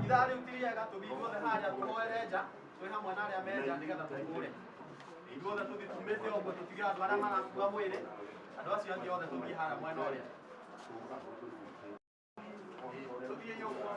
Ithaa rĩu ti rĩega, tũthiĩ ithuothe harĩa tũhoere nja, twĩ hamwe na arĩa me nja nĩgetha tũkũre. Ithuothe tũthiĩ tumĩte ũguo tũtige andũ arĩa marakua mwĩrĩ, andũ acio angĩ othe tũthiĩ harĩa mwena ũrĩa. Tũthiĩ ũguo.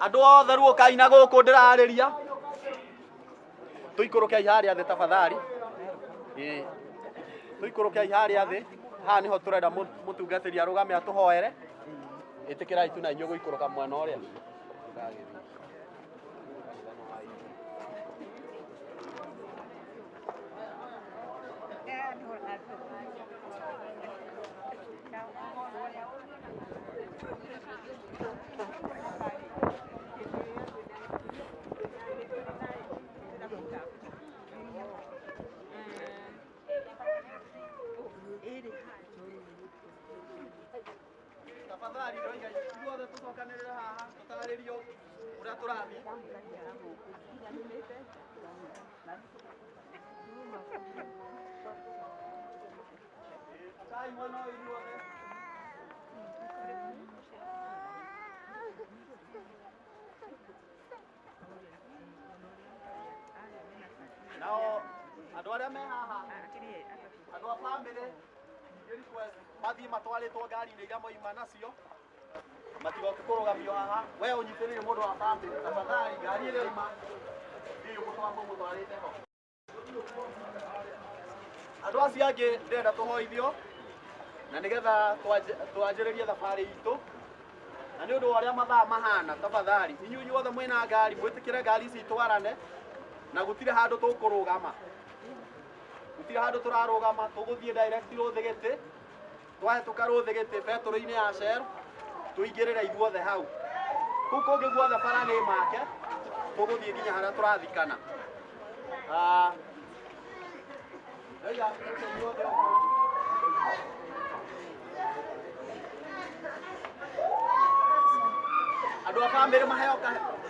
Andå othe ruokai na gå kå ndä rarä ria tå ikå rå kei harä a thä tabathari tå ikå rå kei harä a thä haha nä ho tå renda må tungatä ri arå game atå hoere ä tä kä rai tu na inyuä gå ikå rå ka mwena å rä a. Tafadhali ndoiga ithuothe tũcokanĩrĩre haha tũtarĩrio ũrĩa tũrathiĩ. Kai mwena ũyũ ithuothe. Nao andũ arĩa me haha, andũ a bamĩrĩ mathiĩ matwarĩtwo ngari-inĩ iria moima nacio, matigoke kũrũgamio haha. We ũnyitĩrĩire mũndũ wa bamĩrĩ, tafadhali ngari ĩrĩa oima thiĩ ũmũtwarĩte ho. Andũ acio angĩ ndĩrenda tũhoithio na nĩgetha twanjĩrĩrie thabarĩ itũ, na nĩ ũndũ wa ũrĩa mathaa mahana, tafadhali inyuĩ inyuothe mwĩna ngari mwĩtĩkĩre ngari ici itwarane, na gũtirĩ handũ tũkũrũgama, gũtirĩ handũ tũrarũgama, tũgũthiĩ direct Rũthĩgĩtĩ, twahĩtũka Rũthĩgĩtĩ betũrũ-inĩ ya Shell tũingĩrĩre ithuothe hau. Kũu kũngĩ guothe bara nĩ make, tũgũthiĩ nginya harĩa tũrathikana. Ndoiga inyuothe ũguo. Andũ a bamĩrĩ maheo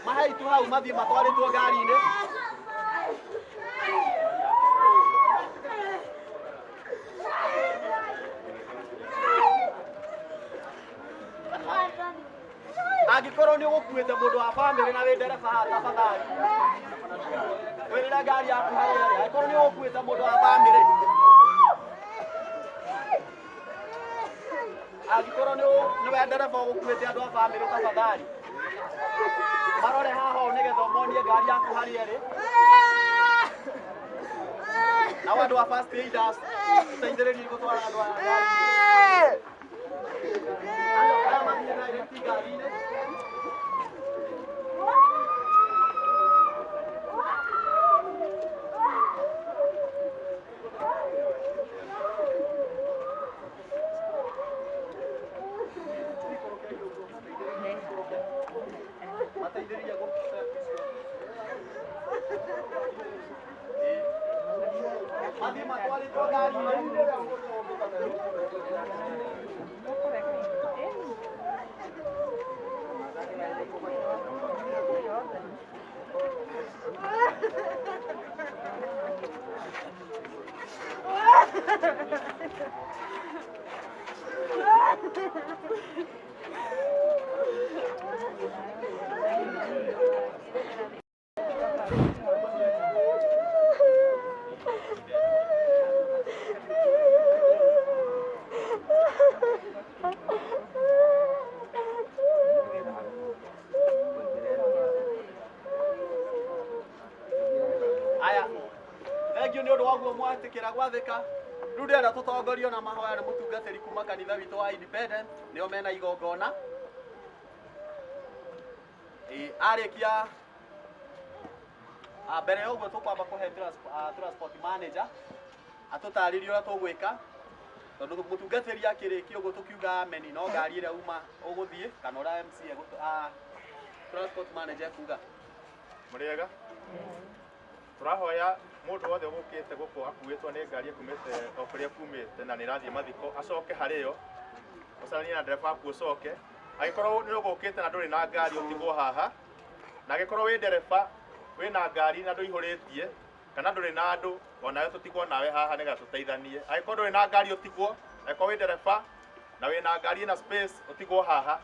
mahe itu hau mathiĩ matwarĩtwo ngari-inĩ. Angĩkorwo nĩ ũgũkuĩte mũndũ wa bamĩrĩ na wĩ ndereba haha, tafadhali wĩrĩre ngari yaku harĩa ĩrĩ. Angĩkorwo nĩ ũgũkuĩte mũndũ wa bamĩrĩ, angĩkorwo nĩ we ndereba ũgũkuĩte andũ a bamĩrĩ, tafadhali marore haha ũũ nĩgetha ũmonie ngari yaku harĩa ĩrĩ. Nao andũ a first aiders tũteithĩrĩrie gũtwara andũ aya ngari-inĩ. Andũ aya mathiĩ direct ngari-inĩ. Mateithĩrĩrie mathiĩ matwarĩtwo ngari-inĩ. Aya, thengio nĩ ũndũ wa guo mwetĩkĩra gwathĩka. Rĩu ndĩrenda tũtongorio na mahoya nĩ mũtungatĩri kuma kanitha witũ wa Independent, nĩo mena igongona. Arĩkia mbere ya ũguo tũkwamba kũhe transport manager atũtarĩrie ũrĩa tũgwĩka, tondũ mũtungatĩri akĩrĩkia ũguo tũkiuga ameni, no ngari ĩrĩa uma ũgũthiĩ kana ũrĩa MC transport manager ekuga. Mũrĩega? Tũrahoya mũndũ wothe ũgũkĩte gũkũ akuĩtwo nĩ ngari ĩkumĩte o kũrĩa kumĩte na nĩ ĩrathiĩ mathiko acoke harĩyo, ũcaranie na ndereba waku ũcoke. Angĩkorwo nĩ ũgũkĩte na ndũrĩ na ngari ũtigwo haha, na angĩkorwo wĩ ndereba wĩna ngari na ndũihũrĩtie kana ndũrĩ na andũ, onawe tũtigwo nawe haha nĩgetha tũteithanie. Angĩkorwo ndũrĩ na ngari ũtigwo, angĩkorwo wĩ ndereba na wĩna ngari ĩna space ũtigwo haha,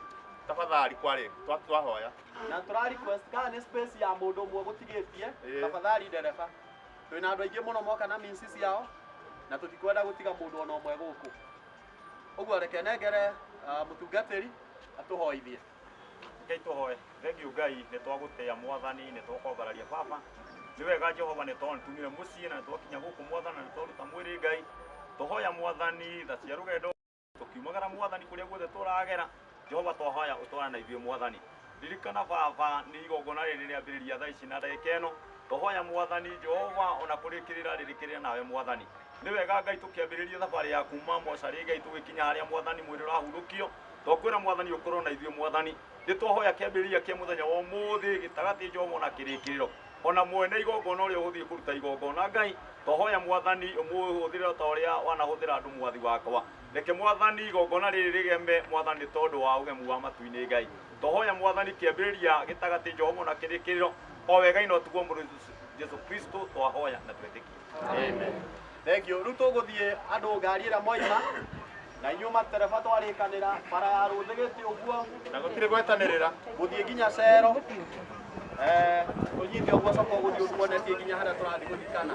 tafadhali kwarĩ twahoya. Na tũra request kana nĩ space ya mũndũ ũmwe gũtigĩtie, tafadhali ndereba. Twĩna andũ aingĩ mũno moka na means ciao na tũtikwenda gũtiga mũndũ ona ũmwe gũkũ. Ũguo reke nengere mũtungatĩri atũhoithie. Ngai tũhoe. Thengiũ Ngai nĩ twagũtĩa Mwathani, nĩ twakwambararia Baba. Nĩ wega Jehova nĩ tondũ tumire mũciĩ na nĩ twakinya gũkũ Mwathani na nĩ twaruta mwĩrĩ Ngai. Tũhoya Mwathani tha cia rũgendo tũkiumagara Mwathani kũrĩa guothe tũragera. Jehova twahoya ũtwarane na ithuĩ Mwathani. Ririkana Baba nĩ igongona rĩrĩ rĩambĩrĩria thaa ici na ndagĩka ĩno. Tũhoya Mwathani Jehova ona kũrĩkĩrĩra rĩrĩkĩrĩra nawe Mwathani. Nĩ wega Ngai tũkĩambĩrĩria thabarĩ ya kuma mocarĩ Ngai tũgĩkinya harĩa Mwathani mwĩrĩ ũrahurũkio. Twakwĩra Mwathani ũkorwo na ithuĩ Mwathani. Nĩ twahoya kĩambĩrĩria kĩa mũthenya wa ũmũthĩ gĩtagatĩ Jehova ona kĩrĩkĩrĩro. Ona mwene igongona ũrĩa ũgũthiĩ kũruta igongona Ngai, twahoya Mwathani ũmũhũthĩre ta ũrĩa wanahũthĩra andũ mwathi wakwa. Reke Mwathani igongona rĩrĩ rĩgeme Mwathani tondũ wa ũgemu wa matu-inĩ Ngai. Tũhoya Mwathani kĩambĩrĩria gĩtagatĩ Jehova na kĩrĩkĩrĩro o wega-inĩ ũtuguo mũrũ Jesu Kristo twahoya na twetĩkia. Amen. Thank you. Rĩu tũgũthiĩ andũ ngari ĩrĩa moima na inyuĩ matereba twarĩkanĩra bara ya rũthĩgĩte ũguo Na gũtirĩ gwetanĩrĩra. gũthiĩ nginya cero tũnyite ũguo coka ũgũthiĩ ũtuonetie nginya harĩa tũrathiĩ gũthikana.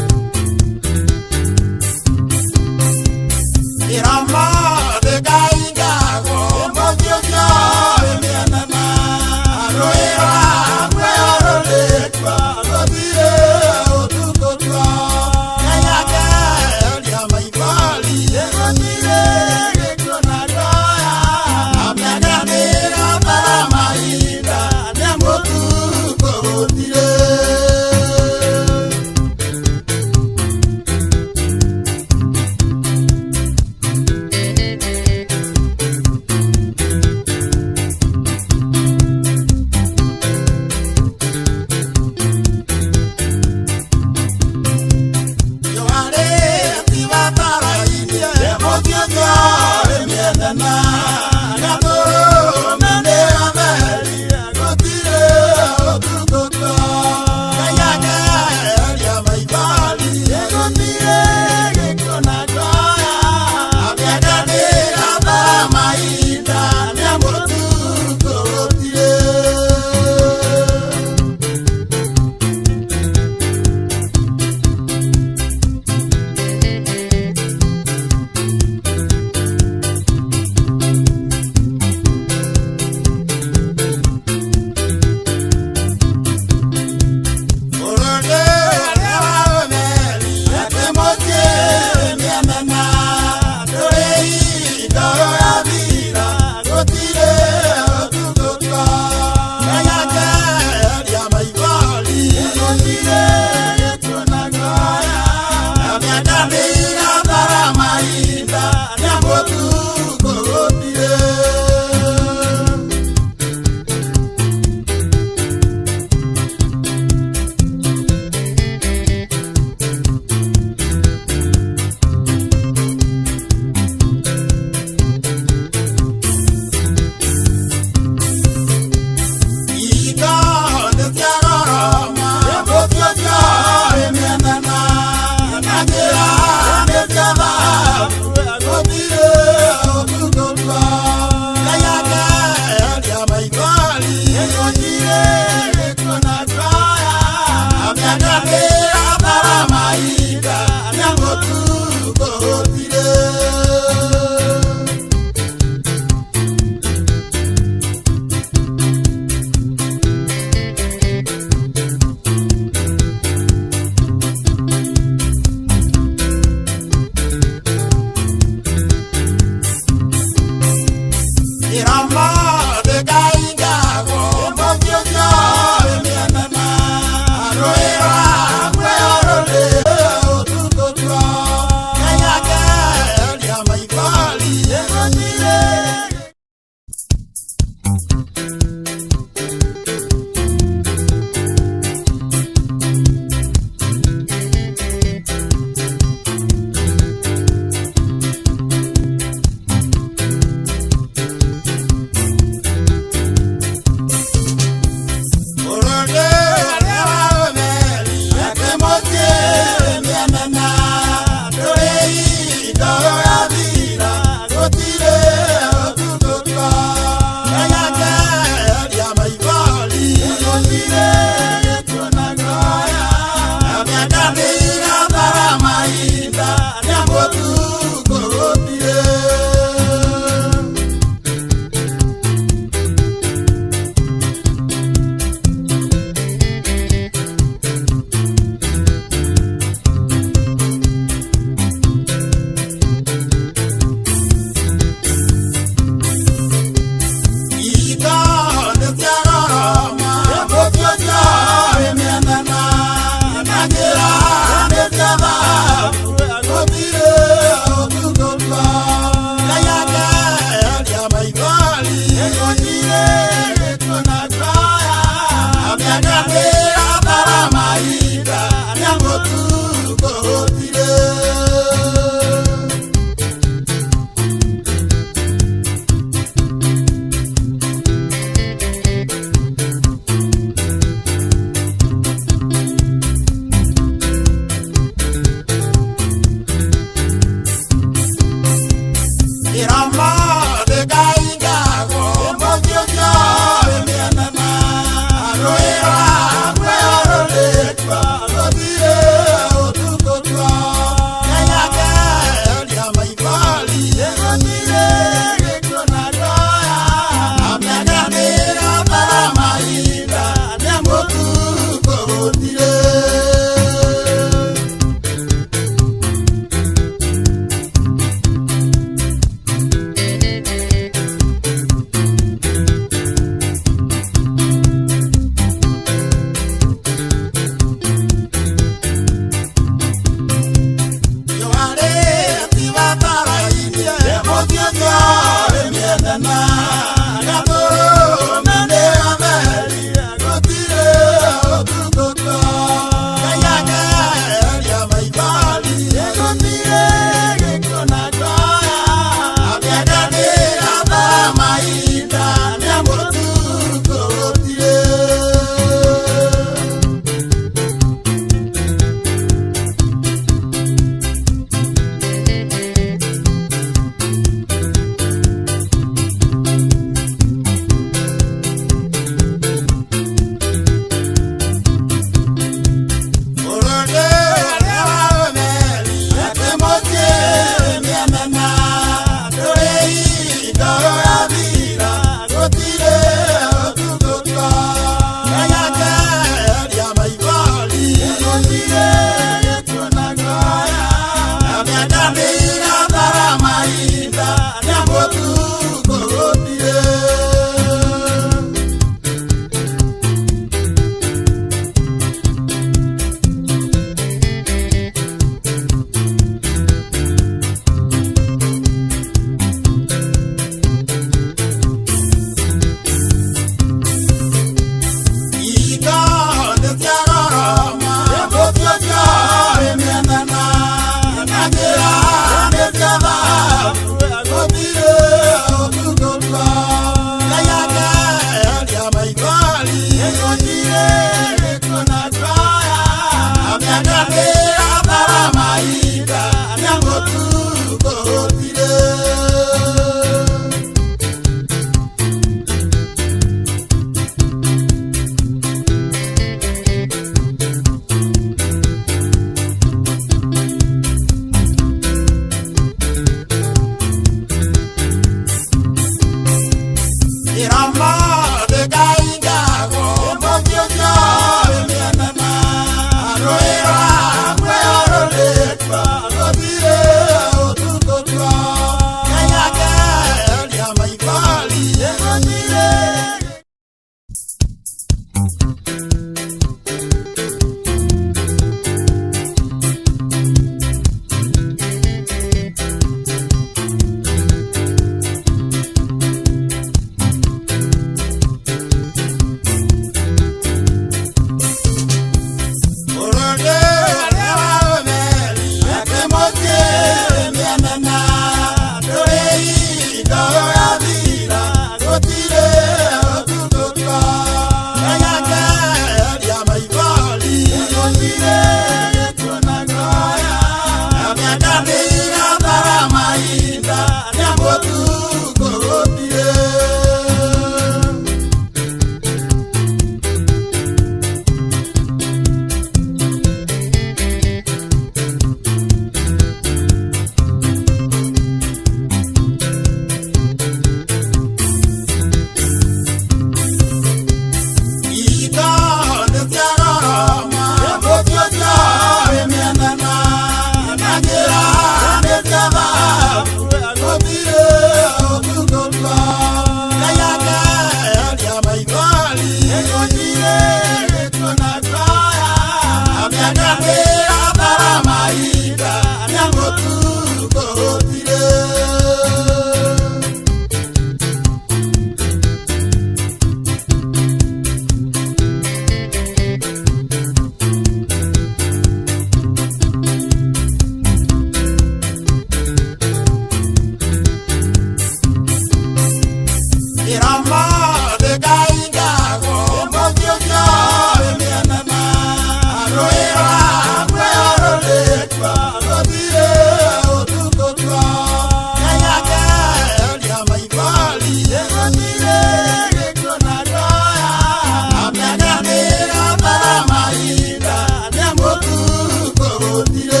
Gũtirĩ.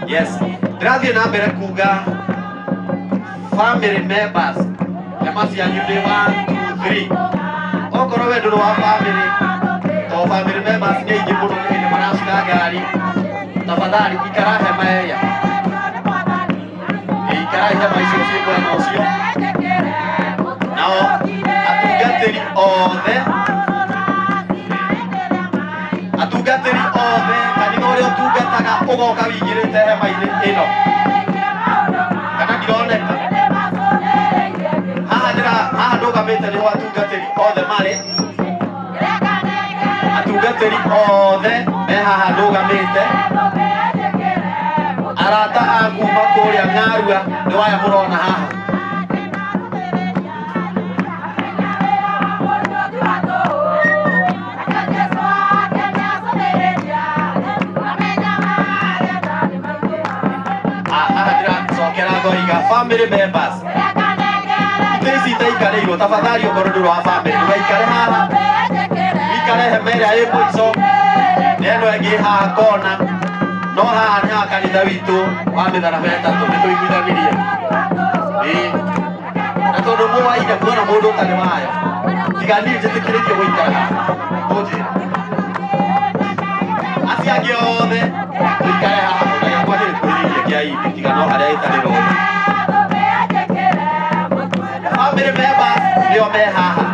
Yes, ndĩrathiĩ na mbere kuga family members hema cianyu nĩ 1 2 3. Okorwo we ndũrĩ wa family, to family members nĩ aingĩ mũno nĩ hĩndĩ maracuka ngari, tafadhali ikara hema ĩrĩa, ikara hema icio ciĩ mwena ũcio. Nao atungatĩri othe, atungatĩri othe kanitha ũrĩa ũtungataga ũgoka wĩingĩrĩte hema-inĩ ĩno, kana ndironeka haha ndĩra haha ndũgamĩte nĩho atungatĩri othe marĩ. Atungatĩri othe me haha ndũgamĩte. Arata a kuma kũrĩa Ng'arua nĩ waya mũrona haha. Haha ndĩracokera ngoiga family members, itĩ ici itaikarĩirwo, tafadhali okorwo ndũrĩ wa family ndũgaikare haha, wĩikare hema ĩrĩa ĩ mũico na ĩno ĩngĩ haha kona. No haha nĩ haha kanitha witũ wa mĩtharaba ĩtatũ nĩ tũiguithanirie. Ĩĩ, na tondũ mũwaine kuona mũndũ ũtarĩ wayo, tiga niĩ njĩtĩkĩrĩtio gũikara haha, mũnjĩre acio angĩ othe tũikare haha. Ona gĩakwa nĩgĩkuhĩrĩirie kĩa indi, tiga no harĩa ĩtarĩ rũĩ. Family members nĩo me haha.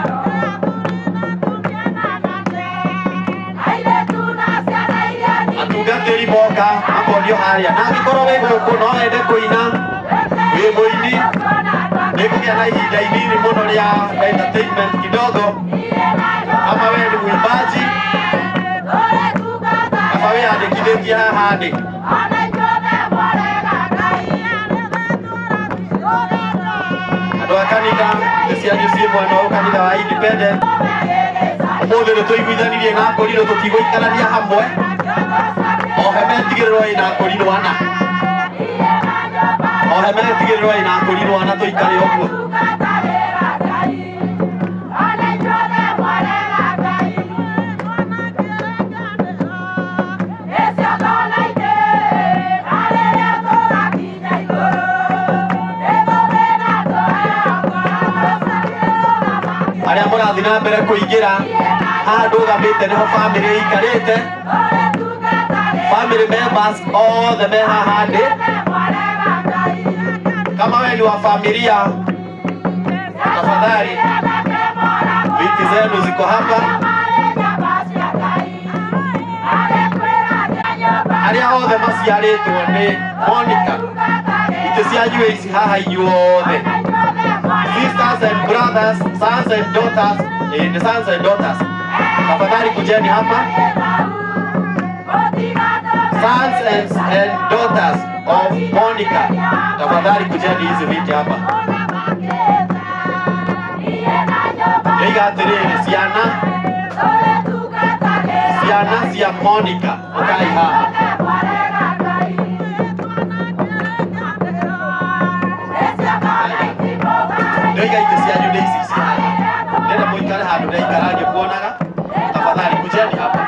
Atungatĩri moka makonio harĩa, na angĩkorwo wĩ gũkũ no wende kũina, wĩ mũini, nĩngũgĩa na ihinda inini mũno rĩa entertainment kidogo. Kama we ni mwimbaji, kama wĩyandĩkithĩtie haha ndĩ andũ a kanitha nĩ cianyu ciĩ mwena ũyũ, kanitha wa Independent. Ũmũthĩ nĩ tũiguithanirie na akũrinũ tũtigũikarania hamwe, o hema ĩtigĩrĩrwo ĩna akũrinũ ana, o hema ĩtigĩrĩrwo ĩna akũrinũ ana, tũikare ũguo. Arĩa mũrathiĩ na mbere kũingĩra haha ndũgamĩte nĩho family ĩikarĩte. Family members othe me haha ndĩ. Kama wewe ni wa familia, tafadhali viti zenu ziko hapa. Arĩa othe maciarĩtwo nĩ Monica, itĩ cianyu ici haha inyuothe. Sisters and brothers, sons and daughters, the sons and daughters, tafadhali kujeni hapa. Sons and daughters of Monica, tafadhali kujeni hizi viti hapa. Nĩiga atĩrĩrĩ, ciana ciana cia Monica, ũkai haha. Nĩiga itĩ cianyu nĩ ici ici haha, ndĩrenda mũikare handũ ndaikara ngĩkuonaga. Tafadhali kujeni hapa.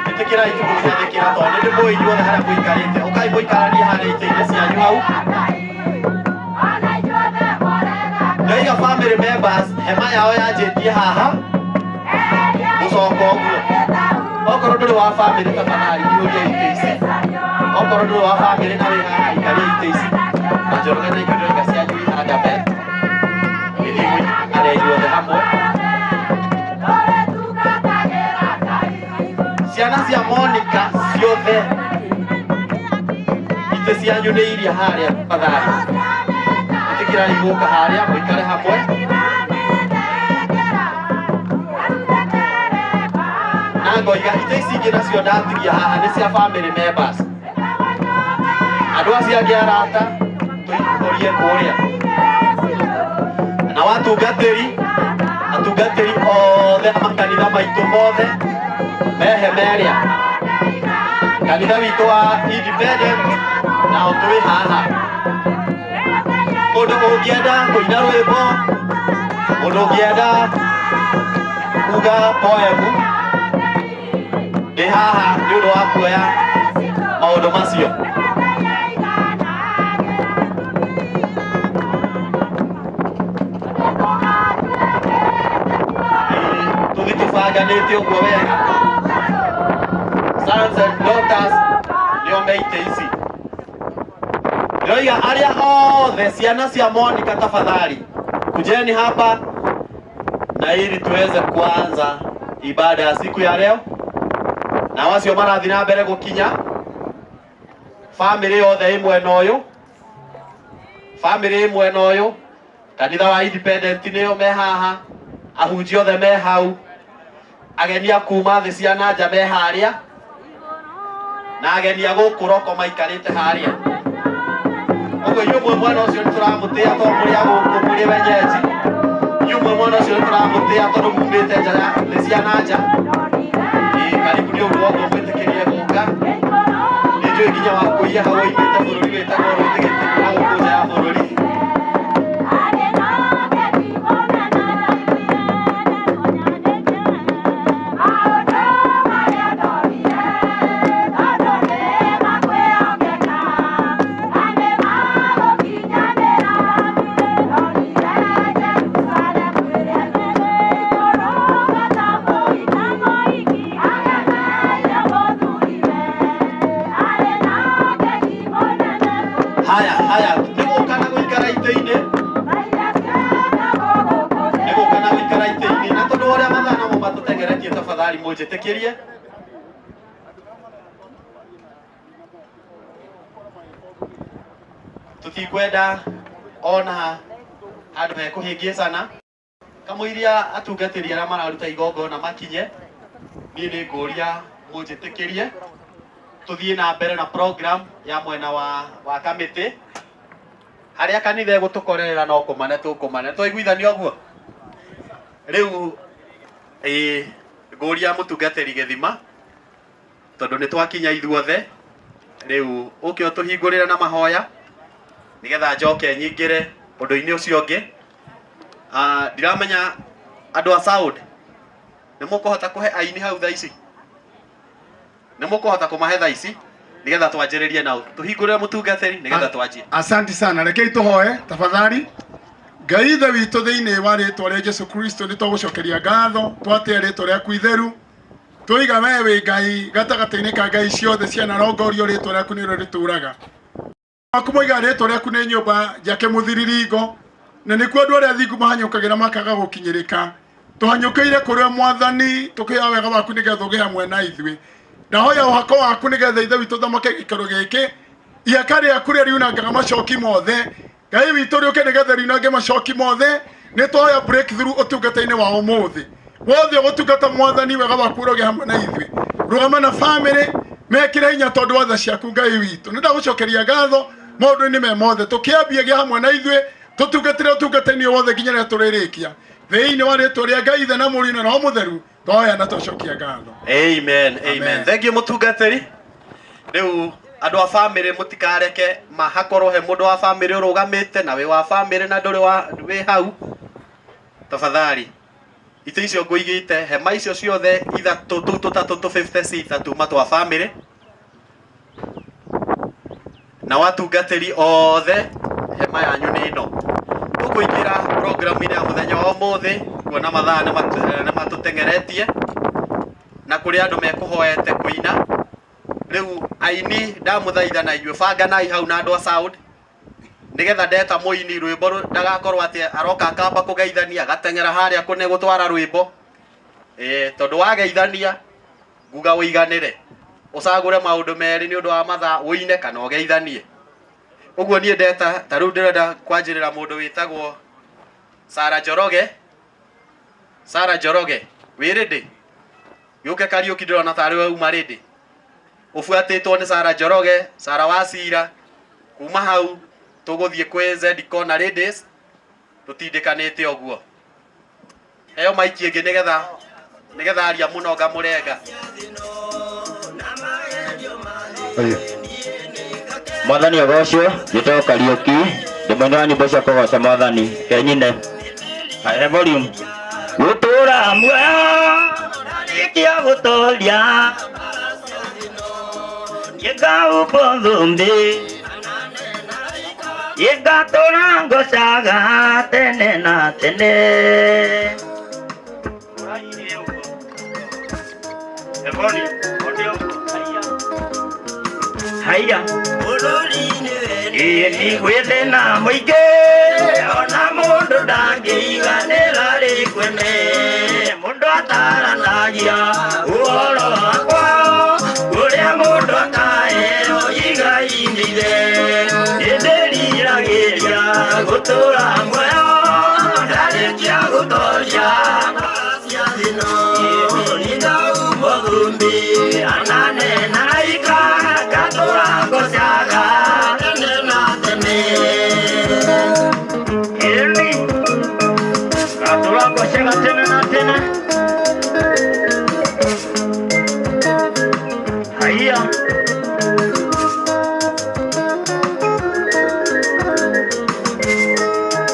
Ĩtĩkĩrai tũgũciathĩkĩra tondũ nĩ ndĩmũĩ inyuothe harĩa mũikarĩte. Ũkai mũikaranie harĩa itĩ-inĩ cianyu hau. Ndaiga family members hema yao yanjĩtie haha mũcoko ũguo. Okorwo ndũrĩ wa family, tafadhali ihũria itĩ ici. Okorwo ndũrĩ wa family na wĩ haha, ikaria itĩ ici. Na Njoroge na inyuĩ ndĩroiga cianyu i harĩa mbere, ithiĩ mũikare inyuothe hamwe. Ciana cia Monica ciothe, itĩ cianyu nĩ iria harĩa, tafadhali ĩtĩkĩrai gũka harĩa mũikare hamwe. Na ngoiga itĩ ici ingĩ nacio ndatigia haha nĩ cia family members. Andũ acio angĩ arata tũihũrie kũrĩa. Na watungatĩri, atungatĩri othe a makanitha maitũ mothe me hema ĩrĩa. Kanitha witũ wa Independent nao twĩ haha. Mũndũ ũngĩenda kũina rwĩmbo, mũndũ ũngĩenda kuga poemu. Ndĩ haha nĩ ũndũ wa kuoya maũndũ macio. Tũthiĩ tũbanganĩte ũguo wega. Sons and daughters nĩo me itĩ ici. Ndĩroiga arĩa othe ciana cia Monica, tafadhali kujeni hapa na ili tuweze kuanza ibada ya siku ya leo. Na wacio marathi na mbere gukinya family yothe ĩ mwena ũyũ, family ĩ mwena ũyũ, kanitha wa Independent nĩo me haha, ahunjia othe me hau, ageni a kuma thĩ cia na nja me harĩa, na ageni a gũkũ roko maikarĩte harĩa. Ũguo inyuĩ mwĩ mwena ũcio nĩtũramũtĩa tondũ mũrĩ a gũkũ mũrĩ wenyeji. Inyuĩ mwĩ mwena ũcio nĩtũramũtĩa tondũ mumĩte nja ya thĩ cia na nja. Karibu nĩ ũndũ wa ũguo mwĩtĩkĩrie gũka. Nĩ njũĩ nginya wa kũiya hau oimĩte bũrũri wĩtagwo Rũthigĩtĩ na gũkũ nja ya bũrũri. Haya, haya, nĩgũka na gũikara itĩ-inĩ, nĩgũka na gũikara itĩ-inĩ, na tondũ wa ũrĩa mathaa namo matũtengeretie, tafadhali mũnjĩtĩkĩrie. Tũtikwenda ona handũ hekũhĩngĩcana. Kamũiria atungatĩri arĩa mararuta igongona makinye, niĩ nĩ ngũria mũnjĩtĩkĩrie tũthiĩ na mbere na program ya mwena wa kamĩtĩ harĩa kanitha ĩgũtũkorerera no kũmane tũkũmane. Twaiguithania ũguo? Rĩu ĩ ngũria mũtungatĩri gĩthima tondũ nĩ twakinya ithuothe, rĩu ũke ũtũhingũrĩre na mahoya nĩgetha njoke nyingĩre ũndũ-inĩ ũcio ũngĩ. Ndiramenya andũ a sound nĩ mũkũhota kũhe aini hau thaa ici? Nĩ mũkũhota kũmahe thaa ici nĩgetha twanjĩrĩrie nao? Tũhingũrĩre mũtungatĩri nĩgetha twanjie. Asante sana. Rekei tũhoe tafadhali. Ngai ithe witũ thĩinĩ wa rĩtwa rĩa Jesu Kristo nĩ twagũcokeria ngatho, twatĩa rĩtwa rĩaku itheru, tũiga we wĩ Ngai gatagatĩ-inĩ ka ngai ciothe cianarongorio, rĩtwa rĩaku nĩrĩo rĩtũraga. Waku moiga rĩtwa rĩaku nĩ nyũmba njake mũthiriringo, na nĩkuo andũ arĩa athingu mahanyũkagĩra makaga gũkinyĩrĩka. Tũhanyũkĩire kũrĩ Mwathani tũkĩoya wega waku nĩgetha ũgĩe hamwe na ithuĩ. Ndahoya ũhako waku nĩgetha ithe witũ thamake gĩikaro gĩkĩ, ihaka rĩaku rĩrĩa riunangaga macoki mothe, Ngai witũ rĩũke nĩgetha riunange macoki mothe. Nĩ twahoya breakthrough ũtungata-inĩ wa ũmũthĩ wothe ũgũtungata. Mwathani, wega waku ũrogĩa hamwe na ithuĩ, rũgama na family, mekĩre hinya tondũ wa tha ciaku. Ngai witũ, nĩ ndagũcokeria ngatho maũndũ-inĩ me mothe. Tũkĩambie gĩa hamwe na ithuĩ, tũtungatĩre ũtungata-inĩ wothe nginya rĩrĩa tũrĩrĩkia, thĩinĩ wa rĩtwa rĩa Ngai Ithe na Mũriũ na Roho Mũtheru twahoya na twacokia ngatho. Amen, amen. Amen. Thank you mũtungatĩri. Rĩu andũ a family mũtikareke hakorwo he mũndũ wa family ũrũgamĩte na wĩ wa family na ndũrĩ wa wĩ hau. Tafadhali itĩ icio ngũigĩte, hema icio ciothe ithatũ tũu tũtatũ tũ 50 seater tuma twa family, na watungatĩri othe hema yanyu nĩ ĩno. Tũkũingĩra program-inĩ ya mũthenya wa ũmũthĩ kuona mathaa nĩ matũteng'eretie na kũrĩ andũ mekũhoete kũina. Rĩu aini ndamũthaitha na inyuĩ banganai hau na andũ a sound nĩgetha ndeta mũini rwĩmbo ndagakorwo atĩ aroka akamba kũgeithania agateng'era harĩa kũne gũtwara rwĩmbo. Tondũ wageithania nguga ũiganĩre, ũcagũre maũndũ merĩ nĩ ũndũ wa mathaa, ũine kana ũgeithanie. Ũguo niĩ ndeta ta rĩu ndĩrenda kwanjĩrĩra mũndũ wĩtagwo Sara Njoroge. Sara Njoroge, wĩ ready? Gĩũke Kariũki, ndĩrona tarĩ we uma ready. Ũbuatĩtwo nĩ Sara Njoroge, Sara Wacira. Kuma hau tũgũthiĩ kwĩ Zedco na ladies tũtindĩkanĩte ũguo. Heo maiki ĩngĩ nĩgetha aria mũno ngamũrenga. Mwathani agocwo. Njĩtagwo Kariũki, ndĩ mwena wa nyĩmbo cia kũgoca Mwathani kenyine. Haya, volume. Gũtũra muoyo ndarĩkia gũtoria Nĩngaumbwo thũmbĩ Nĩngatũra ngocaga tene na tene. Haiya Ĩĩ nĩ gwĩthĩna mũingĩ ona mũndũ ndangĩiganĩra rĩkwene mũndũ ataranagia ũhoro wakwa ũrĩa mũndũ akaheo igai-inĩ ithe nĩndĩriragĩria gũtũra muoyo ndarĩkia gũtoria cia thĩno nĩndaumbwo thũmbĩ anane na araika ngatũra ngocaga tene na tene. Ĩni ngatũra ngocaga tene na tene. Haiya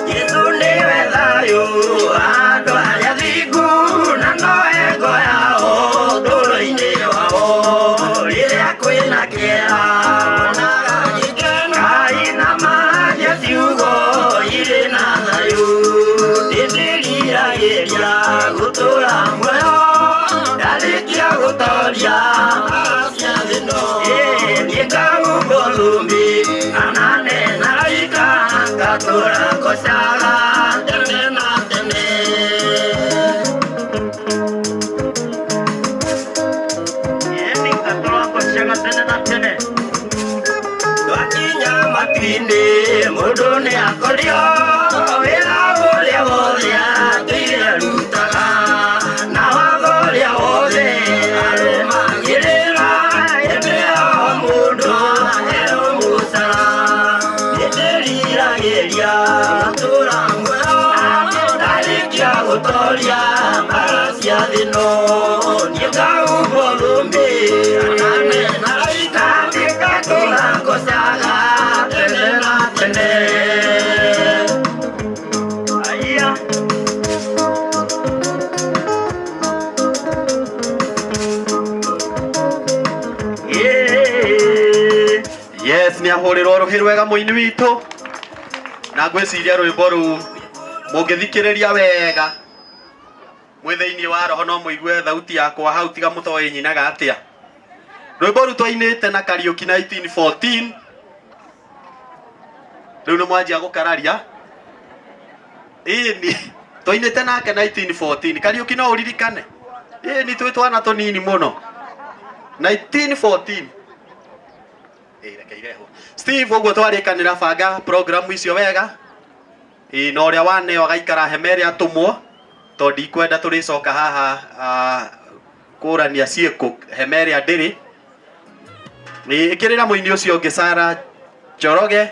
Jesũ nĩwe thayũ andũ arĩa thingu na nowe ngo yao ũtũũro-inĩ wao rĩrĩa kwĩna kĩeha monaga gĩkeno Ngai na maragia ciugo irĩ na thayũ nĩndĩriragĩria gũtũũra muoyo ndarĩkia gũtoria cia thĩno nĩngaumbwo thũmbĩ anane na araika ngatũra ngocaga tene na tene. Ĩni ngatũra ngocaga tene na tene. Twakinya matu-inĩ mũndũ nĩ akorio wĩra ũrĩa wothe atũire arutaga na watho ũrĩa wothe arũmagĩrĩra hĩndĩ ĩyo mũndũ aheo mũcara nĩndĩriragĩria gũtũũra muoyo ndarĩkia gũtoria mbara cia thĩno nĩngaumbwo thũmbĩ anane na araika ngatũra ngocaga tene na tene. Haiya Yes, nĩ ahũrĩrwo rũhĩ rwega mũini witũ na ngwĩciria rwĩmbo rũu mũngĩthikĩrĩria wega mwĩ thĩinĩ wa roho no mũigue thauti yakwa hau tiga mũtoĩ nyinaga atĩa. Rwĩmbo rũu twainĩte na Kariũki 1914 rĩu nĩ mwanjia gũkararia. Ĩni twainĩte nake 1914 Kariũki no ũririkane. Ĩni twĩ twana tũnini mũno 1914. Reke irehwo Steve ũguo twarĩkanĩra banga programu icio wega. Ĩ na ũrĩa waneo agaikara hema ĩrĩa atũmwo tondũ ndikwenda tũrĩcoka haha kũrania ciĩkũ hema ĩrĩa ndĩrĩ. Ĩkĩrĩra mũini ũcio ũngĩ Sarah Njoroge.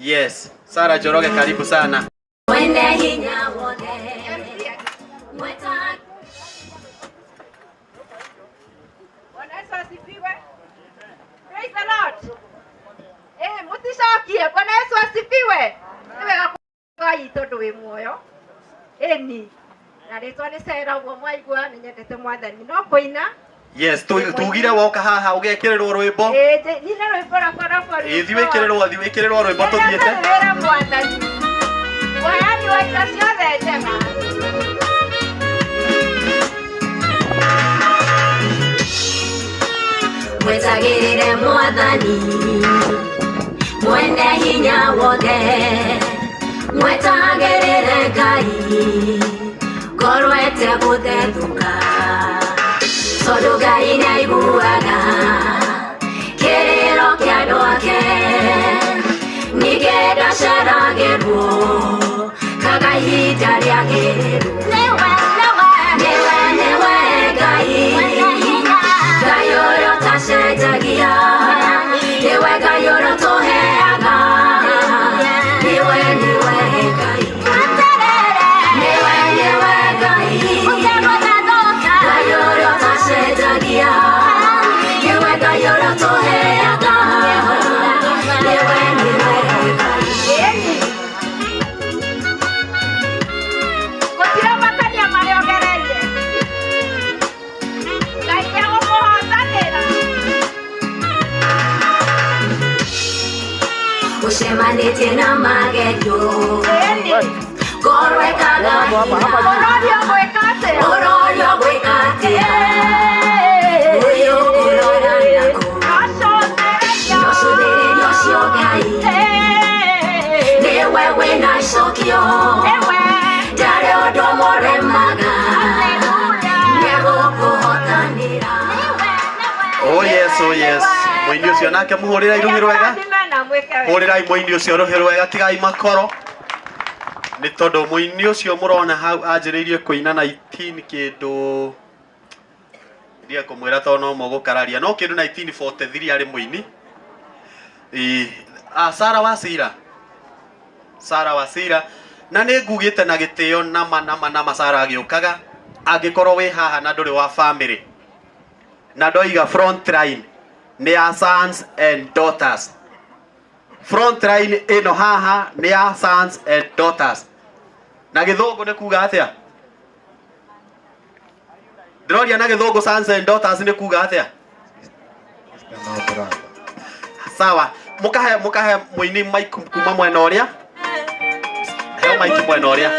Yes, Sarah Njoroge karibu sana. Mwene hinya wothe mweta. Bwana Yesu asifiwe. Praise the Lord. Muticokie. Bwana Yesu asifiwe. Nĩ wega Ngai tondũ wĩ muoyo. Ĩni. Na rĩtwa nĩ Sarah ũguo mwaigua nĩ nyendete Mwathani no kũina. Yes, tugire woka haha ũgekĩrĩrwo rwĩmbo. Nyine rwĩmbo rwakwa rwakwa. Ĩ thiĩ wĩkĩrĩrwo, thiĩ wĩkĩrĩrwo rwĩmbo tũthiĩte. Wĩra Mwathani. Mũheani wa indo ciothe njega. Mwetagĩrĩre Mwathani mwene hinya wothe mwetagĩrĩre Ngai ngoro ĩtegũthethũka tondũ Ngai nĩaiguaga kĩrĩro kĩa andũ ake ningĩ ndaceragĩrwo kaga ihinda rĩagĩrĩru. Nĩwe nĩwe nĩwe Ngai Ngai ũrĩa ũtacenjagia nĩwe Ngai ũrĩa ũtũheaga nĩwe nĩwe Ngai nĩwe nĩwe Ngai Ngai ũrĩa ũtacenjagia nĩwe Ngai ũrĩa ũtũheaga nĩwe nĩwe Ngai. Gũtiramakania Nĩndacemanĩtie na magerio ngoro ĩkaga hinya ũrorio gwĩka atĩa ũyũ ngũrora naku nocũthĩrĩrio ũcio Ngai nĩwe wĩna cokio ndarĩ ũndũ mũremaga nĩgũkũhotanĩra. Oh yes, oh yes. Mũini ũcio nake mũhũrĩrai rũhĩ rwega. Hũrĩrai mũini ũcio rũhĩ rwega tigai makoro. Nĩ tondũ mũini ũcio mũrona hau anjĩrĩirie kũina 19 kĩndũ ndia kũmwĩra tondũ no mũgũkararia no kĩndũ 1943 arĩ mũini. Sara Wasira. Sara Wasira na nĩ ngugĩte na gĩtĩo nama nama nama Sara agĩũkaga angĩkorwo wĩ haha na ndũrĩ wa family na ndoiga front line nĩ ya sons and daughters. Front line ĩno haha nĩ ya sons and daughters. Na gĩthũngũ nĩ kuga atĩa? Ndĩroria na gĩthũngũ sons and daughters nĩ kuga atĩa? Sawa, mũkahe mũkahe mũini mic kuma mwena ũrĩa. Heo mic mwena ũrĩa.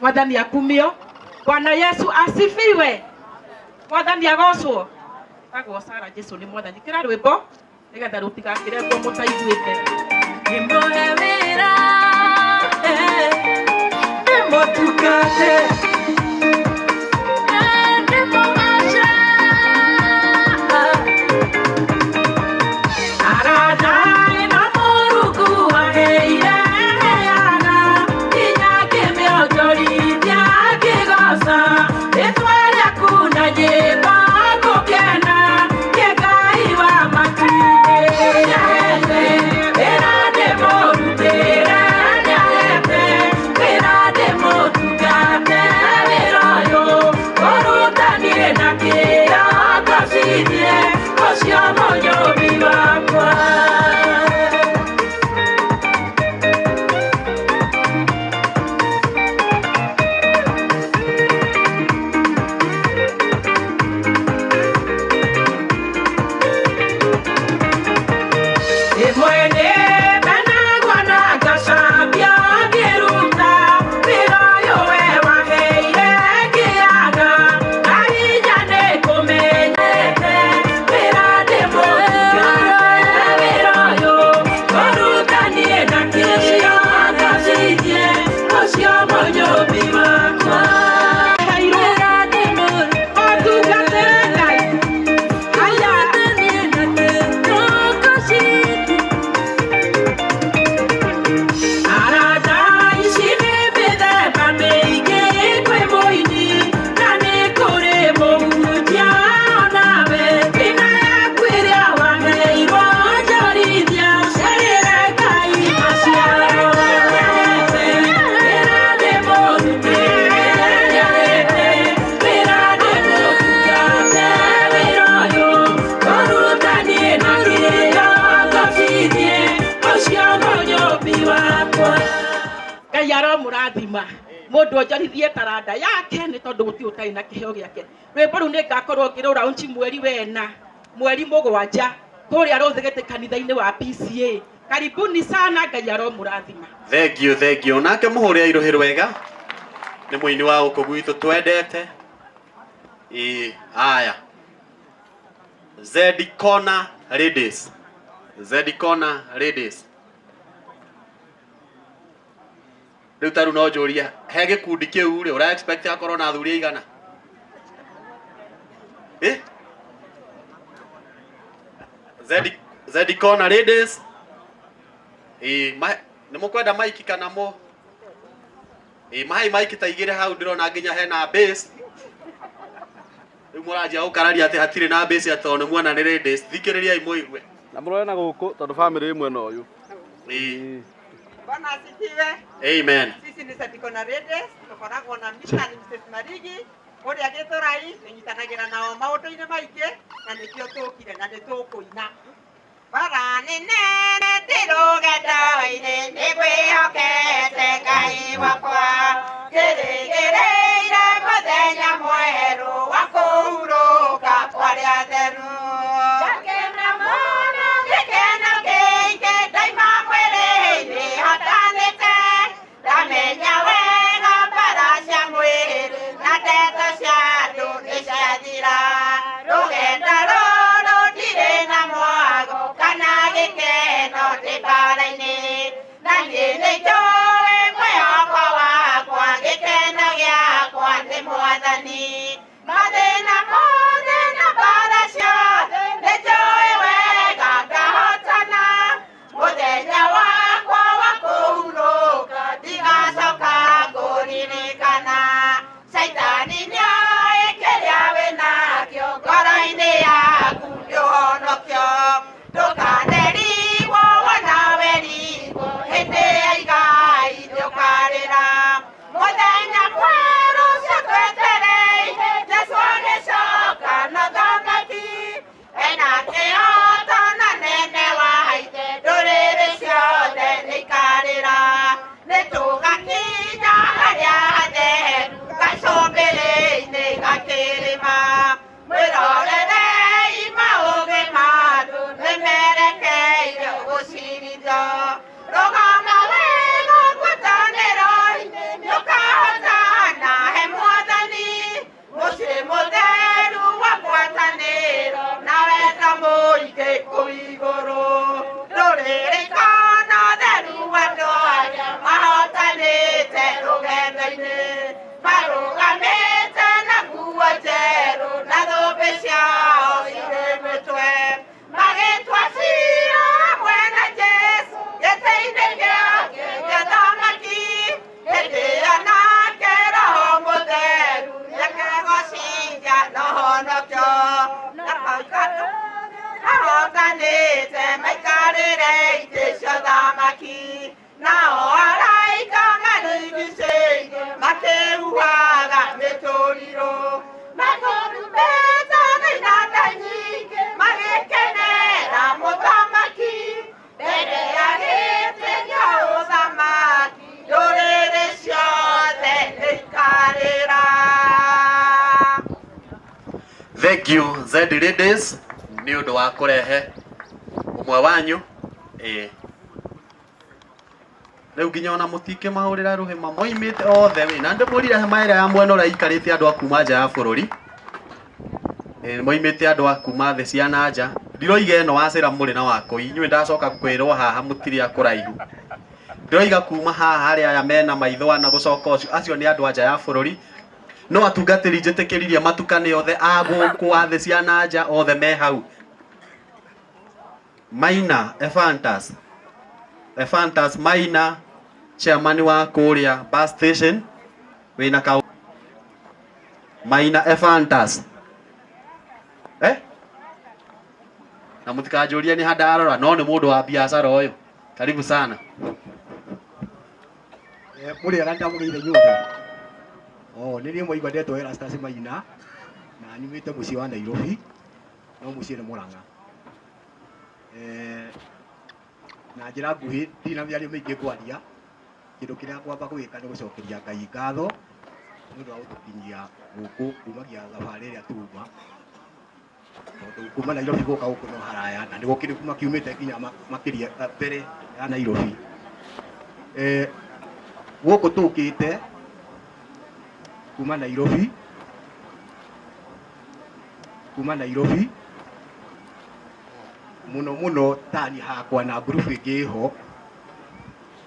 Mwathani akumio. Bwana Yesu asifiwe. Mwathani agocwo. Tagwo Sara Jesu nĩ mwathani. Kĩra rwĩmbo nĩgetha rũtigakĩrengwo mũtaiguĩte. Ndĩmũhe wĩra ndĩmũtungate ndĩmũgace arata ĩno Mũrungu waheire heana nginya ngĩmĩonjorithia ngĩgoca rĩtwa rĩaku na nyĩmbo ngũkena nĩ Ngai wa matu-inĩ. Nĩahete wĩra ndĩmũrutĩre, nĩahete wĩra ndĩmũtungate, wĩra ũyũ ũrutanie na kĩyo ngocithie ũcio mũnyũmbi wakwa. Ĩmwe nĩ menagwo na ngacambia ngĩruta wĩra ũyũ we waheire ngĩaga na hinya nĩ kũmenyete wĩra ndĩmũtungate wĩra ũyũ ũrutanie na kĩyo ngocithie ũcio mũnyũmbi wakwa. Wĩra ndĩmũtungatĩre Ngai. Aya. Arata ici nĩ mĩthemba mĩingĩ kwĩ mũini na nĩ kũrĩ mũhunjia onawe wĩna yaku ĩrĩa waheirwo njorithia ũciarĩre Ngai maciaro. Nĩahete wĩra ndĩmũrutĩre, nĩahete wĩra ndĩmũtungate, wĩra ũyũ ũrutanie na kĩyo ngocithie ũcio mũnyũmbi wakwa. Ngai aromũrathima mũndũ onjorithie taranda yake nĩ tondũ gũtirĩ ũtarĩ na kĩheo gĩake. Rwĩmbo rũu nĩ ngakorwo ngĩrũra unchi mweri wena mweri mũgwanja kũrĩa Rũthĩgĩtĩ kanitha-inĩ wa PCA. Karibuni sana, Ngai aromũrathima. Thank you, thank you. Nake mũhũrĩrai rũhĩ rwega. Nĩ mũini wa gũkũ gwitũ twendete. Ĩĩ, aya. Zed Corner Ladies. Zed Corner Ladies. Rĩu ta rĩu no njũrie he gĩkundi kĩu rĩ ũra expect akorwo na athuri aigana? Eh? Zed Corner Ladies. Ĩĩ, nĩ mũkwenda maiki kana mũ? Ĩĩ, mahai maiki ta igĩrĩ hau ndĩrona nginya hena bass. Rĩu mũranjia gũkararia atĩ hatirĩ na bass atĩ tondũ nĩ muona nĩ ladies. Thikĩrĩriai mũigue. Na mũrore na gũkũ tondũ family ĩ mwena ũyũ. Ĩĩ. Bwana asifiwe. Amen. Sisi ni Satikona Ladies, tukoragwo na Mr. and Mrs. Marigi kũrĩa Gĩthũrai, tũnyitanagĩra nao maũndũ-inĩ maingĩ na nĩkĩo tũkire na nĩ tũkũina. Bara nene ndĩrũgendo-inĩ nĩngwĩhokete Ngai wakwa ngĩrĩgĩrĩire mũthenya mwerũ wa kũhurũka kwa arĩa atheru. Ngakena mũno gĩkeno kĩingĩ ndaima mwĩrĩ-inĩ hotanĩte ndamenya wega mbara cia mwĩrĩ na ndeto cia andũ nĩciathira. Rũgendo rũrũ ndirĩ na mwago kana gĩkeno ndĩ mbara-inĩ na niĩ nĩnjũĩ mwĩhoko wakwa gĩkeno gĩakwa nĩ Mwathani. Mathĩna mothe na mbara ciothe nĩnjũĩ wega ngahotana mũthenya wakwa wa kũhurũka ndigacoka kũririkana. Caitani nĩoĩ kĩrĩa wĩnakĩo ngoro-inĩ yaku nĩũhonokio ndũkanerigwo wona werigwo hĩndĩ ya igai nĩũkarĩra. Mũthenya mwerũ ũcio twetereire Jesũ agĩcoka na ũthamaki ena kĩhoto na nene wa ithe ndũrĩrĩ ciothe nĩikarĩra. Nĩtũgakinya harĩa hatheru gacũmbĩrĩ-inĩ ga kĩrĩma mwĩrorerei maũgĩ ma andũ nĩmerekeire gũcirithio. Rũgama wega ngwatanĩro-inĩ nĩũkahotana he Mwathani mũciĩ mũtheru wa ngwatanĩro na wendo mũingĩ kũu igũrũ. Ndũrĩrĩ ikona ũtheru wa andũ arĩa mahotanĩte rũgendo-inĩ marũgamĩte na nguo njerũ na thũmbĩ ciao irĩ mĩtwe magĩtua ciira hamwe na Jesũ gĩtĩ-inĩ gĩake gĩa ũthamaki. Hĩndĩ ĩyo nake Roho Mũtheru nĩakegocithia na ũhonokio mahotanĩte maikarĩre itĩ cia ũthamaki nao araika marigicĩirie makĩhuhaga mĩtũrirũ makũrumbĩte na inanda nyingĩ magĩkenera mũthamaki mbere ya gĩtĩ kĩa ũthamaki ndũrĩrĩ ciothe nĩikarĩra. Thank you Z ladies nĩ ũndũ wa kũrehe ũmwe wanyu ĩĩ rĩu nginya ona mũtingĩmahũrĩra rũhĩma moimĩte othe wĩ na ndĩmũrire hema ĩrĩa ya mwena ũrĩa ikarĩte andũ a kuma nja ya bũrũri ĩĩ moimĩte andũ a kuma thĩ cia na nja ndiroiga ĩno wacĩra mũrĩ na wakũi inyuĩ ndacoka kwĩrwo haha mũtirĩ a kũraihu ndiroiga kuma haha harĩa aya mena maitho ana gũcoka ũcio acio nĩ andũ a nja ya bũrũri no atungatĩri njĩtĩkĩririe matukane othe a gũkũ a thĩ cia na nja othe me hau. Maina Ephantas Ephantas Maina chairman wa kũrĩa bus station wĩna ka Maina Ephantas na mũtikanjũrie nĩ handarora no nĩ mũndũ wa biacara ũyũ karibu sana. Mũrĩ ega ndamũgeire nyũmba. Oh, nĩ niĩ mwaigua ndetwo Erastus Maina na nyumĩte mũciĩ wa Nairobi no mũciĩ nĩ Mũrang'a. Na njĩra nguhĩ ndirĩ na mĩario mĩingĩ ngwaria kĩndũ kĩrĩa ngwamba gwĩka nĩ gũcokeria Ngai ngatho nĩ ũndũ wa gũtũkinyia gũkũ kumagia thabarĩ ĩrĩa tuma tondũ kuma Nairobi gũka gũkũ no haraya na nĩ gũkĩrĩ kuma kiumĩte nginya makĩria mbere ya Nairobi. Gũkũ tũkĩte kuma Nairobi mũno mũno tani hakwa na ngurubu ĩngĩ ĩho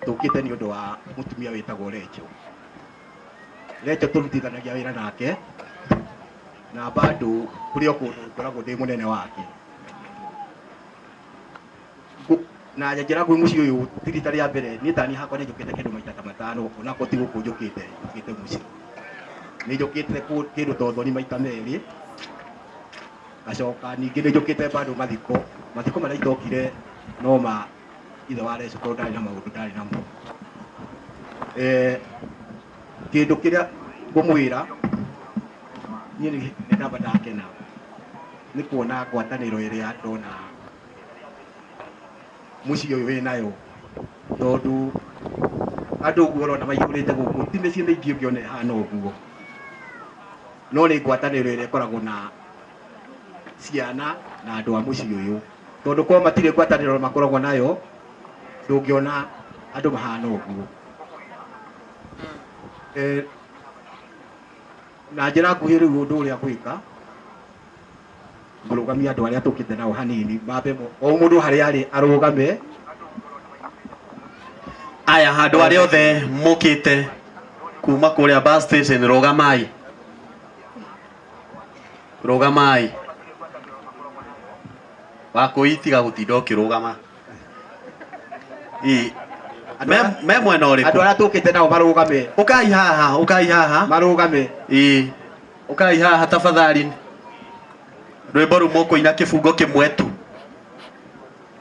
tũkĩte nĩ ũndũ wa mũtumia wĩtagwo Recho. Recho tũrutithanagia wĩra nake na bado kũrĩ o kũndũ ngoragwo ndĩ mũnene wake na njĩra gwĩ mũciĩ ũyũ ti rita rĩa mbere niĩ tani hakwa nĩ njũkĩte kĩndũ maita ta matano onako ti gũkũ njũkĩte njũkĩte mũciĩ nĩ njũkĩte kĩndũ ta ũthoni maita merĩ ngacoka ningĩ nĩ njũkĩte bado mathiko marĩa itokire no ma ithe wa Recho tondũ ndarĩ na maũndũ ndarĩ namo. Kĩndũ kĩrĩa ngũmwĩra niĩ nĩ ndamba ndakena nĩ kuona ngwatanĩro ĩrĩa ndona Mũciĩ ũyũ wĩnayo tondũ andũ ũguo ũrona maihũrĩte gũkũ ti mĩciĩ mĩingĩ ũngĩona ĩhana ũguo no nĩ ngwatanĩro ĩrĩa ĩkoragwo na ciana na andũ a mũciĩ ũyũ tondũ kwa matirĩ ngwatanĩro makoragwo nayo ndũngĩona andũ mahana ũguo. Na njĩra nguhĩ rĩu ũndũ ũrĩa ngwĩka ngũrũgamia andũ arĩa tũkĩte nao hanini mambe o mũndũ harĩa arĩ arũgame. Aya handũ arĩa othe mũkĩte kuma kũrĩa bus station rũgamai, rũgamai wakũitiga gũtinda ũkĩrũgama. Me mwena ũrĩkũ? Andũ arĩa tũkĩte nao marũgame. Ũkai haha, ũkai haha marũgame. Ĩĩ, ũkai haha tafadhali. Rwĩmbo rũu mũkũina kĩbungo kĩmwe tu,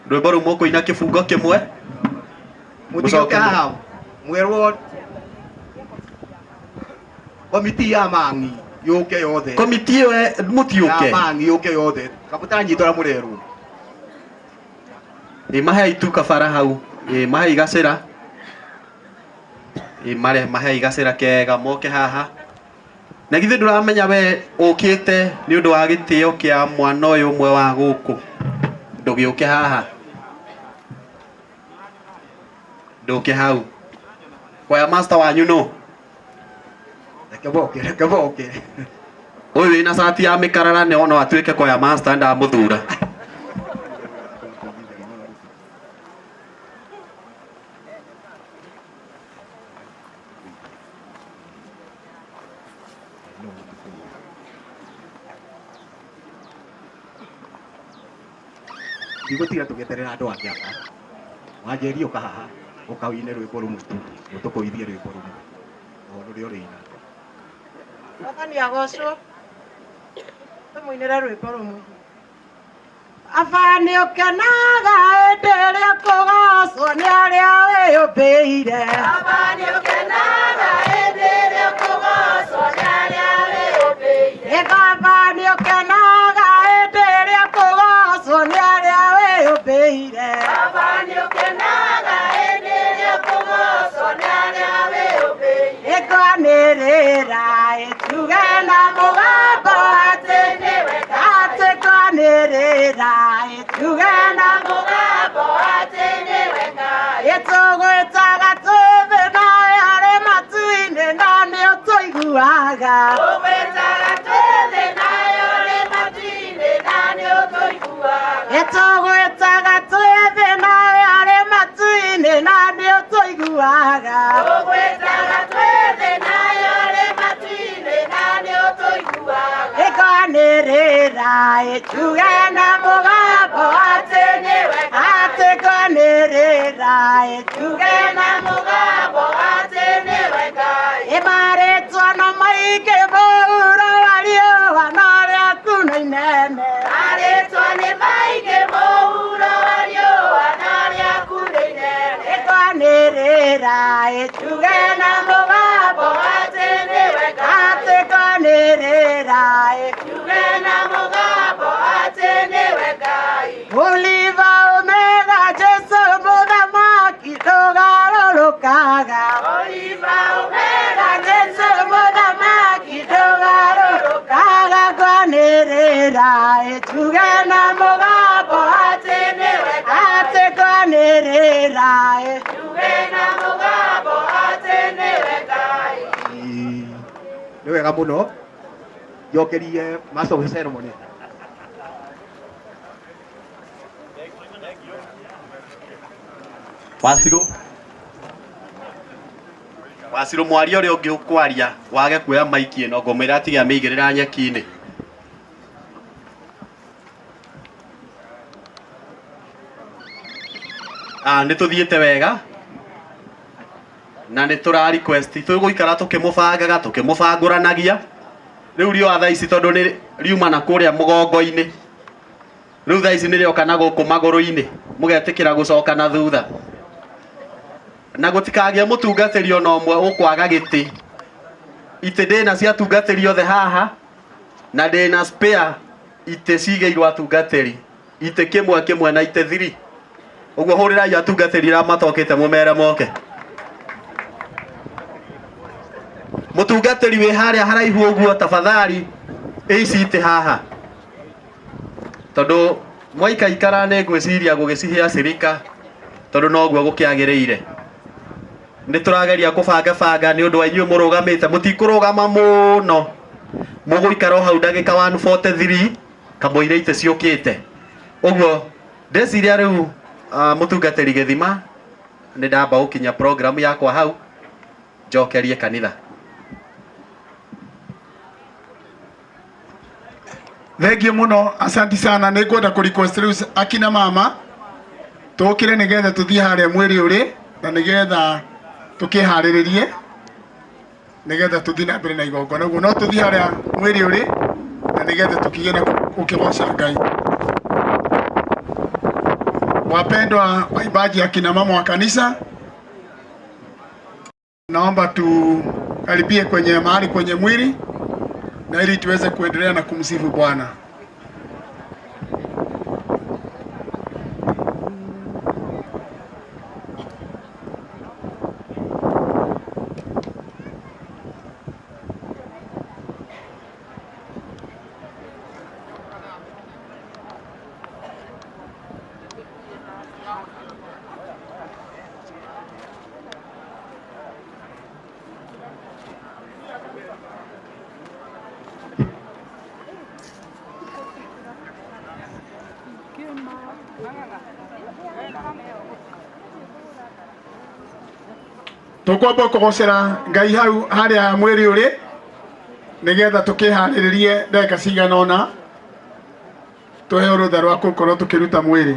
rwĩmbo rũu mũkũina kĩbungo kĩmwe. Mũtigoke haha mwerwo komiti ya Mang'i yũke yothe. Komiti ĩyo mũtiũke. Ya Mang'i yũke yothe kamũtaranyitwo ũrĩa mũrerwo. Ĩ mahei tu kabara hau. Ĩ mahei gacĩra. Ĩ mare mahei gacĩra kega moke haha. Na githĩ ndũramenya we ũkĩte nĩ ũndũ wa gĩtĩo kĩa mwana ũyũ ũmwe wa gũkũ, ndũgĩũke haha, ndũke hau. Kwaya master wanyu no reke boke, reke boke. Ũyũ wĩna cati ya mĩkarara nĩ no atuĩke kwaya master ndamũthura. Ndigũtiga tũgĩeterera andũ angĩ aka wanjĩrie ũka haha ũkawine rwĩmbo rũmwe tu ũtũkũithie rwĩmbo rũmwe o rũrĩa ũrĩina. Mwathani agocwo, tũmũinĩre rwĩmbo rũmwe. Aba nĩ ũkenaga hĩndĩ ĩrĩa kũgocwo nĩ arĩa wĩyũmbĩire. Aba nĩ ũkenaga hĩndĩ ĩrĩa kũgocwo nĩ arĩa wĩyũmbĩire. Ĩ baba nĩ ũkenaga hĩndĩ ĩrĩa kũgocwo nĩ arĩa wĩyũmbĩire. Baba nĩ ũkenaga hĩndĩ ĩrĩa kũgocwo nĩ arĩa wĩyũmbĩire. Ĩkwanĩrĩra ĩtuge na mũgambo atĩ nĩwe, atĩ kwanĩrĩra ĩtuge na mũgambo atĩ nĩwe Ngai. Ĩtũgwĩtaga twĩ thĩ nawe arĩ matu-inĩ na nĩ ũtũiguaga. Tũgwĩtaga twĩ thĩ nawe ũrĩ matu-inĩ na nĩ ũtũiguaga. Ĩtũgwĩtaga twĩ thĩ nawe arĩ matu-inĩ na nĩ ũtũiguaga. Tũgwĩtaga twĩ thĩ nawe ũrĩ matu-inĩ na nĩ ũtũiguaga. Ĩkwanĩrĩra ĩtuge na mũgambo atĩ nĩwe, atĩ kwanĩrĩra ĩtuge na mũgambo atĩ nĩwe Ngai. Ĩmarĩtwo na maingĩ mũhuro wa riũa na rĩaku nĩ inene. Marĩtwa nĩ maingĩ mũhuro wa riũa na rĩaku nĩ inene. Ĩkwanĩrĩra ĩtuge na mũgambo atĩ nĩwe Ngai. Atĩ kwanĩrĩra ĩtuge na mũgambo atĩ nĩwe Ngai. Oliva Omega Jesu mũthamaki ndũgarũrũkaga. Oliva Omega Jesu mũthamaki ndũgarũrũkaga. Kwanĩrĩra ĩtuge na mũgambo atĩ nĩwe Ngai. Atĩ kwanĩrĩra ĩtuge na mũgambo atĩ nĩwe Ngai. Nĩ wega mũno njokerie master of ceremony. Wacirũ, Wacirũ mwaria ũrĩa ũngĩ ũkwaria wage kuoya maiki ĩno ngũmwĩra atige amĩigĩrĩra nyeki-inĩ. Nĩ tũthiĩte wega na nĩ tũra request tũgũikara tũkĩmũbangaga tũkĩmũbangũranagia. Rĩu riũa thaa ici tondũ nĩ riuma na kũrĩa mũgongo-inĩ, rĩu thaa ici nĩ rĩoka na gũkũ magũrũ-inĩ, mũgetĩkĩra gũcoka na thutha. Na gũtikagĩe mũtungatĩri ona ũmwe ũkwaga gĩtĩ. Itĩ ndĩna cia atungatĩri othe haha na ndĩna spare itĩ cigĩirwo atungatĩri, itĩ kĩmwe kĩmwe na itĩ 3. Ũguo hũrĩrai atungatĩri arĩa matokĩte mũmere moke. Mũtungatĩri wĩ harĩa haraihu ũguo tafadhali ici itĩ haha. Tondũ mwaikaikara nĩ ngwĩciria gũgĩcihe cirika tondũ noguo gũkĩagĩrĩire. Nĩ tũrageria kũbanga banga nĩ ũndũ wa inyuĩ mũrũgamĩte, mũtikũrũgama mũno, mũgũikara o hau ndagĩka 143 kamũira itĩ ciũkĩte. Ũguo ndeciria rĩu mũtungatĩri Gĩthima nĩ ndamba gũkinya program yakwa hau njokerie kanitha. Thengiũ mũno, asanti sana. Nĩ ngwenda kũ request rĩu akina mama tũkĩre nĩgetha tũthiĩ harĩa mwĩrĩ ũrĩ na nĩgetha tũkĩharĩrĩrie nĩgetha tũthiĩ na mbere na igongona. Ũguo no tũthiĩ harĩa mwĩrĩ ũrĩ na nĩgetha tũkĩgĩe na gũkĩgoca Ngai. Wapendwa waimbaji akina mama wa kanisa, naomba tukaribie kwenye mahali kwenye mwili na ili tuweze kuendelea na kumsifu Bwana. Tũkwamba kũgocera Ngai hau harĩa mwĩrĩ ũrĩ nĩgetha tũkĩharĩrĩrie ndagĩka cigana ũna tũheo rũtha rwa gũkorwo tũkĩruta mwĩrĩ.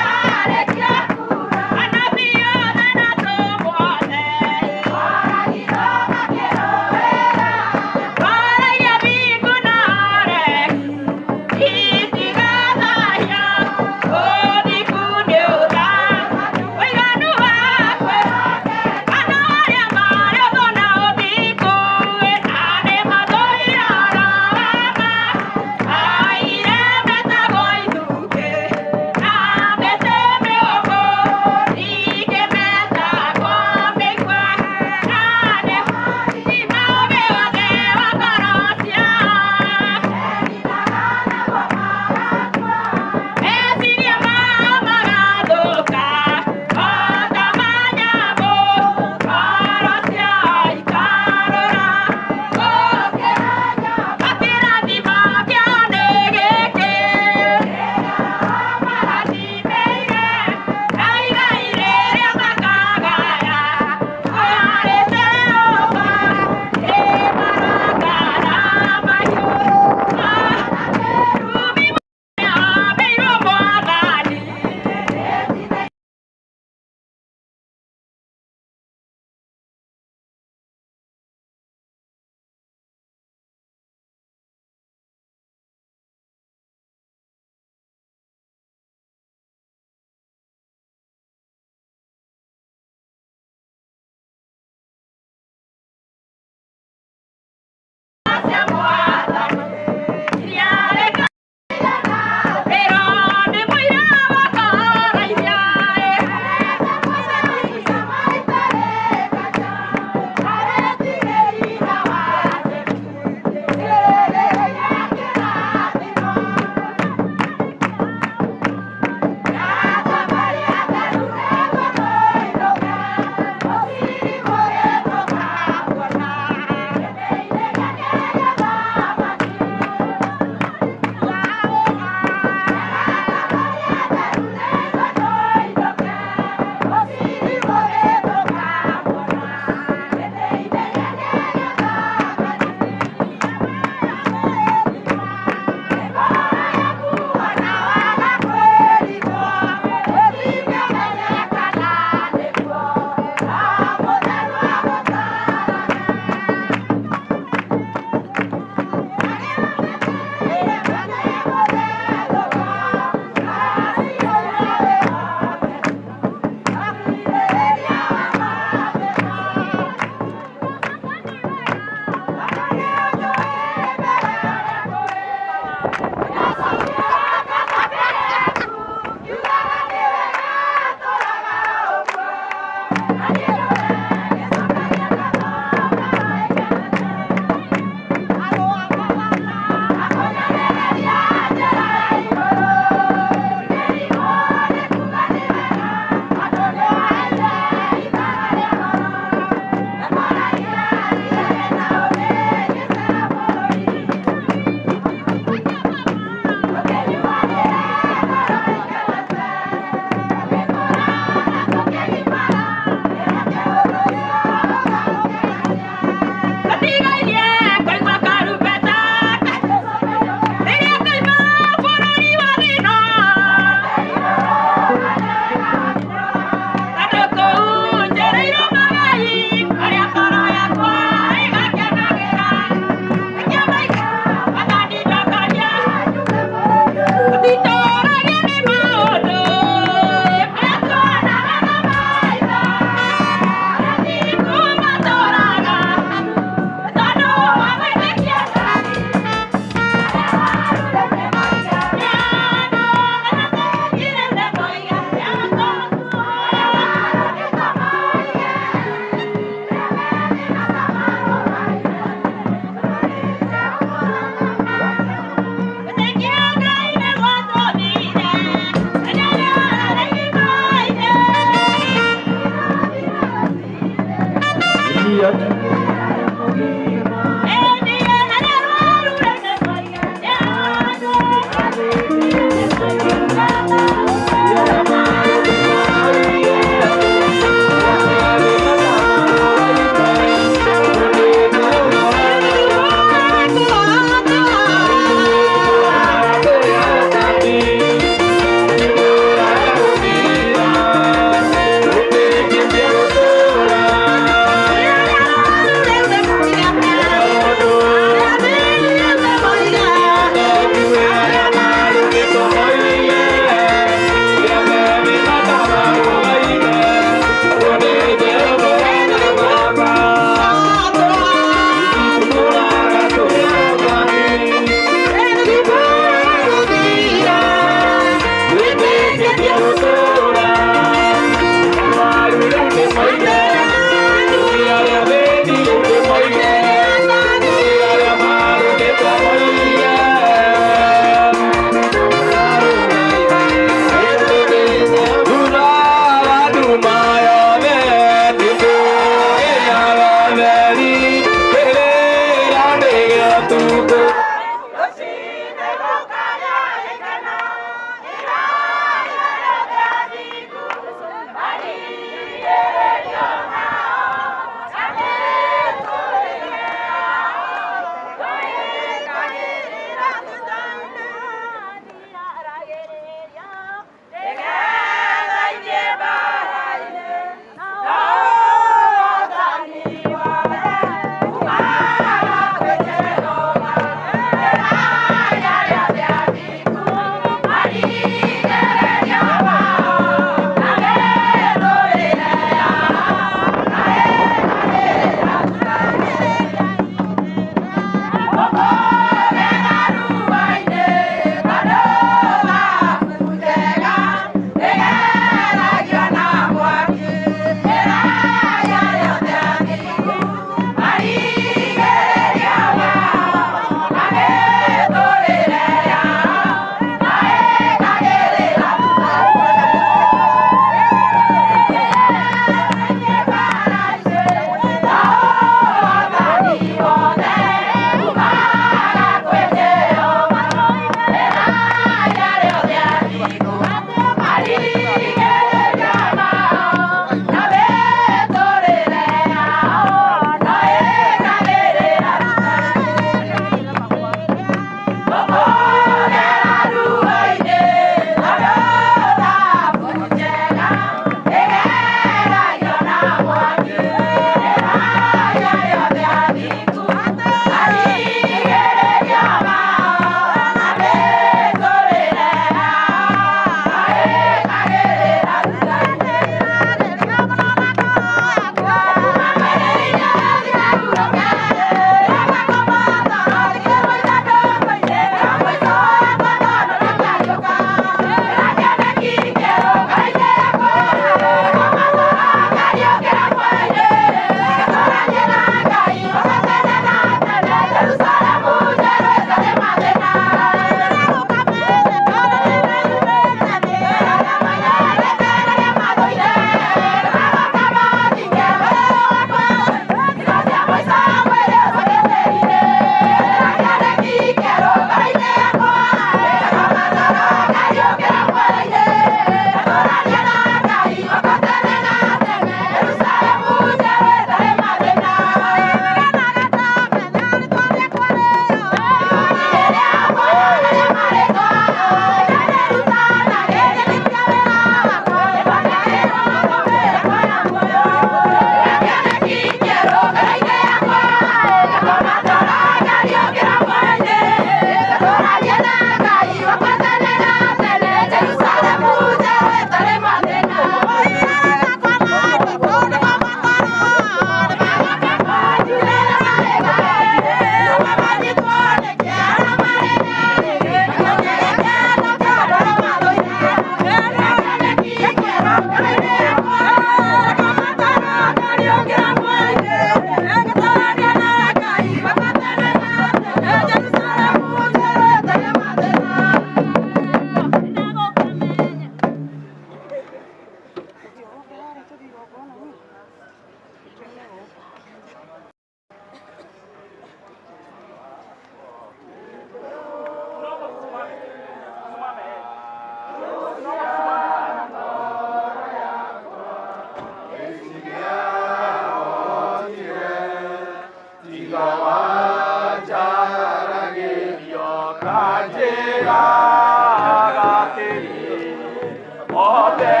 mothe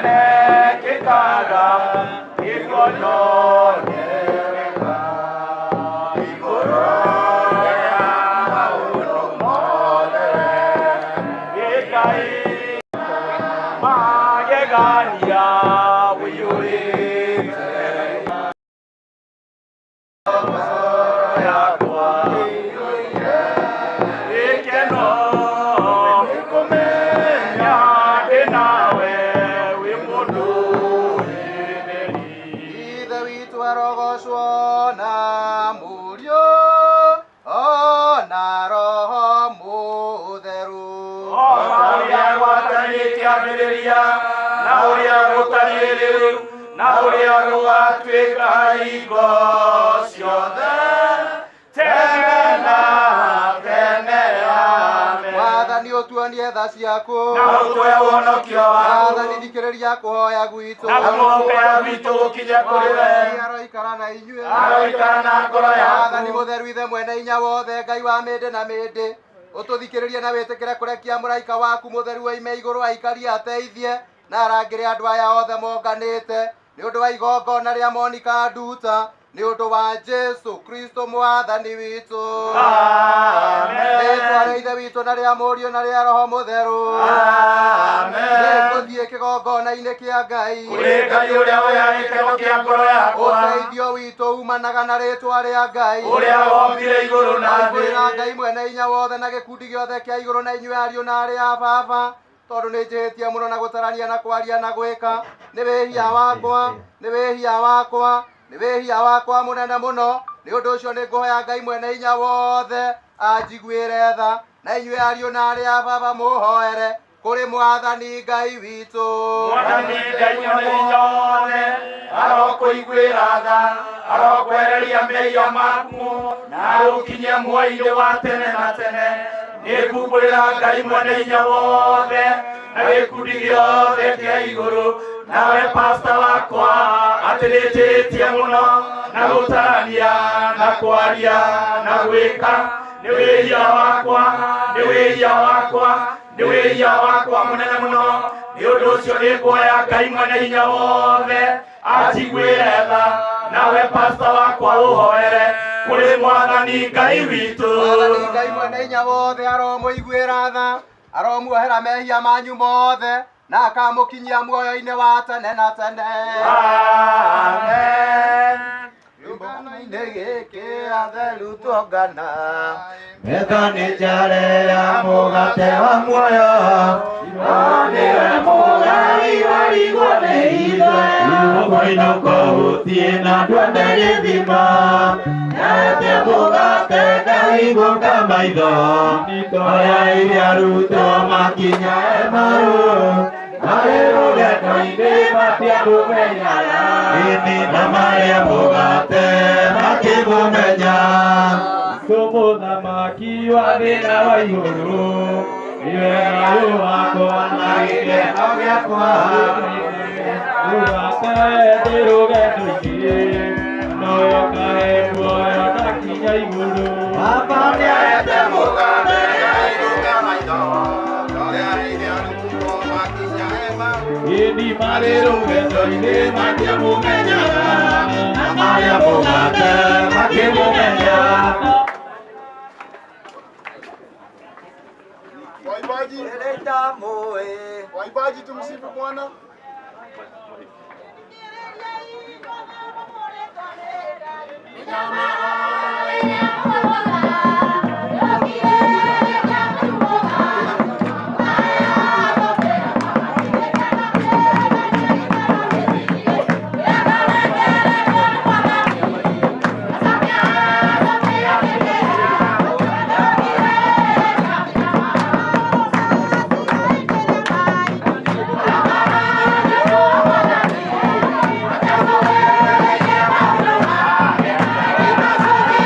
mekĩkaga nĩguo nyone wega igũrũ rĩa maũndũ mothe nĩ Ngai magegania ũiyũrĩte ngoro yakwa gĩkeno nĩkũmenya ndĩ nawe wĩ mũndũ Ithe witũ arogocwo na Mũriũ o na Roho Mũtheru. O ta ũrĩa gwatariĩ kĩambĩrĩria na ũrĩa gũtariĩ rĩu na ũrĩa gũgatuĩka hingo ciothe tene na tene. Amen. Mwathani ũtuonie tha ciaku Na ũtũhe ũhonokio waku. Mwathani thikĩrĩria kũhoya gwitũ Na kũhoya gwitũ gũkinye kũrĩ we. Aroikara na inyuĩ Aroikara na ngoro yaku. Mwathani mũtheru ithe mwene hinya wothe Ngai wa mĩndĩ na mĩndĩ ũtũthikĩrĩrie na wĩtĩkĩre kũrekia mũraika waku mũtheru oime igũrũ aikarie ateithie na arangĩre andũ aya othe monganĩte nĩ ũndũ wa igongona rĩa Monica Nduta nĩ ũndũ wa Jesu Kristo mwathani witũ. Amen. Rĩtwa rĩa Ithe witũ na rĩa Mũriũ na rĩa Roho Mũtheru. Amen. Nĩngũthiĩ kĩgongona-inĩ kĩa Ngai. Kũrĩ Ngai ũrĩa ũheaga gĩkeno kĩa ngoro yakwa. Ũteithio witũ umanaga na rĩtwa rĩa Ngai Ũrĩa wombire igũrũ na thĩ. Ngwĩra Ngai mwene hinya wothe na gĩkundi gĩothe kĩa igũrũ na inyuĩ ariũ na arĩ a baba tondũ nĩ njĩhĩtie mũno na gũtarania na kwaria na gwĩka nĩ wĩhia wakwa nĩ wĩhia wakwa nĩ wĩhia wakwa mũnene mũno nĩ ũndũ ũcio nĩ ngũhoya Ngai mwene hinya wothe anjiguĩre tha na inyuĩ ariũ na arĩ a baba mũhoere kũrĩ mwathani Ngai witũ. Mwathani Ngai mwene hinya wothe arokũiguĩra tha arokwehereria mehia maku na agũkinyie muoyo-inĩ wa tene na tene. Nĩngumbũrĩra Ngai mwene hinya wothe na gĩkundi gĩothe kĩa igũrũ nawe pasta wakwa atĩ nĩnjĩhĩtie mũno na gũtarania na kwaria na gwĩka nĩ wĩhia wakwa nĩ wĩhia wakwa nĩ wĩhia wakwa mũnene mũno nĩ ũndũ ũcio nĩnguoya Ngai mwene hinya wothe anjiguĩre tha nawe pasta wakwa ũhoere kũrĩ mwathani Ngai witũ. Mwathani Ngai mwene hinya wothe aromũiguĩra tha aromuohera mehia manyu mothe na akamũkinyia muoyo-inĩ wa tene na tene. Amen. Kĩũngano-inĩ gĩkĩ atheru tuongana Metha nĩ njare ya mũgate wa muoyo nĩwe mũgai warigwo nĩ ithe ũkũinũka ũthiĩ na ndwende gĩthima Nete mũgate ngahingũka maitho Oya iria arutwo makinya Emau marĩ rũgendo-inĩ matiamũmenyaga na marĩa mũgate makĩmũmenya Mũthamaki wa thĩ na wa igũrũ nĩwe thayũ wakwa na gĩkeno gĩakwa Mũgate ndĩ rũgendo-inĩ noyo kahe muoyo ndakinya igũrũ Baba nĩahete mũgate ngahingũka maitho oya iria arutwo makinya Emau Ĩni marĩ rũgendo-inĩ matiamũmenyaga na marĩa mũgate makĩmũmenya. Waimbaji, waimbaji, tumsifu Bwana. Thank you.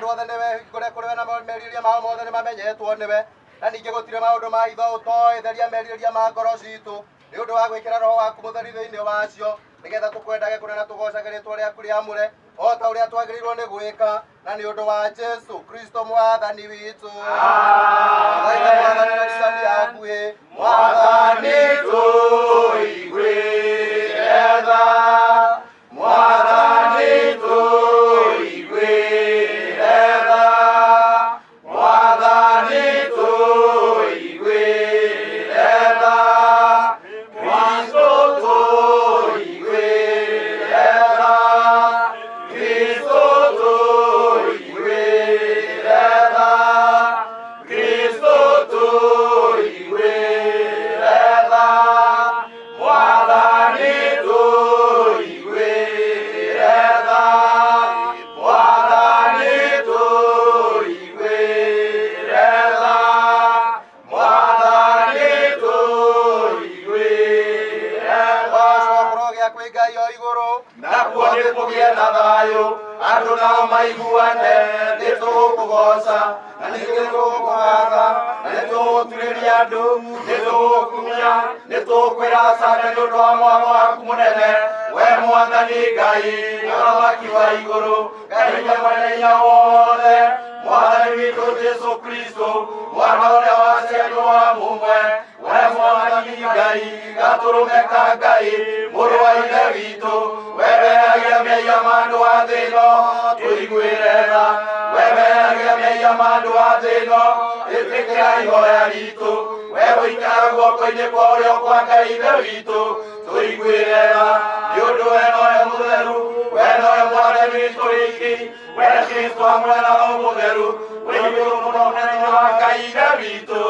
Andũ othe nĩwe kũrĩa kũrĩ we na merirĩria mao mothe nĩmamenyetwo nĩwe. Na ningĩ gũtirĩ maũndũ ma hitho ũtoĩ, theria merirĩria ma ngoro citũ nĩ ũndũ wa gwĩkĩra roho waku mũtheru thĩinĩ wacio, nĩgetha tũkwendage kũna na tũgoocage rĩĩtwa rĩaku rĩamũre o ta ũrĩa twagĩrĩirwo nĩ gwĩka, na nĩ ũndũ wa Jesũ Kristo mwathani witũ. Amen. Mwathani na ricani hakuhĩ. Mwathani tũiguĩre tha, Mwathani tũiguĩre tha, Mwathani tũiguĩre tha, Kristo tũiguĩre tha, Kristo tũiguĩre tha, Kristo tũiguĩre tha, Mwathani tũiguĩre tha, Mwathani tũiguĩre tha, Mwathani tũiguĩre tha. Gũcokwo gĩa kwĩ Ngai o igũrũ, Nakuo nĩ kũgĩe na thayũ, andũ nao maiguane, nĩ tũgũkũgooca na ningĩ nĩ tũgũkũgatha na nĩ tũgũturĩria andũ, nĩ tũgũkumia, nĩ tũgũkwĩra asante nĩ ũndũ wa mwaka waku mũnene, we Mwathani Ngai, Mũthamaki wa igũrũ, Ngai ũrĩa mwene hinya wothe, Mwathani witũ Jesũ Kristo, mwana ũrĩa waciarirwo wa mũmwe, we Mwathani Ngai, gatũrũme ka Ngai, mũrũ wa Ithe witũ, we weheragia mehia ma andũ a thĩ ĩno, tũiguĩre tha, we weheragia mehia ma andũ a thĩ ĩno, ĩtĩkĩra ihoya ritũ, we ũikaraga guoko-inĩ kwa ũrĩo kwa Ngai Ithe witũ, tũiguĩre tha, nĩ ũndũ we nowe mũtheru, we nowe Mwathani witũ wiki, we Kristo hamwe na Roho Mũtheru, wĩ igũrũ mũno mũnene wa Ngai Ithe witũ.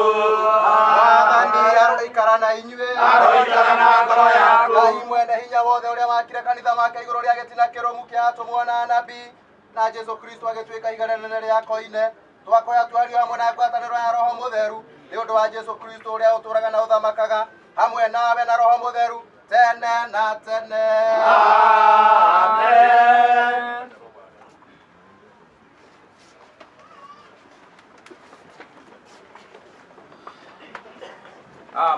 Mwathani aroikara na inyuĩ, Aroikara na ngoro yaku. Ngai mwene hinya wothe ũrĩa wakire kanitha wake igũrũ rĩa gĩtina kĩrũmu kĩa atũmwo na anabii, na Jesũ Kristo agĩtuĩka ihiga rĩnene rĩa koine, twakoya twario hamwe na ngwatanĩro ya Roho Mũtheru nĩ ũndũ wa Jesũ Kristo ũrĩa ũtũũraga na ũthamakaga hamwe nawe na Roho Mũtheru tene na tene. Amen.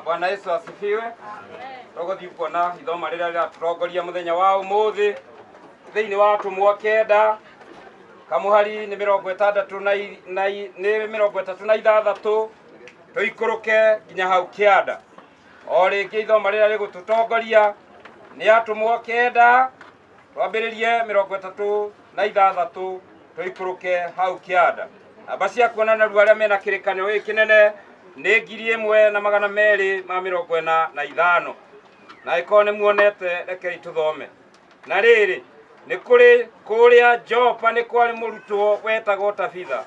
Bwana Yesu asifiwe. Tũgũthiĩ kuona ithoma rĩrĩa rĩratũrongoria mũthenya wa ũmũthĩ thĩinĩ wa atũmwo kenda kamũhari nĩ mĩrongo ĩtandatũ na nĩ mĩrongo ĩtatũ na ithathatũ tũikũrũke nginya hau kĩanda. O rĩngĩ ithoma rĩrĩa rĩgũtũtongoria nĩ atũmwo kenda twambĩrĩrie mĩrongo ĩtatũ na ithathatũ tũikũrũke hau kĩanda. Namba cia kuona narua arĩa mena kĩrĩkanĩro gĩkĩ kĩnene nĩ 1245 na ĩkorwo nĩ muonete rekei tũthome. Na rĩrĩ nĩ kũrĩ kũrĩa Jopa nĩ kwarĩ mũrutwo wetagwo Tabitha,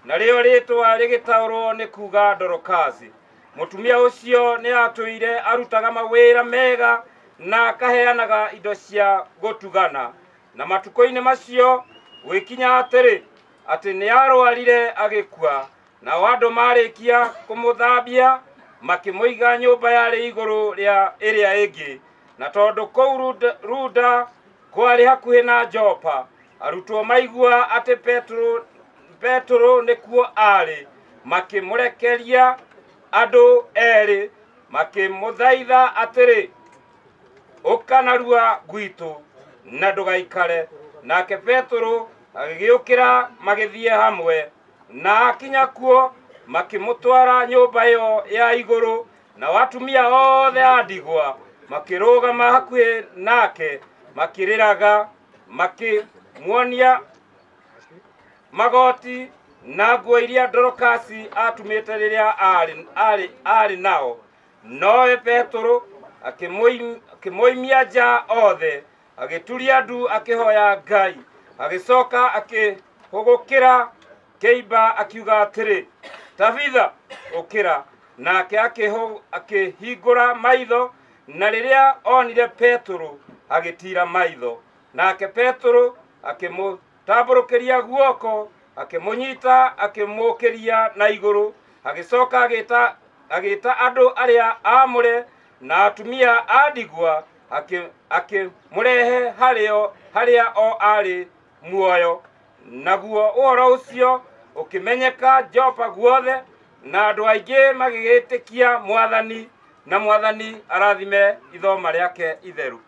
narĩo rĩtwa rĩgĩtaũrwo nĩ kuga Dorokasi. Mũtumia ũcio nĩ atũire arutaga mawĩra mega na akaheanaga indo cia gũtugana. Na matukũ-inĩ macio gwĩkinya atĩrĩ, atĩ nĩ arwarire agĩkua. Nao andũ marĩkia kũmũthambia makĩmũiga nyũmba yarĩ igũrũ rĩa ĩrĩa ĩngĩ. Na tondũ kũu Ruda kwarĩ hakuhĩ na Jopa, arutwo maigua atĩ Petero nĩkuo aarĩ, makĩmũrekeria andũ erĩ makĩmũthaitha atĩrĩ, ũka narua gwitũ na ndũgaikare. Nake Petero agĩgĩũkĩra magĩthiĩ hamwe, na akinya kuo makĩmũtwara nyũmba ĩyo ya igũrũ, nao atumia othe a ndigwa makĩrũgama hakuhĩ nake makĩrĩraga, makĩmuonia magoti na nguo iria Dorokasi atumĩte rĩrĩa aarĩ nao. Nowe Petero akĩmoimia nja othe, agĩturia ndu akĩhoya Ngai, agĩcoka akĩhũgũkĩra kĩimba akiuga atĩrĩ, Tabitha, ũkĩra. Nake akĩhingũra maitho, na rĩrĩa onire Petero agĩtiira maitho. Nake Petero akĩmũtambũrũkĩria guoko, akĩmũnyita, akĩmũũkĩria na igũrũ, agĩcoka agĩta andũ arĩa aamũre na atumia a ndigwa, akĩmũrehe harĩa o aarĩ muoyo. Naguo ũhoro ũcio ũkĩmenyeka Jopa guothe, na andũ aingĩ magĩgĩtĩkia Mwathani, na Mwathani arathime ithoma rĩake itheru.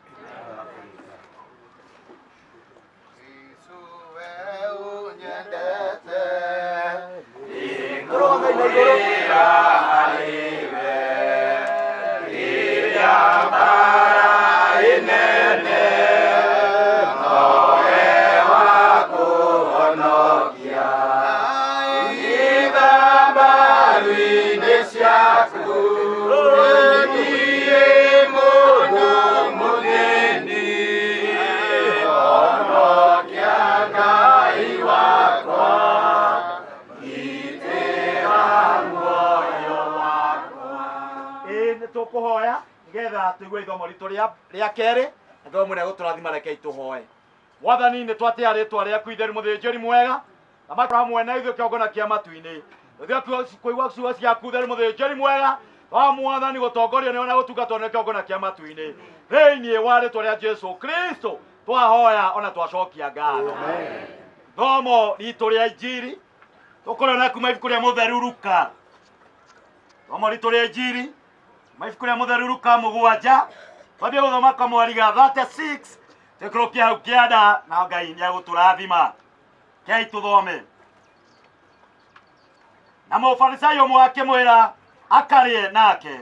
Tukuhoya nigetha tuigue ithomo ritu ria keri na Ngai mwene guturathima reke tuhoe. Mwathani ni twatia ritwa riaku itheru muthinjiri mwega na makora hamwe na ithuĩ kĩongona kĩa matu-inĩ. Tũthiĩ kũigua ciugo ciaku theru mũthĩnjĩri mwega wa Mwathani gũtongorio nĩwe na gũtungatwo nĩ kĩongona kĩa matu-inĩ. Thĩinĩ wa rĩtwa rĩa Jesu Kristo twahoya ona twacokia ngatho. Thomo ritũ rĩa Injiri tũkũrona kuma ibuku rĩa Mũtheru Luka. Thomo ritũ rĩa Injiri kuma ibuku rĩa Mũtheru Luka 7 twambie gũthoma kamweri ga 36 tũikũrũkie hau kĩanda na Ngai nĩegũtũrathima. Kei tũthome. Na mũfarisai ũmwe akĩmwĩra akarĩe nake,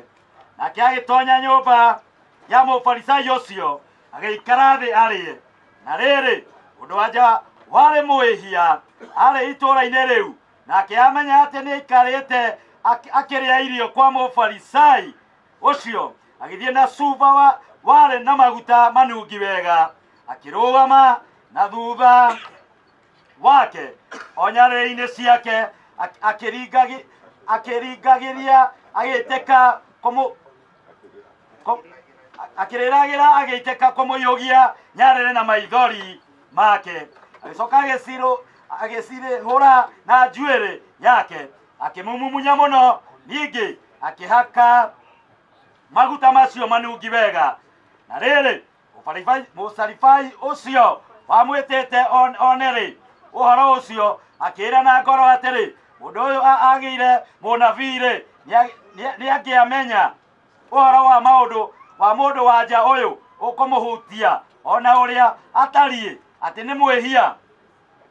nake agĩtonya nyũmba ya mũfarisai ũcio agĩikara thĩ arĩe. Na rĩrĩ, mũndũ wa-nja warĩ mwĩhia arĩ itũũra-inĩ rĩu, nake amenya atĩ nĩaikarĩte akĩrĩa irio kwa mũfarisai ũcio, agĩthiĩ na cuba warĩ na maguta manungi wega, akĩrũgama na thutha wake o nyarĩrĩ-inĩ ciake, akĩringagĩria agĩtĩka akĩrĩragĩra agĩitĩka kũmũiyũgia nyarĩrĩ na maithori make. Agĩcoka agĩcirĩhũra na njuĩrĩ yake, akĩmũmumunya mũno, ningĩ akĩhaka maguta macio manungi wega. Na rĩrĩ, mũcarifai ũcio wamwĩtĩte one-rĩ ũhoro ũcio, akĩĩra na ngoro atĩrĩ, mũndũ ũyũ agĩire mũnabii-rĩ, nĩangĩamenya ũhoro wa maũndũ wa mũndũ wa nja ũyũ ũkũmũhutia ona ũrĩa atariĩ atĩ nĩ mwĩhia.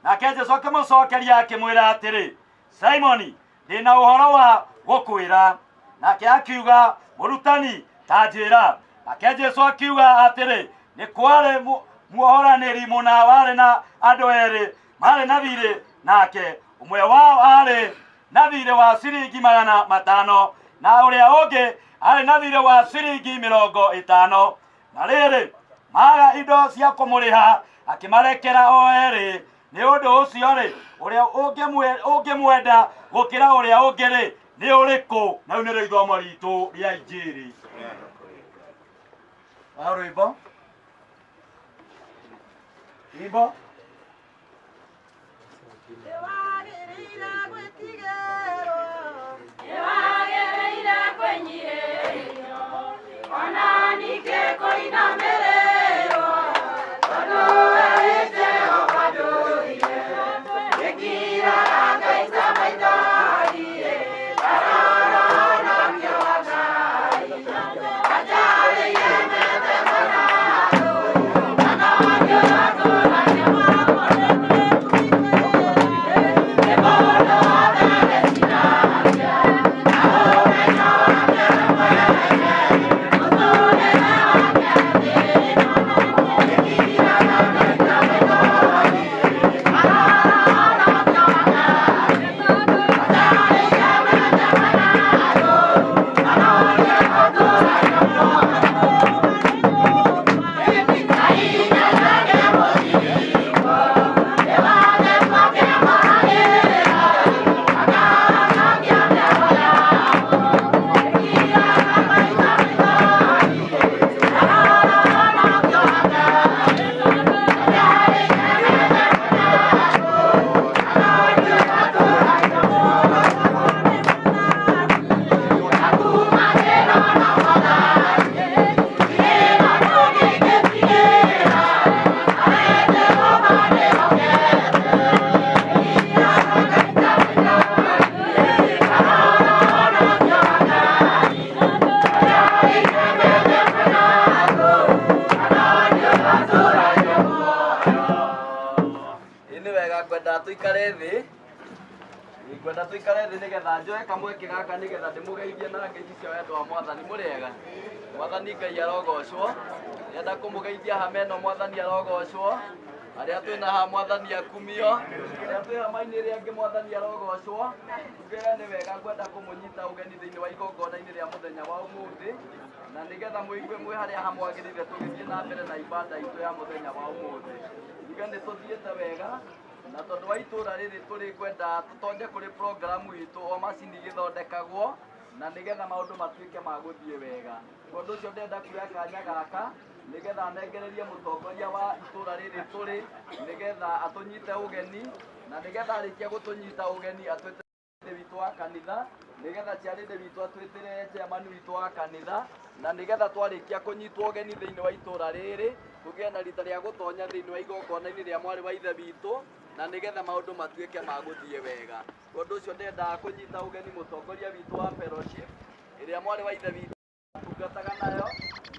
Nake Jesũ akĩmũcookeria akĩmwĩra atĩrĩ, Simoni, ndĩna ũhoro wa gũkwĩra. Nake akiuga, Mũrutani, ta njĩra. Nake Jesũ akiuga atĩrĩ, nĩ kwarĩ muohoranĩri mũna warĩ na andũ erĩ marĩ na thiirĩ nake, ũmwe wao arĩ na thiirĩ wa ciringi 500 na ũrĩa ũngĩ arĩ na thiirĩ wa ciringi 50. Na rĩrĩ, maga indo cia kũmũrĩha, akĩmarekera o erĩ. Nĩ ũndũ ũcio-rĩ, ũrĩa ũngĩmwenda gũkĩra ũrĩa ũngĩ-rĩ, nĩ ũrĩkũ? Na rĩu nĩrĩo ithomo ritũ rĩa Injiri. Wa rwĩmbo rwĩmbo Nĩwagĩrĩire kwĩnyihĩrio, ona ningĩ kũinamĩrĩrwo, tondũ we wĩ Jehova ndũire. Gĩkiraga ngaita maithori, ndarororokio wa Ngai. Anjarĩire methema na andũ, na no ngĩũra tũragia. Nĩ mũndũ wothe. Ngwenda tũikare thĩ. Ngwenda tũikare thĩ nĩgetha njoe kamweke gaka nĩgetha ndĩmũgeithie na ngeithi cia wendo wa mwathani. Mũrĩega? Mwathani Ngai arogocwo. Ndĩrenda kũmũgeithia hama ĩno, mwathani arogocwo. Arĩa twĩna haha, mwathani akumio. Arĩa twĩ hama-inĩ ĩrĩa ĩngĩ, mwathani arogocwo. Tuge nĩ wega ngwenda kũmũnyita ũgeni thĩinĩ wa igongona-inĩ rĩa mũthenya wa ũmũthĩ, na nĩgetha mũigue mwĩ harĩa hamwagĩrĩire tũgĩthiĩ na mbere na ibada itũ ya mũthenya wa ũmũthĩ. Tuge nĩ tũthiĩte wega, na tondũ wa itũra rĩrĩ tũrĩ, ngwenda tũtonye kũrĩ programu itũ o macini igĩthondekagwo, na nĩgetha maũndũ matuĩke ma gũthiĩ wega. Tondũ ũcio ndĩrenda kuoya kanya gaka nĩgetha nengererie mũtongoria wa itũra rĩrĩ tũrĩ, nĩgetha atũnyite ũgeni, na nĩgetha arĩkia gũtũnyita ũgeni atwĩte witũ wa kanitha, nĩgetha ciarĩndĩ witũ atwĩtĩre chairman witũ wa kanitha, na nĩgetha twarĩkia kũnyitwo ũgeni thĩinĩ wa itũra rĩrĩ tũgĩe na rita rĩa gũtonya thĩinĩ wa igongona-inĩ rĩa mwarĩ wa ithe witũ, na nĩgetha maũndũ matuĩke ma gũthiĩ wega. Tondũ ũcio ndendaga kũnyita ũgeni mũtongoria witũ wa fellowship ĩrĩa mwarĩ wa ithe witũ atungataga nayo,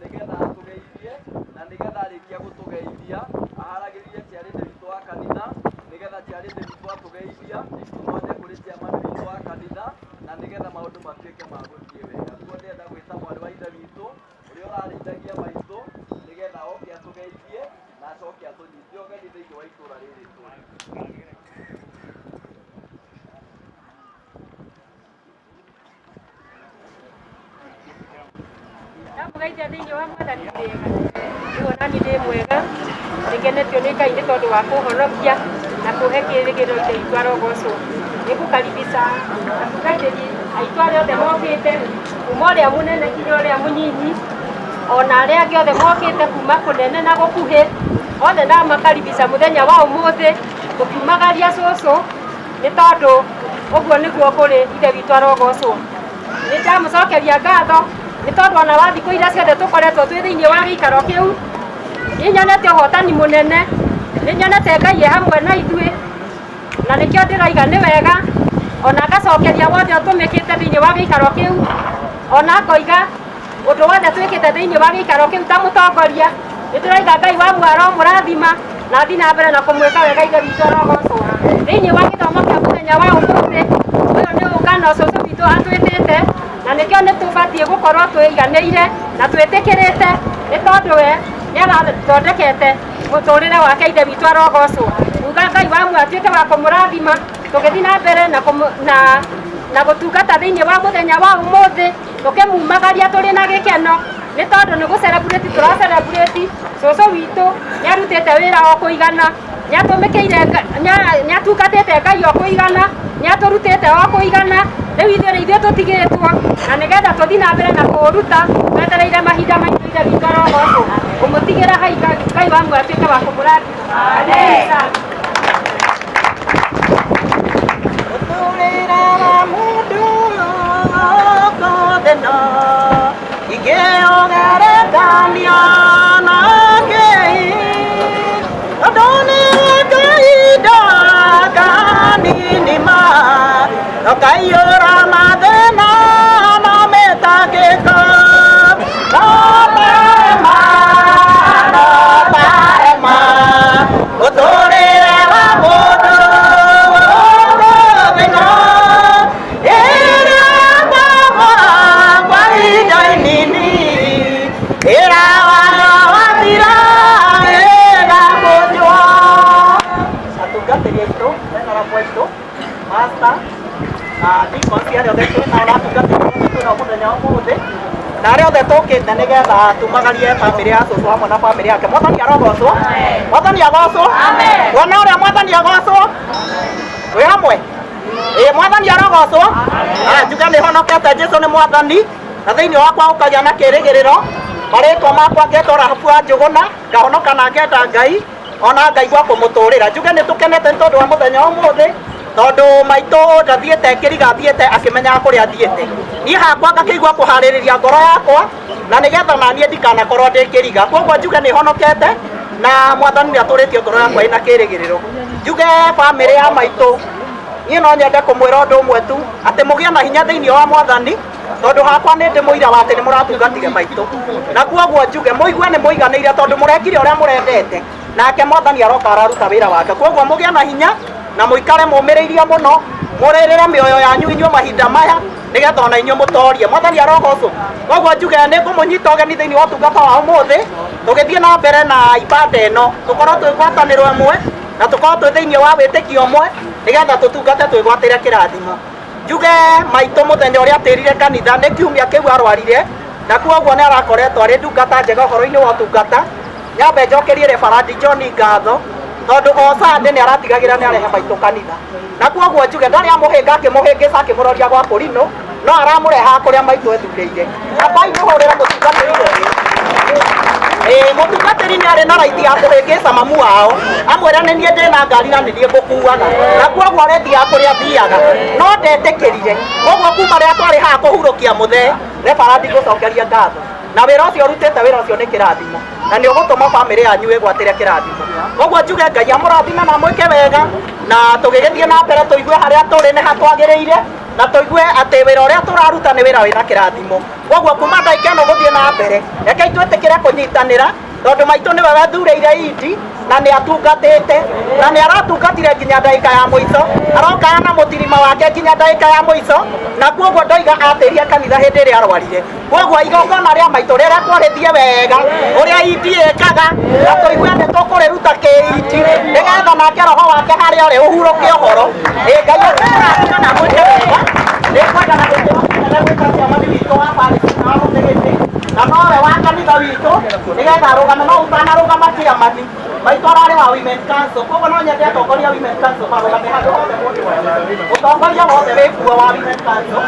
nĩgetha atũgeithie, na nĩgetha arĩkia gũtũgeithia aharagĩrĩrie ciarĩndĩ witũ wa kanitha, nĩgetha ciarĩndĩ witũ atũgeithia tũtonye kũrĩ chairman witũ wa kanitha, na nĩgetha maũndũ matuĩke ma gũthiĩ wega. Kuo ndĩrenda gwĩta mwarĩ wa ithe witũ ũrĩa ũrarĩithagia maitũ, nĩgetha oke atũgeithie na acoke atũnyite ũgeni thĩinĩ wa itũra rĩrĩ tũrĩ. Ndamũgeithia thĩinĩ wa mwathani. Ndĩega rĩu, onani ndĩ mwega, nĩngenetio nĩ Ngai nĩ tondũ wa kũhonokia na kũhe kĩrĩgĩrĩro. Ithe witũ arogocwo. Nĩngũkaribisha atungatĩri aitũ arĩa othe mokĩte, kuma ũrĩa mũnene nginya ũrĩa mũnyinyi, ona arĩa angĩ othe mokĩte kuma kũnene na gũkuhĩ, othe ndamakaribisha mũthenya wa ũmũthĩ tũkiumagaria cũcũ, nĩ tondũ ũguo nĩguo kũrĩ. Ithe witũ arogocwo. Nĩ ndamũcokeria ngatho nĩ tondũ ona wa thikũ iria ciothe tũkoretwo twĩ thĩinĩ wa gĩikaro kĩu, nĩ nyonete ũhotani mũnene, nĩ nyonete Ngai e hamwe na ithuĩ, na nĩkĩo ndĩroiga nĩ wega. Ona ngacokeria wothe ũtũmĩkĩte thĩinĩ wa gĩikaro kĩu, ona ngoiga ũndũ wothe twĩkĩte thĩinĩ wa gĩikaro kĩu ta mũtongoria, nĩ ndĩroiga Ngai wa muoyo mũrathima na thiĩ na mbere na kũmwĩka wega. Ithe witũ arogocwo. Thĩinĩ wa gĩthomo kĩa mũthenya wa ũmũthĩ, ũyũ nĩ ũngano cũcũ witũ atwĩtĩte, na nĩkĩo nĩ tũbatiĩ gũkorwo twĩiganĩire na twĩtĩkĩrĩte, nĩ tondũ we nĩ arathondekete mũtũrĩre wake. Ithe witũ arogocwo. Uga Ngai wa muoyo atuĩke wa kũmũrathima tũgĩthiĩ na mbere na na gũtungata thĩinĩ wa mũthenya wa ũmũthĩ, tũkĩmumagaria tũrĩ na gĩkeno, nĩ tondũ nĩ gũ celebrate tũra celebrate cũcũ witũ. Nĩ arutĩte wĩra o kũigana, nĩ atũmĩkĩire, nĩ atungatĩte Ngai o kũigana, nĩ atũrutĩte o kũigana. Rĩu ithuĩ nĩ ithuĩ tũtigĩtwo, na nĩgetha tũthiĩ na mbere na kũũruta twetereire mahinda maitũ. Ithe witũ arogocwo. Kũmũtigĩra hai, Ngai wa muoyo atuĩke wa kũmũrathima. Amen. Mũtũrĩre wa mũndũ gũkũ thĩ no ingĩũgerekania na kĩĩ? Tondũ nĩ kahinda kanini ma no kaiyũra mathĩna na mĩtangĩko. No taema, no taema, mũtũrĩre wa mũndũ gũkũ thĩ no ĩrĩa kwa ihinda inini, wĩra wayo wathira ĩgakũnjwo. Atungatĩri aitũ, venerable aitũ, master na deacons arĩa othe twĩnao, na atungatĩri othe twĩnao mũthenya wa ũmũthĩ, na arĩa othe tũkĩte nĩgetha tumagarie bamĩrĩ ya cũcũ hamwe na bamĩrĩ yake. Mwathani arogocwo. Mwathani agocwo. Kuona ũrĩa mwathani agocwo twĩ hamwe. Ĩ mwathani arogocwo. Njuge nĩ honokete, Jesu nĩ mwathani, na thĩinĩ wakwa ũkagĩa na kĩrĩgĩrĩro. Marĩtwa makwa ngetwo Rahabu wa Njũgũna, ngahonoka na ngenda Ngai, ona ngaigua kũmũtũrĩra. Njuge nĩ tũkenete nĩ tondũ wa mũthenya wa ũmũthĩ, tondũ maitũ ndathiĩte kĩriga, athiĩte akĩmenyaga kũrĩa athiĩte. Niĩ hakwa ngakĩigua kũharĩrĩria ngoro yakwa na nĩgetha naniĩ ndikanakorwo ndĩ kĩriga. Koguo njuge nĩ honokete na mwathani nĩ atũrĩtie ngoro yakwa ĩna kĩrĩgĩrĩro. Njuge bamĩrĩ ya maitũ, niĩ no nyende kũmwĩra ũndũ ũmwe tu, atĩ mũgĩe na hinya thĩinĩ wa mwathani, tondũ hakwa nĩ ndĩ mũira wa atĩ nĩ mũratungatire maitũ, na kuoguo njuge mũigue nĩ mũiganĩire, tondũ mũrekire ũrĩa mũrendete, nake mwathani aroka araruta wĩra wake. Koguo mũgĩe na hinya. Na mũikare mũmĩrĩirie mũno, mũrĩrĩre mĩoyo yanyu inyuĩ mahinda maya, nĩgetha ona inyuĩ mũtorie. Mwathani arogocwo. Koguo njuge nĩ ngũmũnyita ũgeni thĩinĩ wa ũtungata wa ũmũthĩ, tũgĩthiĩ na mbere na ibada ĩno, tũkorwo twĩ ngwatanĩro ĩmwe, na tũkorwo twĩ thĩinĩ wa wĩtĩkio ũmwe, nĩgetha tũtungate twĩgwatĩre kĩrathimo. Njuge maitũ mũthenya ũrĩa atĩrire kanitha nĩ kiumia kĩu arwarire, na koguo nĩ arakoretwo arĩ ndungata njega ũhoro-inĩ wa ũtungata. Nyambe njokerie Reverend John ngatho, tondũ o Sunday nĩ aratigagĩra nĩ arehe maitũ kanitha. Na koguo njuge ndarĩ amũhĩnga akĩmũhĩngĩca akĩmũroria gwa kũrinũ, no aramũrehaga kũrĩa maitũ ethurĩire. Ambai mũhũrĩre mũtungatĩri rũhĩ. Ĩĩ, mũtungatĩri nĩ arĩ na raiti ya kũhĩngĩca mamu wao, amwĩre nĩ niĩ ndĩna ngari na nĩ niĩ ngũkuaga, na koguo arethiaga kũrĩa athiaga, no ndetĩkĩrire. Koguo kuma rĩrĩa twarĩ haha kũhurũkia mũthee, Reverend ngũcokeria ngatho. Na wĩra ũcio ũrutĩte, wĩra ũcio nĩ kĩrathimo, na nĩ ũgũtũma bamĩrĩ yanyu ĩgwatĩre kĩrathimo. Koguo njuge Ngai amũrathime na amwĩke wega, na tũgĩgĩthiĩ na mbere tũigue harĩa tũrĩ nĩ hatwagĩrĩire, na tũigue atĩ wĩra ũrĩa tũraruta nĩ wĩra wĩna kĩrathimo. Koguo kuma ndagĩka ĩno gũthiĩ na mbere, rekei twĩtĩkĩre kũnyitanĩra, tondũ maitũ nĩwe wethurĩire indi, na nĩ atungatĩte, na nĩ aratungatire nginya ndagĩka ya mũico, arokaga na mũtirima wake nginya ndagĩka ya mũico, na koguo ndoiga atĩrie kanitha hĩndĩ ĩrĩa arwarire. Koguo igongona rĩa maitũ rĩrĩa twarĩthie wega, ũrĩa indi ĩkaga, na tũigue nĩ tũkũrĩruta kĩindi, nĩgetha nake roho wake harĩa ũrĩ ũhurũke ũhoro. Ĩ Ngai akũrathime na amwĩke wega. Nĩ ngwenda na gĩtĩo kĩnene gwĩta chairman witũ wa parish na wa Mũtĩgĩtĩ, na nowe wa kanitha witũ, nĩgetha arũgame. No ũtanarũgama chairman, maitũ ararĩ wa Women Council, koguo no nyende atongoria a Women Council marũgame handũ hothe mũndũ wothe. Mũtongoria wothe wĩ kuo wa Women Council,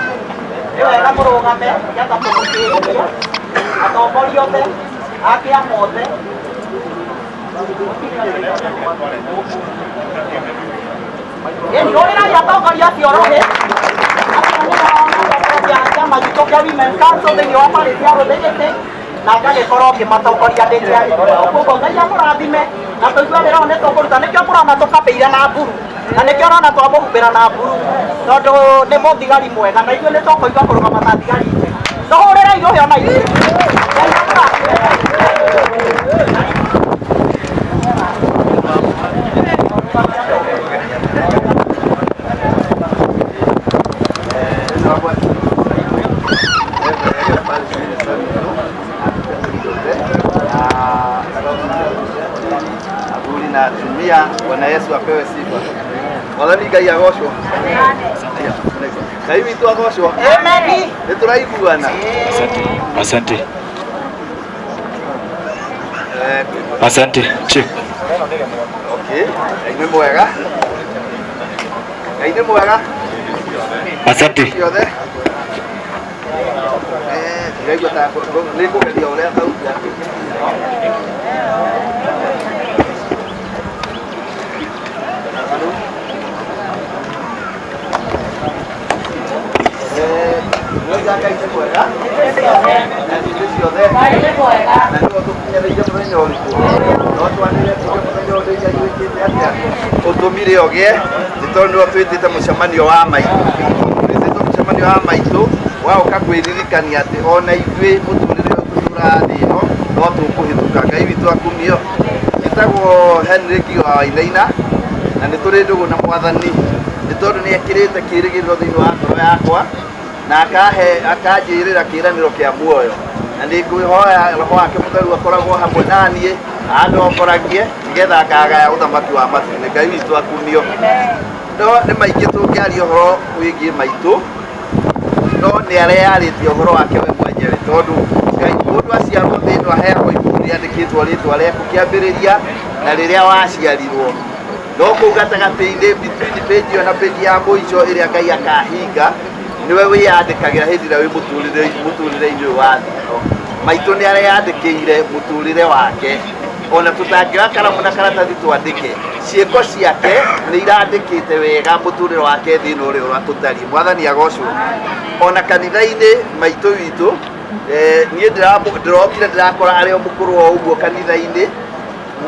nĩ wega mũrũgame nĩgetha tũmũtĩithie. Atongoria othe a kĩama othe. Ĩni, hũrĩrai atongoria acio rũhĩ. Acio nĩo matongoria kĩama gitũ kĩa Women Council thĩinĩ wa parish ya Rũthĩgĩtĩ, na ngagĩkorwo ngĩmatongoria ndĩ chairman wao. Koguo Ngai amũrathime, na tũigue wĩra ũyũ nĩ tũkũruta. Nĩkĩo mũrona tũkabĩire na mburu, na nĩkĩo ũrona twamũhumbĩra na mburu, tondũ nĩ mũthigari mwega, na ithuĩ nĩ tũkũigua kũrũgama ta thigari njega. Tũhũrĩrei rũhĩ ona ithuĩ. Ngai amũrathime. Athuri na atumia, Bwana Yesu apewe sifa. Mwathani Ngai agocwo. Ngai witũ agocwo. Amen. Nĩ tũraiguana. Asante. Asante. Chief. Okay. Ngai nĩ mwega. Ngai nĩ mwega. Asante. Ciothe. Ndiraigua ta nĩ ngũgeria ũrĩa thauti yake. Ngai nĩ mwega. Na hĩndĩ ciothe. Na nĩwe ũtũkinyanĩirie mũthenya ũrĩkũ. No twanĩrĩre tuge mũthenya ũyũ Ngai wĩkĩte atĩa. Ũtũmire ũgĩe nĩ tondũ nĩwe twĩtĩte mũcemanio wa maitũ. Twĩtĩte mũcemanio wa maitũ wa gũka kwĩririkania atĩ ona ithuĩ mũtũrĩre ũyũ tũtũraga thĩ ĩno no tũkũhĩtũka. Ngai witũ akumio. Njĩtagwo Henry Ngigĩ wa Wainaina na nĩ tũrĩ ndũgũ na Mwathani nĩ tondũ nĩ ekĩrĩte kĩĩrĩgĩrĩro thĩinĩ wa ngoro yakwa na akahe akanjĩrĩra kĩĩranĩro kĩa muoyo, na nĩ ngwĩhoya roho wake mũtheru akoragwo hamwe na niĩ andongoragie nĩgetha ngagaya ũthamaki wa matu-inĩ. Ngai witũ akumio. No nĩ maingĩ tũngĩaria ũhoro wĩgiĩ maitũ, no nĩ areyarĩtie ũhoro wake we mwenyewe, tondũ Ngai mũndũ aciarwo thĩ ĩno aheagwo ibuku rĩandĩkĩtwo rĩtwa rĩaku kĩambĩrĩria na rĩrĩa waciarirwo, no kũu gatagatĩ-inĩ between page ĩyo na page ya mũico ĩrĩa Ngai akahinga, nĩwe wĩyandĩkagĩra hĩndĩ ĩrĩa wĩ mũtũrĩre-inĩ ũyũ wa thĩ ĩno. Maitũ nĩ areyandĩkĩire mũtũrĩre wake, ona tũtangĩoya karamu na karatathi twandĩke, ciĩko ciake nĩ irandĩkĩte wega mũtũrĩre wake thĩ ĩno ũrĩa ũratũtariĩ. Mwathani agocwo. Ona kanitha-inĩ maitũ witũ, niĩ ndĩrokire ndĩrakora arĩ o mũkũrũ o ũguo kanitha-inĩ,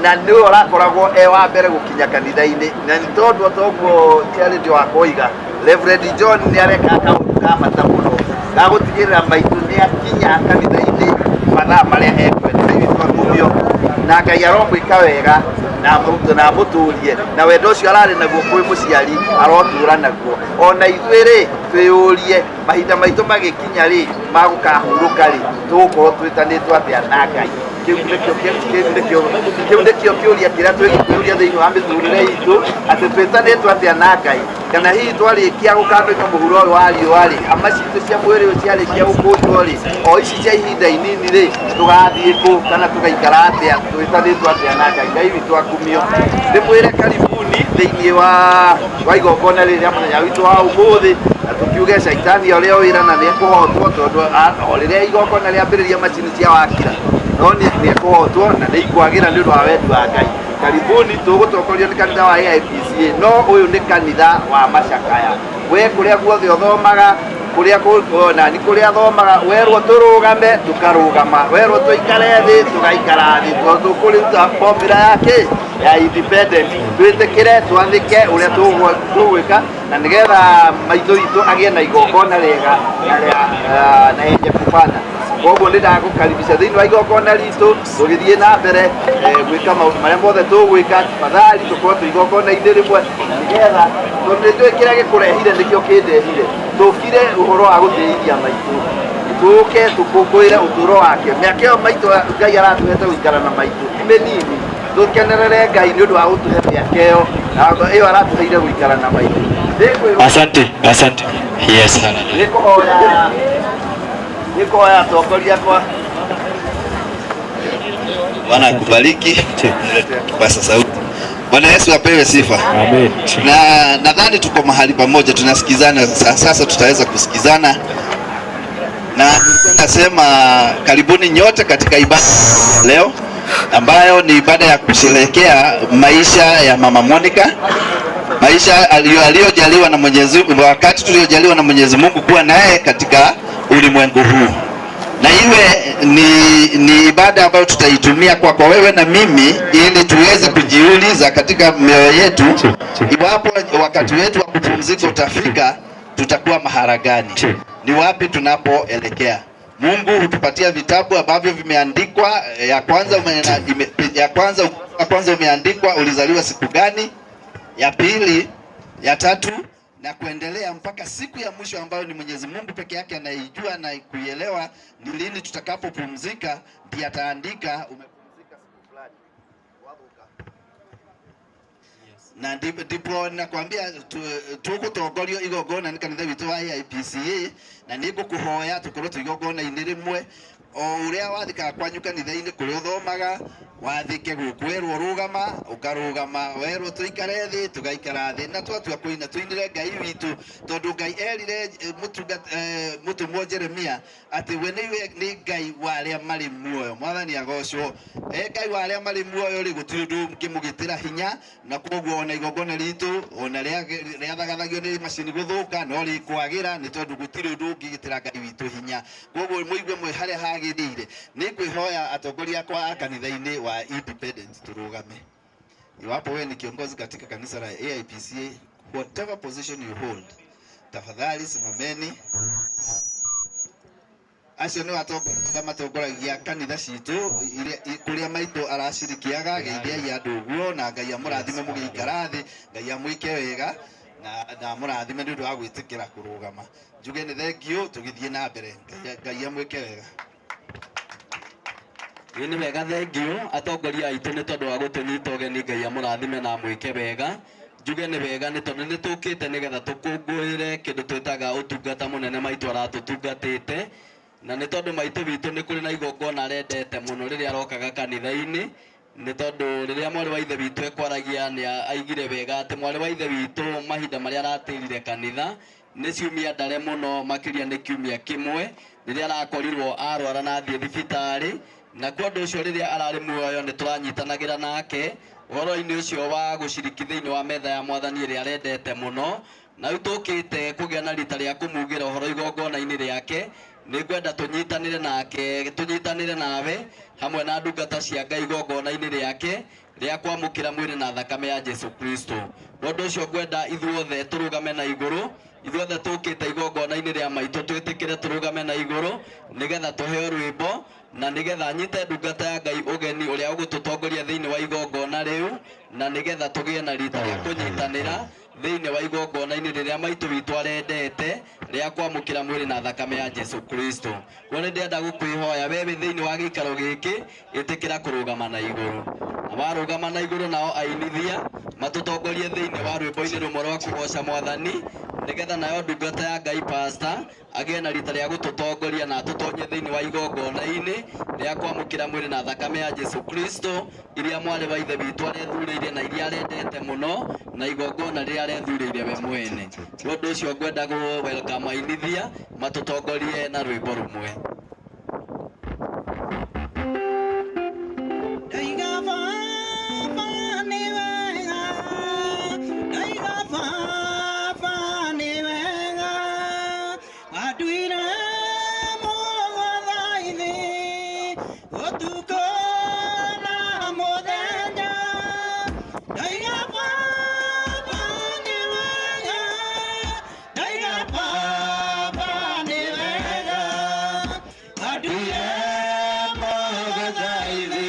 na nĩwe ũrakoragwo e wa mbere gũkinya kanitha-inĩ, na nĩ tondũ o toguo charity wakwa oiga, Reverend John nĩ areka kaũndũ ka bata mũno ga gũtigĩrĩra maitũ nĩ akinya kanitha-inĩ mathaa marĩa ekwenda. Ngai witũ akumio. Na Ngai aromwĩka wega na amũtũrie na wendo ũcio ararĩ naguo kwĩ mũciari arotũra naguo. Ona ithuĩ rĩ twĩyũrie mahinda maitũ magĩkinya rĩ magũkahurũka rĩ tũgũkorwo twĩtanĩtwo atĩa na Ngai. Kĩu nĩkĩo kĩũria kĩrĩa twĩkũria thĩinĩ wa mĩtũrĩre itũ atĩ twĩtanĩtwo atĩa na Ngai, kana hihi twarĩkia gũkanduĩka mũhuro ũyũ wa riũa rĩ, hama citũ cia mwĩrĩ ũyũ ciarĩkia gũkũnjwo rĩ, o ici cia ihinda inini rĩ tũgathiĩ kũ kana tũgaikara atĩa, twĩtanĩtwo atĩa na Ngai. Ngai witũ akumio. Ndĩmwĩre karibuni thĩinĩ wa igongona rĩrĩ rĩa mũthenya witũ wa ũmũthĩ, na tũkiuge caitani ũrĩa wĩra na nĩekũhotwo tondũ o rĩrĩa igongona rĩambĩrĩria macini cia wakira no nĩekũhotwo na nĩikwagĩra nĩ ũndũ wa wendi wa Ngai. Karibuni tũgũtongorio nĩ kanitha wa AIPCA, no ũyũ nĩ kanitha wa macakaya. We kũrĩa guothe ũthomaga, kũrĩa nani kũrĩa athomaga, werwo tũrũgame tũkarũgama, werwo tũikare thĩ tũgaikara thĩ, tondũ tũkũruta formula yake ya independent, twĩtĩkĩre twathĩke ũrĩa tũgwĩka na nĩgetha maitũ witũ agĩe na igongona rĩega na yenye kũbana. Koguo nĩ ndagũkaribisha thĩinĩ wa igongona ritũ tũgĩthiĩ na mbere gwĩka maũndũ marĩa mothe tũgwĩka. Tafadhali tũkorwo twĩ igongona-inĩ rĩmwe na nĩgetha tondũ nĩnjũĩ kĩrĩa gĩkũrehire nĩkĩo kĩndehire. Tũkire ũhoro wa gũtĩithia maitũ, tũke tũkũngũĩre ũtũũro wake. Mĩaka ĩyo maitũ Ngai aratũhete gũikara na maitũ ti mĩnini, tũkenerere Ngai nĩ ũndũ wa gũtũhe mĩaka ĩyo ĩyo aratũheire gũikara na maitũ. Asante, asante. Yes. Nĩkũhoya atongoria akwa. Bwana akubariki. Kipasa sauti. Bwana Yesu apewe sifa. Amen. Na nadhani tuko mahali pamoja tunasikizana sasa, tutaweza kusikizana. Na nilikuwa nasema karibuni nyote katika ibada leo ambayo ni ibada ya kusherehekea maisha ya Mama Monica, maisha aliyojaliwa na Mwenyezi Mungu, wakati tuliojaliwa na Mwenyezi Mungu kuwa naye katika ulimwengu huu. Na iwe ni ibada ambayo tutaitumia kwa wewe na mimi ili tuweze kujiuliza katika mioyo yetu, iwapo wakati wetu wa kupumzika utafika, tutakuwa mahala gani? Ni wapi tunapoelekea? Mungu hutupatia vitabu ambavyo vimeandikwa. Ya kwanza umeandikwa ulizaliwa siku gani, ya pili, ya tatu na kuendelea mpaka siku ya mwisho ambayo ni Mwenyezi Mungu peke yake anaijua na kuielewa ni lini tutakapopumzika, ndiye ataandika umepumzika siku fulani. Na ndipo nakwambia tugutongorio igongona ni kanitha witũ wa AIPCA, na nĩngũkũhoya tũkorwo twĩ igongona-inĩ rĩmwe. O ũrĩa wathikaga kwanyu kanitha-inĩ kũrĩa ũthomaga, wathĩke gũkũ, werwo rũgama ũkarũgama, werwo tũikare thĩ tũgaikara thĩ, na twatua kũina tũinĩre Ngai witũ, tondũ Ngai erire mũtũmwo Jeremia atĩ we nĩ Ngai wa arĩa marĩ muoyo. Mwathani agocwo. Ngai wa arĩa marĩ muoyo rĩ, gũtirĩ ũndũ ũngĩmũgitĩra hinya, na koguo ona igongona ritũ ona rĩathagathagio nĩ macini gũthũka no rĩkwagĩra, nĩ tondũ gũtirĩ ũndũ ũngĩgitĩra Ngai witũ hinya. Koguo mũigue mwĩ harĩa hagĩrĩire. Nĩ ngwĩhoya atongoria akwa a kanitha-inĩ wa Independent turugame. Iwapo wewe ni kiongozi katika kanisa la AIPCA, whatever position you hold, tafadhali simameni. Acio nĩ atongoria matongoragia kanitha citũ kũrĩa maitũ aracirikiaga. Geithiai andũ ũguo na Ngai amũrathime mũgĩikara thĩ, Ngai amwĩke wega na amũrathime nĩ ũndũ wa gwĩtĩkĩra kũrũgama. Njuge nĩ thengiũ, tũgĩthiĩ na mbere. Ngai amwĩke wega. Nĩ wega, thengiũ atongoria aitũ nĩ tondũ wa gũtũnyita ũgeni. Ngai amũrathime na amwĩke wega. Njuge nĩ wega nĩ tondũ nĩ tũkĩte nĩgetha tũkũngũĩre kĩndũ twĩtaga ũtungata mũnene maitũ aratũtungatĩte, na nĩ tondũ maitũ witũ nĩ kũrĩ na igongona arendete mũno rĩrĩa arokaga kanitha-inĩ, nĩ tondũ rĩrĩa mwarĩ wa ithe witũ ekwaragia nĩ aigire wega atĩ mwarĩ wa ithe witũ mahinda marĩa aratĩrire kanitha nĩ ciumia ndare mũno, makĩria nĩ kiumia kĩmwe rĩrĩa arakorirwo arwara na athiĩ thibitarĩ, na kwa ũndũ ũcio rĩrĩa ararĩ muoyo nĩ tũranyitanagĩra nake ũhoro-inĩ ũcio wa gũciriki thĩinĩ wa metha ya mwathani ĩrĩa arendete mũno. Na rĩu tũkĩte kũgĩa na rita rĩa kũmugĩra ũhoro igongona-inĩ rĩake, nĩ ngwenda tũnyitanĩre nake, tũnyitanĩre nawe hamwe na ndungata cia Ngai igongona-inĩ rĩake, rĩa kwamũkĩra mwĩrĩ na thakame ya Jesu Kristo. Ũndũ ũcio ngwenda ithuothe tũrũgame na igũrũ, ithuothe tũkĩte igongona-inĩ rĩa maitũ twĩtĩkĩre tũrũgame na igũrũ nĩgetha tũheo rwĩmbo na nĩgetha nyite ndungata ya Ngai ũgeni ũrĩa ũgũtũtongoria thĩinĩ wa igongona rĩu, na nĩgetha tũgĩe na rita rĩa kũnyitanĩra thĩinĩ wa igongona-inĩ rĩrĩa maitũ witũ arendete rĩa kwamũkĩra mwĩrĩ na thakame ya Jesu Kristo. Kuo nĩ ndĩrenda gũkwĩhoya we wĩ thĩinĩ wa gĩikaro gĩkĩ ĩtĩkĩra kũrũgama na igũrũ, na warũgama na igũrũ nao ainithia matũtongorie thĩinĩ wa rwĩmbo-inĩ rũmwe rwa kũgoca Mwathani, nĩgetha nayo ndungata ya Ngai pastor agĩe na rita rĩa gũtũtongoria na atũtonye thĩinĩ wa igongona-inĩ rĩa kwamũkĩra mwĩrĩ na thakame ya Jesu Kristo iria mwarĩ wa ithe witũ arethurĩire na iria arendete mũno na igongona rĩrĩa arethurĩire we mwene. Ũndũ ũcio ngwenda gũ welcome ainithia matũtongorie na rwĩmbo rũmwe. Ndaiga baba nĩ wega, ndaiga baba nĩ wega, wanduire mũgũtha-inĩ ũtukũ na mũthenya. Ndaiga baba nĩ wega, ndaiga baba nĩ wega, wanduire mũgũtha-inĩ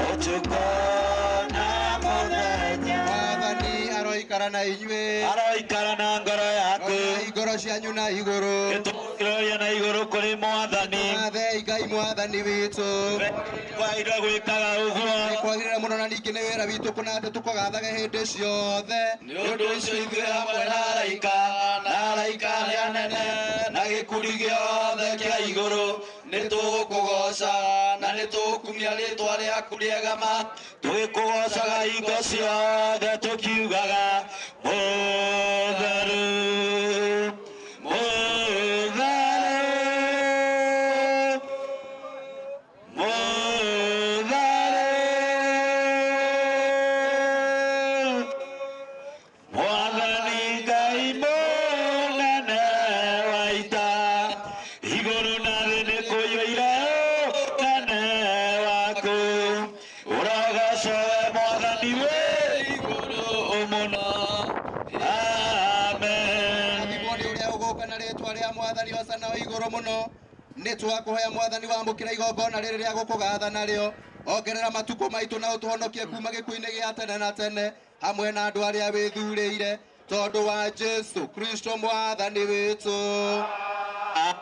ũtukũ na mũthenya. Mwathani aroikara na inyuĩ, aroikara na ngoro yaku, rorai ngoro cianyu na igũrũ, nĩtũkĩroria na igũrũ kũrĩ Mwathani. Tũgathei Ngai Mwathani witũ, kwairwo gwĩkaga ũguo nĩkwagĩrĩra mũno na ningĩ nĩ wĩra witũ kũna atĩ tũkũgathage hĩndĩ ciothe. Nĩ ũndũ ũcio ithuĩ hamwe na araika na araika arĩa anene na gĩkundi gĩothe kĩa igũrũ nĩtũgũkũgoca na nĩtũgũkumia rĩtwa rĩaku rĩega ma, tũgĩkũgocaga hingo ciothe tũkiugaga mũtheru, mũtheru, mũtheru, Mwathani Ngai mũnene wa ita, igũrũ na thĩ nĩkũiyũire ũnene waku. Ũrogocwo we Mwathani wĩ igũrũ mũno. Amen. Rathimwo nĩ ũrĩa ũgũka na rĩtwa rĩa Mwathani, hosana o igũrũ mũno. Nĩ twakũhoya Mwathani wamũkĩra igongona rĩrĩ rĩa gũkũgatha narĩo, ongerera matukũ maitũ na ũtũhonokie kuma gĩkuũ-inĩ gĩa tene na tene hamwe na andũ arĩa wĩthurĩire, tondũ wa Jesu Kristo Mwathani witũ.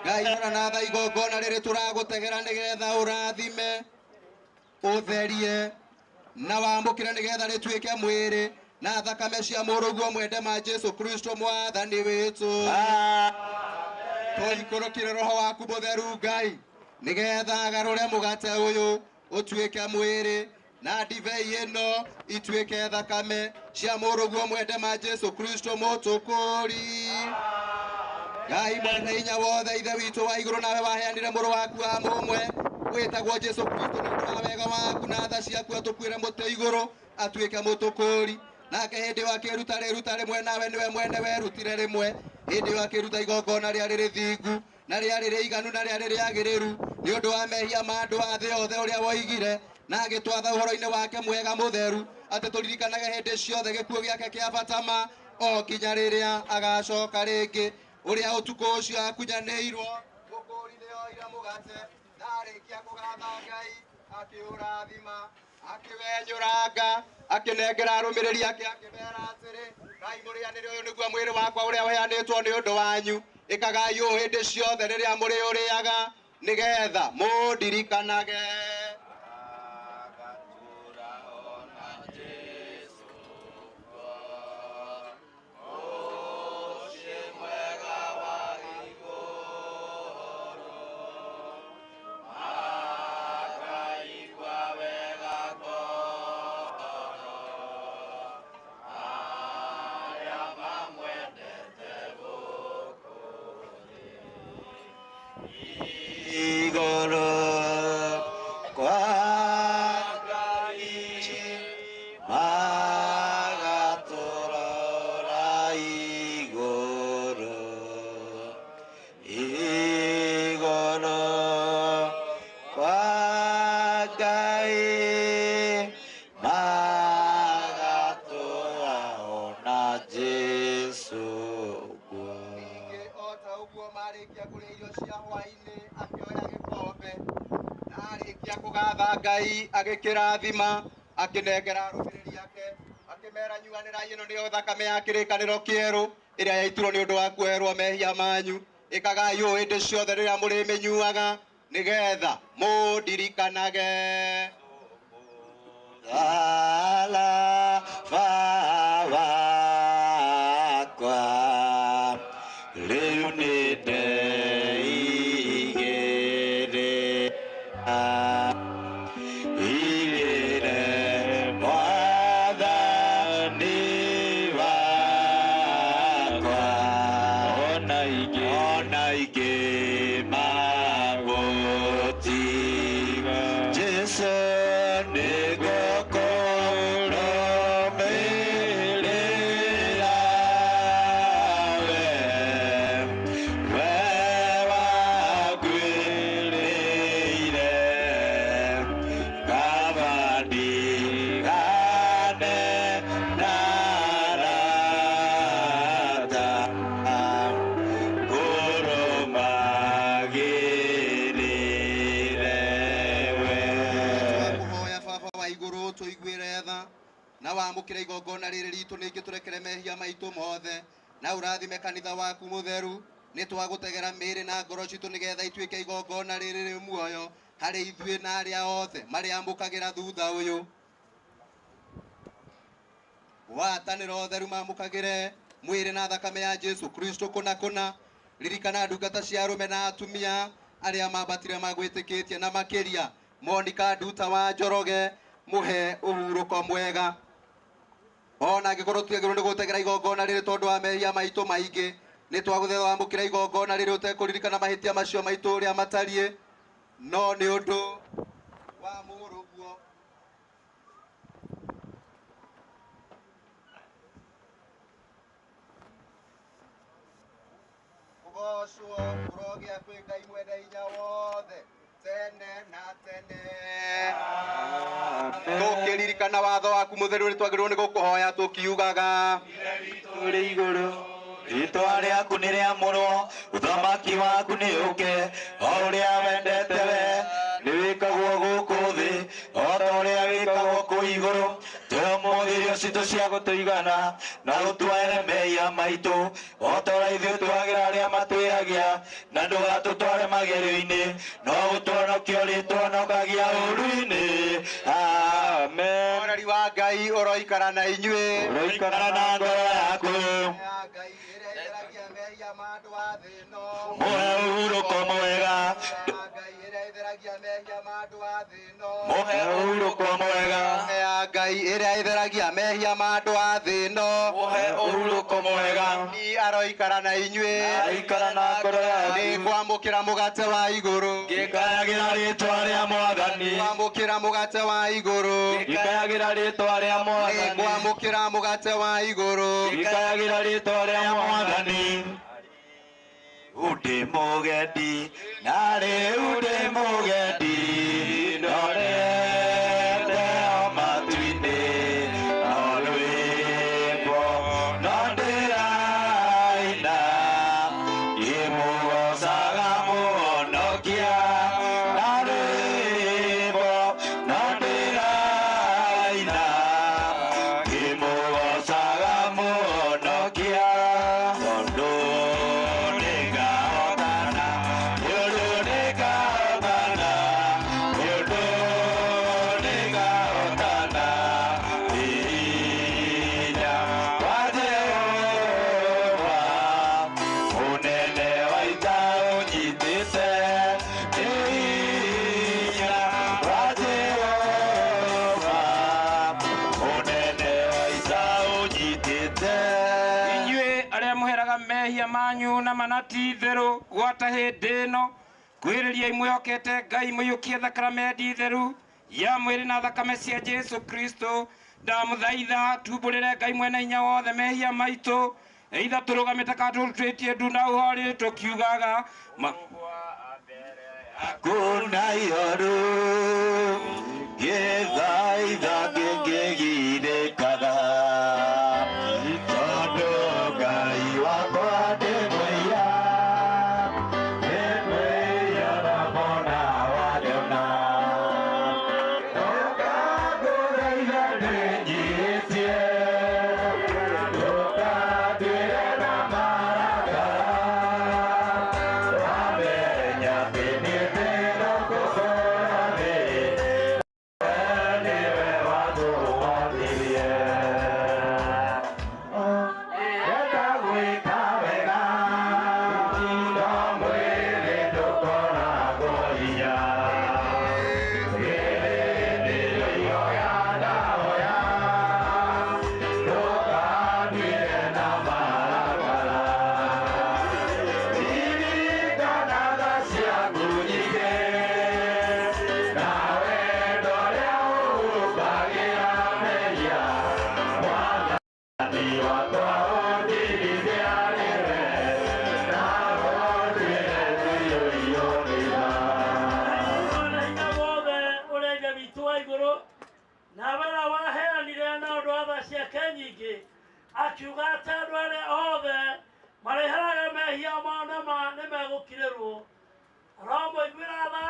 Ngai rora na tha igongona rĩrĩ tũragũtegera nĩgetha ũrathime, ũtherie na wamũkĩre nĩgetha rĩtuĩke mwĩrĩ na thakame cia mũrũguo mwende ma Jesu Kristo Mwathani witũ. Tũikũrũkire roho waku mũtheru Ngai nĩgetha agarũre mũgate ũyũ ũtuĩke mwĩrĩ na ndibei ĩno ituĩke thakame cia mũrũguo mwende ma Jesu Kristo mũtũkũri. Ngai mwene hinya wothe, Ithe witũ wa igũrũ, nawe waheanire mũrũ waku wa mũmwe wĩtagwo Jesu Kristo nĩ ũndũ wa wega waku na tha ciaku atũkuĩre mũtĩ igũrũ atuĩke mũtũkũri. Nake hĩndĩ ĩyo akĩruta rĩruta rĩmwe, nawe nĩwe mwene werutire rĩmwe. Hĩndĩ ĩyo akĩruta igongona rĩarĩ rĩthingu na rĩarĩ rĩiganu na rĩarĩ rĩagĩrĩru nĩ ũndũ wa mehia ma andũ a thĩ yothe, ũrĩa woigire na agĩtwatha ũhoro-inĩ wake mwega mũtheru atĩ tũririkanage hĩndĩ ciothe gĩkuũ gĩake kĩa bata ma o nginya rĩrĩa agacoka rĩngĩ, ũrĩa ũtukũ ũcio akunyanĩirwo. mũgate na arĩkia kũgatha Ngai akĩũrathima akĩwenyũranga akĩnengera arũmĩrĩri ake akĩmera atĩrĩ, kai mũrĩanĩre ũyũ nĩguo mwĩrĩ wakwa ũrĩa ũheanĩtwo nĩ ũndũ wanyu, ĩkagai ũũ hĩndĩ ciothe rĩrĩa mũrĩũrĩaga nĩgetha mũndirikanage. Igoro kwa Ngai magatorora igoro igoro kwa Ngai magatora ona Jesu guo. Ningĩ o ta ũguo marĩkia kũrĩa irio cia hwaĩ-inĩ akĩoya gĩkombe na arĩkia kũgatha Ngai agĩkĩrathima akĩnengera arũmĩrĩri ake akĩmera, nyuanĩrai, ĩno nĩyo thakame ya kĩrĩkanĩro kĩerũ ĩrĩa yaitirwo nĩ ũndũ wa kuoherwo mehia manyu, ĩkagai ũũ hĩndĩ ciothe rĩrĩa mũrĩmĩnyuaga nĩgetha mũndirikanage. Thalaba wakwa rĩu nĩ ndeigĩrĩra igĩre Mwathani wakwa ona ingĩ magũtiga Jesu nĩgũkũrũmĩrĩra we, we wakuĩrĩire kaba ndigane na arata ngũrũmagĩrĩre we. Kũhoya Baba wa igũrũ tũiguĩre tha na wamũkĩre igongona rĩrĩ ritũ ningĩ tũrekere mehia maitũ mothe na ũrathime kanitha waku mũtheru. Nĩ twagũtegera mĩĩrĩ na ngoro citũ nĩgetha ituĩke igongona rĩrĩ rĩ muoyo harĩ ithuĩ na arĩa othe marĩamũkagĩra thutha ũyũ. Gwatanĩro ũtheru mamũkagĩre mwĩrĩ na thakame ya Jesu Kristo kũna kũna. Ririkana ndungata cia arũme na atumia arĩa mambatire magwĩtĩkĩtie na makĩria Monica Nduta wa Njoroge, mũhe ũhurũko mwega. Ona angĩkorwo tũtiagĩrĩirwo nĩ gũtegera igongona rĩrĩ tondũ wa mehia maitũ maingĩ, nĩ twagũthaitha wamũkĩre igongona rĩrĩ ũtekũririkana mahĩtia macio maitũ ũrĩa matariĩ, no nĩ ũndũ wa mũrũguo. Kũgocwo kũrogĩa kwĩ Ngai mwene hinya wothe tene na tene. Tũkĩririkana watho waku mũtheru nĩ twagĩrĩirwo nĩ gũkũhoya tũkiugaga, Ũrĩ igũrũ rĩtwa rĩaku nĩ rĩamũrwo, ũthamaki waku nĩ ũke, o ũrĩa wendete we nĩ wĩkagwo gũkũ thĩ o ta ũrĩa wĩkagwo kũu igũrũ. Tũhe ũmũthĩ irio citũ cia gũtũigana, na ũtuoere mehia maitũ o ta ũrĩa ithuĩ tuagĩra arĩa matwĩhagia, na ndũgatũtware magerio-inĩ, no gũtũhonokia ũrĩtũhonokagia ũũru-inĩ. Amen. Ũhoreri wa Ngai ũroikara na inyuĩ. Ũroikara na ngoro yaku. Mũhe ũhurũko mwega. Mũhe ũhurũko mwega. Ya Ngai ĩrĩa ĩtheragia mehia ma andũ a thĩ ĩno. Mũhe ũhurũko mwega. Ni aroikara na inyuĩ. Aroikara na ngoro yaku. Nĩ ngwamũkĩra mũgate wa igũrũ. Ngĩkayagĩra rĩtwa rĩa Mwathani. Ngwamũkĩra mũgate wa igũrũ. Ngĩkayagĩra rĩtwa rĩa Mwathani. Nĩ ngwamũkĩra mũgate wa igũrũ. Ngĩkayagĩra rĩtwa rĩa Mwathani. Undi mũgendi na rĩu ndĩ mũgendi ndorete o matu-inĩ no rwĩmbo no ndĩraina ngĩmũgocaga mũhonokia Mwĩriraga mehia manyu na mana ti itherũ gwata hĩndĩ ĩno. Kwĩrĩriai mwĩhokete Ngai mũiyũkie thakramenti theru ya mwĩrĩ na thakame cia Jesu Kristo. Ndamũthaitha tumbũrĩre Ngai mwene hinya wothe mehia maitũ, eitha tũrũgamĩte kana tũrutĩtie ndu na ũhorĩ tũkiugaga Kuna ihoru gĩthaitha ngĩngĩgirĩkaga tondũ Ngai wakwa ndĩ mwĩia ndĩ mwĩia na mona wanyona ndũkangũthaitha ndĩnyitie ndũkanduĩre na marakara wamenya atĩ niĩ ndĩna gũkora thĩ nĩwe watũhotithirie. Enda gwĩka wega no mwĩrĩ ndũkoragwo hinya Rĩrĩ nĩrĩo ihoya ndahoya ndũkanduĩre na marakara Ririkanaga ciaku nyingĩ na wendo ũrĩa ũhumbagĩra mehia Mwathani wakwa ũndirithia nĩwe na ũnduĩre tũiyũiyũrĩra. Mwana hinya wothe ũrĩa Ithe witũ wa igũrũ na wĩra waheanire na ũndũ wa tha ciake nyingĩ, akiuga atĩ andũ arĩa othe marĩheraga mehia mao na ma nĩ megũkirĩrwo. Aromũiguĩra tha,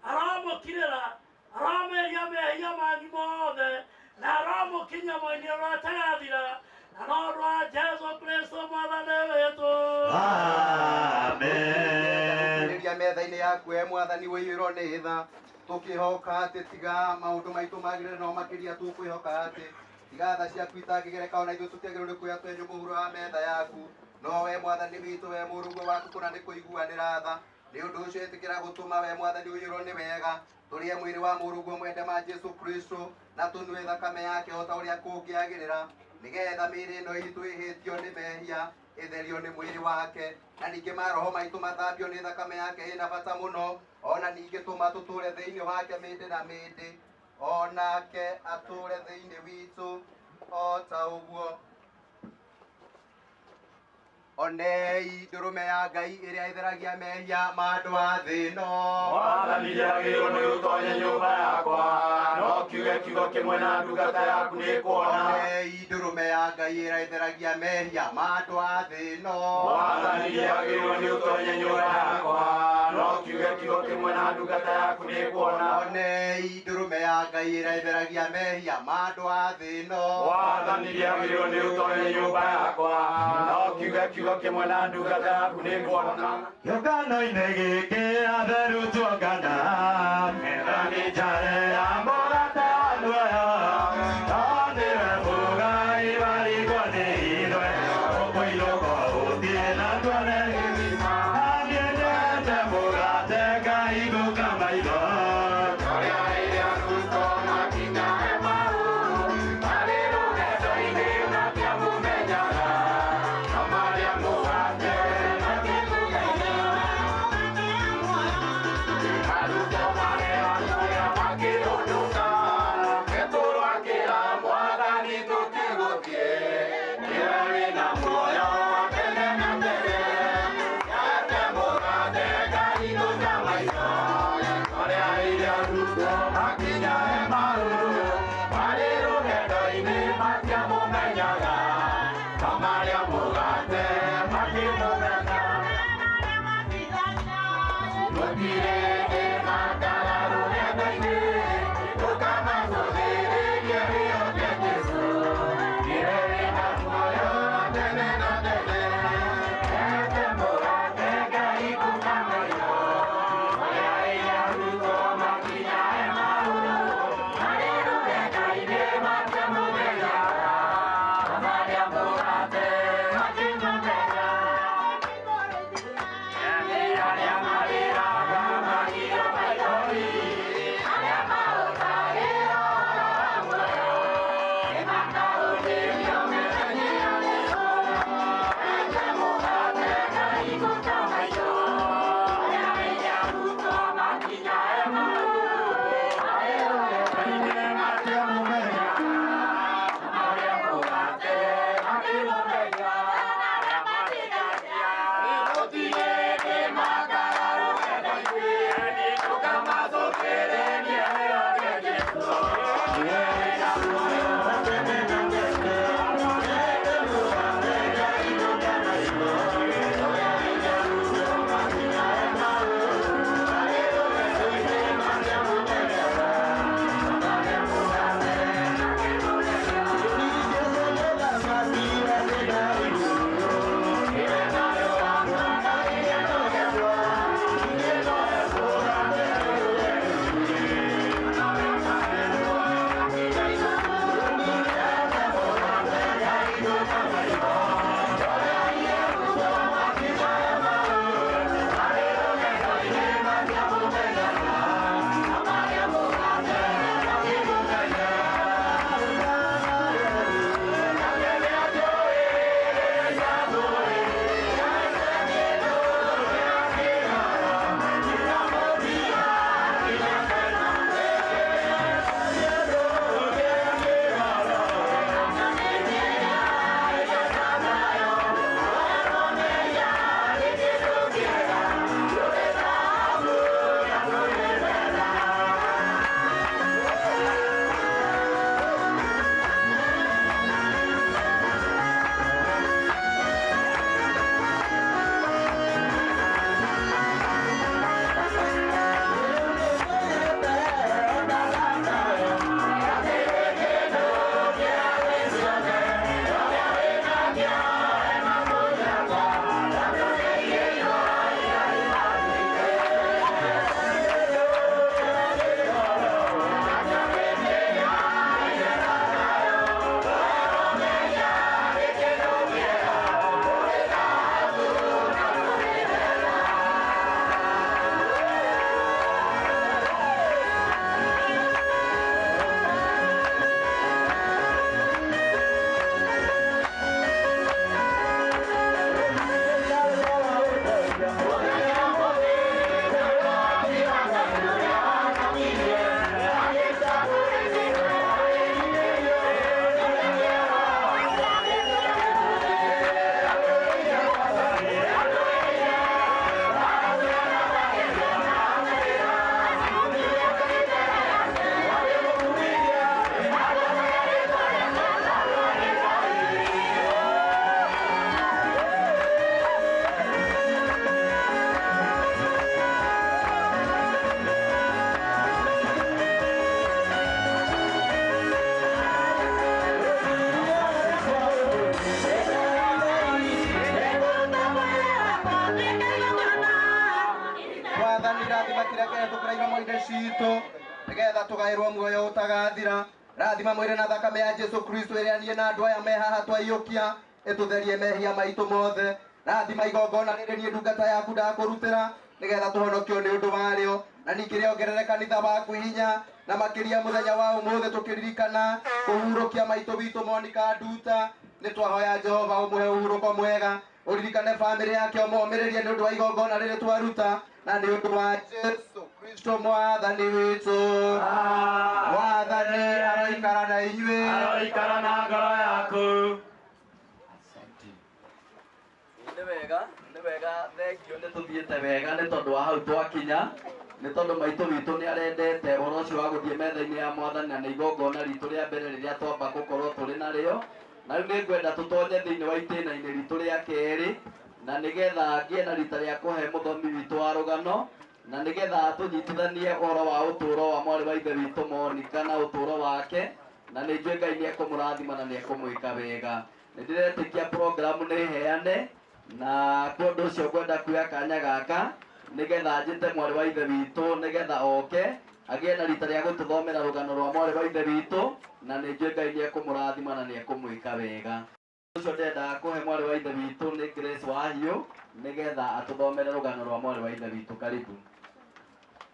aromũkirĩra, aromĩria mehia manyu mothe na aromũkinyia mũinĩ ũrĩa ũtagathira, na no ũndũ wa Jesũ Kristo Mwathani witũ. Rĩrĩa metha-inĩ yaku we Mwathani ũiyũirwo nĩ tha, tũkĩhoka atĩ tiga maũndũ maitũ magĩrĩre no makĩria tũkwĩhoka atĩ tiga tha ciaku itangĩgereka ona ithuĩ tũtiagĩrĩirwo nĩ kuoya twenyũ mũhuro wa metha yaku, no we Mwathani witũ, we mũrũguo waku kũna nĩ kũiguanĩra tha. Nĩ ũndũ ũcio ĩtĩkĩra gũtũma we Mwathani ũiyũrwo nĩ wega tũrĩe mwĩrĩ wa mũrũguo mwende ma Jesu Kristo na tũnyue thakame yake o ta ũrĩa kũngĩagĩrĩra, nĩgetha mĩĩrĩ ĩno itũ ĩhĩtio nĩ mehia ĩtherio nĩ mwĩrĩ wake, na ningĩ maroho maitũ mathambio nĩ thakame yake ĩna bata mũno, ona ningĩ tũma tũtũre thĩinĩ wake mĩndĩ na mĩndĩ, onake atũre thĩinĩ witũ o ta ũguo. Onei ndũrũme ya Ngai ĩrĩa ĩtheragia mehia ma andũ a thĩ ĩno. Mwathani ndĩagĩrĩirwo nĩ ũtonye nyũmba yakwa no kiuge kiugo kĩmwe na ndungata yaku nĩkuona. Onei ndũrũme ya Ngai ĩrĩa ĩtheragia mehia ma andũ a thĩ ĩno. Mwathani ndĩagĩrĩirwo nĩ ũtonye nyũmba yakwa no kiuge kiugo kĩmwe na ndungata yaku nĩkuona. Onei ndũrũme ya Ngai ĩrĩa ĩtheragia mehia ma andũ a thĩ ĩno. Mwathani ndĩagĩrĩirwo nĩ ũtonye nyũmba yakwa no kiuge kiugo kĩmwe na ndungata yaku nĩkuona. Kĩũngano-inĩ gĩkĩ atheru tuongana metha nĩ njare ya mũgate wa muoyo no nĩwe mũgai warigwo nĩ ithuĩ ũkũirũko ũthiĩ na tuone gĩthima na niĩ nyende mũgate ngahingũka maitho. Arutwo marĩa kũrĩa makĩũndũ citũ nĩgetha tũgaĩrwo muoyo ũtagathira. Rathima mwĩrĩ na thakame ya Jesu Kristo ĩrĩa niĩ na andũ aya me haha twaiyũkia, ĩtũtherie mehia maitũ mothe. Rathima igongona rĩrĩ niĩ ndungata yaku ndakũrutĩra, nĩgetha tũhonokio nĩ ũndũ warĩo, na ningĩ rĩongerere kanitha waku hinya, na makĩria mũthenya wa ũmũthĩ tũkĩririkana kũhurũkia maitũ witũ Monica Nduta. Nĩ twahoya Jehova ũmũhe ũhurũko mwega, ũririkane bamĩrĩ yake, ũmomĩrĩrie nĩ ũndũ wa igongona rĩrĩ twaruta, na nĩ ũndũ wa Jesu Kristo mwathani witũ. Mwathani aroikara na inyuĩ. Aroikara na ngoro yaku. Nĩ wega, nĩ wega, thengio nĩ tũthiĩte wega nĩ tondũ wa hau twakinya, nĩ tondũ maitũ witũ nĩ arendete ũhoro ũcio wa gũthiĩ metha-inĩ ya mwathani, na nĩ igongona ritũ rĩa mbere rĩrĩa twamba gũkorwo tũrĩ narĩo. Na rĩu nĩ ngwenda tũtonye thĩinĩ wa itĩna-inĩ ritũ rĩa kerĩ, na nĩgetha ngĩe na rita rĩa kũhe mũthomi witũ wa rũgano, na nĩgetha tũnyitithanie ũhoro wa ũtũũro wa mwarĩ wa ithe witũ Monica na ũtũũro wake, na nĩ njũĩ Ngai nĩ ekũmũrathima na nĩ ekũmwĩka wega. Nĩ ndĩretĩkia programu nĩ heane, na kwa ũndũ ũcio ngwenda kuoya kanya gaka nĩgetha njĩte mwarĩ wa ithe witũ nĩgetha oke agĩe na rita rĩa gũtũthomera rũgano rwa mwarĩ wa ithe witũ, na nĩ njũĩ Ngai nĩ ekũmũrathima na nĩ ekũmwĩka wega. Ũcio ndendaga kũhe mwarĩ wa ithe witũ nĩ Grace Wahiũ nĩgetha atũthomere rũgano rwa mwarĩ wa ithe witũ. Karibu.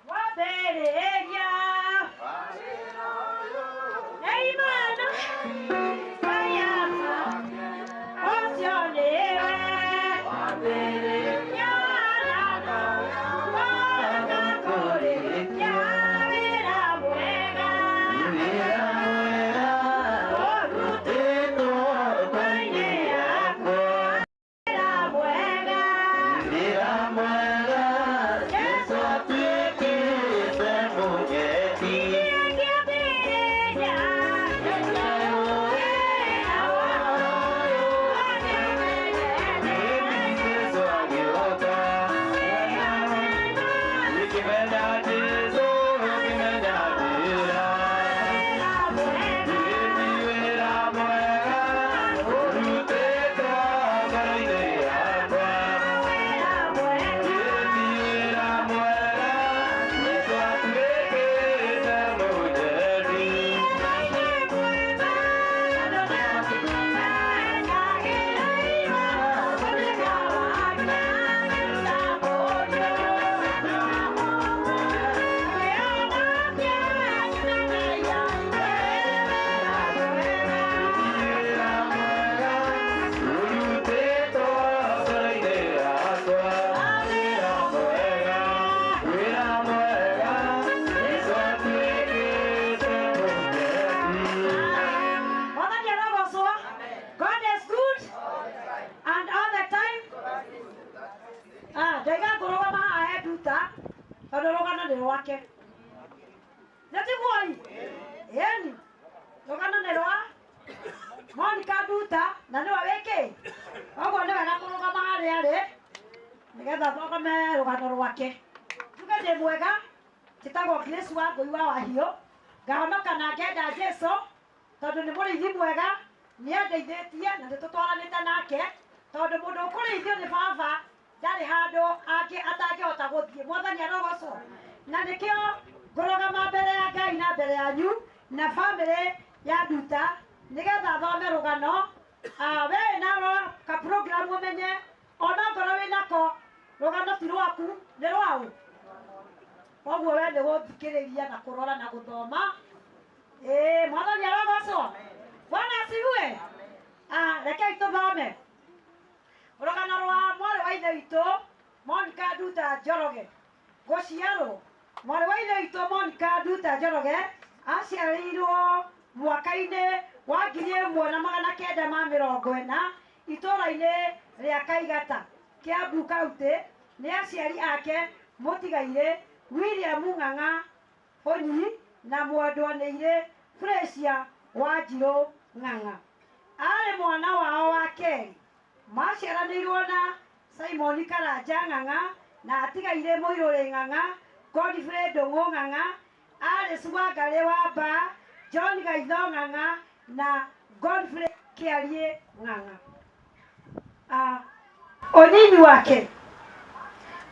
Wambĩrĩria Imana Kayama ũcio nĩwe wambĩrĩria na kũrĩkia wĩra mwega ũrutĩtwo ngoro-inĩ yakwa wĩra mwega Jesu atuĩkĩte mũgeni. Mwathani arogocwo. God is good and all the time. Ah, ndaiga ngũrũgama haha he nduta tondũ rũgano nĩ rwake. Nĩ tiguo-i? Ĩni, rũgano nĩ rwa Monica Nduta na nĩwe wĩkĩ. Koguo nĩ wega kũrũgama harĩa arĩ nĩgetha thome rũgano rwake. Njuge ndĩ mwega, njĩtagwo Grace wa Ngũi wa Wahiũ, ngahonoka na ngenda Jesu tondũ nĩ mũrĩithi mwega, nĩ andeithĩtie na nĩ tũtwaranĩte nake, tondũ mũndũ ũkũrĩithio nĩ baba ndarĩ handũ angĩ atangĩhota gũthiĩ. Mwathani arogocwo. Na nĩkĩo ngũrũgama mbere ya Ngai na mbere yanyu na bamĩrĩ ya Nduta nĩgetha thome rũgano. Ah, we naro ka program ũmenye ona ngorwo wĩnako rũgano ti rwaku nĩ rwaũ. Koguo we nĩ gũthikĩrĩria na kũrora na gũthoma. Ĩĩ, Mwathani arogocwo. Bwana asifiwe. Ah, rekei tũthome rũgano rwa mwarĩ wa ithe witũ Monica Nduta Njoroge. Gũciarwo mwarĩ wa ithe witũ Monica Nduta Njoroge aciarĩirwo mwaka-inĩ wa 1940 itũũra-inĩ rĩa Kaigata, Kiambu County, nĩ aciari ake mũtigairĩ William Ng'ang'a Honyi na mwendwanĩire Fresia Wanjirũ Ng'ang'a. Arĩ mwana wao wa kerĩ. Maciaranĩirwo na Simon Karanja Ng'ang'a na atigaire Mũirũrĩ Ng'ang'a, Godfrey Ndũng'ũ Ng'ang'a, Alice Wangarĩ wa Mba, John Gaitho Ng'ang'a na Godfrey Kĩariĩ Ng'ang'a. Ah, ũnyinyi wake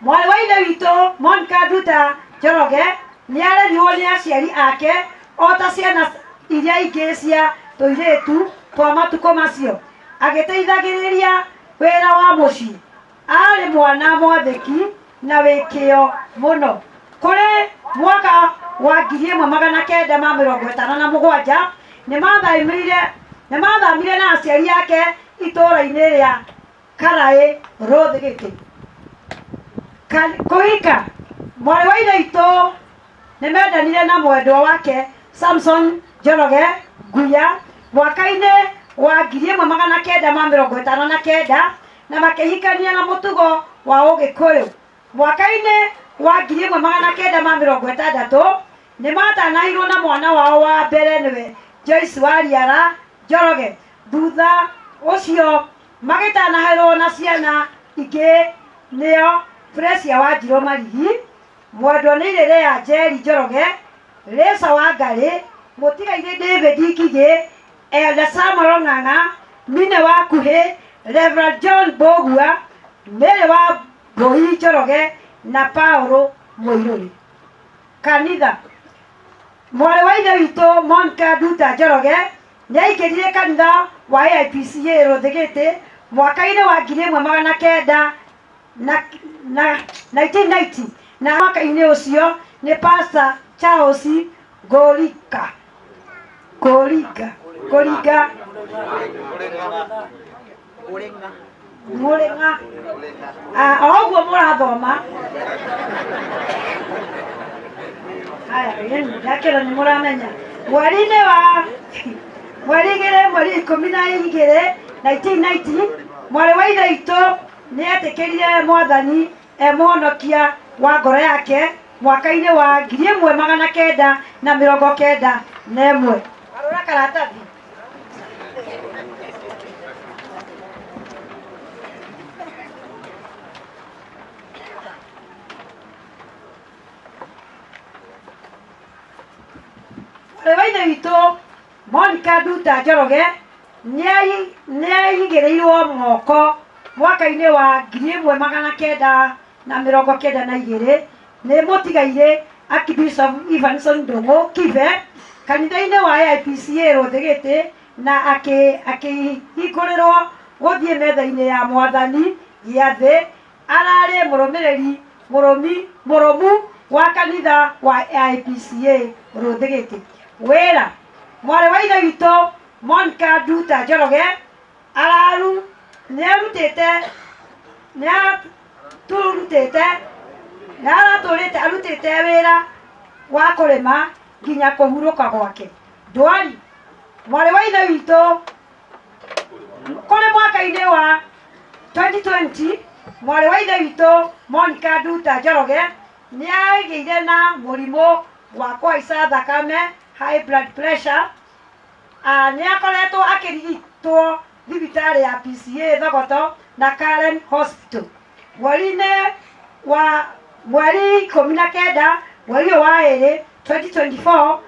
mwarĩ wa ithe witũ Monica Nduta Njoroge Nĩ arerirwo nĩ aciari ake o ta ciana iria ingĩ cia tũirĩtu twa matukũ macio, agĩteithagĩrĩria wĩra wa mũciĩ. Arĩ mwana mwathĩki na wĩ kĩyo mũno. Kũrĩ mwaka wa 1957 nĩ mathamire na aciari ake itũũra-inĩ rĩa Karaĩ, Rũthigĩtĩ. Kũhika mwarĩ wa ithe witũ nĩ mendanire na mwendwa wake Samson Njoroge Nguya mwaka-inĩ wa 1959 na makĩhikania na mũtugo wa Ũgĩkũyũ. Mwaka-inĩ wa 1960 nĩ matanahirwo na mwana wao wa mbere, nĩwe Joyce Wariara Njoroge. Thutha ũcio magĩtanahĩrwo na ciana ingĩ, nĩo Fresia Wanjirũ Marigi, mwendwa nĩ Irĩrĩ ya Njeri Njoroge, Rĩca Wangarĩ, mũtigairĩ David Ngigĩ, Elder Samuel Ng'ang'a, Mine wa Kuhĩ, Reverend John Mbũgua, Mary wa Mbũi Njoroge na Paulo Mũirũri. Kanitha. Mwarĩ wa ithe witũ Monica Nduta Njoroge nĩ aingĩrire kanitha wa AIPCA Rũthigĩtĩ mwaka-inĩ wa 1900 na 1990, na mwaka-inĩ ũcio nĩ Pastor Charles Ngũrika Ngũringa Ngũringa Mũrĩng'a. O ũguo mũrathoma haya, ndakĩra nĩ mũramenya. Mweri-inĩ wa mweri igĩrĩ, mweri 12, 1990, mwarĩ wa ithe witũ nĩ etĩkĩrire Mwathani e mũhonokia wa ngoro yake mwaka-inĩ wa 1991. Arora karatathi. Mwarĩ wa ithe witũ Monica Nduta Njoroge nĩ aigĩrĩirwo moko mwaka-inĩ wa 1992 nĩ mũtigairĩ Archbishop Evanson Ndũng'ũ Kibe kanitha-inĩ wa AIPCA Rũthigĩtĩ, na akĩhingũrĩrwo gũthiĩ metha-inĩ ya Mwathani gĩathĩ. Ararĩ mũrũmĩrĩri mũrũmi mũrũmu wa kanitha wa AIPCA Rũthigĩtĩ. Wĩra. Mwarĩ wa ithe witũ Monica Nduta Njoroge araru nĩ arutĩte nĩ aturutĩte nĩ aratũrĩte arutĩte wĩra wa kũrĩma nginya kũhurũka gwake. Ndwari. Mwarĩ wa ithe witũ kũrĩ mwaka-inĩ wa 2020, mwarĩ wa ithe witũ Monica Nduta Njoroge nĩ agĩire na mũrimũ wa kũhaica thakame, high blood pressure. Nĩ akoretwo akĩrigitwo thibitarĩ ya PCA Thogoto na Karen Hospital. Mweri-inĩ wa mweri 19, mweri ũyũ wa ĩrĩ, 2024,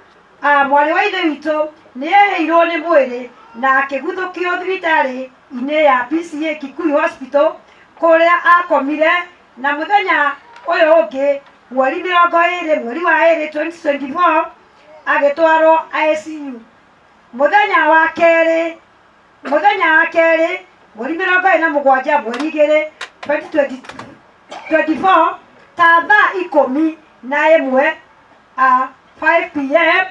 mwarĩ wa ithe witũ nĩ ehĩirwo nĩ mwĩrĩ na akĩguthũkio thibitarĩ-inĩ ya PCA Kikuyu Hospital, kũrĩa akomire, na mũthenya ũyũ ũngĩ, mweri 20, mweri wa ĩrĩ, 2024, agĩtwarwo ICU. Mũthenya wa kerĩ, mweri 27, mweri igĩrĩ, 2024, ta thaa 11, 5 p.m.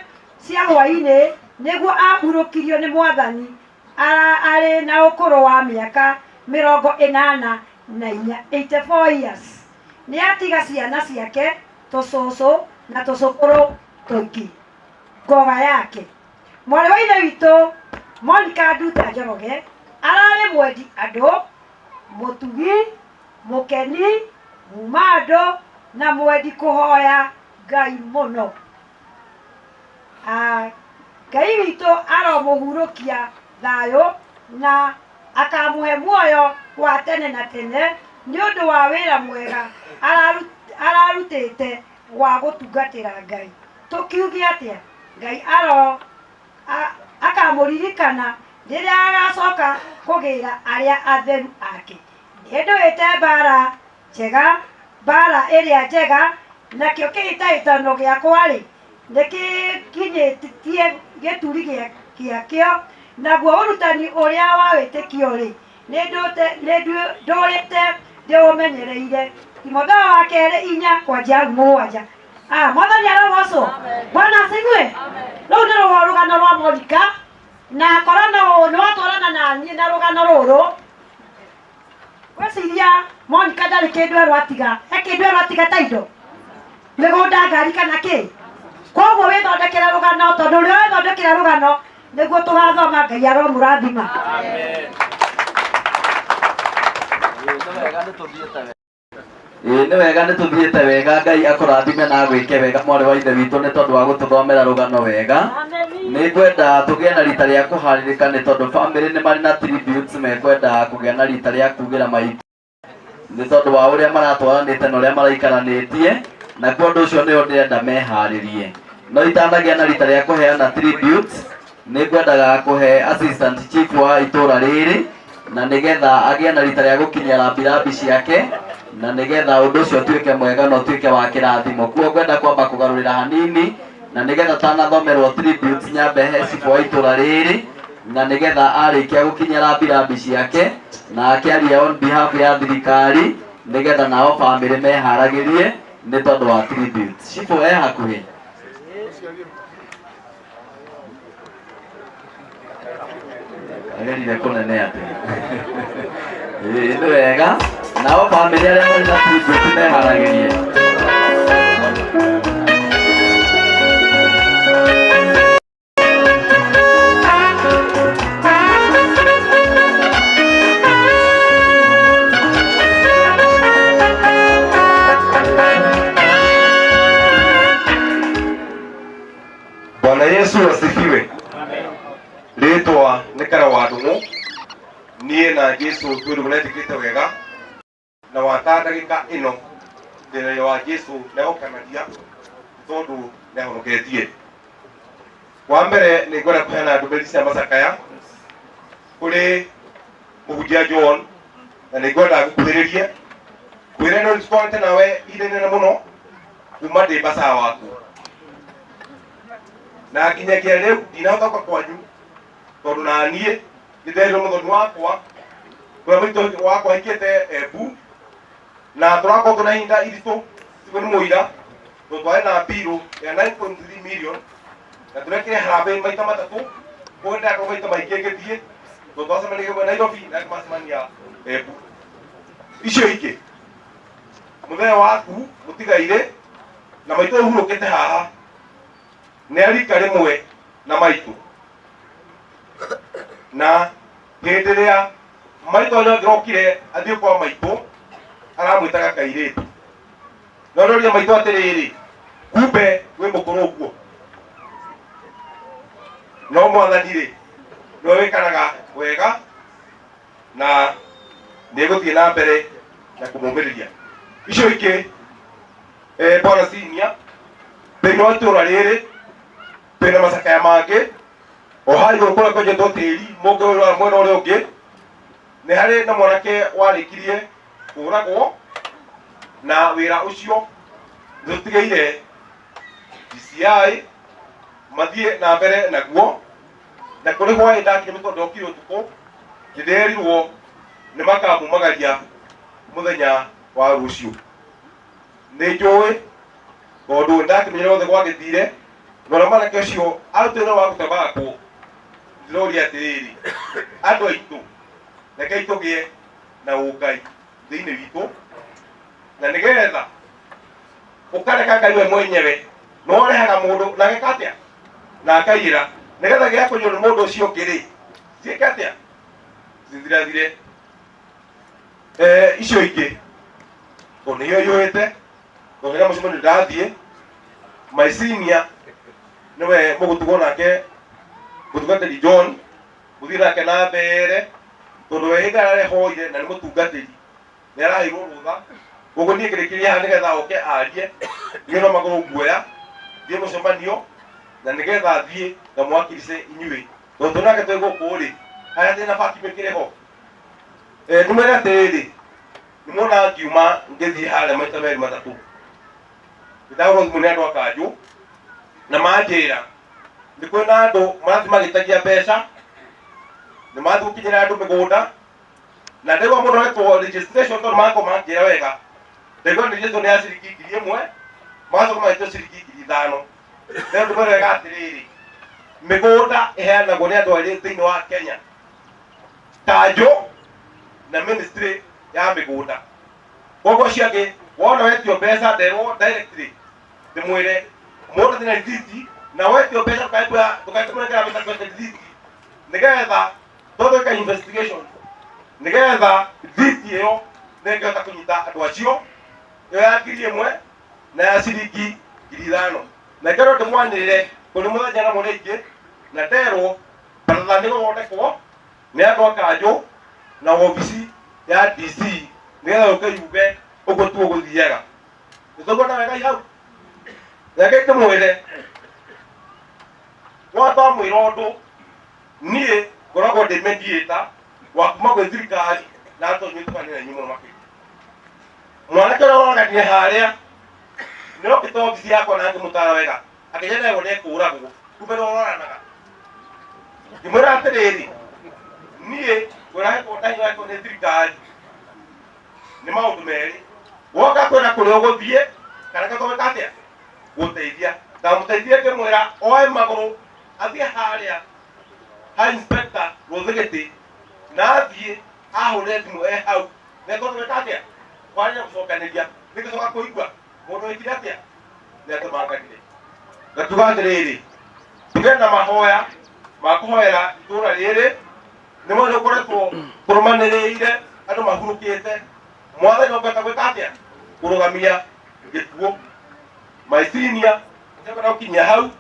cia hwainĩ, nĩguo ahurũkirio nĩ Mwathani arĩ na ũkũrũ wa mĩaka 84, 84 years. Nĩ atiga ciana ciake, tũcũcũ na tũcũkũrũ tũingĩ. Ngoga yake. Mwarĩ wa ithe witũ Monica Nduta Njoroge ararĩ mwendi andũ, mũtugi, mũkeni, muma andũ na mwendi kũhoya Ngai mũno. Ngai witũ aromũhurũkia thayũ na akamũhe muoyo wa tene na tene nĩ ũndũ wa wĩra mwega ararutĩte wa gũtungatĩra Ngai. Tũkiuge atĩa? Ngai aro akamũririkana rĩrĩa agacoka kũgĩra arĩa atheru ake. Nĩ ndũĩte mbara njega, mbara ĩrĩa njega. Nakĩo kĩhĩtahĩtano gĩakwa-rĩ, nĩkĩkinyĩtie gĩturi gĩakĩo, naguo ũrutani ũrĩa wa wĩtĩkio-rĩ, nĩndũrĩte ndĩũmenyereire. Timotheo wa kerĩ 4 kwanjia 7. Mwathani arogocwo. Bwana asifiwe. Rũu nĩ rũgano rwa Monica, na korwo nĩ watwarana na niĩ na rũgano rũrũ, ngwĩciria Monica ndarĩ kĩndũ erwo atiga. He kĩndũ erwo atiga ta indo, mĩgũnda, ngari kana kĩ. Koguo wĩthondekere rũgano, tondũ ũrĩa wĩthondekera rũgano nĩguo tũgathoma. Ngai aromũrathima. Ĩĩ nĩ wega nĩ tũthiĩte wega. Ngai akũrathime na agwĩke wega mwarĩ wa ithe witũ nĩ tondũ wa gũtũthomera rũgano wega. Nĩ ngwenda tũgĩe na rita rĩa kũharĩrĩka nĩ tondũ family nĩ marĩ na tributes mekwenda kũgĩa na rita rĩa kugĩra maitũ nĩ tondũ wa ũrĩa maratwaranĩte na ũrĩa maraikaranĩtie, na kwa ũndũ ũcio nĩo ndĩrenda meharĩrie. No itanagĩa na rita rĩa kũheana tributes, nĩ ngwendaga kũhe assistant chief wa itũra rĩrĩ, na nĩgetha agĩe na rita rĩa gũkinyia rambirambi ciake, na nĩgetha ũndũ ũcio ũtuĩke mwega na ũtuĩke wa kĩrathimo. Kuo ngwenda kwamba kũgarũrĩra hanini, na nĩgetha tanathomerwo tributes nyambe he cibũ wa itũra rĩrĩ, na nĩgetha arĩkia gũkinyia rambirambi ciake na akĩaria on behalf ya thirikari, nĩgetha nao family meharagĩrie nĩ tondũ wa tributes. Cibũ e hakuhĩ. Agerire kũnene atĩ. Ĩĩ nĩ wega. Nao family arĩa marĩ na tribute meharagĩrie. Bwana Yesu asifiwe. Rĩtwa nĩ Kara wa Ndung'u. Niĩ na Jesu twĩ ndũgũ na wega, na wata ndagĩka ĩno ndĩna wa Jesu nĩagũkanagia tondũ nĩahonoketie. Wa mbere nĩ ngwenda kũheana ndũmĩrĩri cia macakaya kũrĩ mũhunjia John, na nĩ ngwenda gũkuhĩrĩrie kwĩra no nĩtũtwarĩte nawe ihinda inene mũno kuma ndĩ mbaca waku, na nginyagia rĩu ndinahota gũka kwanyu tondũ na niĩ nĩnderirwo mũthoni wakwa kũrĩa mũitũ wakwa aikĩte Embu, na tũrakorwo twĩna ihinda iritũ tiguo nĩ mũira tondũ twarĩ na mbirũ ya 9.3 million na tũrekire harambee maita matatũ, koguo nĩndakorwo maita maingĩ ngĩthiĩ tondũ twacemanirie Nairobi na macemania Embu. Icio ingĩ mũthenya waku mũtigaire na maitũ ũhurũkĩte haha nĩ arika rĩmwe na maitũ, na hĩndĩ ĩrĩa maitũ anyangĩrokire athiĩ kwa maitũ aramwĩtaga kairĩtu, no ndoria maitũ atĩrĩrĩ, kumbe wĩ mũkũrũ ũguo? No mwathani rĩ nĩwe wĩkaraga wega na nĩegũthiĩ na mbere na kũmũmĩrĩria. Icio ingĩ bwana senior, thĩinĩ wa itũra rĩrĩ twĩna macakaya mangĩ o haha igũrũ kũrĩa kwenjetwo tĩri mũngĩrora mwena ũrĩa ũngĩ nĩ harĩ na mwanake warĩkirie kũũragwo, na wĩra ũcio nĩtũtigĩire DCI mathiĩ na mbere naguo, na kũrĩ hwaĩ ndakinya tondũ ndokire ũtukũ nĩnderirwo nĩ makamumagaria mũthenya wa rũciũ. Nĩ njũĩ tondũ ndakĩmenyera wothe gwagĩthire, na ũrĩa mwanake ũcio arutĩte wa gũtabakwo, ndĩroria atĩrĩrĩ, andũ aitũ rekei tũgĩe na ũngai thĩinĩ witũ, na nĩgetha ũkareka Ngai we mwenyewe no ũrehaga mũndũ na ageka atĩa na akaiyĩra, nĩgetha gĩa kũnyuo nĩ mũndũ ũcio ũngĩ rĩ ciĩke atĩa cithirathire. Icio ingĩ tondũ nĩyo iyũrĩte tondũ hena mũcemanio ndathiĩ, my senior nĩwe mũgũtugwo nake mũtungatĩri John, mũthiĩ nake na mbere tondũ we hĩndĩ ĩrĩa arehoire na nĩ mũtungatĩri nĩ araheirwo rũtha, koguo niĩ ngĩrĩkĩria haha nĩgetha oke arie, niĩ no magũrũ nguoya thiĩ mũcemanio na nĩgetha thiĩ ngamwakirice inyuĩ tondũ twĩ nake twĩ gũkũ rĩ harĩa twĩna baki mĩkĩrĩ ho. Nĩmwĩre atĩrĩrĩ, nĩmuona ngiuma ngĩthiĩ harĩa maita merĩ matatũ, Ndahũrwo thimũ nĩ andũ a kanjũ na manjĩra nĩ kwĩna andũ marathiĩ magĩtagia mbeca, nĩ mathiĩ gũkinyĩra andũ mĩgũnda, na ndaigua mũndũ aretwo registration tondũ magakorwo manjĩra wega, ndaigua nĩ registration nĩ ya ciringi 1000, magacoka magetio ciringi 5000. Rĩu ndĩmwĩre wega atĩrĩrĩ, mĩgũnda ĩheanagwo nĩ andũ erĩ thĩinĩ wa Kenya, kanjũ na ministry ya mĩgũnda. Koguo acio angĩ wona wetio mbeca nderwo directly ndĩmwĩre mũndũ athi na rithiti, na wetio mbeca ndũkae kũmũnengera mbeca kwete rithiti, nĩgetha tondũ investigation, nĩgetha rithiti ĩyo nĩngĩhota kũnyita andũ acio, ĩyo ya 1000 na ya ciringi 5000. Na ngĩrwo ndĩmwanĩrĩre kũrĩ mũthenya na mũrĩ aingĩ, na nderwo baratha nĩ gũthondekwo nĩ andũ a kanjũ na wabici ya DC, nĩgetha ũke yuge ũguo tuo gũthiaga. Nĩtũkuona wega hau? Reke ndĩmwĩre, wa twamwĩra ũndũ, niĩ ngoragwo ndĩ mediator wa kuma gwĩ thirikari na andũ inyuĩ tũkanĩra inyuĩ mũno makĩria. Mwanake ũrĩa ũroraganire harĩa nĩ okĩte obici yakwa na ngĩmũtara wega, akĩnjĩra nderwo nĩ ekũragwo, kumbe nĩ ũroranaga. Ngĩmwĩra atĩrĩrĩ, niĩ ngũrahetwo ndahihetwo nĩ thirikari nĩ maũndũ merĩ, woka kwĩra kũrĩa ũgũthiĩ kana gakoweka atĩa gũteithia. Ndamũteithie ngĩmwĩra oe magũrũ athiĩ harĩa ha inspector Rũthĩgĩtĩ, na athiĩ ahũre thimũ e hau, nĩekũthomeka atĩa kwaria gũcokanĩria, nĩngĩcoka kũigua mũndũ wĩkire atĩa nĩatũmanganire. Ngakiuga atĩrĩrĩ, tũgĩe na mahoya ma kũhoera itũũra rĩrĩ, nĩ mwena ũkoretwo kũrũmanĩrĩire andũ mahurũkĩte, mwathani ũngĩhota gwĩka atĩa kũrũgamia gĩkuũ. My senior nĩkwenda gũkinyia hau,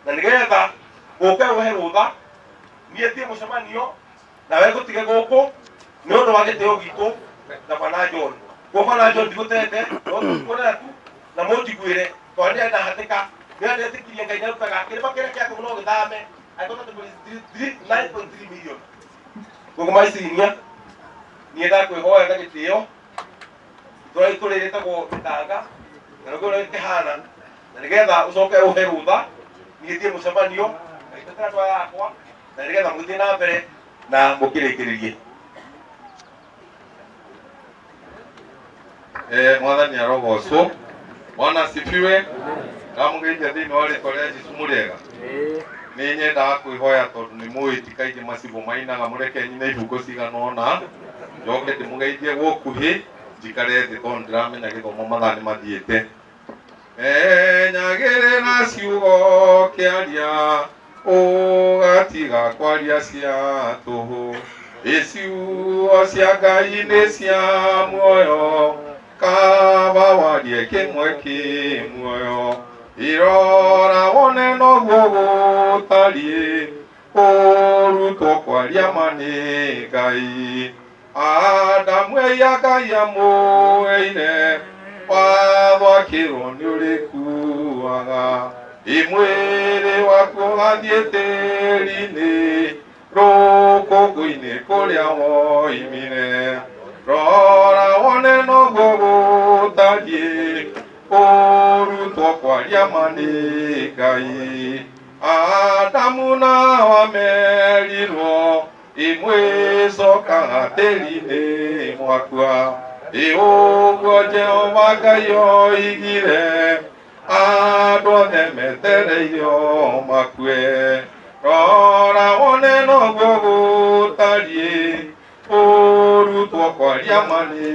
na nĩgetha ũke ũhe rũtha niĩ thiĩ mũcemanio nawe ngũtige gũkũ nĩ ũndũ wa gĩtĩo gitũ na Bwana John. Kwa Bwana John ndigũtete, no tũkuonera tu na mũnjiguĩre, tondũ nĩ na hatĩka, nĩ ndetĩkirie Ngai nĩarutaga kĩrĩma kĩrĩa kĩaku no gĩthame, angĩkorwo 9.3 million. Koguo my senior, niĩ ndakwĩhoya na gĩtĩo, itũũra ritũ rĩrĩ rĩtagwo Mĩtanga, na nĩguo ũrĩa rĩkĩhana, na nĩgetha ũcoke ũhe rũtha niĩ thiĩ mũcemanio na gĩtetera andũ aya akwa, na nĩgetha mũthiĩ na mbere na mũkĩrĩkĩrĩrie. Mwathani arogocwo. Bwana asifiwe. Ndamũgeithia thĩinĩ wa rĩtwa rĩa Jesũ mũrĩega. Nĩ nyendaga kwĩhoya tondũ nĩ mũĩ ti kaingĩ macibũ mainaga, mũreke nyine ibungo cigana ũna, njoke ndĩmũgeithie gũkuhĩ, njikare thĩ tondũ ndĩramenya gĩthomo mathaa nĩ mathiĩte. Menyagĩrĩra ciugo kĩaria, ũgatiga kwaria cia tũhũ. Ĩ ciugo cia Ngai nĩ cia muoyo, kaba warie kĩmwe kĩ muoyo. Irora wone noguo gũtariĩ, kũrutwo kwaria ma nĩ Ngai. Adamu eia Ngai amũheire, watho akĩrwo nĩ ũrĩkuaga. Ĩ mwĩrĩ waku ũgathiĩ tĩri-inĩ, rũkũngũ-inĩ kũrĩa woimire. Rora wone noguo gũtariĩ, kũrutwo kwaria ma nĩ Ngai. Adamu na Hawa merirwo, imwĩcokaga tĩri-inĩ mwakua. Ĩ ũguo Jehova Ngai oigire, andũ othe metereirio makue. Rora wone noguo gũtariĩ, kũrutwo kwaria ma nĩ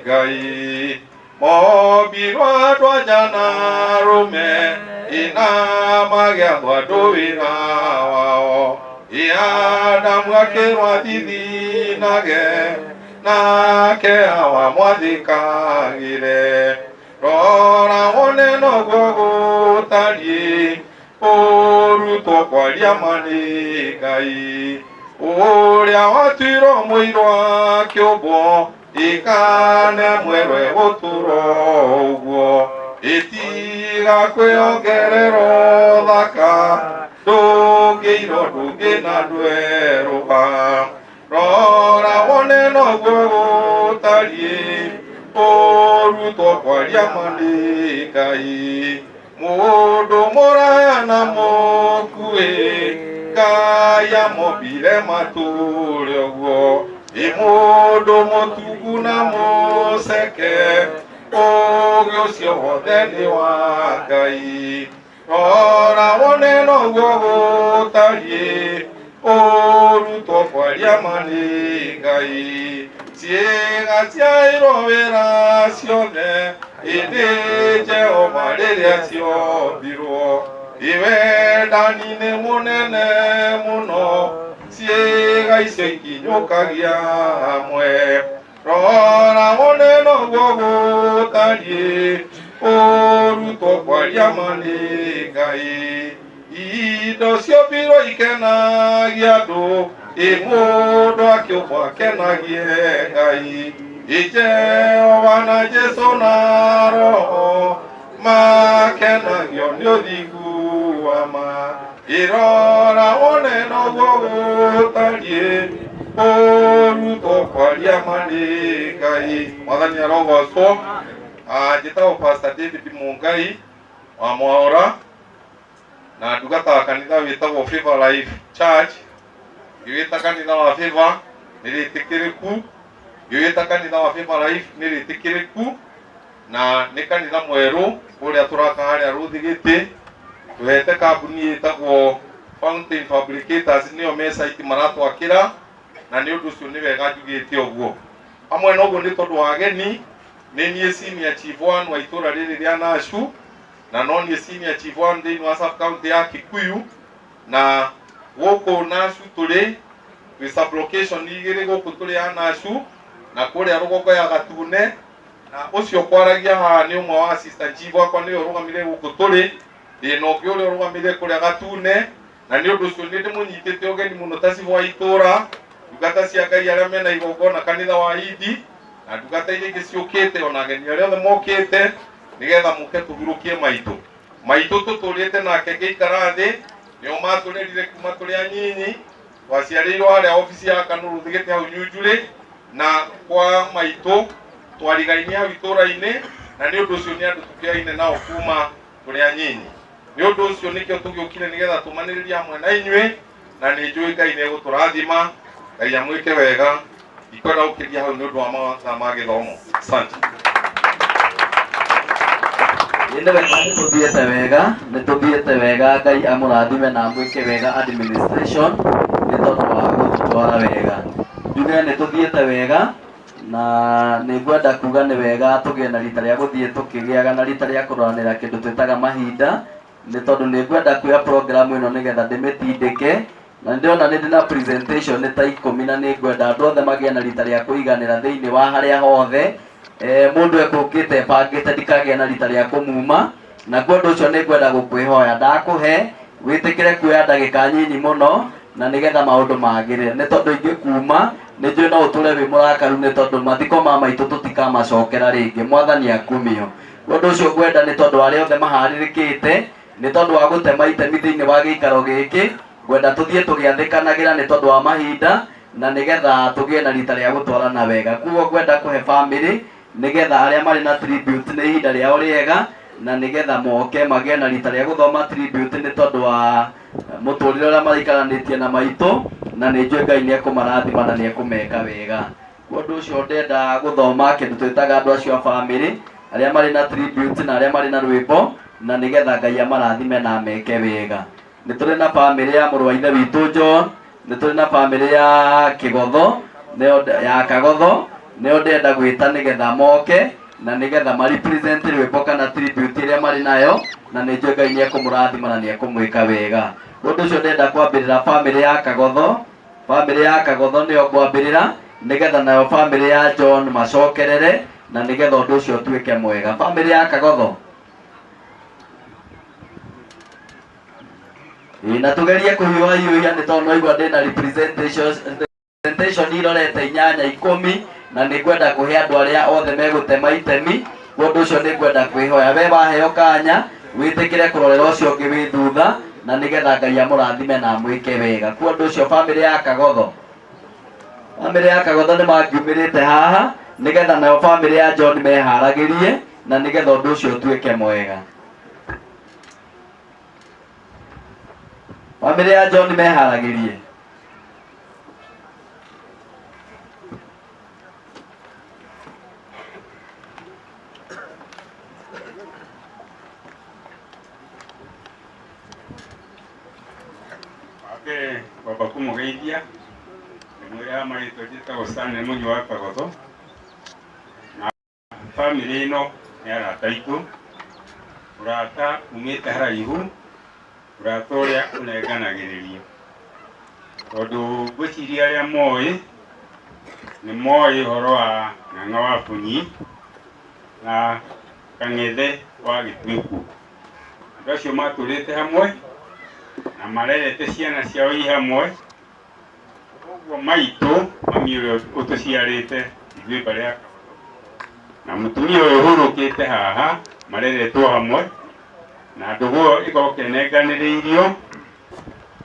Ngai. Mombirwo andũ anja na arũme, ina magĩathwo andũ wĩra wao. Ĩ Adamu akĩrwo athithinage, nake Hawa mwathĩkagĩre. Rora wone noguo gũtariĩ, kũrutwo kwaria ma nĩ Ngai. Ũrĩa watuirwo mũirũ akĩũmbwo, ikane mwerwe gũtũrwo ũguo. Ĩtiga kwĩongerera ũthaka, ndũngĩirwo ndũngĩ na ndwerũha. Rora wone noguo gũtariĩ, kũrutwo Ũrutwo kwaria ma nĩ Ngai mũndũ mũraya na mũkuĩ Ngai amombire matũre ũguo ĩ mũndũ mũtungu na mũceke ũgĩ ũcio wothe nĩ wa Ngai rora wone noguo gũtariĩ ũrutwo kwaria ma nĩ Ngai ciĩga ciairwo wĩra ciothe ĩndĩ Jehova rĩrĩa ciombirwo iwendani nĩ mũnene mũno ciĩga icio ikinyũkagia hamwe rora wone noguo gũtariĩ ũrutwo kwaria ma nĩ Ngai indo ciombirwo ikenagia andũ ĩ mũndũ akĩũmbwo akenagie Ngai ĩ Jehova na Jesũ na Roho makenagio nĩ ũthingu wa ma ĩrora wone noguo gũtariĩ ũrutwo kwaria ma nĩ Ngai mwathani arogocwo. Njĩtagwo Pastor David Mungai wa Mwaũra na ndungata kanitha wĩtagwo Favor Life Church. Ngĩwĩta kanitha wa Favor nĩ rĩtĩkĩrĩku, ngĩwĩta kanitha wa Favor Life nĩ rĩtĩkĩrĩku, na nĩ kanitha mwerũ ũrĩa tũraka harĩa Rũthigĩtĩ. Tũhete kambuni ĩtagwo Fountain Fabricators nĩyo me site maratwakĩra, na nĩ ũndũ ũcio nĩ wega njugĩte ũguo. Hamwe na ũguo nĩ tondũ wa ageni, nĩ niĩ senior chief one wa itũra rĩrĩ rĩa Nashu, na no niĩ senior chief one thĩinĩ wa sub county ya Kikuyu, na gũkũ Nashu tũrĩ twĩ sub location igĩrĩ gũkũ tũrĩ ya Nashu na kũrĩa rũgongo ya Gatune, na ũcio kwaragia haha nĩ ũmwe wa assistant chief wakwa nĩwe ũrũgamire gũkũ tũrĩ, ndĩna ũngĩ ũrĩa ũrũgamire kũrĩa Gatune, na nĩ ũndũ ũcio nĩ ndĩmũnyitĩte ũgeni mũno ta cibũ wa itũra, ndungata cia Ngai arĩa mena igongona kanitha wa Idi, na ndungata iria ingĩ ciũkĩte ona ageni arĩa othe mokĩte nĩgetha mũke tũhurũkie maitũ. Maitũ tũtũrĩte nake ngĩikara thĩ, nĩo matũrerire kuma tũrĩ anyinyi, twaciarĩirwo harĩa obici ya Kanu Rũthigĩte hau Nyunjurĩ, na kwa maitũ twarigainie hau itũra-inĩ, na nĩ ũndũ ũcio nĩ andũ tũkĩoyaine nao kuma tũrĩ anyinyi. Nĩ ũndũ ũcio nĩkĩo tũgĩũkire nĩgetha tũmanĩrĩrie hamwe na inyuĩ, na nĩ njũĩ Ngai nĩ egũtũrathima, Ngai amwĩke wega. Ndikwenda gũkĩria hau nĩ ũndũ wa mathaa ma gĩthomo. Asante. Nĩ wega nĩ tũthiĩte wega, nĩ tũthiĩte wega, Ngai amũrathime na amwĩke wega administration nĩ tondũ wa gũtũtwara wega. Njuge nĩ tũthiĩte wega na nĩ ngwenda kuga nĩ wega tũgĩe na rita rĩa gũthiĩ tũkĩgĩaga na rita rĩa kũroranĩra kĩndũ twĩtaga mahinda, nĩ tondũ nĩ ngwenda kuoya program ĩno nĩgetha ndĩmĩtindĩke, na nĩndĩrona nĩ ndĩ na presentation nĩ ta 10 na nĩ ngwenda andũ othe magĩe na rita rĩa kũiganĩra thĩinĩ wa harĩa hothe. Mũndũ ekũkĩte bangĩte ndikagĩa na rita rĩa kũmuma, na kwa ũndũ ũcio nĩ ngwenda gũkwĩhoya ndakũhe wĩtĩkĩre kuoya ndagĩka nyinyi mũno na nĩgetha maũndũ magĩrĩre, nĩ tondũ ingĩkuma nĩ njũĩ no ũtũre wĩ mũrakaru, nĩ tondũ mathiko ma maitũ tũtikamacokera rĩngĩ. Mwathani akumio. Ũndũ ũcio ngwenda nĩ tondũ arĩa othe maharĩrĩkĩte nĩ tondũ wa gũtema itemi thĩinĩ wa gĩikaro gĩkĩ, ngwenda tũthiĩ tũgĩathĩkanagĩra nĩ tondũ wa mahinda na nĩgetha tũgĩe na rita rĩa gũtwarana wega. Koguo ngwenda kũhe family nĩgetha arĩa marĩ na tribute nĩ ihinda rĩao rĩega, na nĩgetha moke magĩe na rita rĩa gũthoma tribute nĩ tondũ wa mũtũrĩre ũrĩa maraikaranĩtie na maitũ, na nĩ njũĩ Ngai nĩ ekũmarathima na nĩ ekũmeka wega. Kwa ũndũ ũcio ndenda gũthoma kĩndũ twĩtaga andũ acio a family arĩa marĩ na tribute na arĩa marĩ na rwĩmbo, na nĩgetha Ngai amarathime na ameke wega. Nĩ tũrĩ na family ya mũrũ wa ithe witũ John, nĩ tũrĩ na family ya Kĩgotho, nĩyo ya Kagotho, nĩyo ndĩrenda gwĩta nĩgetha moke na nĩgetha ma represent rwĩmbo kana tribute ĩrĩa marĩ nayo, na nĩ njũĩ Ngai nĩ ekũmũrathima na nĩ ekũmwĩka wega. Ũndũ ũcio ndĩrenda kwambĩrĩra family ya Kagotho, family ya Kagotho nĩyo ngwambĩrĩra nĩgetha nayo family ya John macokerere na nĩgetha ũndũ ũcio ũtuĩke mwega. Family ya Kagotho. Ĩ, na tugerie kũhiũha hiũhia nĩ tondũ no igua ndĩna presentation irorete 8 10, na nĩ ngwenda kũhe andũ arĩa othe megũtema itemi. Ũndũ ũcio nĩ ngwenda kwĩhoya we waheo kanya wĩtĩkĩre kũrorera ũcio ũngĩ wĩ thutha, na nĩgetha Ngai amũrathime na amwĩke wega. Kwa ũndũ ũcio family ya Kagotho, family ya Kagotho nĩ mangiumĩrĩte haha Nĩgetha nayo bamĩrĩ ya John meharagĩrie na nĩgetha ũndũ ũcio ũtuĩke mwega. Bamĩrĩ ya John meharagĩrie. Wambere ngwamba kũmũgeithia ndĩmwĩre ha marĩtwa njĩtagwo Stanley Mũnyua wa Kagotho na bamĩrĩ ĩno nĩ arata aitũ, ũrata umĩte haraihu, ũrata ũrĩa ũnenganagĩrĩrio, tondũ ngwĩciria arĩa moĩ nĩ moĩ ũhoro wa Ng'ang'a wa Bunyi na Kang'ethe wa Gĩtuĩku. Andũ acio matũrĩte hamwe na marerete ciana ciao i hamwe, koguo maitũ mami ũrĩa ũtũciarĩte ithuĩ mbarĩ ya Kagotho na mũtumia ũyũ ũhurũkĩte haha mareretwo hamwe na ndũgũ ĩyo ĩgoka ĩnenganĩrĩirio,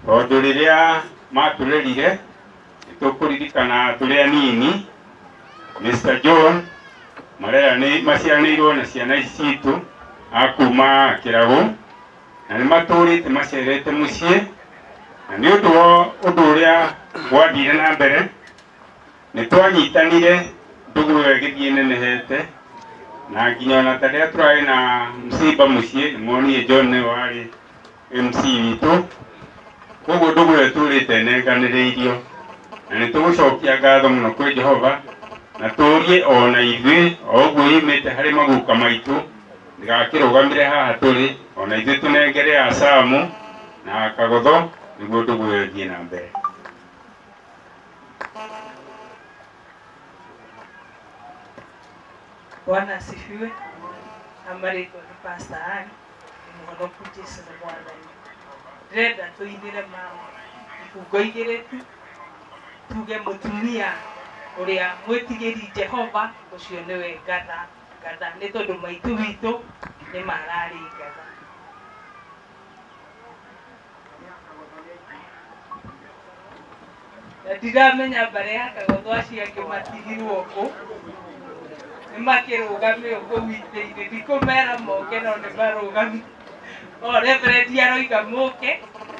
tondũ rĩrĩa matũrerire nĩtũkũririkana tũrĩ anini Mr. John maciaranĩirwo na ciana ici citũ a kuma Kĩragũ na nĩ matũrĩte macerete mũciĩ, na nĩ ũndũ wa ũndũ ũrĩa gwathire na mbere nĩ twanyitanire ndũgũ ĩyo ĩgĩthiĩ ĩnenehete na nginya ona ta rĩrĩa tũrarĩ na msiba mũciĩ nĩ monire John nĩwe warĩ MC witũ, koguo ndũgũ ĩyo ĩtũrĩte ĩnenganĩrĩirio na nĩ tũgũcokia ngatho mũno kwĩ Jehova na tũrie ona ithuĩ o ũguo yumĩte harĩ maguka maitũ ndĩgakĩrũgamĩre haha tũrĩ ona ithuĩ tũnengere Asamu na Kagotho nĩguo ndũgũ ĩyo ĩthiĩ na mbere. Bwana asifiwe. Amarĩtwa nĩ Pastor Ann, nĩ mũhonoku Jesu nĩ mwathani. Ndĩrenda tũinĩre mama ibungo igĩrĩ tu, tuge mũtumia ũrĩa mwĩtigĩri Jehova ũcio nĩwe ngatha ngatha, nĩ tondũ maitũ witũ nĩ mararĩ ngatha. Na ndiramenya mbarĩ ya Kagotho acio angĩ matigirwo kũ, nĩ makĩrũgame ũguo itĩ-inĩ, ndikũmera moke no nĩ marũgame. O reverend aroiga mũke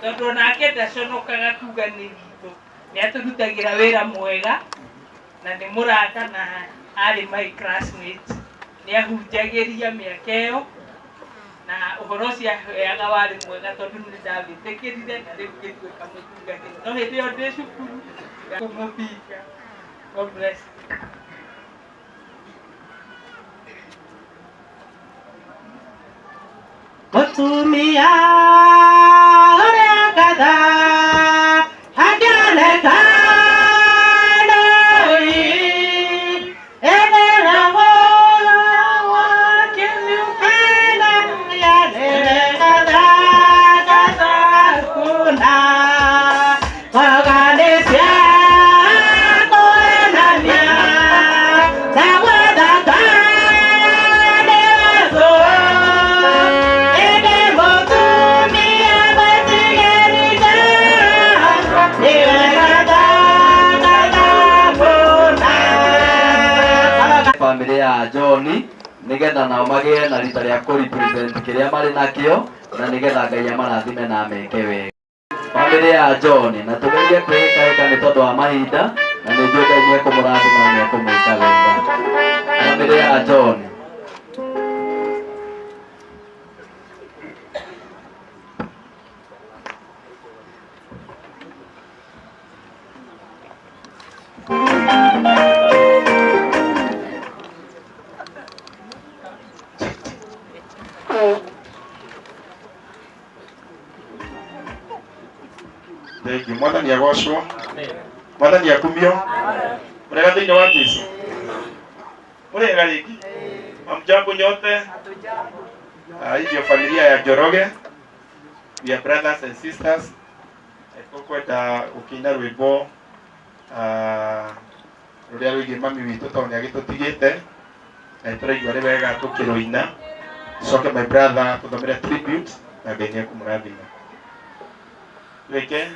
tondũ onake ndaconokaga kuga nĩ witũ, nĩ atũrutagĩra wĩra mwega na nĩ mũrata na arĩ my classmate, nĩ ahunjagĩria mĩaka ĩyo na ũhoro ũcio aheaga warĩ mwega tondũ nĩ ndawĩtĩkĩrire na rĩu ngĩtuĩka mũtungatĩri, no hĩndĩ ĩyo ndĩ cukuru kũmũbinga. God bless. Mũtumia ũrĩa ngatha angĩoneka ndũi, ĩgeragwo kĩnyukana yarĩ ngatha ngatha kuna kwaga nĩ cia kũenania na gwethaka nĩ watho. Ĩndĩ mũtumia mwĩtigĩri Jehova nĩwe ngatha ngatha kũna. Bamĩrĩ ya John nĩgetha nao magĩe na rita rĩa kũ represent kĩrĩa marĩ nakĩo na nĩgetha Ngai amarathime na ameke wega. Bamĩrĩ ya John na tũgerie kwĩhĩkahĩka nĩ tondũ wa mahinda na nĩ njũĩ Ngai nĩekũmũrathima na nĩekũmwĩka wega. Bamĩrĩ ya John. Thengiũ. Mwathani agocwo, Mwathani akumio. Mũrega thĩinĩ wa Jesu? Mũrega rĩngĩ? Hamjambo nyote? Hii ndio familia ya Njoroge. We are brothers and sisters. Tũkwenda gũkĩina rwĩmbo rũrĩa rwĩgiĩ mami witũ tondũ nĩ agĩtũtigĩte na nĩtũraigua arĩ wega tũkĩrũina. Tucoke my brother tũthomere tribute na Ngai nĩekũmũrathima. Twĩke.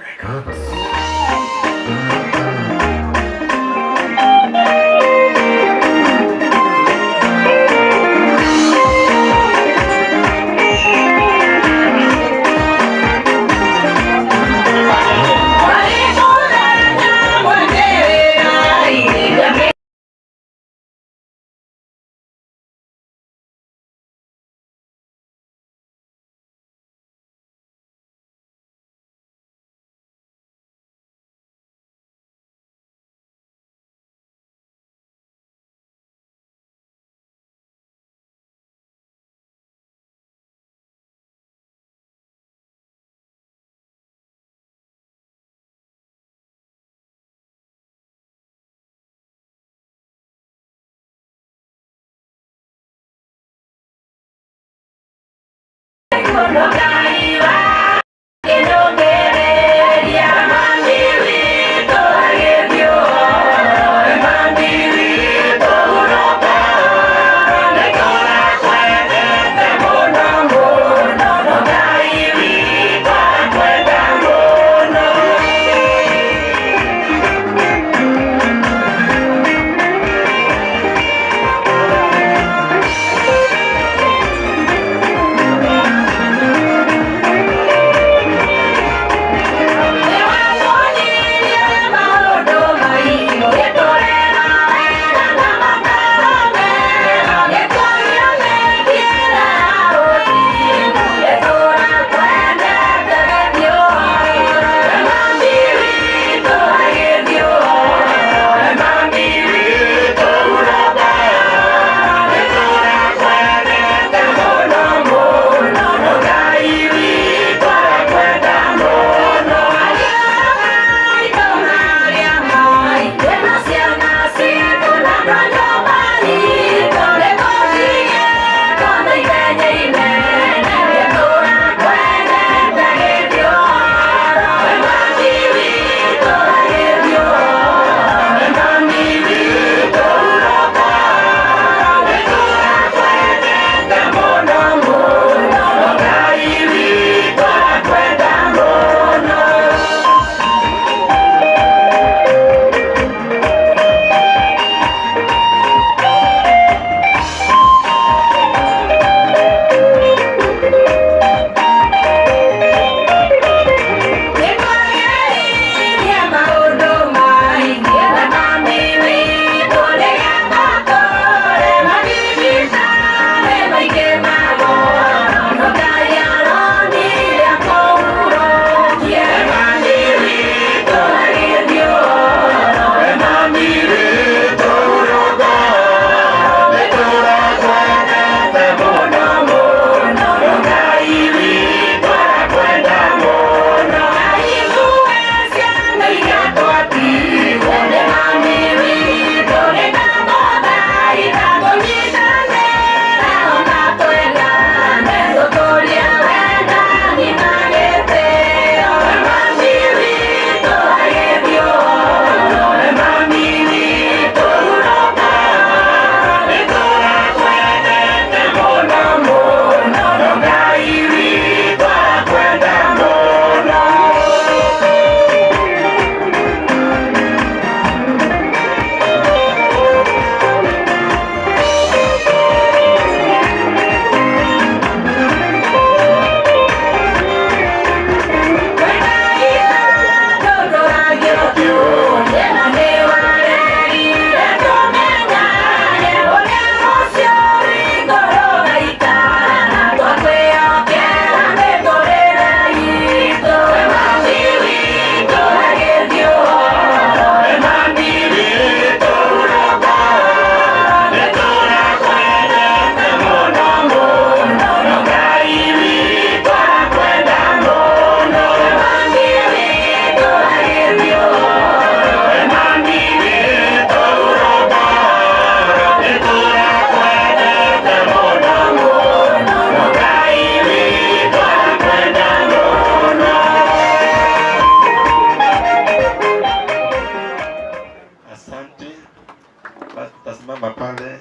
Tutasimama pale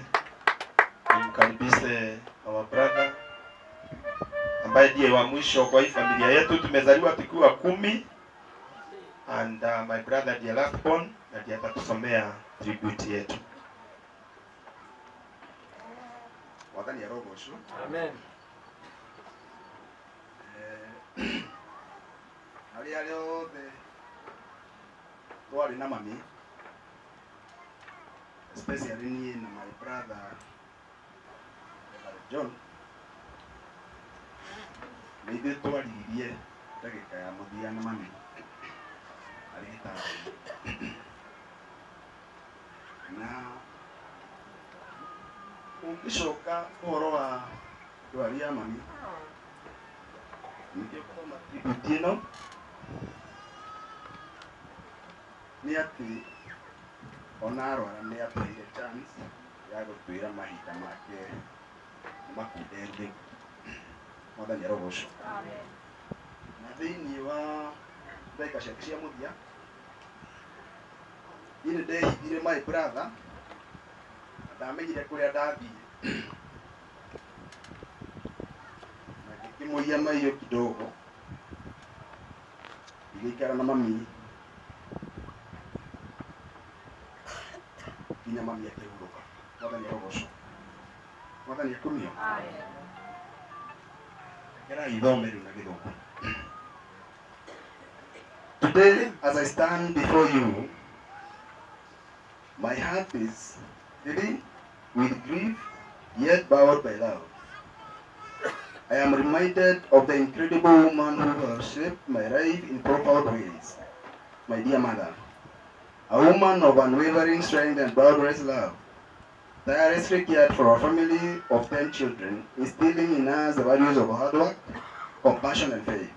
nimkaribishe our brother ambaye ndiye wa mwisho kwa hii familia yetu. Tumezaliwa tukiwa 10 and my brother ndiye last born na ndiye atatusomea tribute yetu. Wathani arogocwo. Amen. Arĩa arĩa othe twarĩ na mami, especially niĩ na my brother John, nĩ ithuĩ twaririe ndagĩka ya mũthia na mami arĩ gĩtanda-inĩ. Na ũngĩcoka ũhoro wa ndwari ya mami, ningĩ gũthoma tribute ĩno nĩ atĩ ona arwara nĩ atũheire chance ya gũtwĩra mahinda make makunderu rĩu. Mwathani arogocwo. Na thĩinĩ wa ndagĩka ciake cia mũthia, niĩ nĩ ndehithire my brother na ndamenyire kũrĩa ndathiĩ na ngĩkĩmũiya maiyo kidogo, ngĩgĩikara na mami nginya mami akĩhurũka. Mwathani arogocwo. Mwathani akumio. Rekei ithome rĩu na Gĩthũngũ. Today, as I stand before you, my heart is heavy with grief, yet bowed by love. I am reminded of the incredible woman who has shaped my life in profound ways, my dear mother, a woman of unwavering strength and boundless love, tirelessly cared for our family of 10 children, instilling in us the values of hard work, compassion, and faith.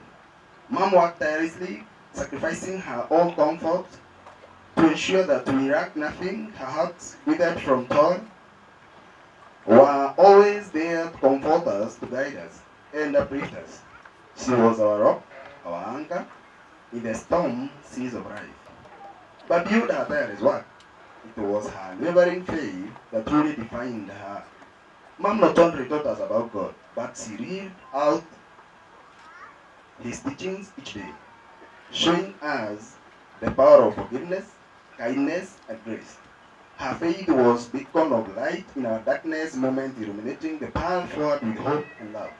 Mom worked tirelessly, sacrificing her own comfort to ensure that we lacked nothing. Her heart withered from toil, were always there to comfort us, to guide us, and uplift us. She was our rock, our anchor in the storm seas of life. But beyond her tireless work, it was her unwavering faith that truly defined her. Mom not only taught us about God, but she lived out His teachings each day, showing us the power of forgiveness, kindness, and grace. Her faith was beacon of light in our darkness moment, illuminating the path forward with hope and love.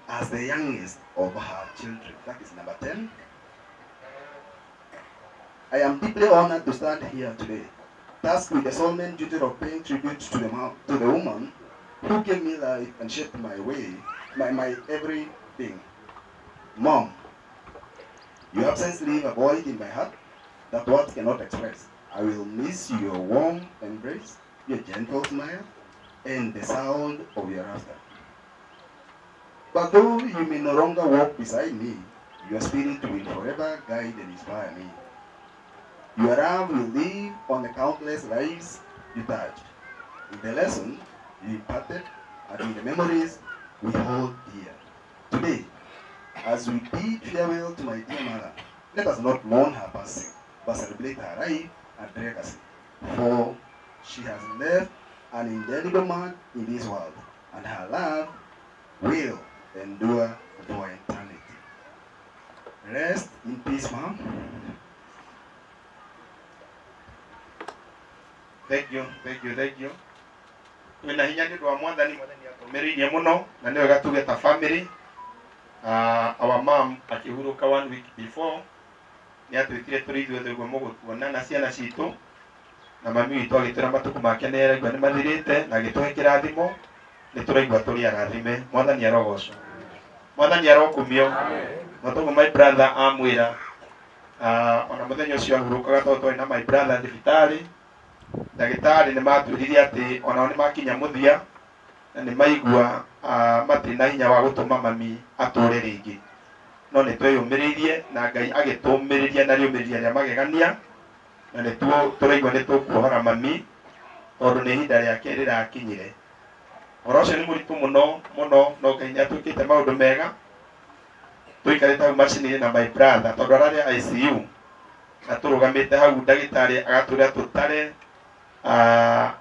As the youngest of her children, that is number 10, I am deeply honored to stand here today, tasked with the solemn duty of paying tribute to the woman who gave me life and shaped my way, my every being. Mom, your absence leaves a void in my heart that words cannot express. I will miss your warm embrace, your gentle smile, and the sound of your laughter. But though you may no longer walk beside me, your spirit will forever guide and inspire me. Your love will live on the countless lives you touched, in the lesson you imparted, and in the memories we hold dear. Today, as we bid farewell to my dear mother, let us not mourn her passing, but celebrate her life and legacy, for she has left an indelible mark in this world, and her love will endure for eternity. Rest in peace, Mom. Thank you, thank you, thank you. Twina hinya nĩ ũndũ wa Mwathani, Mwathani atũmĩrĩirie mũno na nĩ wega tuge ta family. Our mom akĩhurũka 1 week before nĩ atwĩtire tũrĩ ithuothe ũguo mũgũtuona na ciana citũ, na mami witũ agĩtwĩra matukũ make nĩ araigua nĩ mathirĩte na agĩtũhe kĩrathimo, nĩ tũraigua tũrĩ arathime. Mwathani arogocwo, Mwathani arokumio. Na toguo my brother amwĩra, ona mũthenya ũcio ahurũkaga tondũ twarĩ na my brother thibitarĩ, ndagĩtarĩ nĩ matwĩrire atĩ onao nĩ makinya mũthia na nĩ maigua matirĩ na hinya wa gũtũma mami atũre rĩngĩ, no nĩ tweyũmĩrĩirie na Ngai agĩtũmĩrĩria na rĩũmĩrĩria rĩa magegania, na nĩ tũraigua nĩ tũkuohora mami tondũ nĩ ihinda rĩake rĩrakinyire. Ũhoro ũcio nĩ mũritũ mũno mũno, no Ngai nĩ atwĩkĩte maũndũ mega. Tũikarĩte hau macini-inĩ na my brother tondũ ararĩ ICU, na tũrũgamĩte hau ndagĩtarĩ agatwĩra tũtare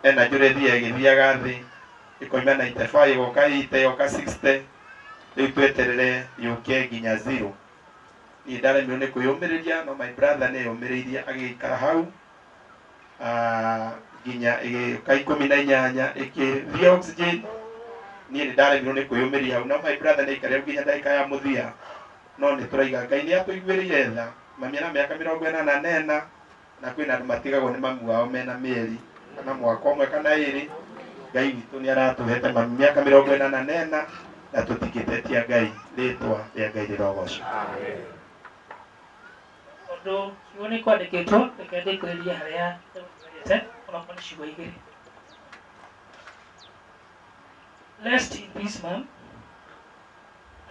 ena njũra ĩthiaga ĩgĩthiaga thĩ ĩkoima 95 ĩgoka 80 ĩgoka 60, rĩu tweterere yũke nginya 0. Niĩ ndaremirwo nĩ kwĩyũmĩrĩria, no my brother nĩ eyũmĩrĩirie agĩikara hau nginya ĩgĩũka 18 ĩkĩthiĩ oxygen. Niĩ nĩ ndaremirwo nĩ kwĩyũmĩrĩria hau, no my brother nĩ aikarire nginya ndagĩka ya mũthia, no nĩ tũraiga Ngai nĩ atũiguĩrĩire tha. Mami ena mĩaka 84 na kwĩna andũ matigagwo nĩ mami wao mena mĩeri kana mwaka ũmwe kana ĩrĩ. Ngai witũ nĩ aratũhete mami mĩaka 84 na tũtingĩtetia Ngai, rĩtwa rĩa Ngai rĩrogocwo. Tondũ kiugo nĩ kwandĩkĩtwo, reke ndĩkũrĩrie harĩa ndĩmũtigĩte, onakorwo nĩ ciugo igĩrĩ. Rest in peace, ma'am,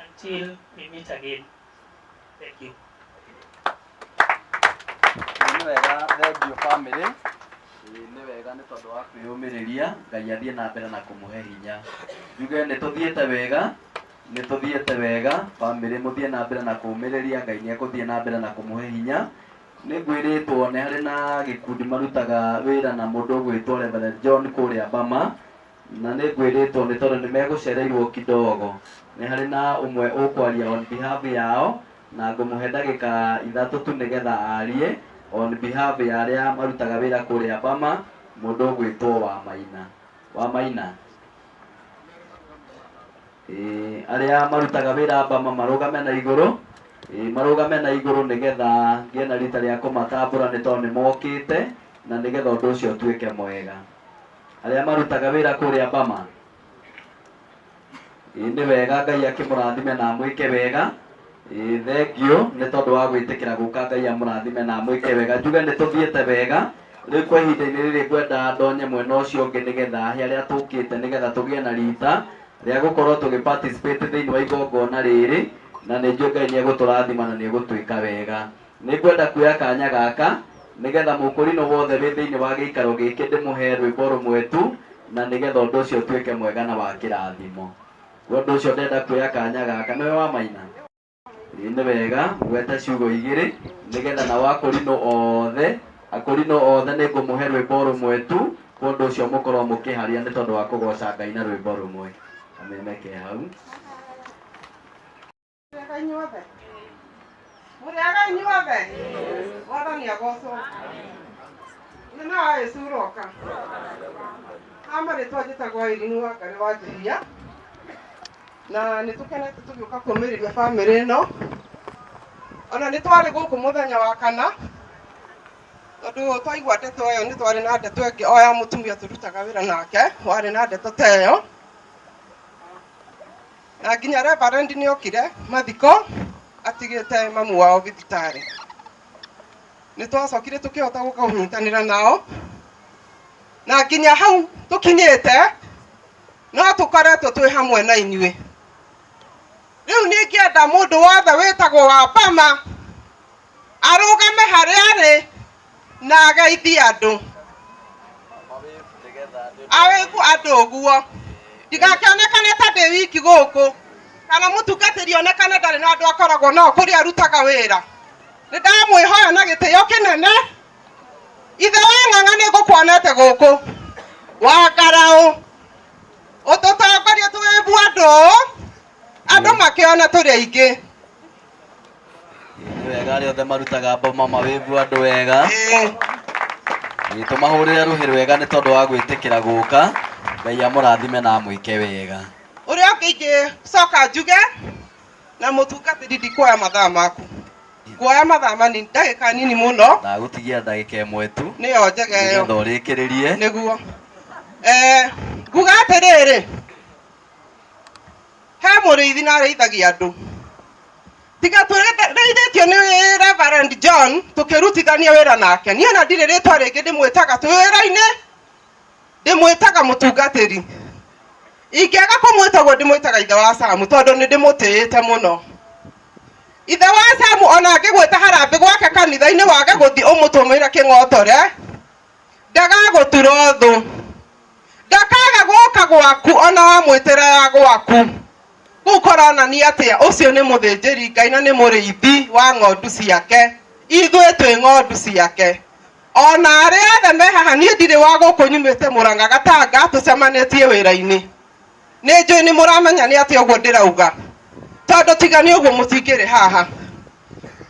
until we meet again. Thank you. Nĩ wega, thank you family. Nĩ wega nĩ tondũ wa kwĩyũmĩrĩria, Ngai athiĩ na mbere na kũmũhe hinya. Njuge nĩ tũthiĩte wega, Nĩ tũthiĩte wega, bamĩrĩ mũthiĩ na mbere na kũũmĩrĩria, Ngai nĩ egũthiĩ na mbere na kũmũhe hinya. Nĩ ngwĩrĩtwo nĩ harĩ na gĩkundi marutaga wĩra na mũndũ ũgwĩtwo Reverend John kũrĩa Bama, na nĩ ngwĩrĩtwo nĩ tondũ nĩ megũcereirwo kidogo. Nĩ harĩ na ũmwe ũkwaria on behalf yao, na ngũmũhe ndagĩka 3 tu nĩgetha arie on behalf ya arĩa marutaga wĩra kũrĩa Bama, mũndũ ũgwĩtwo Wamaina. Wamaina. Ĩĩ, arĩa marutaga wĩra Bama marũgame na igũrũ. Ĩĩ, marũgame na igũrũ nĩgetha ngĩe na rita rĩa kũmatambũra nĩ tondũ nĩ mokĩte na nĩgetha ũndũ ũcio ũtuĩke mwega. Arĩa marutaga wĩra kũrĩa Bama. Ĩĩ, nĩ wega Ngai akĩmũrathime na amwĩke wega. Ĩĩ, thengiũ nĩ tondũ wa gwĩtĩkĩra gũka, Ngai amũrathime na amwĩke wega. Njuge nĩ tũthiĩte wega. Rĩu kwa ihinda-inĩ rĩrĩ ngwenda ndonye mwena ũcio ũngĩ nĩgetha he arĩa tũkĩte nĩgetha tũgĩe na rita rĩa gũkorwo tũgĩ participate thĩinĩ wa igongona rĩrĩ, na nĩ njũĩ Ngai nĩ egũtũrathima na nĩ egũtwĩka wega. Nĩ ngwenda kuoya kanya gaka nĩgetha mũkũrinũ wothe wĩ thĩinĩ wa gĩikaro gĩkĩ ndĩmũhe rwĩmbo rũmwe tu, na nĩgetha ũndũ ũcio ũtuĩke mwega na wa kĩrathimo. Kwa ũndũ ũcio ndĩrenda kuoya kanya gaka, nĩwe Wamaina? Ĩĩ, nĩ wega gweta ciugo igĩrĩ nĩgetha nao akũrinũ othe, akũrinũ othe nĩ ngũmũhe rwĩmbo rũmwe tu, kwa ũndũ ũcio mũkorwo mũkĩharia nĩ tondũ wa kũgoca Ngai na rwĩmbo rũmwe. Kameme ke hau. Mũrĩega inyuothe? Mũrĩega inyuothe? Mwathani agocwo. Nĩ wa Yesu ũroka. Ha marĩtwa njĩtagwo Irene Wangarĩ wa Njihia. Na nĩ tũkenete tũgĩũka kũũmĩrĩria bamĩrĩ ĩno. Ona nĩ twarĩ gũkũ mũthenya wa kana, tondũ twaigua ndeto ĩyo nĩ twarĩ na ndeto ĩngĩ o ya mũtumia tũrutaga wĩra nake, warĩ na ndeto ta ĩyo. Na nginya reverend nĩ okire mathiko atigĩte mamu wao thibitarĩ. Nĩ twacokire tũkĩhota gũka kũnyitanĩra nao, na nginya hau tũkinyĩte no tũkoretwo twĩ hamwe na inyuĩ. Rĩu niĩ ingĩenda mũndũ wothe wĩtagwo wa Bama arũgame harĩa arĩ na ageithie andũ, awĩgu andũ ũguo, ndigakĩonekane ta ndĩ wiki gũkũ, kana mũtungatĩri onekane ndarĩ na andũ akoragwo nao kũrĩa arutaga wĩra. Nĩ ndamwĩhoya na gĩtĩo kĩnene, ithe wa ng'ang'a nĩ ngũkuonete gũkũ wa ngaraũ, ũtũtongorie twĩbu andũ ũũ, andũ makĩona tũrĩ aingĩ. Nĩ wega arĩa othe marutaga mboma mawĩbu andũ wega. Ĩĩ, tũmahũrĩre rũhĩ rwega nĩ tondũ wa gwĩtĩkĩra gũka. Ngai amũrathime na amwĩke wega. Ũrĩa ũngĩ ingĩcoka njuge na mũtungatĩri, ndikuoya mathaa maku, nguoya mathaa manini, ndagĩka nini mũno. Ndagũtigia ndagĩka ĩmwe tu nĩyo njega ĩyo, nĩgetha ũrĩkĩrĩrie. Nĩguo. Nguga atĩrĩrĩ, he mũrĩithi na arĩithagia andũ, tiga tũrĩithĩtio nĩ Reverend John tũkĩrutithania wĩra nake. Niĩ ona ndirĩ rĩtwa rĩngĩ ndĩmwĩtaga twĩ wĩra-inĩ, ndĩmwĩtaga mũtungatĩri. Ingĩaga kũmwĩta ũguo ndĩmwĩtaga ithe wa Samu, tondũ nĩ ndĩmũtĩĩte mũno. Ithe wa Samu ona angĩgwĩta harambĩ gwake kanitha-inĩ wage gũthiĩ ũmũtũmĩre kĩng'otore, ndagagũtura ũthũ, ndakaga gũka gwaku ona wamwĩtĩra ya gwaku. Kũu kũronania atĩa? Ũcio nĩ mũthĩnjĩri Ngai na nĩ mũrĩithi wa ng'ondu ciake. Ithuĩ twĩ ng'ondu ciake. Ona arĩa othe me haha, niĩ ndirĩ wa gũkũ, nyumĩte Mũrang'a Gatanga, tũcemanĩtie wĩra-inĩ. Nĩ njũĩ nĩ mũramenya nĩ atĩa ũguo ndĩrauga, tondũ tiga nĩ ũguo mũtingĩrĩ haha.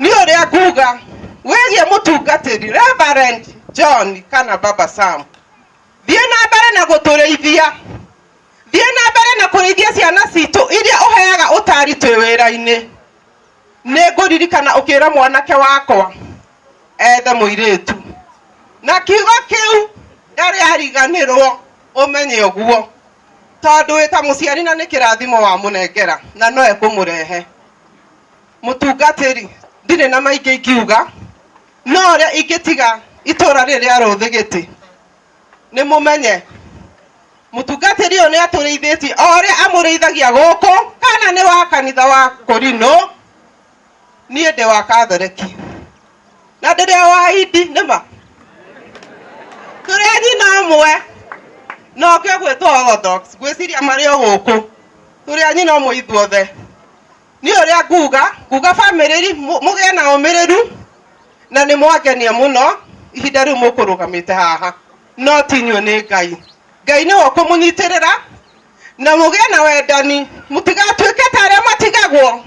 Nĩ ũrĩa nguga wĩgiĩ mũtungatĩri Reverend John kana Baba Sam, thiĩ na mbere na gũtũrĩithia, thiĩ na mbere na kũrĩithia ciana citũ iria ũheaga ũtari twĩ wĩra-inĩ. Nĩ ngũririkana ũkĩra mwanake wakwa ethe mũirĩtu, na kiugo kĩu ndarĩ ariganĩrwo, ũmenye ũguo, tondũ wĩ ta mũciari na nĩ kĩrathimo wamũnengera na no ekũmũrehe. Mũtungatĩri, ndirĩ na maingĩ ingiuga, no ũrĩa ingĩtiga itũra rĩrĩ rĩa Rũthĩgĩtĩ nĩ mũmenye mũtungatĩri ũyũ nĩ atũrĩithĩtie o ũrĩa amũrĩithagia gũkũ, kana nĩ wa kanitha wa Kũrinũ, niĩ ndĩ wa Katholeki na ndĩrĩ o wa Indi, nĩma tũrĩ a nyina ũmwe, na ũngĩ ũgwĩtwo Orthodox, ngwĩciria marĩ o gũkũ. Tũrĩ a nyina ũmwe ithuothe. Niĩ ũrĩa nguga, nguga bamĩrĩ mũgĩe na ũmĩrĩru na nĩ mwangenia mũno ihinda rĩu mũkũrũgamĩte haha. No ti inyuĩ nĩ Ngai. Ngai nĩwe ũkũmũnyitĩrĩra na mũgĩe na wendani, mũtigatuĩke ta arĩa matigagwo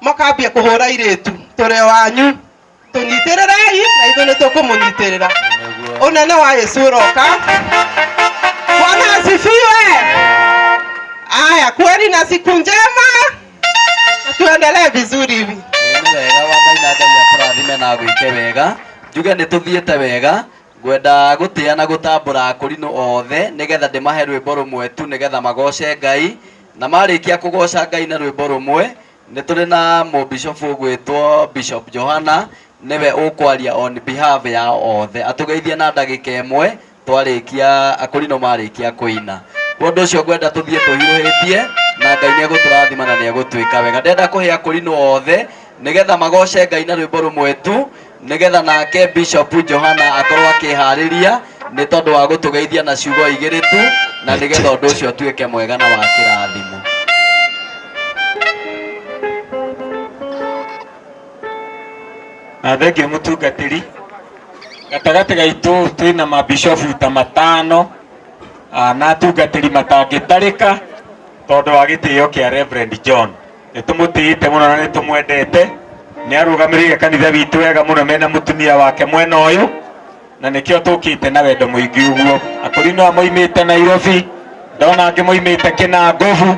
makambia kũhũra irĩtu. Tũrĩ wanyu, tũnyitĩrĩrei na ithuĩ nĩ tũkũmũnyitĩrĩra. Ũnene wa Yesu ũroka. Bwana asifiwe. Aya, kweli na siku njema, na tuendelee vizuri hivi. Nĩ wega wa maina Ngai akũrathime na agwĩke wega. Njuge nĩ tũthiĩte wega. Ngwenda gũtĩa na gũtambũra akũrinũ othe nĩgetha ndĩmahe rwĩmbo rũmwe tu nĩgetha magoce Ngai, na marĩkia kũgoca Ngai na rwĩmbo rũmwe nĩ tũrĩ na mũbishopu ũgwĩtwo Bishop Johana, nĩwe ũkwaria on behalf ya othe, atũgeithie na ndagĩka ĩmwe twarĩkia akũrinũ marĩkia kũina. Kwa ũndũ ũcio ngwenda tũthiĩ tũhiũhĩtie na Ngai nĩ egũtũrathima na nĩ egũtwĩka wega. Ndĩrenda kũhe akũrinũ othe nĩgetha magoce Ngai na rwĩmbo rũmwe tu, nĩgetha nake Bishop Johana akorwo akĩharĩria nĩ tondũ wa gũtũgeithia na ciugo igĩrĩ tu, na nĩgetha ũndũ ũcio ũtuĩke mwega na wa kĩrathimo. Na thengio mũtungatĩri, gatagatĩ gaitũ twĩna mabishofu ta matano na atungatĩri matangĩtarĩka tondũ wa gĩtĩo kĩa Reverend John. Nĩ tũmũtĩĩte mũno na nĩ tũmwendete. Nĩ arũgamĩrĩire kanitha witũ wega mũno mena mũtumia wake mwena ũyũ, na nĩkĩo tũkĩte na wendo mũingĩ ũguo. Akũrinũ aya moimĩte Nairobi, ndona angĩ moimĩte Kĩnangobu,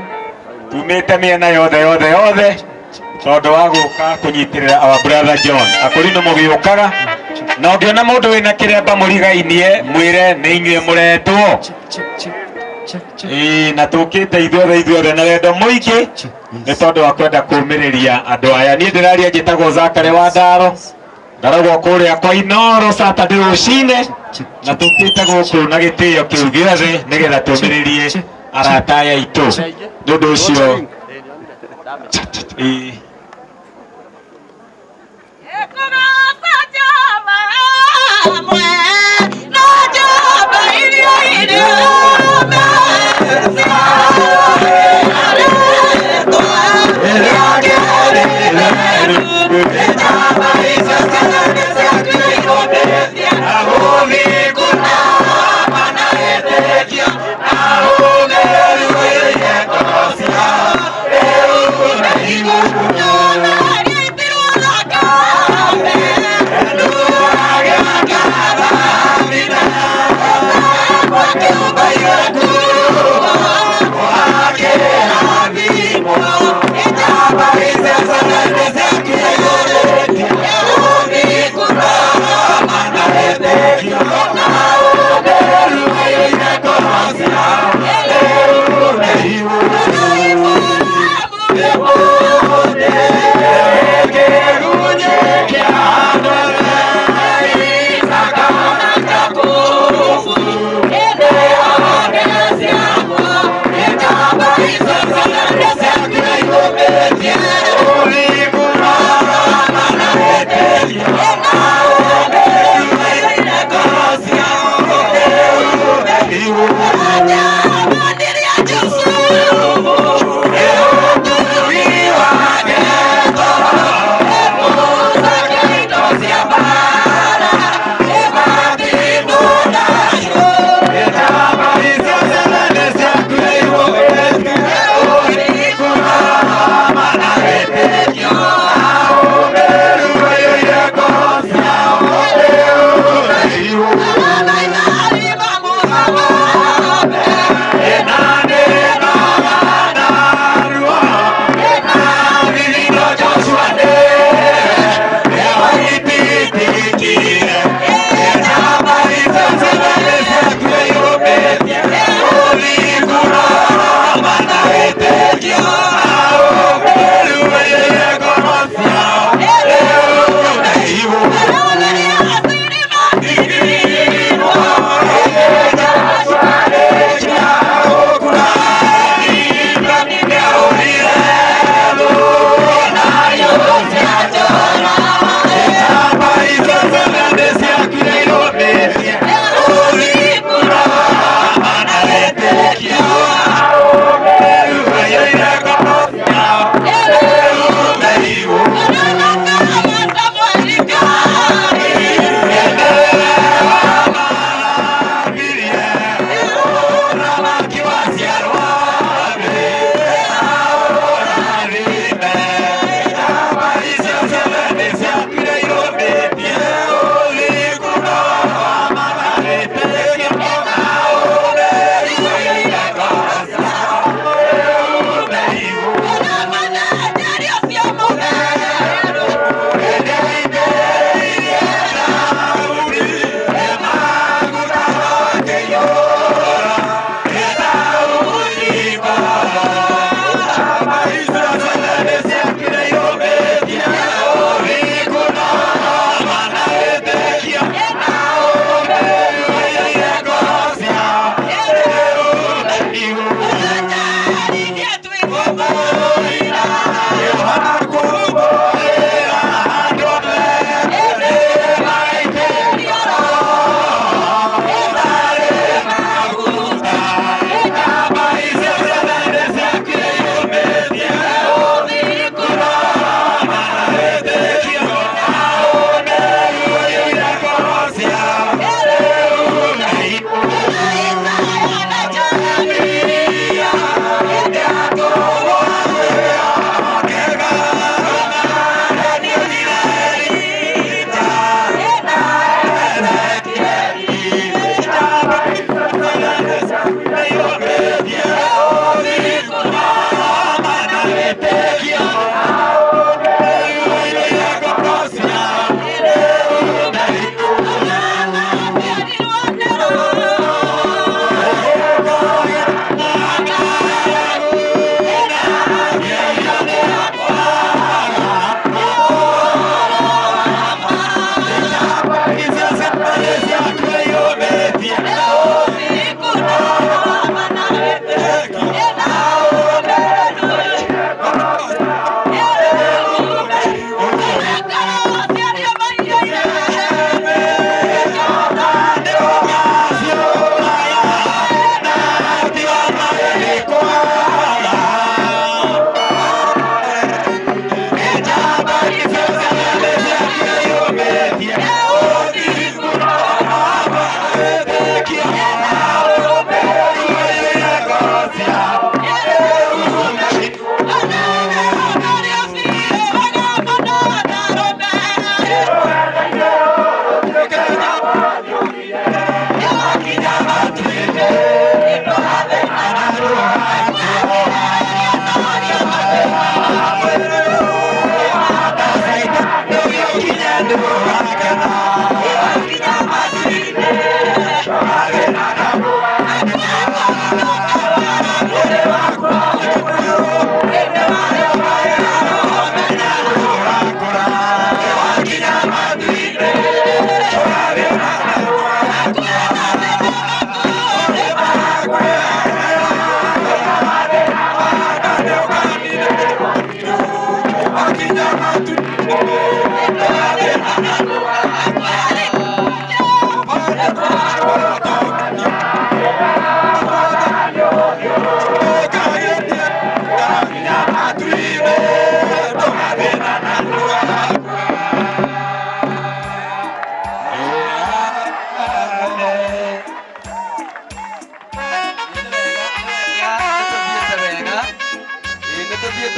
tumĩte mĩena yothe yothe yothe tondũ wa gũka kũnyitĩrĩra our brother John. Akũrinũ mũgĩũkaga na ũngĩona mũndũ wĩna kĩremba mũrigainie, mwĩre nĩ inyuĩ mũretwo. Ĩĩ, na tũkĩte ithuothe ithuothe na wendo mũingĩ nĩ tondũ wa kwenda kũmĩrĩria andũ aya. Niĩ ndĩraria njĩtagwo Zakare wa Ndaro, ngaragwo kũrĩa kwa Inoro Saturday rũcinĩ, na tũkĩte gũkũ na gĩtĩo kĩu gĩothe nĩgetha tũmĩrĩrie arata aya aitũ. Nĩ ũndũ ũcio ĩĩ. Bye.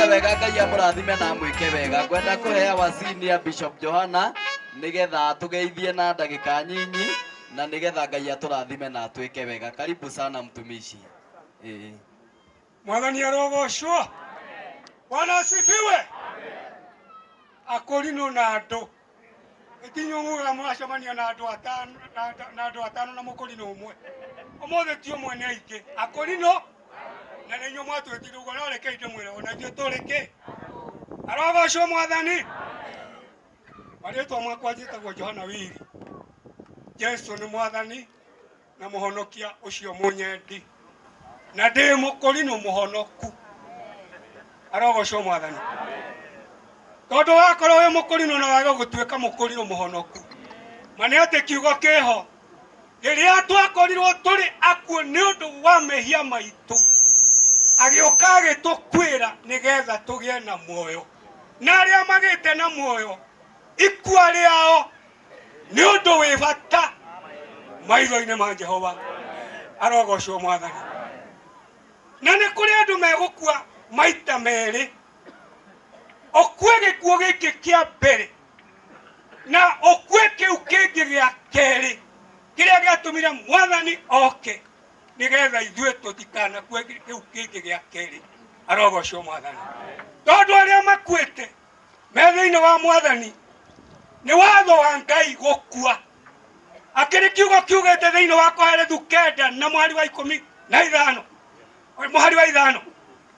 Wega Ngai amũrathime na amwĩke wega. Ngwenda kũhe our senior Bishop Johana nigetha tũgeithie na ndagĩka nyinyi na nigetha Ngai atũrathime na atwĩke wega. Karibu sana mtumishi. Mwathani arogocwo. Bwana asifiwe. Akorino na andũ itinyo muga mũracemania na andũ atano na andũ atano na mũkorino ũmwe. Ũmũthĩ ti ũmwe nĩ aingĩ. Akorino na nĩ inyuĩ mwatwĩtire ũguo no rekei ndĩmwĩre ona ithuĩ tũrĩ kĩ. Arogocwo Mwathani. Marĩtwa makwa njĩtagwo Johana Wiri. Jesu nĩ Mwathani na mũhonokia ũcio mũnyendi na ndĩ mũkorino mũhonoku. Arogocwo Mwathani. Tondũ wakorwo wĩ mũkorino na waga gũtuĩka mũkorino mũhonoku, ma nĩ atĩ kiugo kĩho rĩrĩa twakorirwo tũrĩ akuũ nĩ ũndũ wa mehia maitũ, agĩũka agĩtũkuĩra nĩgetha tũgĩe na muoyo. Na arĩa magĩte na muoyo ikua rĩao nĩ ũndũ wĩ bata maitho-inĩ ma Jehova. Arogocwo Mwathani. Na nĩ kũrĩ andũ megũkua maita merĩ, ũkue gĩkuũ gĩkĩ kĩa mbere na ũkue kĩu kĩngĩ gĩa kerĩ kĩrĩa gĩatũmire Mwathani oke nĩgetha ithuĩ tũtikanakue kĩu kĩngĩ gĩa kerĩ. Arogocwo Mwathani. Tondũ arĩa makuĩte me thĩinĩ wa Mwathani nĩ watho wa Ngai gũkua. Akĩrĩ kiugo kiugĩte thĩinĩ wa Kohelethu 9 na mũhari wa 15, mũhari wa 5,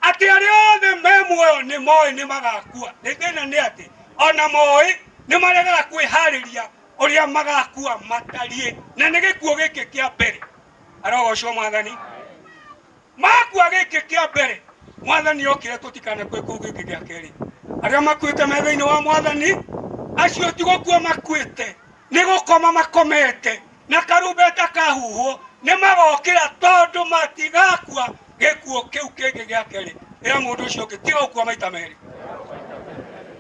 atĩ arĩa othe me muoyo nĩ moĩ nĩ magakua. Nĩ thĩna nĩ atĩ ona moĩ nĩ maregaga kwĩharĩria ũrĩa magakua matariĩ, na nĩ gĩkuũ gĩkĩ kĩa mbere. Arogocwo Mwathani. Makua gĩkĩ kĩa mbere, Mwathani okire tũtikanakue kũu gĩkĩ gĩa kerĩ. Arĩa makuĩte me thĩinĩ wa Mwathani acio ti gũkua makuĩte, nĩ gũkoma makomete, na karumbeta kahuhwo nĩ magokĩra tondũ matigakua gĩkuũ kĩu kĩngĩ gĩa kerĩ. Ĩra mũndũ ũcio ũngĩ tiga gũkua maita merĩ,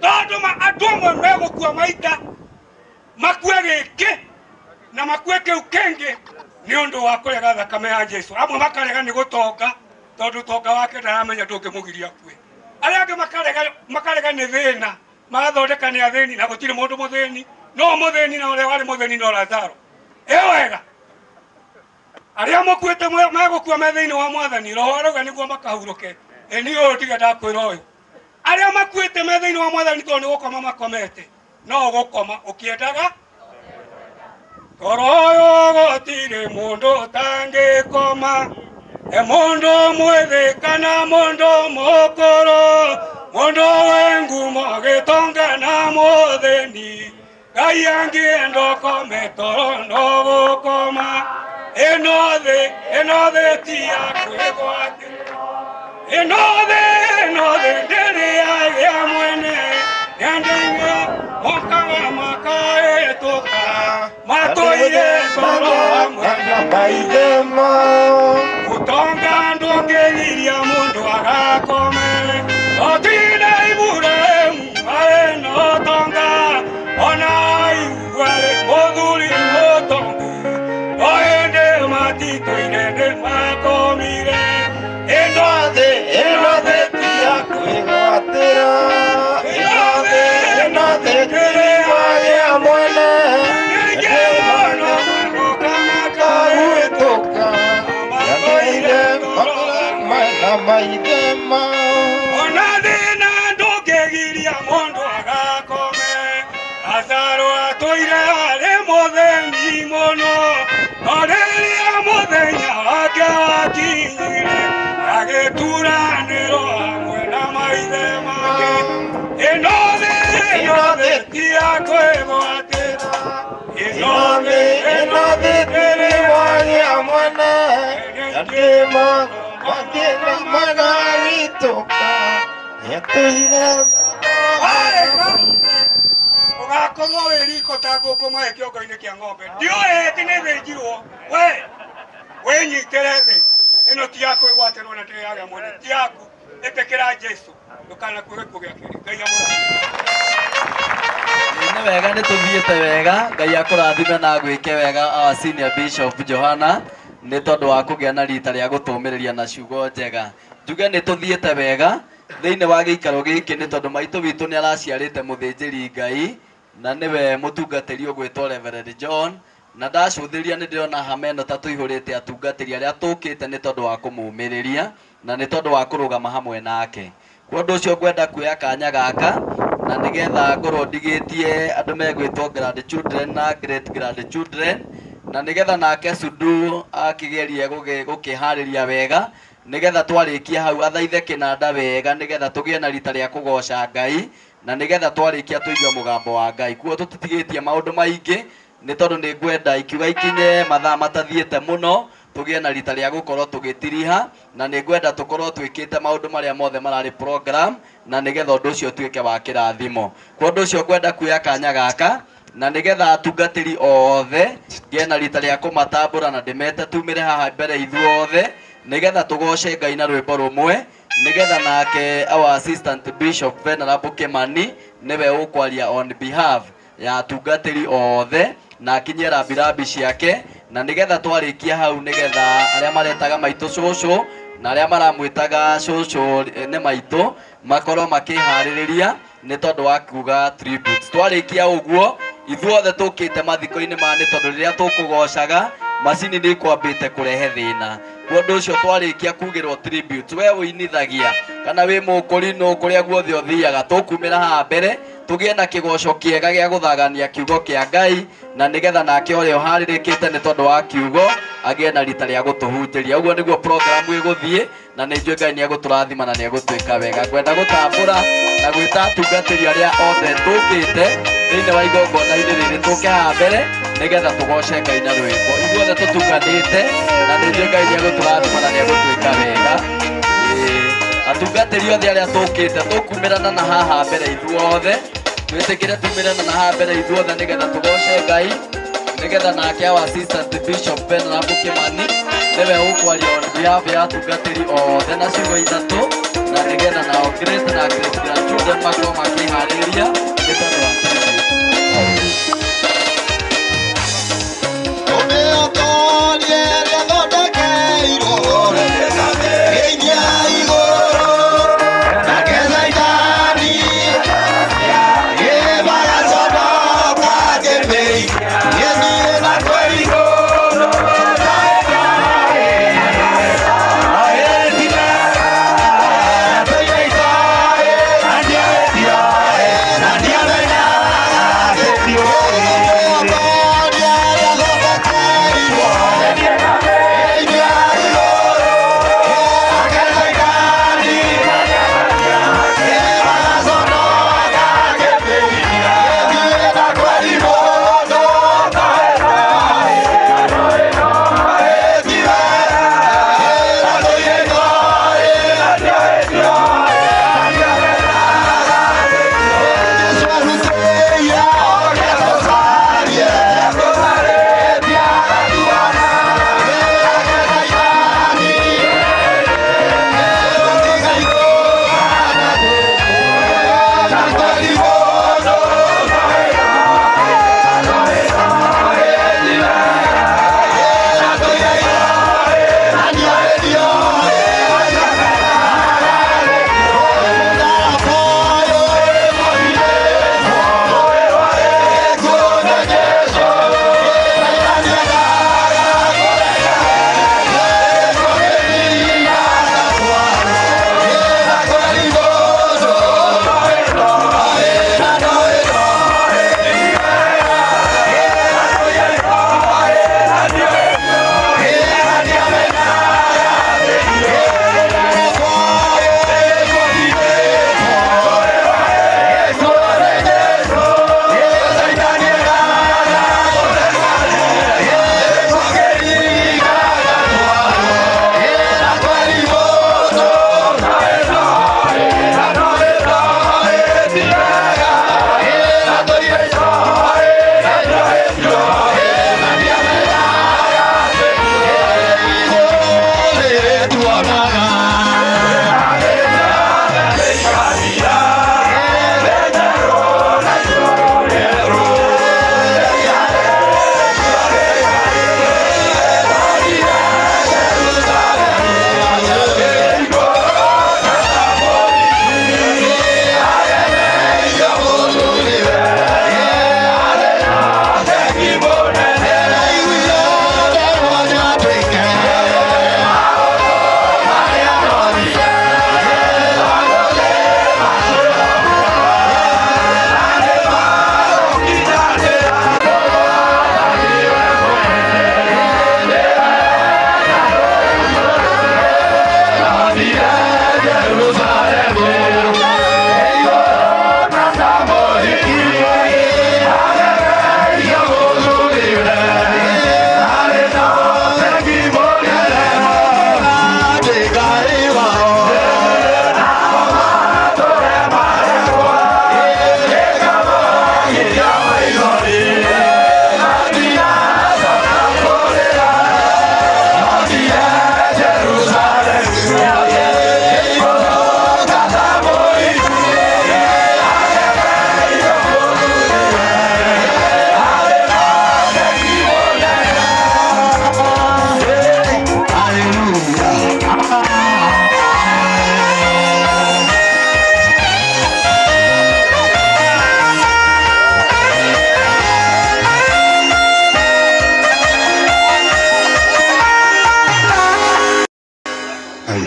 tondũ andũ amwe megũkua maita makue gĩkĩ na makue kĩu kĩngĩ nĩ ũndũ wa kũrega thakame ya Jesu. Amwe makarega nĩ gũtonga tondũ tonga wake ndaramenya ndũngĩmũgiria akue. Arĩa angĩ makarega nĩ thĩna, magathondeka nĩ athĩni na gũtirĩ mũndũ mũthĩni, no mũthĩni na ũrĩa warĩ mũthĩni no Lazaro. Ĩ wega, arĩa makuĩte megũkua me thĩinĩ wa Mwathani, Roho arauga nĩguo makahurũke. Ĩ niĩ ũyũ ndige ndakwĩra ũyũ, arĩa makuĩte me thĩinĩ wa Mwathani tondũ nĩ gũkoma makomete, no ũgũkoma ũkĩendaga. Toro ũyũ gũtirĩ mũndũ ũtangĩkoma, e mũndũ mwĩthĩ kana mũndũ mũkũrũ, mũndũ wĩ ngumo gĩtonga na mũthĩni, Ngai angĩenda ũkome toro no gũkoma. Ĩno thĩ ti ya kwĩgwatĩra, ĩno thĩ ndĩrĩ yagĩa mwene, nĩandũ mokaga makahĩtũka matũire toro hamwe na maithe mao. Ũtonga ndũngĩgiria mũndũ agakome, otina Iburahĩmu arĩ na ũtonga, ona Ayubu arĩ mũthuri mũtongu, no hĩndĩ matitũire nĩ makomire. Ĩno thĩ ti ya kwĩgwatĩra, ĩno thĩ ndĩrĩ yagĩa mwene, ningĩ moka makahĩtũka matũire toro hamwe na maithe mao. Ona thĩna ndũngĩgiria mũndũ agakome, Lazaro atũire arĩ mũthĩni mũno, no rĩrĩa mũthenya wake wakinyire agĩturanĩrwo hamwe na maithe make. Ĩno thĩ ti ya kwĩgwatĩra, ĩno thĩ ndĩrĩ yagĩa mwene, ningĩ magahĩtũka yatũire. Ũgakorwo wĩ riko ta ngũkũ maĩ kĩongo-inĩ kĩa ng'ombe. Ndiũĩ atĩ nĩ thĩnjirwo. We wĩnyitĩre thĩ. Ĩno ti ya kwĩgwatĩrwo na ndĩrĩ yagĩa mwene. Ti yaku. Ĩtĩkĩra Jesũ. Ndũkanakue gĩkuũ gĩa kerĩ. Ngai amũrathime. Nĩ wega nĩ tũthiĩte wega. Ngai akũrathime na agwĩke wega our senior bishop Johana nĩ tondũ wa kũgĩa na rita rĩa gũtũmĩrĩria na ciugo njega. Njuge nĩ tũthiĩte wega thĩinĩ wa gĩikaro gĩkĩ nĩ tondũ maitũ witũ nĩ araciarĩte mũthĩnjĩri Ngai na nĩwe mũtungatĩri ũgwĩtwo Reverend John na ndacũthĩria nĩ ndĩrona hama ĩno ta tũihũrĩte atungatĩri arĩa tũkĩte nĩ tondũ wa kũmũmĩrĩria na nĩ tondũ wa kũrũgama hamwe nake. Kwa ũndũ ũcio ngwenda kuoya kanya gaka na nĩgetha ngorwo ndigĩtie andũ megwĩtwo grandchildren na great grandchildren na nĩgetha nake Sudu akĩgerie gũkĩharĩria wega nĩgetha twarĩkia hau athaithe kĩnanda wega nĩgetha tũgĩe na rita rĩa kũgoca Ngai na nĩgetha twarĩkia tũigue mũgambo wa Ngai. Kuo tũtitigĩtie maũndũ maingĩ nĩ tondũ nĩ ngwenda ikiuga ikinye mathaa matathiĩte mũno tũgĩe na rita rĩa gũkorwo tũgĩtiriha na nĩ ngwenda tũkorwo twĩkĩte maũndũ marĩa mothe mararĩ program na nĩgetha ũndũ ũcio ũtuĩke wa kĩrathimo. Kwa ũndũ ũcio ngwenda kuoya kanya gaka na nĩgetha atungatĩri othe ngĩe na rita rĩa kũmatambũra na ndĩmete tumĩre haha mbere ithuothe nĩgetha tũgoce Ngai na rwĩmbo rũmwe nĩgetha nake our assistant bishop Venerable Kimani nĩwe ũkwaria on behalf ya atungatĩri othe na akinyie rambirambi ciake na nĩgetha twarĩkia hau nĩgetha arĩa maretaga maitũ cũcũ na arĩa maramwĩtaga cũcũ nĩ maitũ makorwo makĩharĩrĩria nĩ tondũ wa kuga tributes. Twarĩkia ũguo ithuothe tũkĩte mathiko-inĩ maya nĩ tondũ rĩrĩa tũkũgocaga macini nĩ ikwambĩte kũrehe thĩna. Kwa ũndũ ũcio twarĩkia kugĩrwo tributes, we ũinithagia kana wĩ mũkũrinũ kũrĩa guothe ũthiaga tũkumĩra haha mbere tũgĩe na kĩgoco kĩega gĩa gũthagania kiugo kĩa Ngai na nĩgetha nake ũrĩa ũharĩrĩkĩte nĩ tondũ wa kiugo agĩe na rita rĩa gũtũhunjĩria. Ũguo nĩguo program ĩgũthiĩ na nĩ njũĩ Ngai nĩ egũtũrathima na nĩ egũtwĩka wega. Ngwenda gũtambũra na gwĩta atungatĩri arĩa othe tũkĩte thĩinĩ wa igongona-inĩ rĩrĩ tũke haha mbere nĩgetha tũgoce Ngai na rwĩmbo. Ithuothe tũtunganĩte na nĩ njũĩ Ngai nĩ egũtũrathima na nĩ egũtwĩka wega. Atungatĩri othe arĩa tũkĩte tũkumĩrana na haha mbere ithuothe twĩtĩkĩre tumĩrana na haha mbere ithuothe nĩgetha tũgoce Ngai nĩgetha nake our assistant bishop Venerable Kimani nĩwe ũkwaria on behalf ya atungatĩri othe na ciugo ithatũ na nĩgetha nao great na great grandchildren makorwo makĩharĩrĩria nĩ tondũ wa Yeah.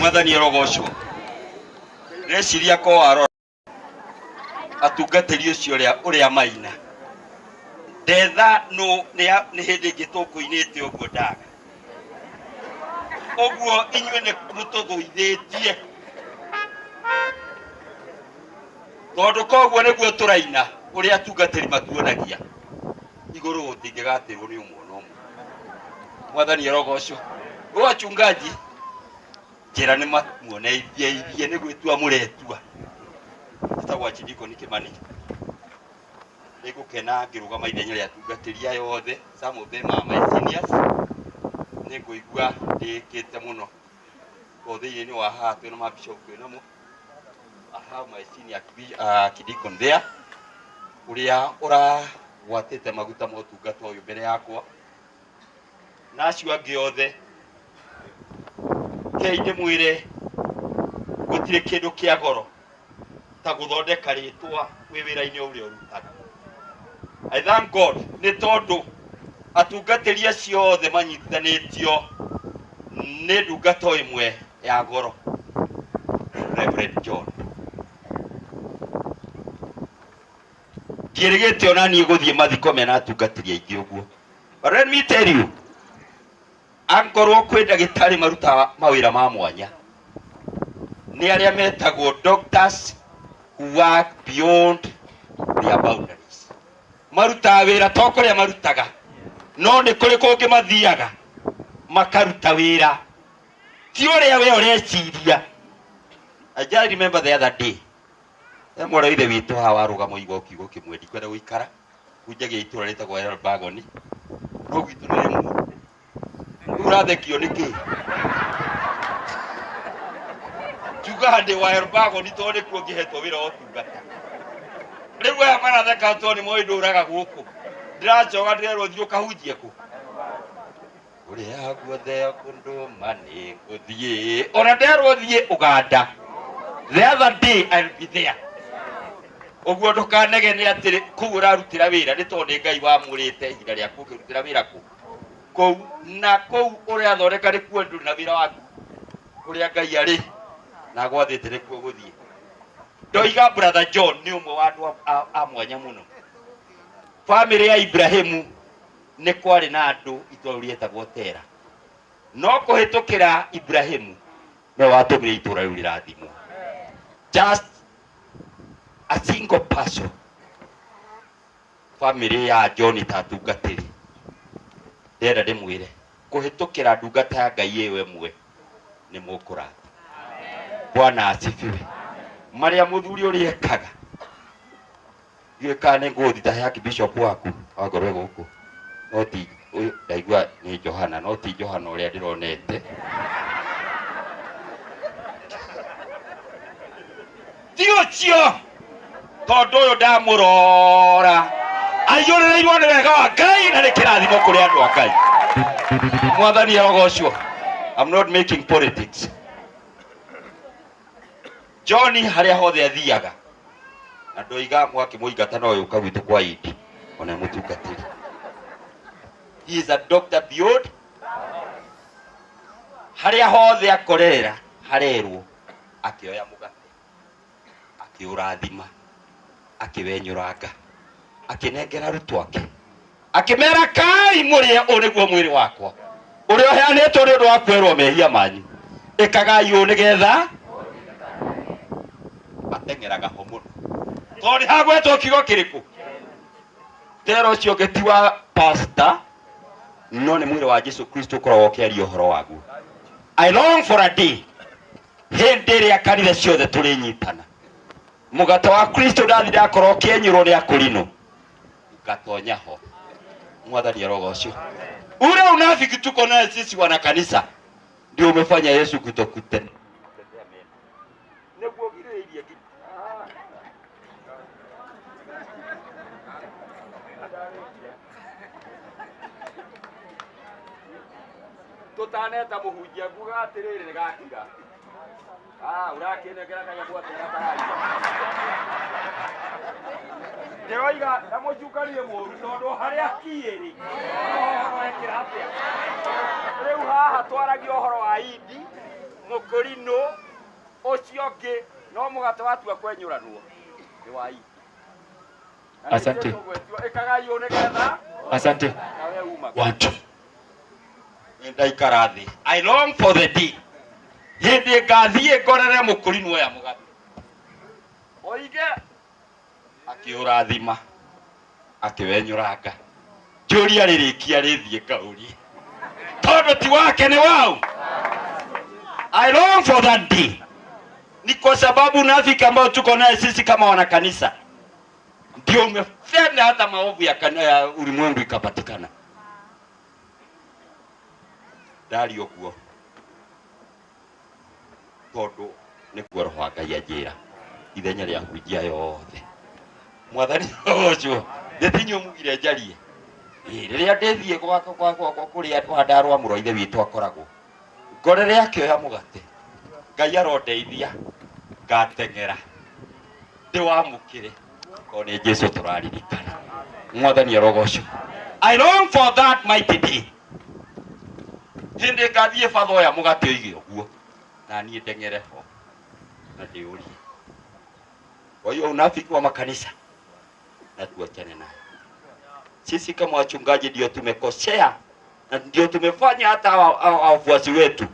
Mwathani arogocwo. Ndĩreciria ko warora atungatĩri ũcio ũrĩa maina ndetha no nĩ hĩndĩ ĩngĩ tũkũinĩte ũguo ndaga ũguo inyuĩ nĩ mũtũgũithĩtie tondũ koguo nĩguo tũraina ũrĩa atungatĩri matuonagia igũrũ gũtingĩgatĩrwo nĩ ũmwe na ũmwe. Mwathani arogocwo. Rĩu achungaji njĩra nĩ mamuoneithie irie nĩ gwĩtua mũretua. Njĩtagwo Archdeacon Kimani. Nĩngũkena ngĩrũgama ithenya rĩa atungatĩri aya othe, some of them are my seniors. Nĩngũigua ndĩkĩte mũno tondũ thĩinĩ wa haha twĩna mabishop twĩnamo. I have my senior archdeacon there ũrĩa ũragwatĩte maguta ma ũtungata ũyũ mbere yakwa na acio angĩ othe. Kei ndĩmwĩre gũtirĩ kĩndũ kĩa goro ta gũthondeka rĩtwa wĩ wĩra-inĩ ũrĩa ũrutaga. I thank God nĩ tondũ atungatĩri acio othe manyitithanĩtio nĩ ndungata ĩmwe ya goro, Reverend John. Ndiĩrĩgĩte ona niĩ gũthiĩ mathiko mena atungatĩri aingĩ ũguo. But let me tell you, angorwo kwĩ ndagĩtarĩ marutaga mawĩra ma mwanya nĩ arĩa metagwo doctors who work beyond their boundaries. Marutaga wĩra to kũrĩa marutaga, no nĩ kũrĩ kũngĩ mathiaga makaruta wĩra ti ũrĩa we ũreciria. I just remember the other day he mwarĩ wa ithe witũ haha warũgama oiga kiugo kĩmwe, ndikwenda gũikara hunjagia itũra rĩtagwo Elbagon, no gwitũ nĩ rĩmwe. Rĩu ũrathekio nĩkĩ? Njugaga ndĩ wa Elbagon tondũ nĩkuo ngĩhetwo wĩra wa ũtungata. Rĩu aya maratheka tondũ nĩ moĩ ndũraga gũkũ. Ndĩracoka ndĩrerwo thiĩ ũkahunjie kũ? Ũrĩa guothe ũkũndũma nĩ ngũthiĩ. Ona nderwo thiĩ Uganda. The other day I'll be there. Ũguo ndũkanegene atĩrĩ kũu ũrarutĩra wĩra nĩ tondũ nĩ Ngai wamũrĩte ihinda rĩaku ũkĩrutĩra wĩra kũ kũu na kũu ũrathondeka nĩkuo ndũrĩ na wĩra waku kũrĩa Ngai arĩ na gwathĩte nĩkuo gũthiĩ. Ndoiga brother John nĩ ũmwe wa andũ a mwanya mũno. Bamĩrĩ ya Ibrahimu nĩ kwarĩ na andũ itũra rĩu rĩetagwo Tera, no kũhĩtũkĩra Ibrahimu nĩwe watũmire itũra rĩu rĩrathimwo. Just a single person. Bamĩrĩ ya John ta atungatĩri, ndĩrenda ndĩmwĩre kũhĩtũkĩra ndungata ya Ngai ĩyo ĩmwe nĩ mũkũrathimwo. Bwana asifiwe. Marĩa mũthuri ũrĩa ekaga ndiũĩ kana nĩ ngũthita he archbishop waku wangorwo gũkũ, no ti ũyũ ndaigua nĩ Johana, no ti Johana ũrĩa ndĩronete. Ti ũcio tondũ ũyũ ndamũrora aiyũrĩrĩirwo nĩ wega wa Ngai na nĩ kĩrathimo kũrĩ andũ a Ngai. Mwathani arogocwo. I'm not making politics. John harĩa hothe athiaga na ndoiga mwakĩmũingata no yũka gwitũ kwa Idi ona mũtungatĩri. He is a doctor beyond. Harĩa hothe akorerera harerwo akĩoya mũgate akĩũrathima akĩwenyũranga akĩnengera arutwo ake akĩmera kai mũrĩe ũũ nĩguo mwĩrĩ wakwa ũrĩa ũheanĩtwo nĩ ũndũ wa kwerwo mehia manyu, ĩkagai ũũ nĩgetha. Ateng'eraga ho mũno tondũ hagwetwo kiugo kĩrĩkũ tera ũcio ũngĩ ti wa pastor no nĩ mwĩrĩ wa Jesu Kristo ũkoragwo ũkĩaria ũhoro waguo. I long for a day hĩndĩ ĩrĩa kanitha ciothe tũrĩnyitana mũgate wa Kristo ndathi ndakorwo ũkĩenyũrwo nĩ akũrinũ ngatonya ho. Mwathani arogocwo. Ule unafiki tuko naye sisi wana kanisa ndio umefanya Yesu kutokutenda. Nĩguo girĩrĩirie tũtaneta mũhunjia nguga atĩrĩrĩ nĩ gatiga. Ũrakĩnengera kanyamũ atĩa gatararia. Ndĩroiga na mũcukanie mũru tondũ harĩa kiĩ-rĩ, wekĩra atĩa? Rĩu haha twaragia ũhoro wa Idi Mũkũrinũ ũcio ũngĩ no mũgate watua kwenyũranwo nĩ wa ithe. Asante. Ĩkagai ũũ nĩgetha Asante. nawe umaga. One, two. Ndaikara thĩ. I long for the day hĩndĩ ngathiĩ ngorere mũkũrinũ oya mũgate oige akĩũrathima akĩwenyũranga njũria rĩrĩkia rĩthiĩ ngaũrie tondũ ti wake nĩ wau. I long for that day ni kwa sababu unafiki ambao tuko naye sisi kama wanakanisa ndio umefanya hata maovu ya ulimwengu ikapatikana. Ndari ũguo tondũ nĩkuo roho wa Ngai anjĩra ithenya rĩa hunjia yothe mwathani ũcio ndĩtinyu mugire njarie. Rĩrĩa ndĩthiĩ gwakwa kũrĩa twandarwa mũro ithe witũ akoragwo ngorere akĩoya mũgate Ngai arondeithia ngateng'era ndĩwamũkĩre korwo nĩ Jesũ tũraririkana mwathani arogocwo. I long for that mighty day hĩndĩ ngathiĩ batha oya mũgate ũige ũguo na niĩ ndeng'ere ho na ndĩũrie. Kwa hiyo unafiki wa makanisa na tuachane nayo. Sisi kama wachungaji ndio tumekosea na ndio tumefanya hata wafuasi wetu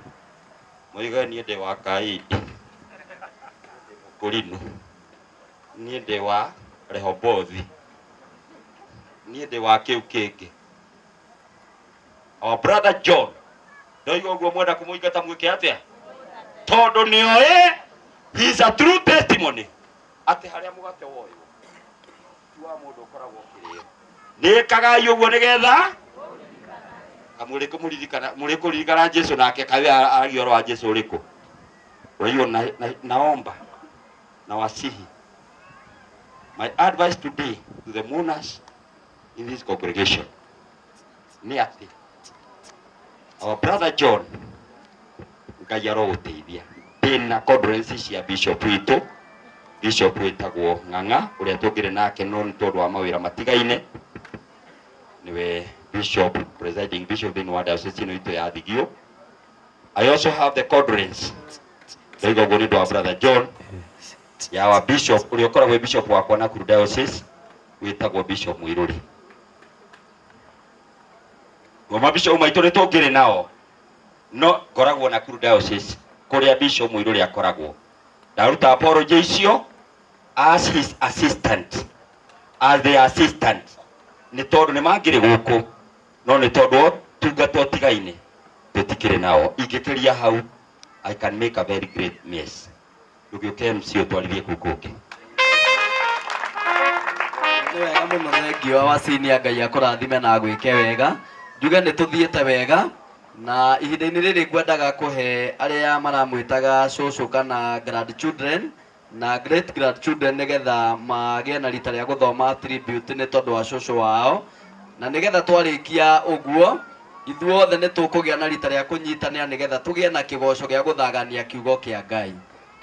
moiga niĩ ndĩ wa Kaidi Mũkũrinũ, niĩ ndĩ wa Rehobothi, niĩ ndĩ wa kĩu kĩngĩ. Our brother John ndoiga ũguo mwenda kũmũingata mwĩke atĩa tondũ nĩoĩ he is a true testimony atĩ harĩa mũgate woywo ti wa mũndũ ũkoragwo ũkĩrĩo. Nĩkagai ũguo nĩgetha mũrĩkũririkana Jesũ nake kawe aragia ũhoro wa Jesũ ũrĩkũ. Kwa hiyo naomba na wasihi, my advice today to the mourners in this congregation nĩ atĩ our brother John Ngai arogũteithia. Ndĩna condolences cia bishop witũ, bishop wĩtagwo Ng'ang'a ũrĩa tũngĩrĩ nake no nĩ tondũ wa mawĩra matigaine niwe bishop presiding bishop thĩinĩ wa diocese ĩno itũ ya Thigio. I also have the condolence ndoiga ũguo nĩ ũndũ wa brother John ya wa bishop ũrĩa ũkoragwo wĩ bishop wakwa Nakuru diocese wĩtagwo Bishop Mũirũri. Ngoma bishop maitũ nĩ tũngĩrĩ nao no ngoragwo Nakuru diocese kũrĩa Bishop Mũirũri akoragwo. Ndaruta apology icio as his assistant, as the assistant nĩ tondũ nĩ mangĩrĩ gũkũ no nĩ tondũ tungata ũtigaine tũtikĩrĩ nao. Ingĩkĩria hau I can make a very great mess. Ndũgĩũke MC ũtwarithie kũu kũngĩ. Nĩ wega mũno thengio wa senior Ngai akũrathime na agwĩke wega. Njuge nĩ tũthiĩte wega na ihinda-inĩ rĩrĩ ngwendaga kũhe arĩa maramwĩtaga cũcũ kana grandchildren na great grandchildren nĩgetha magĩe na rita rĩa gũthoma tribute nĩ tondũ wa cũcũ wao, na nĩgetha twarĩkia ũguo ithuothe nĩ tũkũgĩa na rita rĩa kũnyitanĩra nĩgetha tũgĩe na kĩgoco gĩa gũthagania kiugo kĩa Ngai.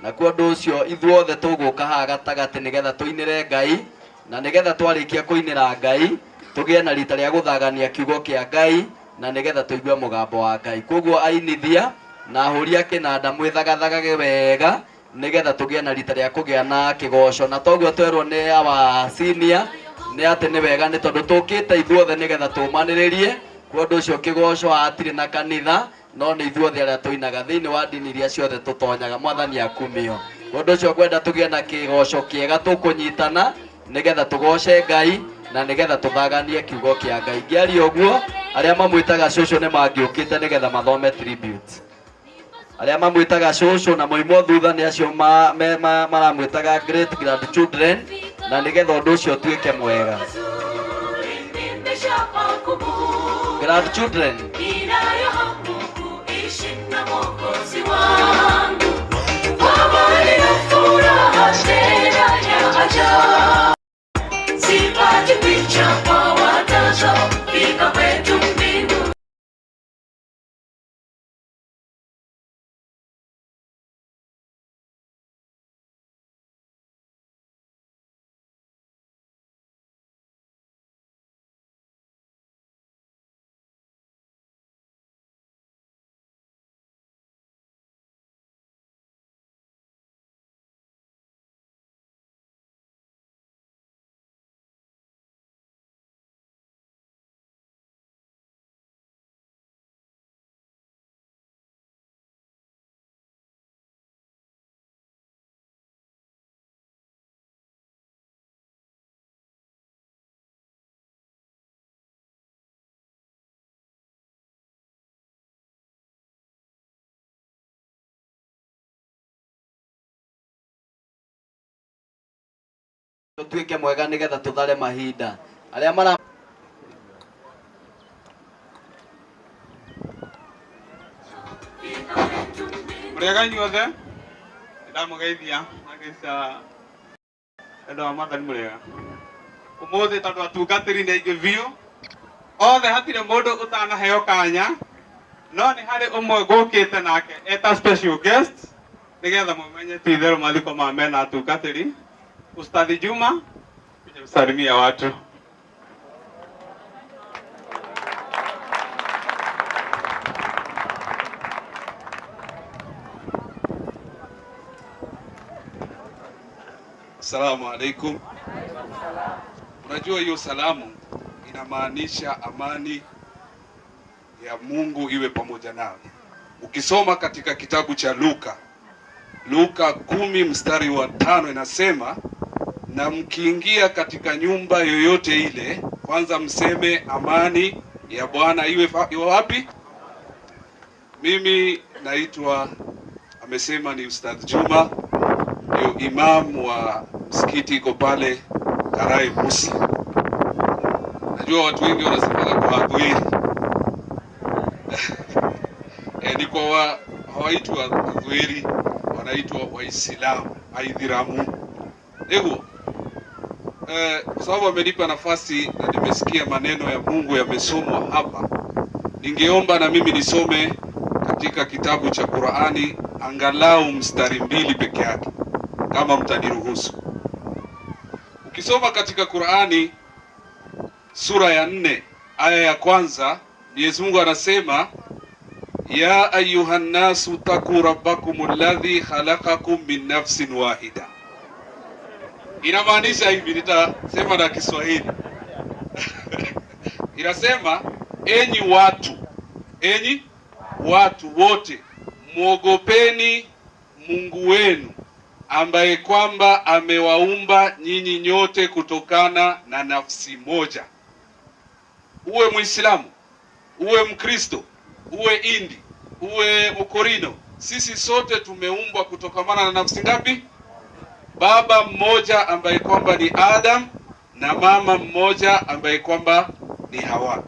Nakuo ũndũ ũcio ithuothe tũgũka haha gatagatĩ nĩgetha tũinĩre Ngai, na nĩgetha twarĩkia kũinĩra Ngai tũgĩe na rita rĩa gũthagania kiugo kĩa Ngai na nĩgetha tũigue mũgambo wa Ngai. Koguo ainithia na ahũri a kĩnanda mwĩthagathagage wega nĩgetha tũgĩe na rita rĩa kũgĩa na kĩgoco. Na toguo twerwo nĩ our senior nĩ atĩ nĩ wega nĩ tondũ tũkĩte ithuothe nĩgetha tũmanĩrĩrie. Kwa ũndũ ũcio kĩgoco hatirĩ na kanitha no nĩ ithuothe arĩa tũinaga thĩinĩ wa ndini iria ciothe tũtonyaga. Mwathani akumio. Kwa ũndũ ũcio ngwenda tũgĩe na kĩgoco kĩega tũkũnyitana nĩgetha tũgoce Ngai na nĩgetha tũthaganie kiugo kĩa Ngai. Ngĩaria ũguo arĩa mamwĩtaga cũcũ nĩ mangĩũkĩte nĩgetha mathome tribute. Arĩa mamwĩtaga cũcũ na moimwo thutha nĩ acio maramwĩtaga great grandchildren na nĩgetha ũndũ ũcio ũtuĩke mwega. Grandchildren. Sipati picha kwa watoto fika kwetu mbingu. Ũtuĩke mwega nĩgetha tũthare mahinda arĩa mara Mũrĩega inyuothe, nĩndamũgeithia na andũ a Mwathani mũrĩega. Ũmũthĩ tondũ atungatĩri nĩ aingĩ biũ, othe hatirĩ mũndũ ũtanaheo kanya, no nĩ harĩ ũmwe ngũkĩte nake eta special guest, nĩgetha mũmenye ti itherũ mathiko ma mena atungatĩri. Ustadhi Juma, kuja kusalimia watu. Assalamu alaikum. Unajua hiyo salamu inamaanisha amani ya Mungu iwe pamoja nawe. Ukisoma katika kitabu cha Luka, Luka 10 mstari wa 5 inasema, na mkiingia katika nyumba yoyote ile, kwanza mseme amani ya Bwana iwe wapi? Mimi naitwa, amesema ni Ustadh Juma, ndio imam wa msikiti iko pale Karai Musi. Najua watu wengi wanasemaga kwa Adhuiri. Ni kwa hawaitwa Adhuiri, wanaitwa Waislamu, Aidhiramu. Ego. Kwa sababu amenipa nafasi na nimesikia maneno ya Mungu yamesomwa hapa, ningeomba na mimi nisome katika kitabu cha Qur'ani angalau mstari 2 peke yake, kama mtaniruhusu. Ukisoma katika Qur'ani sura ya 4 aya ya 1, Mwenyezi Mungu anasema, ya ayuhan nasu taqu rabbakum alladhi khalaqakum min nafsin wahida. Inamaanisha hivi, nitasema na Kiswahili. Inasema, enyi watu wote, muogopeni Mungu wenu ambaye kwamba amewaumba nyinyi nyote kutokana na nafsi moja. Uwe Muislamu, uwe Mkristo, uwe Indi, uwe Mkorino, sisi sote tumeumbwa kutokamana na nafsi ngapi? Baba mmoja ambaye kwamba ni Adam na mama mmoja ambaye kwamba ni Hawa.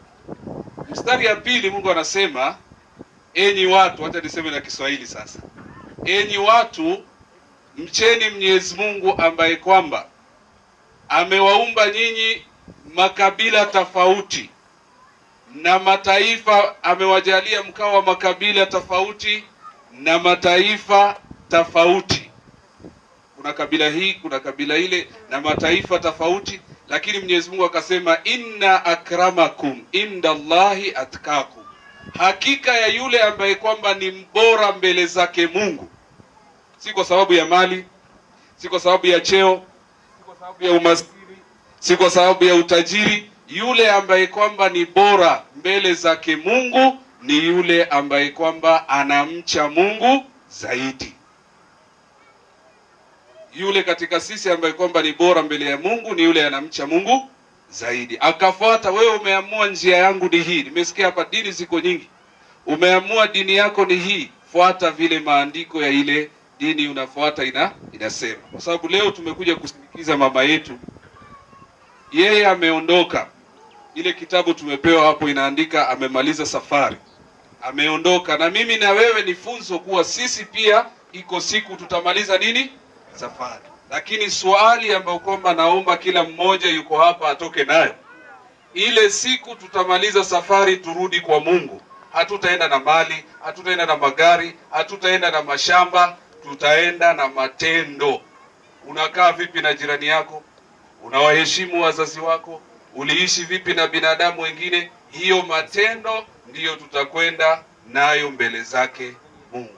Mstari ya 2 Mungu anasema, enyi watu, acha niseme na Kiswahili sasa. Enyi watu, mcheni Mwenyezi Mungu ambaye kwamba amewaumba nyinyi makabila tofauti na mataifa, amewajalia mkao wa makabila tofauti na mataifa tofauti. Kuna kabila hii, kuna kabila ile na mataifa tofauti, lakini Mwenyezi Mungu akasema inna akramakum indallahi atkakum, hakika ya yule ambaye kwamba ni mbora mbele zake Mungu, si kwa sababu ya mali, si kwa sababu ya cheo, si kwa sababu ya umaskini, si kwa sababu ya utajiri, yule ambaye kwamba ni bora mbele zake Mungu ni yule ambaye kwamba anamcha Mungu zaidi. Yule katika sisi ambaye kwamba ni bora mbele ya Mungu ni yule anamcha Mungu zaidi. Akafuata, wewe umeamua njia yangu ni hii. Nimesikia hapa dini ziko nyingi. Umeamua dini yako ni hii, fuata vile maandiko ya ile dini unafuata inasema. Kwa sababu leo tumekuja kusindikiza mama yetu. Yeye ameondoka. Ile kitabu tumepewa hapo inaandika amemaliza safari. Ameondoka. Na mimi na wewe ni funzo kuwa sisi pia iko siku tutamaliza nini? Safari. Lakini swali ambayo kwamba naomba kila mmoja yuko hapa atoke nayo, ile siku tutamaliza safari turudi kwa Mungu. Hatutaenda na mali, hatutaenda na magari, hatutaenda na mashamba, tutaenda na matendo. Unakaa vipi na jirani yako? Unawaheshimu wazazi wako? Uliishi vipi na binadamu wengine? Hiyo matendo ndiyo tutakwenda nayo mbele zake Mungu.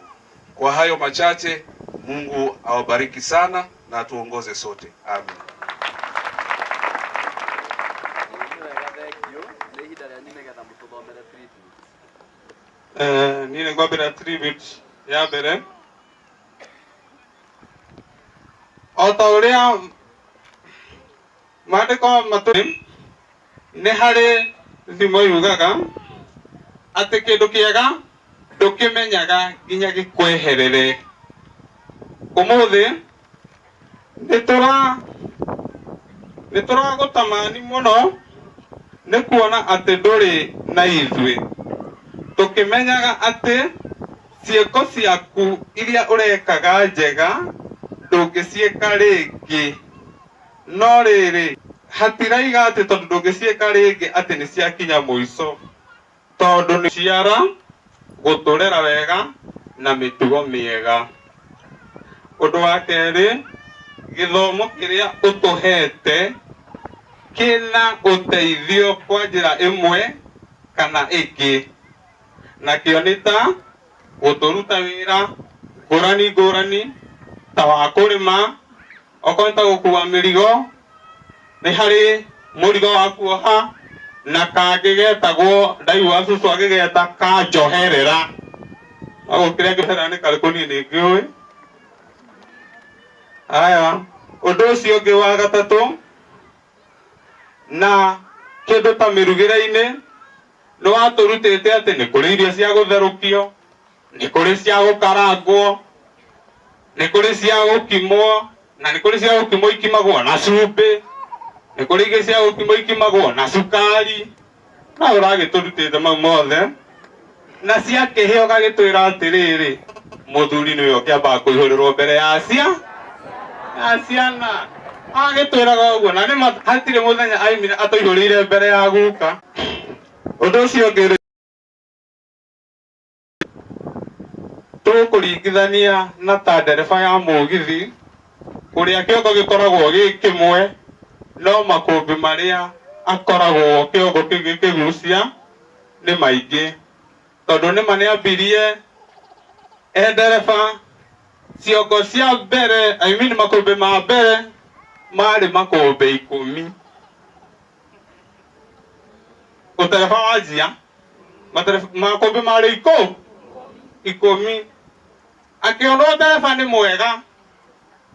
Kwa hayo machache, Mungu awabariki sana na atuongoze sote. Amen. Nile ngwambira tribute ya mbere o ta uria maandĩko matũ nĩ harĩ thimo yugaga atĩ kĩndũ kĩega ndũkĩmenyaga nginya gĩkweherere. Ũmũthĩ nĩ tũra Nĩ tũragũtamani mũno nĩ kuona atĩ ndũrĩ na ithuĩ, tũkĩmenyaga atĩ ciĩko ciaku iria ũrekaga njega ndũngĩciĩka rĩngĩ. No rĩrĩ, hatiraiga atĩ tondũ ndũngĩciĩka rĩngĩ atĩ nĩ ciakinya mũico, tondũ nĩ ciara gũtũrera wega na mĩtugo mĩega. Ũndũ wa kerĩ, gĩthomo kĩrĩa ũtũhete kĩna ũteithio kwa njĩra ĩmwe kana ĩngĩ, nakĩo nĩ ta gũtũruta wĩra ngũrani ngũrani ta wa kũrĩma, okorwo nĩ ta gũkua mĩrigo, nĩ harĩ mũrigo wa kuoha na kangĩ getagwo ndaigua cũcũ agĩgeta kanjoherera. No gũkĩrĩa njoherera nĩ karĩkũ niĩ nĩ ngĩũĩ. Aya, ũndũ ũcio ũngĩ wa gatatũ, na kĩndũ ta mĩrugĩre-inĩ, nĩ watũrutĩte atĩ nĩ kũrĩ irio cia gũtherũkio, nĩ kũrĩ cia gũkarangwo, nĩ kũrĩ cia gũkimwo, na nĩ kũrĩ cia gũkimwo ikimagwo na cumbĩ, nĩ kũrĩ ingĩ cia gũkimwo ikimagwo na cukari. Na ũragĩtũrutĩte mau mothe, na ciakĩhĩa ũgagĩtwĩra atĩrĩrĩ, mũthuri nĩwe ũkĩambaga kũihũrĩrwo mbere ya ciana. Agĩtwĩraga ũguo, na nĩ hatirĩ mũthenya aimire atũihũrĩire mbere ya guka. Ũndũ ũcio ũngĩ, tũkũringithania na ta ndereba ya mũgithi, kũrĩa kĩongo gĩkoragwo gĩ kĩmwe, no makũmbĩ marĩa akoragwo kĩongo kĩu gĩkĩgucia nĩ maingĩ. Tondũ nĩma nĩambirie e ndereba, ciongo cia mbere, I mean makũmbĩ ma mbere marĩ makũmbĩ 10. Ũtereba wanjia, makũmbĩ marĩ 10. Akĩonwo ndereba nĩ mwega,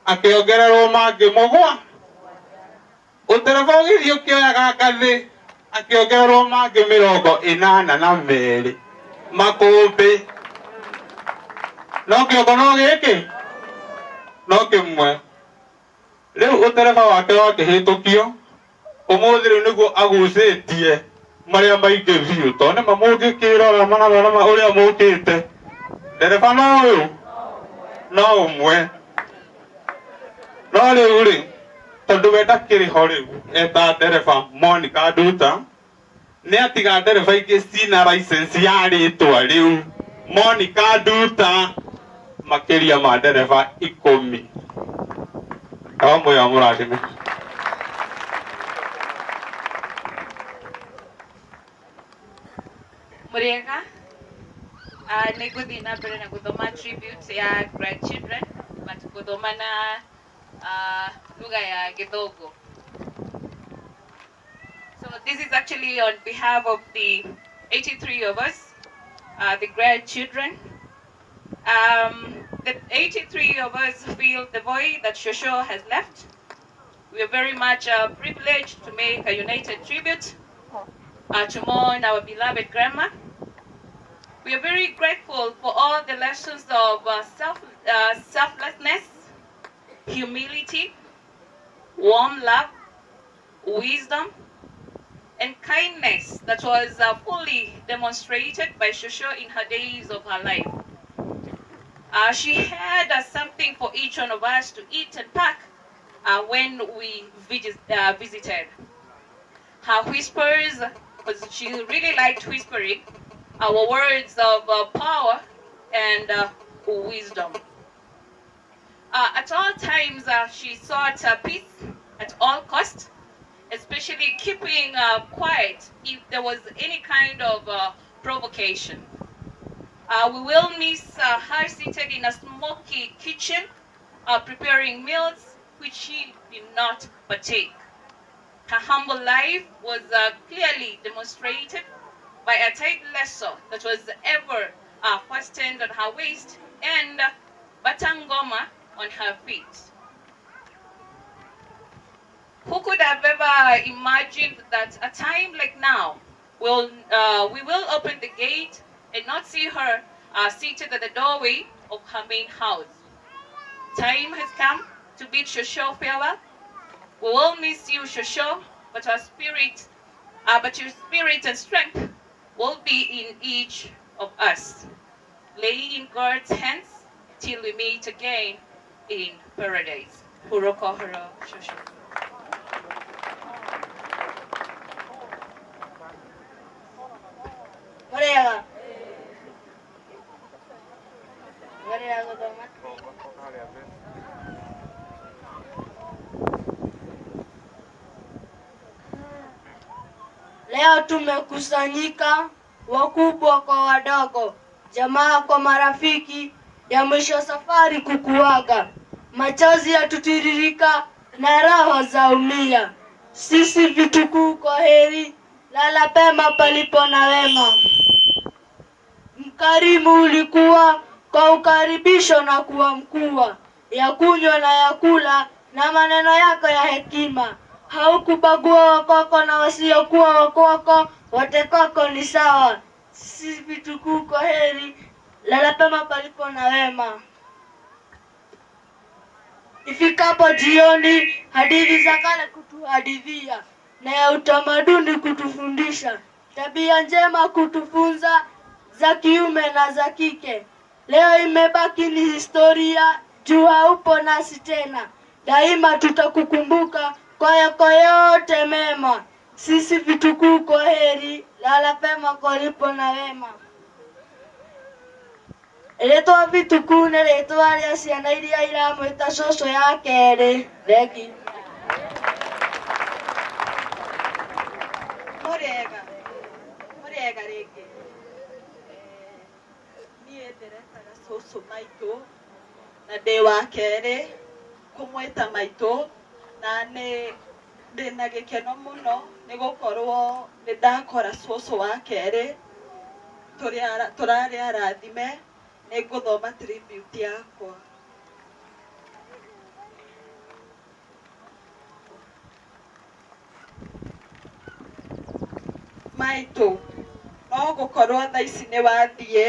akĩongererwo mangĩ 7. Ũtereba ũgĩthiĩ ũkĩoyaga ngathĩ, akĩongererwo mangĩ 82 makũmbĩ. No kĩongo no gĩkĩ no kĩmwe. Rĩu ũtereba wake wakĩhĩtũkio, ũmũthĩ rĩu nĩguo agucĩtie marĩa maingĩ biũ, tondũ nĩma mũngĩkĩrora marama ũrĩa mũkĩte, ndereba no ũyũ no ũmwe. No rĩu rĩ, tondũ we ndakĩrĩ ho rĩu eta ndereba Monica Nduta, nĩ atiga ndereba ingĩ cina license ya rĩtwa rĩu Monica Nduta, makĩria ma ndereba 10. Awa moyo amũrathime. Mũrĩega, nĩ ngũthiĩ na mbere na gũthoma tribute ya grandchildren, but gũthoma na lugha ya Gĩthũngũ. So this is actually on behalf of the 83 of us, the grandchildren. The 83 of us feel the void that Shosho has left. We are very much privileged to make a united tribute to mourn our beloved grandma. We are very grateful for all the lessons of selflessness, humility, warm love, wisdom, and kindness that was fully demonstrated by Shosho in her days of her life. She had something for each one of us to eat and pack when we visited. Her whispers, because she really liked whispering, our words of power and wisdom. At all times, she sought peace at all costs, especially keeping quiet if there was any kind of provocation. We will miss her seated in a smoky kitchen, preparing meals which she did not partake. Her humble life was clearly demonstrated by a tight lasso that was ever fastened on her waist and batangoma on her feet. Who could have ever imagined that a time like now, we will open the gate and not see her seated at the doorway of her main house. Time has come to bid Shosho farewell. We will miss you, Shosho, but our spirit, but your spirit and strength will be in each of us. Lay in God's hands till we meet again in paradise. Huroko horo, Shosho. Murega. Murega gũthoma. Leo tumekusanyika wakubwa kwa wadogo, jamaa kwa marafiki, ya mwisho safari kukuaga. Machozi yatutiririka na roho zaumia. Sisi vitukuu kwa heri, lala pema palipo na wema. Mkarimu ulikuwa kwa ukaribisho na kuwa mkua, ya kunywa na ya kula na maneno yako ya hekima. Haukubagua wakwako na wasiokuwa wakwako, wote kwako ni sawa. Sisi vitukuu kwa heri, lala pema palipo na wema. Ifikapo jioni, hadithi za kale kutuhadithia na ya utamaduni kutufundisha, tabia njema kutufunza, za kiume na za kike. Leo imebaki ni historia, juu haupo nasi tena. Daima tutakukumbuka kwa yako yote mema. Sisi vitukuu kwa heri, lala pema palipo na wema. Rĩtwa vitukuu nĩ rĩtwa rĩa ciana iria iramwĩta cũcũ ya kerĩ. Thengio. Mũrĩega, mũrĩega rĩngĩ. Niĩ ndĩretaga cũcũ maitũ na ndĩ wa kerĩ kũmwĩta maitũ, na nĩ ndĩna gĩkeno mũno nĩ gũkorwo nĩ ndakora cũcũ wa kerĩ. Tũrarĩ arathime. Nĩ ngũthoma tribute yakwa. Maitũ, no gũkorwo thaa ici nĩ wathiĩ,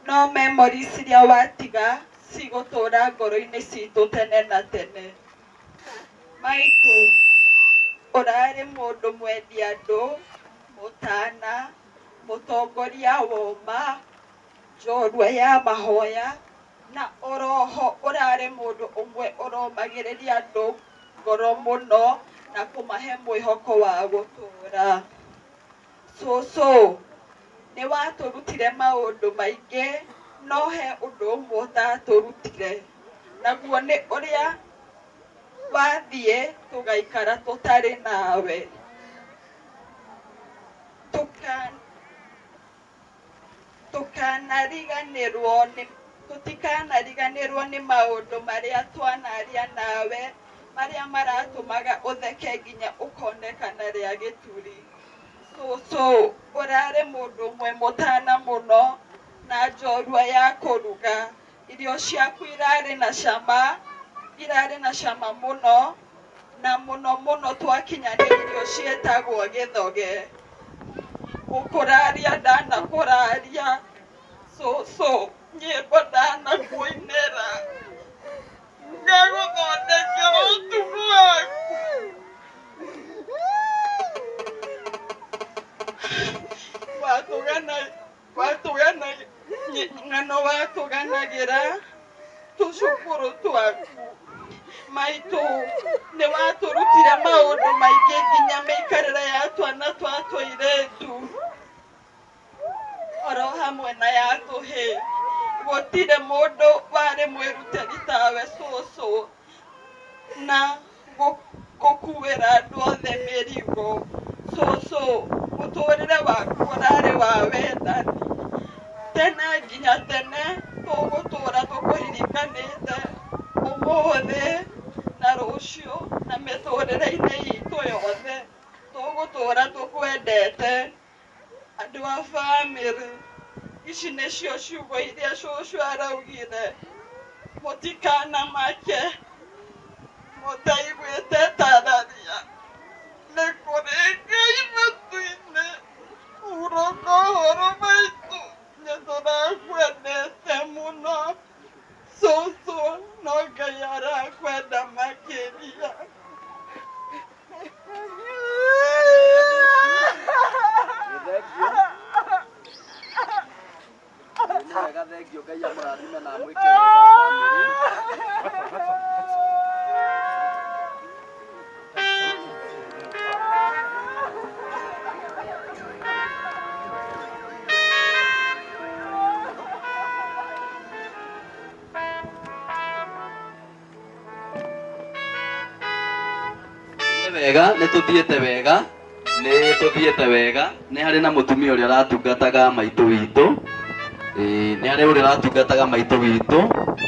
no memories iria watiga cigũtũra ngoro-inĩ citũ tene na tene. Maitũ, ũrarĩ mũndũ mwendi andũ, mũtana, mũtongoria woma, njorua ya mahoya, na oroho ũrarĩ mũndũ ũmwe ũromagĩrĩria andũ ngoro mũno na kũmahe mwĩhoko wa gũtũra. Cũcũ, nĩ watũrutire maũndũ maingĩ, no he ũndũ ũmwe ũtatũrutire, naguo nĩ ũrĩa wathiĩ tũgaikara tũtarĩ nawe. Tũtikanariganĩrwo nĩ maũndũ marĩa twanaria nawe, marĩa maratũmaga ũtheke nginya ũkonekana rĩa gĩturi. Cũcũ, ũrarĩ mũndũ ũmwe mũtana mũno na njorua ya kũruga. Irio ciaku irarĩ na cama, irarĩ na cama mũno, na mũno mũno twakinya nĩ irio ciĩtagwo gĩthoge. Gũkũraria ndanakũraria, cũcũ, nyĩmbo ndanakũinĩra, ngagũthondekera ũtukũ waku. Ng'ano watũganagĩra tũcukuru twaku. Maitũ, nĩ watũrutire maũndũ maingĩ nginya mĩikarĩre ya twana twa tũirĩtu oro hamwe na ya tũhĩĩ. Gũtirĩ mũndũ warĩ mwĩrutĩri tawe cũcũ, na gũkuĩra andũ othe mĩrigo. Cũcũ, mũtũrĩre waku ũrarĩ wa wendani. Tene nginya tene tũgũtũra tũkũririkanĩte ũmũthĩ na rũciũ na mĩtũrĩre-inĩ itũ yothe. Tũgũtũra tũkwendete. Andũ a bamĩrĩ, ici nĩcio ciugo iria cũcũ araugire. Mũtikanamake mũtaiguĩte tararia, nĩ kũrĩ Ngai matu-inĩ. Hurũka ũhoro maitũ, nĩ tũrakwendete mũno. Cũcũ, no Ngai arakwenda makĩria. amũrathime na amwĩke wega bamĩrĩ. Wega nä tå thiäte wega nä tå thiäte wega nä harä na må tumia å rä a ratungataga maitå witå nä harä å rä a ratungataga maitå witå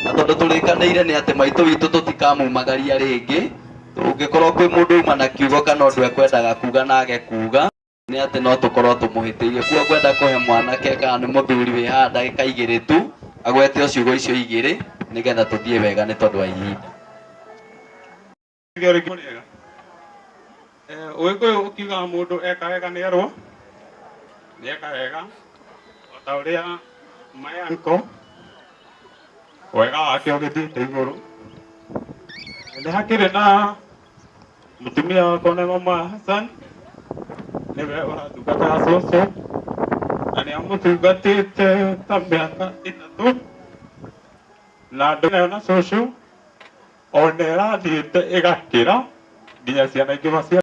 na tondå tå rä kanä ire nä atä maitå witå tå tikamumagaria rä ngä tå ngä korwo kwä må ndå uma na kiugo kana å ndå ekwendaga kuga na age kuga nä atä no tå korwo tå må hä tä irie kuo ngwenda kå he mwanake kana nä må thuri wä haha ndagä ka igä rä tu agwete o ciugo icio igä rä nä getha tå thiä wega nä tondå wa ihinda. Ũgĩkũyũ ũkiugaga mũndũ eka wega nĩ erwo nĩ eka wega o ta ũrĩa my uncle wega wake ũgĩthiĩte igũrũ. Nĩ hakĩrĩ na mũtumia wakwa nĩ mama Hassan nĩwe ũratungataga cũcũ na nĩ amũtungatĩte ta mĩaka 3 na ndũ na cũcũ ona ĩrathiĩte ĩgakĩra nginya ciana ingĩ macia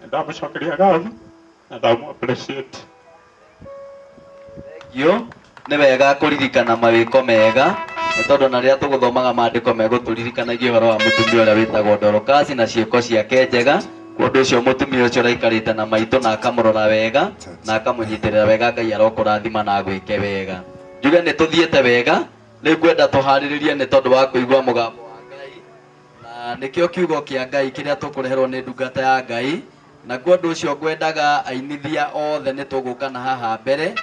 ndamucokeria ngatho na ndamu appreciate. Thank nĩ wega kũririkana mawĩko mega nĩ tondũ na rĩrĩa tũgũthomaga maandĩko megũtũririkanagia ũhoro wa mũtumia ũrĩa wĩtagwo Dorokasi na ciĩko ciake njega. Kwa ũndũ ũcio mũtumia ũcio ũraikarĩte na maitũ na akamũrora wega na akamũnyitĩrĩra wega Ngai arokũrathima na agwĩke wega. Njuge nĩ tũthiĩte wega rĩu ngwenda tũharĩrĩrie nĩ tondũ wa kũigua mũgambo wa Ngai na nĩkĩo kiugo kĩa Ngai kĩrĩa tũkũreherwo nĩ ndungata ya Ngai. Na kwa ũndũ ũcio ngwendaga ainithia othe nĩ tũgũka na haha mbere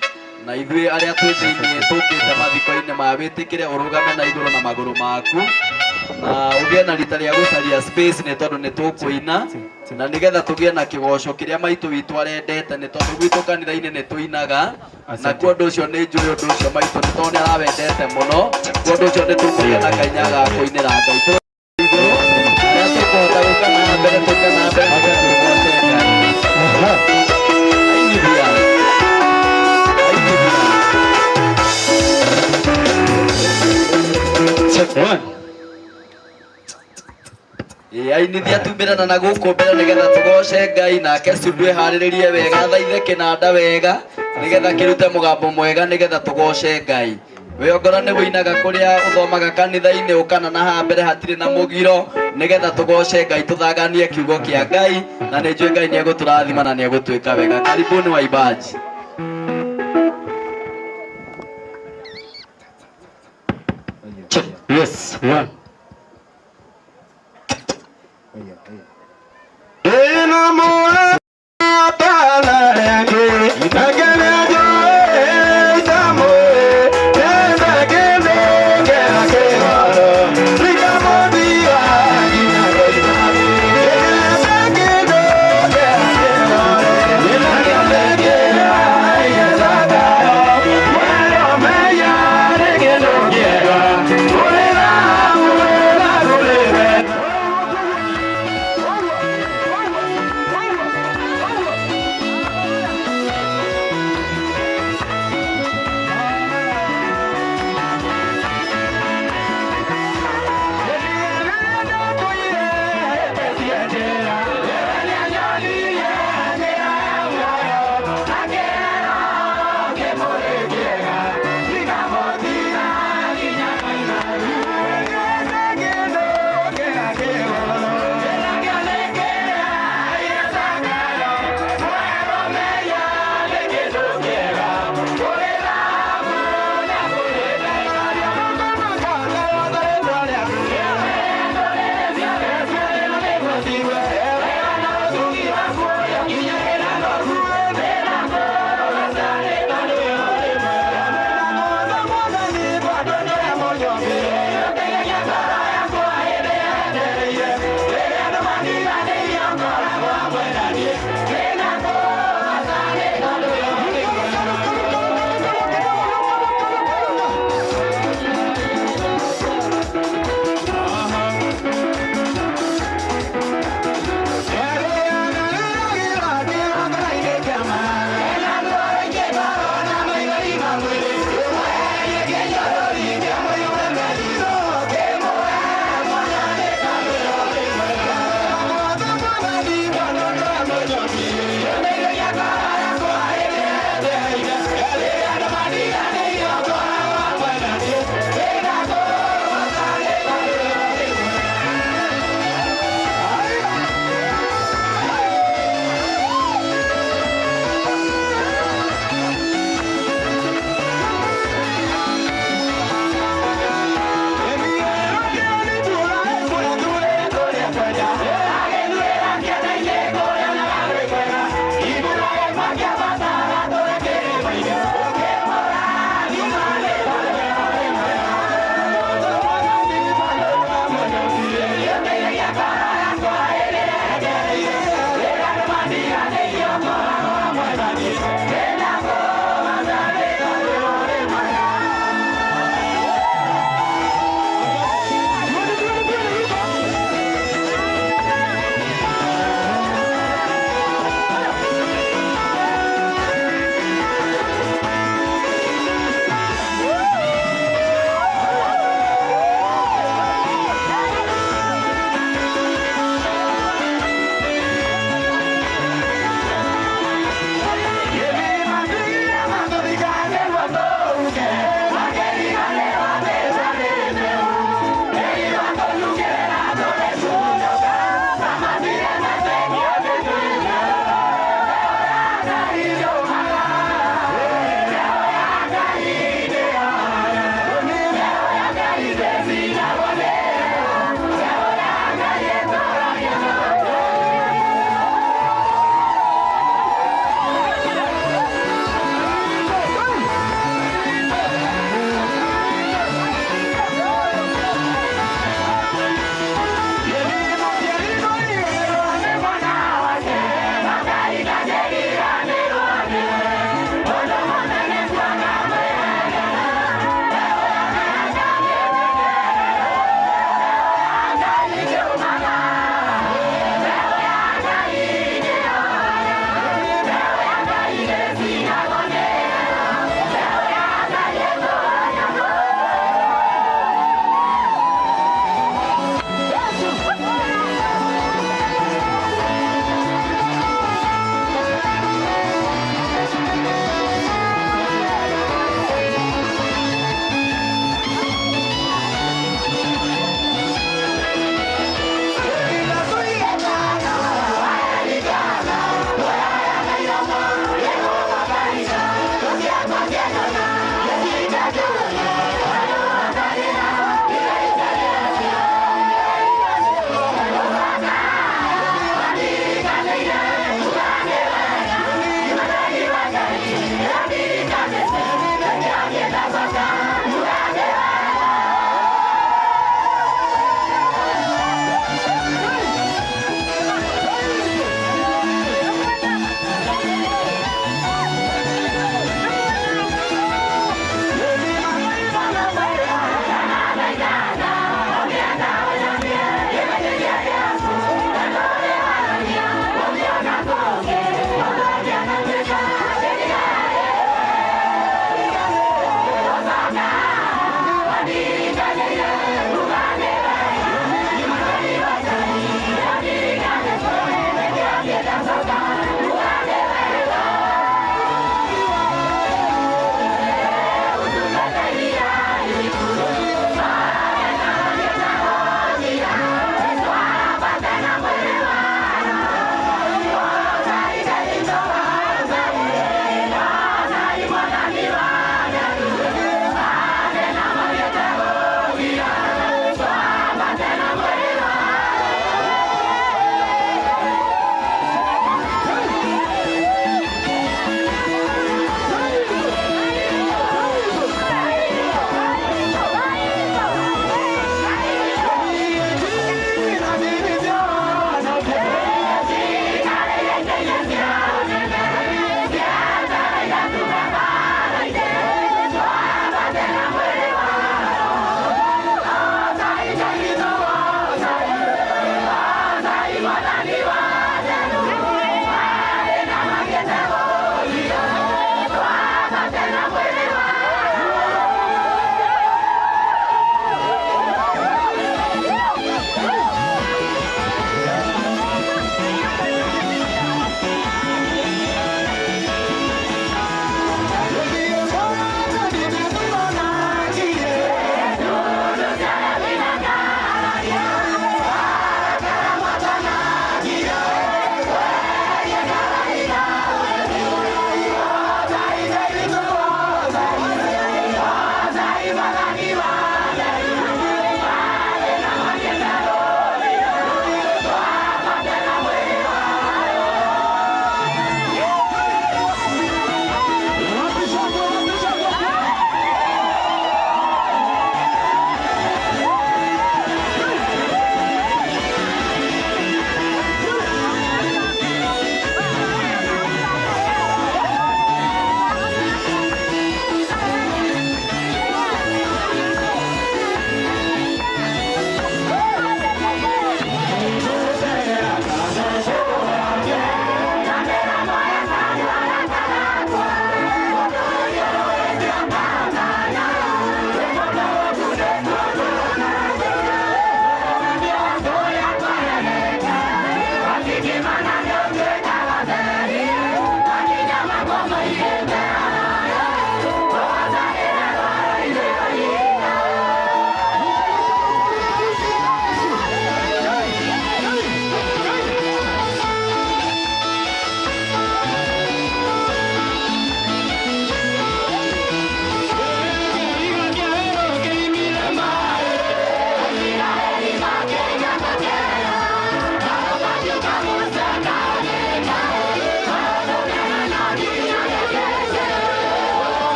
na ithuĩ arĩa twĩ thĩinĩ tũkĩte mathiko-inĩ ma wĩtĩkĩre ũrũgame na igũrũ na magũrũ maku na ũgĩe na rita rĩa gũcaria space nĩ tondũ nĩ tũkũina na nĩgetha tũgĩe na kĩgoco kĩrĩa maitũ witũ arendete nĩ tondũ gwitũ kanitha-inĩ nĩ tũinaga na kwa ũndũ ũcio nĩ njũĩ ũndũ ũcio maitũ nĩ tondũ nĩ arawendete mũno kwa ũndũ ũcio nĩ tũkũgĩa na kainya ga kũinĩra Ngai igũrũ arĩa tũkũhota gũka na mbere tũke na mbere nĩgetha tũgoce Ngai. Ainithia. Check one. Ainithia tumĩrana na gũkũ mbere nĩgetha tũgoce Ngai nake studio ĩharĩrĩrie wega thaithe kĩnanda wega nĩgetha kĩrute mũgambo mwega nĩgetha tũgoce Ngai. We ongorwo nĩ wĩinaga kũrĩa ũthomaga kanitha-inĩ ũkana na haha mbere hatirĩ na mũgiro nĩgetha tũgoce Ngai tũthanganie kiugo kĩa Ngai na nĩ njũĩ Ngai nĩegũtũrathima na nĩegũtwĩka wega. Karibuni waimbaji. Yes, one. Yeah.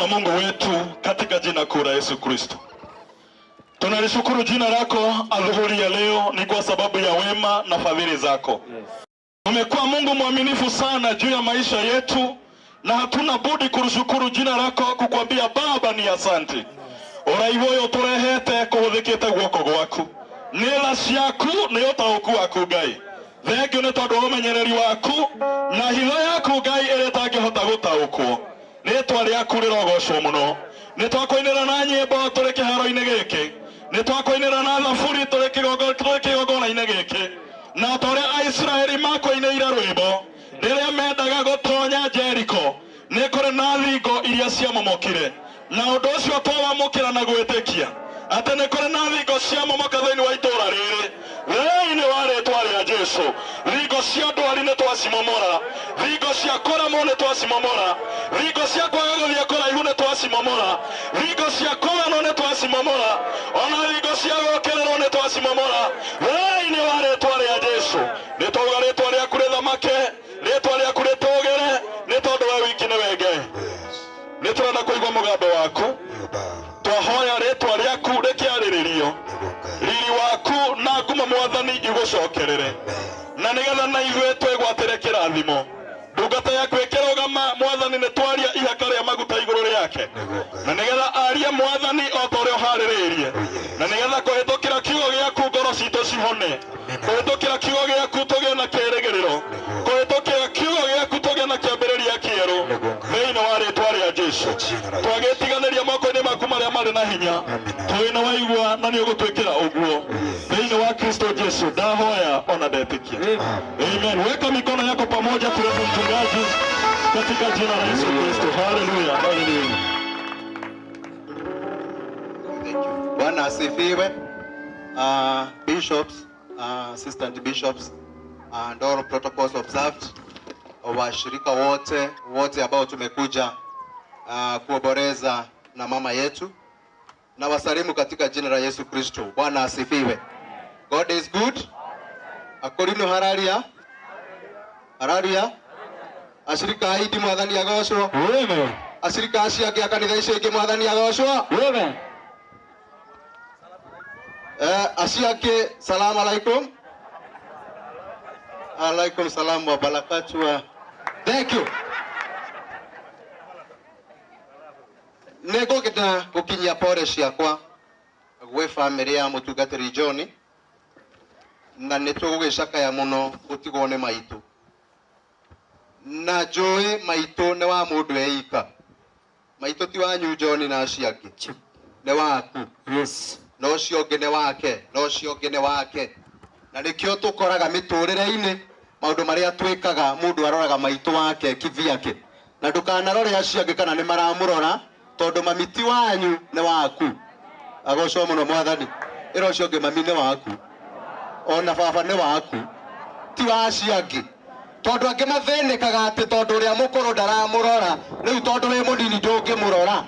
na Mungu wetu katika jina kuu la Yesu Kristo. Tunalishukuru jina lako adhuhuri ya leo ni kwa sababu ya wema na fadhili zako. Umekuwa Mungu mwaminifu sana juu ya maisha yetu na hatuna budi kulishukuru jina lako, kukwambia Baba ni asante. Ũraihu ũyũ tũrehete kũhũthĩkĩte guoko gwaku, nĩ tha ciaku, nĩ ũtaũku waku Ngai. Thengiũ nĩ tondũ wa ũmenyereri waku na hitho yaku Ngai ĩrĩa ĩtangĩhota gũtaũkwo. Rĩtwa rĩaku rĩrogocwo mũno. Nĩ twakũinĩra na nyĩmbo tũrĩ kĩharo-inĩ gĩkĩ, nĩ twakũinĩra na thaburi tũrĩ kĩgongona-inĩ gĩkĩ, na ta ũrĩa Aisiraeli makũinĩire rwĩmbo rĩrĩa mendaga gũtonya Jeriko, nĩ kũrĩ na thingo iria ciamomokire, na ũndũ ũcio twawamũkĩra na gwĩtĩkia atĩ nĩ kũrĩ na thingo ciamomoka thĩinĩ wa itũũra rĩrĩ, thĩinĩ wa rĩtwa rĩa Jesũ. Thingo cia ndwari nĩ twacimomora, thingo cia kũremwo nĩ twacimomora, thingo cia kwaga gũthiĩ kũraihu nĩ twacimomora, thingo cia kũganwo nĩ twacimomora, ona thingo cia gũkĩrĩrwo nĩ twacimomora thĩinĩ wa rĩtwa rĩa Jesũ. Nĩ twauga rĩtwa rĩaku rĩthamake, rĩtwa rĩaku rĩtũgĩre, nĩ tondũ we wiki nĩwe Ngai. Nĩ tũrenda kũigua mũgambo waku, twahoya rĩtwa rĩaku rĩkĩarĩrĩrio, riri waku na ngumo Mwathani igũcokerere, na nĩgetha na ithuĩ twĩgwatĩre kĩrathimo. Ndungata yaku ĩkĩrũgama Mwathani, nĩ twaria ihaka rĩa maguta igũrũ rĩake, na nĩgetha arie Mwathani o ta ũrĩa ũharĩrĩirie, na nĩgetha kũhĩtũkĩra kiugo gĩaku ngoro citũ cihone, kũhĩtũkĩra kiugo gĩaku tũgĩe na kĩĩrĩgĩrĩro, kũhĩtũkĩra kiugo gĩaku tũgĩe na kĩambĩrĩria kĩerũ thĩinĩ wa rĩtwa rĩa Jesũ. Twagĩtiganĩria moko-inĩ maku marĩa marĩ na hinya, tũĩ nĩ waigua na nĩ ũgũtwĩkĩra ũguo thĩinĩ wa Kristo Jesũ. Ndahoya ona ndetĩkia. Amen. Weka mikono yako pamoja tulete mchungaji katika jina la Yesu Kristo. Haleluya, haleluya. Bwana asifiwe. Bishops, assistant bishops and all protocols observed. Washirika wote wote ambao tumekuja kuoboreza na mama yetu, na wasalimu katika jina la Yesu Kristo. Bwana asifiwe. God is good. Akorino hararia hararia ashirika aidi Mwathani agocwo. Amen. Ashirika acio angĩ a kanitha icio ingĩ Mwathani agocwo. Amen. Acio angĩ salamu alaikum. Alaikum salam wa barakatuh. Thank you. Nĩngũkĩenda gũkinyia pore ciakwa gwĩ bamĩrĩ ya mũtungatĩri John, na nĩ tũgũgĩcakaya mũno gũtigwo nĩ maitũ, na njũĩ maitũ nĩ wa mũndũ eika. Maitũ ti wanyu John na acio angĩ, nĩ waku. Yes. Na ũcio ũngĩ nĩ wake, na ũcio ũngĩ nĩ wake. Na nĩkĩo tũkoraga mĩtũrĩre-inĩ maũndũ marĩa twĩkaga mũndũ aroraga maitũ wake kivyake, na ndũkanarore acio angĩ kana nĩ maramũrora, tondũ mami ti wanyu nĩ waku. Agocwo mũno Mwathani. Ĩra ũcio ũngĩ mami nĩ waku, ona baba nĩ waku, ti wa acio angĩ. Tondũ angĩ mathĩnĩkaga atĩ tondũ ũrĩa mũkũrũ ndaramũrora, rĩu tondũ wĩ mũnini ndũngĩmũrora.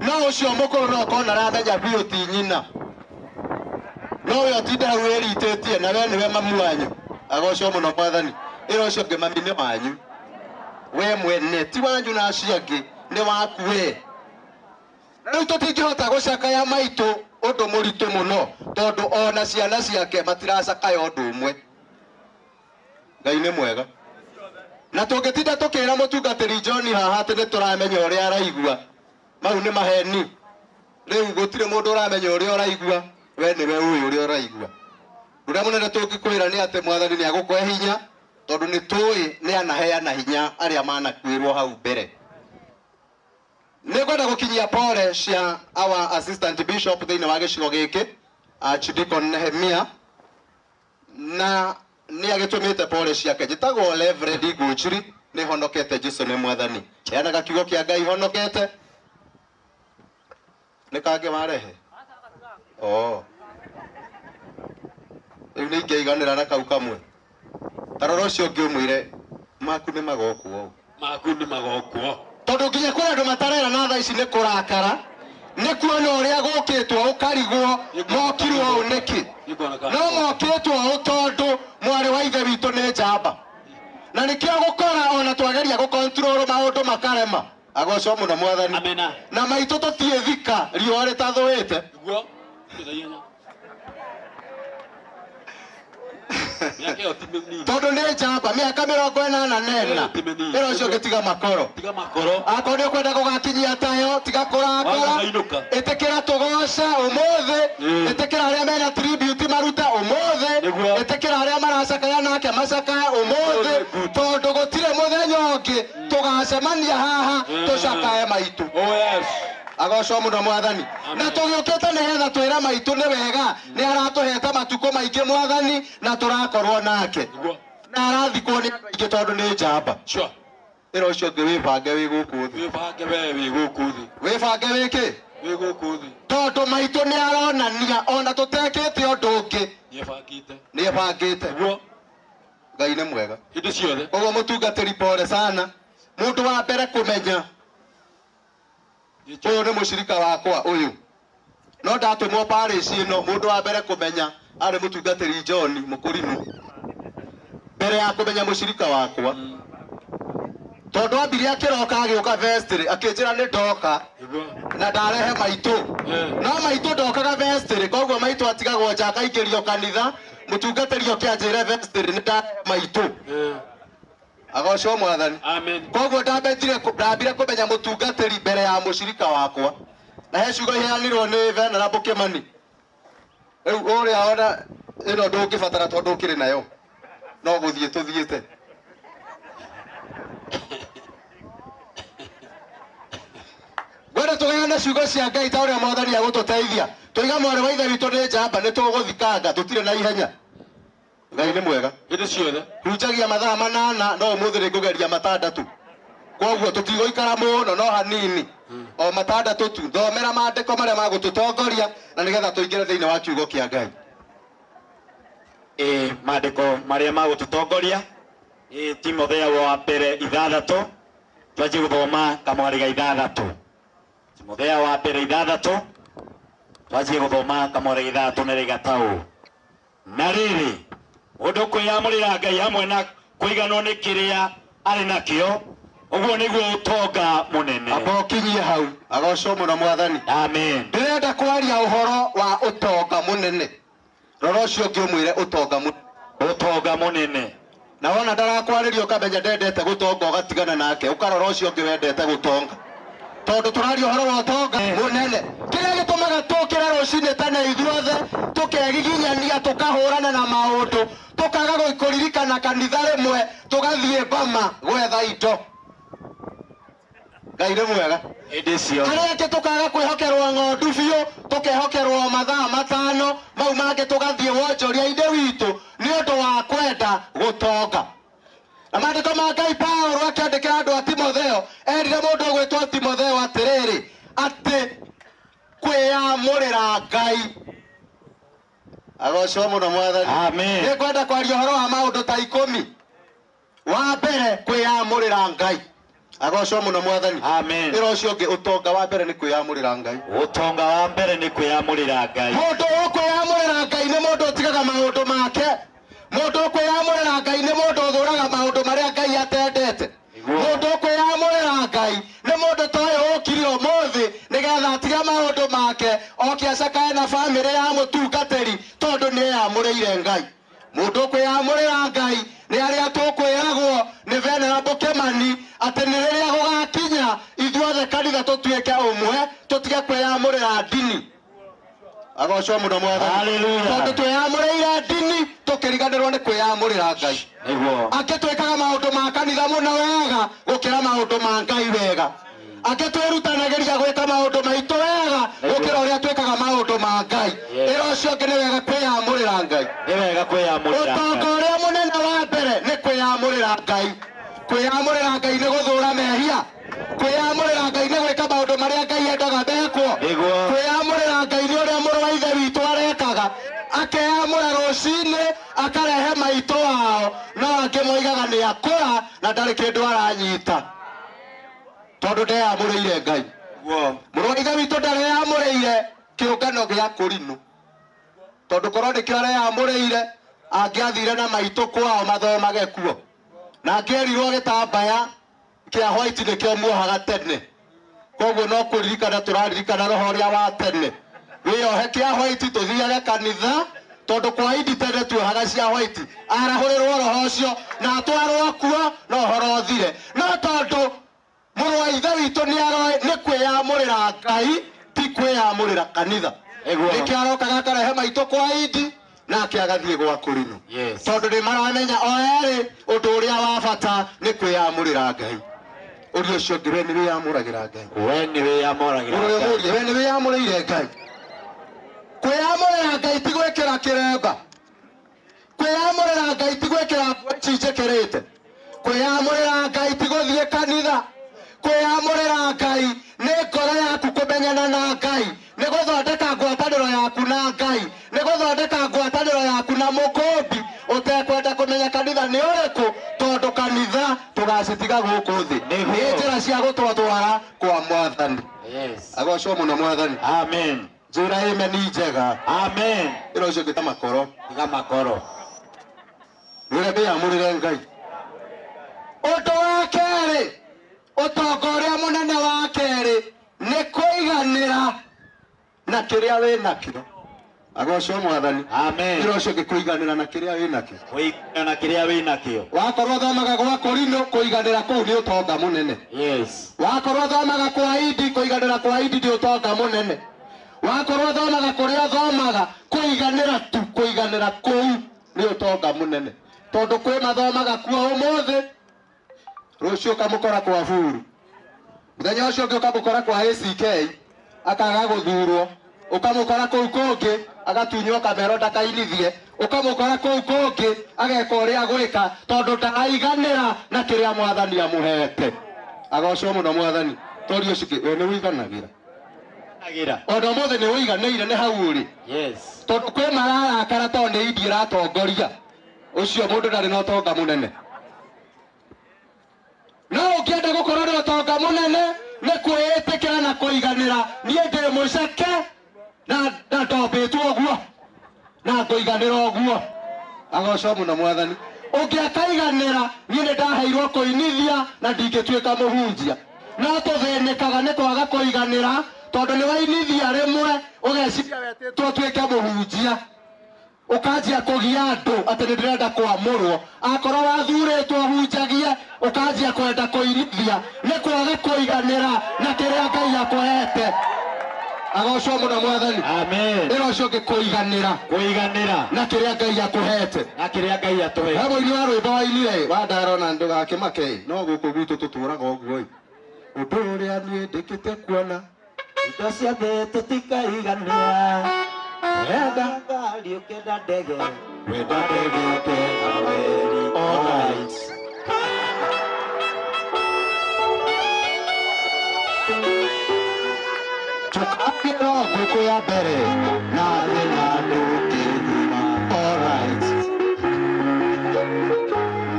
No ũcio mũkũrũ no akorwo ndaramenya biũ ti nyina, no we ũtinde hau wĩritĩtie na we nĩwe mamu wanyu. Agocwo mũno Mwathani. Ĩra ũcio ũngĩ mami nĩ wanyu, we mwene ti wanyu na acio angĩ, nĩ waku we. Rĩu tũtingĩhota gũcakaya maitũ ũndũ mũritũ mũno, tondũ ona ciana ciake matiracakaya ũndũ ũmwe. Ngai nĩ mwega. Na tũngĩtinda tũkĩra mũtungatĩri John haha atĩ nĩ tũramenya ũrĩa araigua, mau nĩ maheni. Rĩu gũtirĩ mũndũ ũramenya ũrĩa ũraigua, we nĩwe ũĩ ũrĩa ũraigua. Ũrĩa mũnene tũngĩkwĩra nĩ atĩ Mwathani nĩ agũkũhe hinya, tondũ nĩ tũĩ nĩ anaheana hinya arĩa manakuĩrwo hau mbere. Nĩngwenda gũkinyia pore cia our assistant bishop thĩinĩ wa gĩcigo gĩkĩ, Archdeacon Nehemia, na nĩ agĩtũmĩte pore ciake. Njĩtagwo Reverend Ngũnjiri, nĩ honokete Jesũ nĩ Mwathani. Heanaga kiugo kĩa Ngai honokete. Nĩ kangĩ warehe? Oh. Rĩu nĩ ingĩaiganĩra na kau kamwe. Ta rora ũcio ũngĩ ũmwĩre maku nĩ magokwo ũũ. Maku nĩ magokwo. Tondũ nginya kũrĩ andũ matarera na thaa ici nĩ kũrakara, nĩ kuona ũrĩa gũkĩtwo ũkarigwo mokirwo ũũ nĩkĩ. No mokĩtwo ũũ tondũ mwarĩ wa ithe witũ nĩ njamba. Na nĩkĩo gũkora ona twageria gũkontrol maũndũ makarema. Agocwo muno mwathani. Amena. Na maitũ tũtiĩ thika riũa rĩtathũĩte. Nĩguo. Tondũ nĩ njamba mĩaka 84 ĩro ũcio ũngĩ tiga makoro. Tiga makoro. Akorwo nĩ ũkwenda gũgakinyia tayo tiga kũrakara. Ĩtĩkĩra tũgoce ũmũthĩ. Ĩtĩkĩra arĩa mena tribute marute ũmũthĩ. Ĩtĩkĩra arĩa maracakaya nake macakaye ũmũthĩ. Tondũ gũtirĩ mũthenya ũngĩ tũgacemania haha tũcakaye maitũ. Agocwo muno mwathani. Na tũgĩũkĩte nĩgetha twĩre maitũ nĩ wega nĩ aratũhete matukũ maingĩ mwathani na tũrakorwo nake. Na arathikwo nĩ andũ aingĩ tondũ nĩ njamba. Ĩra ũcio ũngĩ wĩbange wĩ gũkũ thĩ. Wĩbange we wĩ gũkũ thĩ. Wĩbange wĩkĩ? Wĩ gũkũ thĩ. Tondũ maitũ nĩ aronania ona tũtekĩte ũndũ ũngĩ. Nĩebangĩte. Nĩebangĩte. Ngai nĩ mwega. Hĩndĩ ciothe. Koguo mũtungatĩri pole sana. Mũndũ wa mbere kũmenya ũyũ nĩ mũcirika wakwa ũyũ. No ndatũmwo parish ĩno mũndũ wa mbere kũmenya arĩ mũtungatĩri John Mũkũrinũ. Mbere ya kũmenya mũcirika wakwa. Tondũ ambire akĩroka agĩũka vestry akĩnjĩra nĩ ndoka na ndarehe maitũ. No maitũ ndokaga vestry koguo maitũ atigagwo nja akaingĩrio kanitha mũtungatĩri oke anjĩre vestry nĩ ndarehe maitũ. Agocwo mwathani. Amen. Koguo ndambire kũmenya mũtungatĩri mbere ya mũcirika wakwa. Na he ciugo iheanirwo nĩ Venerable Kimani. Rĩu ũrĩa ona ĩno ndũngĩbatara tondũ ũkĩrĩ nayo. No gũthiĩ tũthiĩte. Ngwenda tũgayane ciugo cia Ngai ta ũrĩa mwathani agũtũteithia. Tũiga mwarĩ wa ithe witũ nĩ njamba nĩ tũgũthikanga tũtirĩ na ihenya. Ngai nĩ mwega. Hĩndĩ ciothe. Hunjagia mathaa 8 no ũmũthĩ nĩ ngũgeria 6. Koguo tũtigũikara mũno no hanini. O 6 tu. Thomera maandĩko marĩa magũtũtongoria na nĩgetha tũingĩre thĩinĩ wa kiugo kĩa Ngai. Maandĩko marĩa magũtũtongoria nĩ Timotheo wa mbere 6 twanjie gũthoma kamwari ga 6. Timotheo wa mbere 6 twanjie gũthoma kamwari ga 6 na rĩgataũ. Na rĩrĩ ũndũ kwĩyamũrĩra Ngai hamwe na kũiganwo nĩ kĩrĩa arĩ nakĩo ũguo nĩguo ũtonga mũnene. Amba ũkinyie hau. Agocwo mũno mwathani. Amen. Ndĩrenda kwaria ũhoro wa ũtonga mũnene. Rora ũcio ũngĩ ũmwĩre ũtonga mũnene. Ũtonga mũnene. Na wona ndarakwarĩria ũkamenya ndendete gũtonga ũgatigana nake ũkarora ũcio ũngĩ wendete gũtonga. Tondũ tũraria ũhoro wa ũtonga mũnene. Kĩrĩa gĩtũmaga tũkĩre rũcinĩ tene ithuothe tũkegiginyania tũkahũrana na maũndũ tũkaga kũririkana kanitha rĩmwe tũgathiĩ Bama gwetha indo. Ngai nĩ mwega. Hĩndĩ ciothe. Arĩa angĩ tũkaga kwĩhokerwo ng'ondu biũ tũkehokerwo mathaa 5 mau mangĩ tũgathiĩ wonjoria-inĩ witũ nĩ ũndũ wa kwenda gũtonga. Na maandĩko ma Ngai Paulo akĩandĩkĩra andũ a Timotheo erire mũndũ ũgwĩtwo Timotheo atĩrĩrĩ atĩ kwĩyamũrĩra Ngai. Agocwo mũno mwathani. Amen. Nĩngwenda kwaria ũhoro wa maũndũ ta 10. Wa mbere kwĩyamũrĩra Ngai. Agocwo mũno mwathani. Amen. Ĩra ũcio ũngĩ ũtonga wa mbere nĩ kwĩyamũrĩra Ngai. Ũtonga wa mbere nĩ kwĩyamũrĩra Ngai. Mũndũ ũkwĩyamũrĩra Ngai nĩ mũndũ ũtigaga maũndũ make. Mũndũ ũkwĩyamũrĩra Ngai nĩ mũndũ ũthũraga maũndũ marĩa Ngai atendete. Mũndũ ũkwĩyamũrĩra Ngai nĩ mũndũ ta ũyũ ũkire ũmũthĩ nĩgetha atige maũndũ make oke acakae na bamĩrĩ ya mũtungatĩri tondũ nĩeyamũrĩire Ngai. Mũndũ ũkwĩyamũrĩra Ngai nĩ arĩa tũkwĩragwo nĩ Venerable Kimani atĩ nĩ rĩrĩa gũgakinya ithuothe kanitha tũtuĩke ũmwe tũtige kwĩyamũrĩra ndini. Agocwo mũno mwathani. Hallelujah. Tondũ twĩyamũrĩire ndini tũkĩriganĩrwo nĩ kwĩyamũrĩra Ngai. Nĩguo. Angĩ twĩkaga maũndũ ma kanitha mũno wega gũkĩra maũndũ ma Ngai wega. Angĩ twĩrutanagĩria gwĩka maũndũ maitũ wega gũkĩra ũrĩa twĩkaga maũndũ ma Ngai. Ĩra ũcio ũngĩ nĩ wega kwĩyamũrĩra Ngai. Nĩ wega kwĩyamũrĩra Ngai. Ũtonga ũrĩa mũnene wa mbere nĩ kwĩyamũrĩra Ngai. Kwĩyamũrĩra Ngai nĩ gũthũra mehia. Kwĩyamũrĩra Ngai nĩ gwĩka maũndũ marĩa Ngai endaga mekwo. Nĩguo. Kwĩyamũrĩra Ngai nĩ ũrĩa mũrũ wa ithe witũ arekaga. Akeyamũra rũcinĩ akarehe maitũ wao no angĩ moigaga nĩ akũra na ndarĩ kĩndũ aranyita tondũ ndeyamũrĩire Ngai. Mũrũ wa ithe witũ ndareyamũrĩire kĩũngano gĩa Kũrinũ tondũ korwo nĩkĩo areyamũrĩire angĩathire na maitũ kwao mathomage kuo na angĩerirwo gĩtambaya kĩa white nĩkĩo muohaga tene. Koguo no kũririkana tũraririkana roho ũrĩa wa tene. Wĩyohe kĩa white tũthiage kanitha tondu kwa indi tene tuohaga cia white. Arahũrĩrwo roho ũcio na atwarwo kuo no ũhoro ũthire. No tondu mũrũ wa ithe witũ nĩ nĩ kwĩyamũrĩra Ngai ti kwĩyamũrĩra kanitha. Nĩkĩo arokaga akarehe maitũ kwa indi nake agathiĩ gwa kũrinũ. Tondu nĩ maramenya o erĩ ũndũ ũrĩa wa bata nĩ kwĩyamũrĩra Ngai. Ũrĩa ũcio ũngĩ we nĩ wĩyamũragĩra Ngai. We nĩ wĩyamũragĩra Ngai. We nĩ wĩyamũrĩire Ngai. Kwĩyamũrĩra Ngai ti gwĩkĩra kĩremba. Kwĩyamũrĩra Ngai ti gwĩkĩra nguo ici njĩkĩrĩte. Kwĩyamũrĩra Ngai ti gũthiĩ kanitha. Kwĩyamũrĩra Ngai nĩ ngoro yaku kũmenyana na Ngai, nĩ gũthondeka ngwatanĩro yaku na Ngai, nĩ gũthondeka ngwatanĩro yaku na mũkũmbi ũtekwenda kũmenya kanitha nĩ ũrĩkũ, tondũ kanitha tũgacitiga gũkũ thĩ. Nĩ njĩra cia gũtwatwara kwa Mwathani. Agocwo mũno Mwathani. Amen. Njĩra ĩme ni njega. Amen. Ĩra ũcio ũngĩ ta makoro. Tiga makoro. Mwĩre ndĩyamũrĩre Ngai. Ũndũ wa kerĩ, ũtonga ũrĩa mũnene wa kerĩ nĩ kũiganĩra na kĩrĩa wĩ nakĩo. Agocwo Mwathani. Amen. Ĩra ũcio ũngĩ kũiganĩra na kĩrĩa wĩ nakĩo. Kũiganĩra na kĩrĩa wĩ nakĩo. Wakorwo thomaga gwa kũrinũ, kũiganĩra kũu nĩ ũtonga mũnene. Yes. Wakorwo thomaga kwa indi, kũiganĩra kwa indi nĩ ũtonga mũnene. Wakorwo thomaga kũrĩa thomaga, kũiganĩra tu, kũiganĩra kũu nĩ ũtonga mũnene. Tondũ kwĩ mathomaga kuo ũmũthĩ, rũciũ ũkamũkora kwa buru. Mũthenya ũcio ũngĩ ũkamũkora kwa ACK, akaga gũthurwo. Ũkamũkora kũu kũngĩ, agatunywo kamero ndakainithie. Ũkamũkora kũu kũngĩ, ageka ũrĩa gwĩka, tondũ ndaraiganĩra na kĩrĩa Mwathani amũhete. Agocwo mũno Mwathani. Toria ũcio ũngĩ, we nĩ ũiganagĩra. Ona ũmũthĩ nĩ ũiganĩire nĩ hau ũrĩ. Yes. Tondũ kwĩ mararakara tondũ nĩ indi ĩratongoria. Ũcio mũndũ ndarĩ na ũtonga mũnene. No ũngĩenda gũkorwo na ũtonga mũnene nĩ kwĩĩtĩkĩra na kũiganĩra. Niĩ ndĩ mũceke na ndombĩtwo ũguo na ngũiganĩra ũguo. Agocwo mũno Mwathani. Ũngĩakaiganĩra, niĩ nĩ ndaheirwo kũinithia na ndingĩtuĩka mũhunjia. No tũthĩnĩkaga nĩ kwaga kũiganĩra tondũ nĩ wainithia rĩmwe ũgeciria wetĩtwo ũtuĩke mũhunjia. Ũkanjia kũgia andũ atĩ nĩ ndĩrenda kwamũrwo. Akorwo wathurĩtwo ũhunjagie, ũkanjia kwenda kũinithia nĩ kwaga kũiganĩra na kĩrĩa Ngai akũhete. Agocwo mũno Mwathani. Amen. Ĩra ũcio ũngĩ kũiganĩra. Kũiganĩra na kĩrĩa Ngai akũhete. Na kĩrĩa Ngai atũhete. He mũini wa rwĩmbo wainire wa ndarona ndũgakĩmake, no gũkũ gwitũ tũtũraga ũguo. Ũndũ ũrĩa niĩ ndĩkĩte kuona, indo ciothe tũtikaiganĩra. Wenda ngari ũkenda ndege, wenda ndege ũkenda meri. All right. Tũkambĩrwo ngũkũ ya mbere na thĩna ndũkĩthima. All right.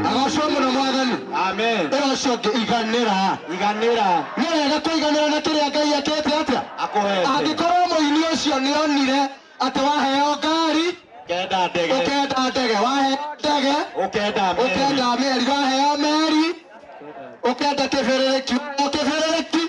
Agocwo mũno Mwathani. Amen. Ĩra ũcio ũngĩ iganĩra. Iganĩra. Nĩ wega kũiganĩra na kĩrĩa Ngai ekĩte atĩa? Akũhete. Angĩkorwo mũini ũcio nĩ onire atĩ waheo ngari, ũkenda ndege, ũkenda ndege, waheo ndege, ũkenda meri, ũkenda meri, waheo meri, ũkenda kĩbĩrĩrĩki, o kĩbĩrĩrĩki,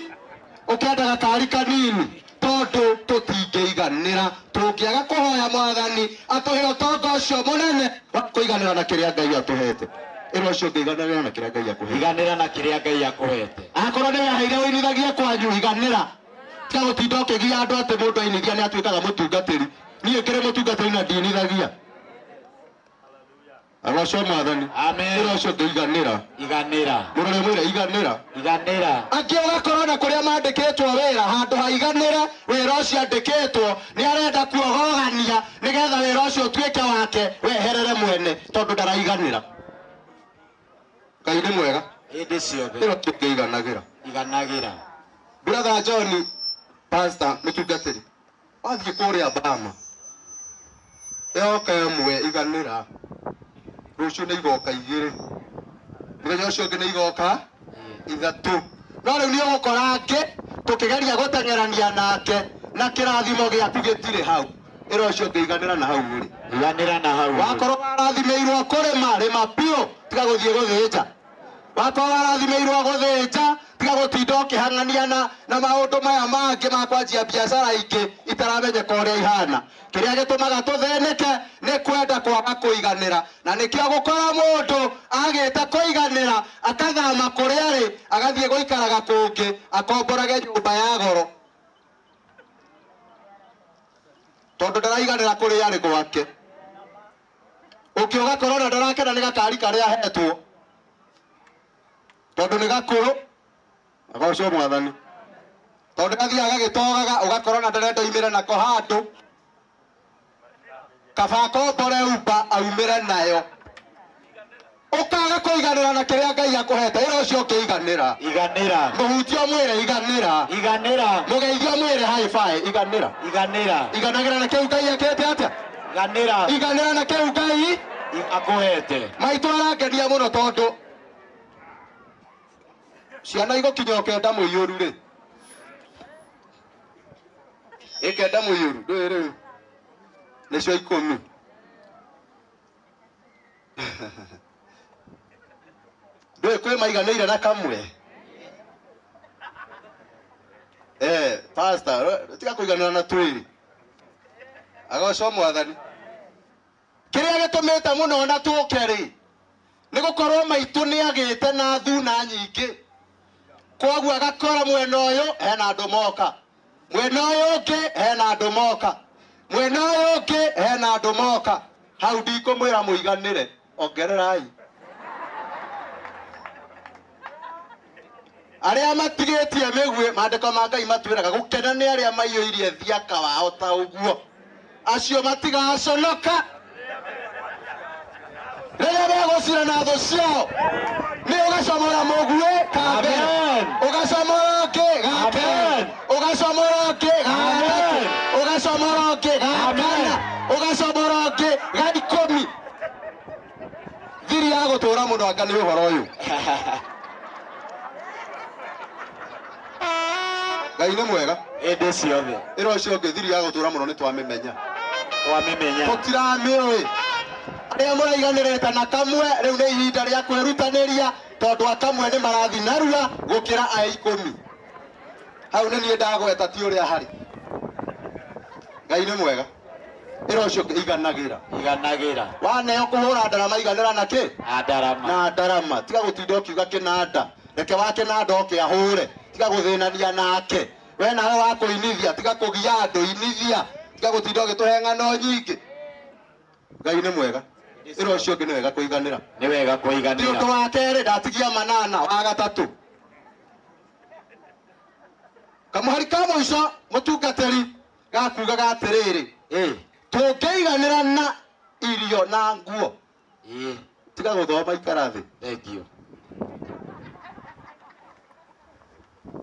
ũkenda gakari kanini. Tondũ tũtingĩiganĩra, tũngĩaga kũhoya Mwathani atũhe ũtonga ũcio mũnene wa kũiganĩra na kĩrĩa Ngai atũhete. Ĩra ũcio ũngĩ iganĩra na kĩrĩa Ngai akũhete. Iganĩra na kĩrĩa Ngai akũhete. Akorwo nĩ weheire ũinithagie kwanyu, iganĩra. Tiga gũtinda ũkĩgia andũ atĩ mũndũ ainithia nĩ atuĩkaga mũtungatĩri. Niĩ kĩrĩ mũtungatĩri na ndinithagia. Agocwo Mwathani. Amen. Ĩra ũcio ũngĩ iganĩra. Iganĩra. Mũrore mwĩre iganĩra. Iganĩra. Angĩ ũgakorwo na kũrĩa mandĩkĩtwo wĩra handũ ha iganĩre wĩra ũcio andĩkĩtwo nĩ arenda kuogogania nĩgetha wĩra ũcio ũtuĩke wake weherere mwene tondũ ndaraiganĩra. Ngai nĩ mwega hĩndĩ ciothe. Ĩra ũcio ũngĩ iganagĩra. Iganagĩra. Brother John, pastor mũtungatĩri, wathiĩ kũrĩa Bama yoka ĩmwe iganĩra, rũciũ nĩ igoka igĩrĩ, mũthenya ũcio ũngĩ nĩ igoka ithatũ. No rĩu nĩ ũgũkora angĩ tũkĩgeria gũteng'erania nake na kĩrathimo gĩaku gĩtirĩ hau. Ĩra ũcio ũngĩ iganĩra na hau ũrĩ. Iganĩra na hau ũrĩ. Wakorwo warathimĩirwo kũrĩma, rĩma biũ, tiga gũthiĩ gũthĩnja. Wakorwo warathimĩirwo gũthĩnja, Tiga gũtinda ũkĩhang'ania na maũndũ maya mangĩ ma kwanjia biacara ingĩ itaramenyeka ũrĩa ihana. Kĩrĩa gĩtũmaga tũthĩnĩke nĩ kwenda kwaga kũiganĩra, na nĩkĩo gũkora mũndũ agĩte kũiganĩra akathama kũrĩa arĩ agathiĩ gũikaraga kũngĩ akomborage nyũmba ya goro tondũ ndaraiganĩra kũrĩa arĩ gwake. Ũngĩ ũgakora ona ndarakena nĩ gakari karĩa ahetwo tondũ nĩ gakũrũ. Agocwo Mwathani. Tondũ gathiaga gagĩtogaga ũgakora ona ndarenda oimĩre nako handũ, kaba akombore Uber aumĩre nayo. Ũkaga kũiganĩra na kĩrĩa Ngai akũhete, ĩra ũcio ũkĩiganĩra. Iganĩra. Mũhutie ũmwĩre iganĩra. Iganĩra. Mũgeithie ũmwĩre high five, iganĩra. Iganĩra. Iganagĩra na kĩu Ngai akĩte atĩa? Iganĩra. Iganĩra na kĩu Ngai akũhete. Maitũ arangenia mũno tondũ ciana igũkinya ũkenda mũiyũru rĩ, ĩkenda mũiyũru ndũĩ rĩu nĩcio 10. Ndũĩ kwĩ maiganĩire na kamwe. Pastor, tiga kũiganĩra na twĩrĩ. Agocwo Mwathani. Kĩrĩa gĩtũmĩte mũno na tũke rĩ, nĩ gũkorwo maitũ nĩ agĩte na thuna nyingĩ. Koguo agakora mwena ũyũ hena andũ moka, mwena ũyũ ũngĩ hena andũ moka, mwena ũyũ ũngĩ hena andũ moka. Hau ndikũmwĩra mũiganĩre, ongererai. Arĩa matigĩtie mĩguĩ, maandĩko ma Ngai matwĩraga gũkena nĩ arĩa maiyũirie thiaka wao ta ũguo, acio matigaconoka rĩrĩa megũcira na thũ ciao. Nĩ ũgacomora mũguĩ ka mbere, ũgacomora ũngĩ ga kerĩ, ũgacomora ũngĩ ga gatatũ, ũgacomora ũngĩ ga kana, ũgacomora ũngĩ ga 10. Thiri ya gũtũra mũno anga nĩ ũhoro ũyũ. Ngai nĩ mwega hĩndĩ ciothe. Ĩra ũcio ũngĩ thiri ya gũtũra mũno nĩ twamĩmenya. Twamĩmenya. Tũtiramĩũĩ. Arĩa mũraiganĩrĩte na kamwe rĩu nĩ ihinda rĩa kwĩrutanĩria tondũ a kamwe nĩ marathiĩ narua gũkĩra a 10. Hau nĩ niĩ ndagweta ti ũrĩa harĩ. Ngai nĩ mwega. Ĩra ũcio ũngĩ iganagĩra. Iganagĩra. Waneo kũhũra ndarama iganĩra na kĩ? Na ndarama. Na ndarama. Tiga gũtinda ũkiuga kĩnanda. Reke wa kĩnanda oke ahũre. Tiga gũthĩnania nake. We nawe wa kũinithia, tiga kũgia andũ, inithia. Tiga gũtinda ũgĩtũhe ng'ano nyingĩ. Ngai nĩ mwega. Ĩra ũcio ũngĩ nĩ wega kũiganĩra. Nĩ wega kũiganĩra. Ti ũndũ wa kerĩ ndatigia manana, wa gatatũ. Kamũhari ka mũico mũtungatĩri gakugaga atĩrĩrĩ, tũngĩiganĩra na irio na nguo. Tiga gũthoma ikara thĩ. Thank you.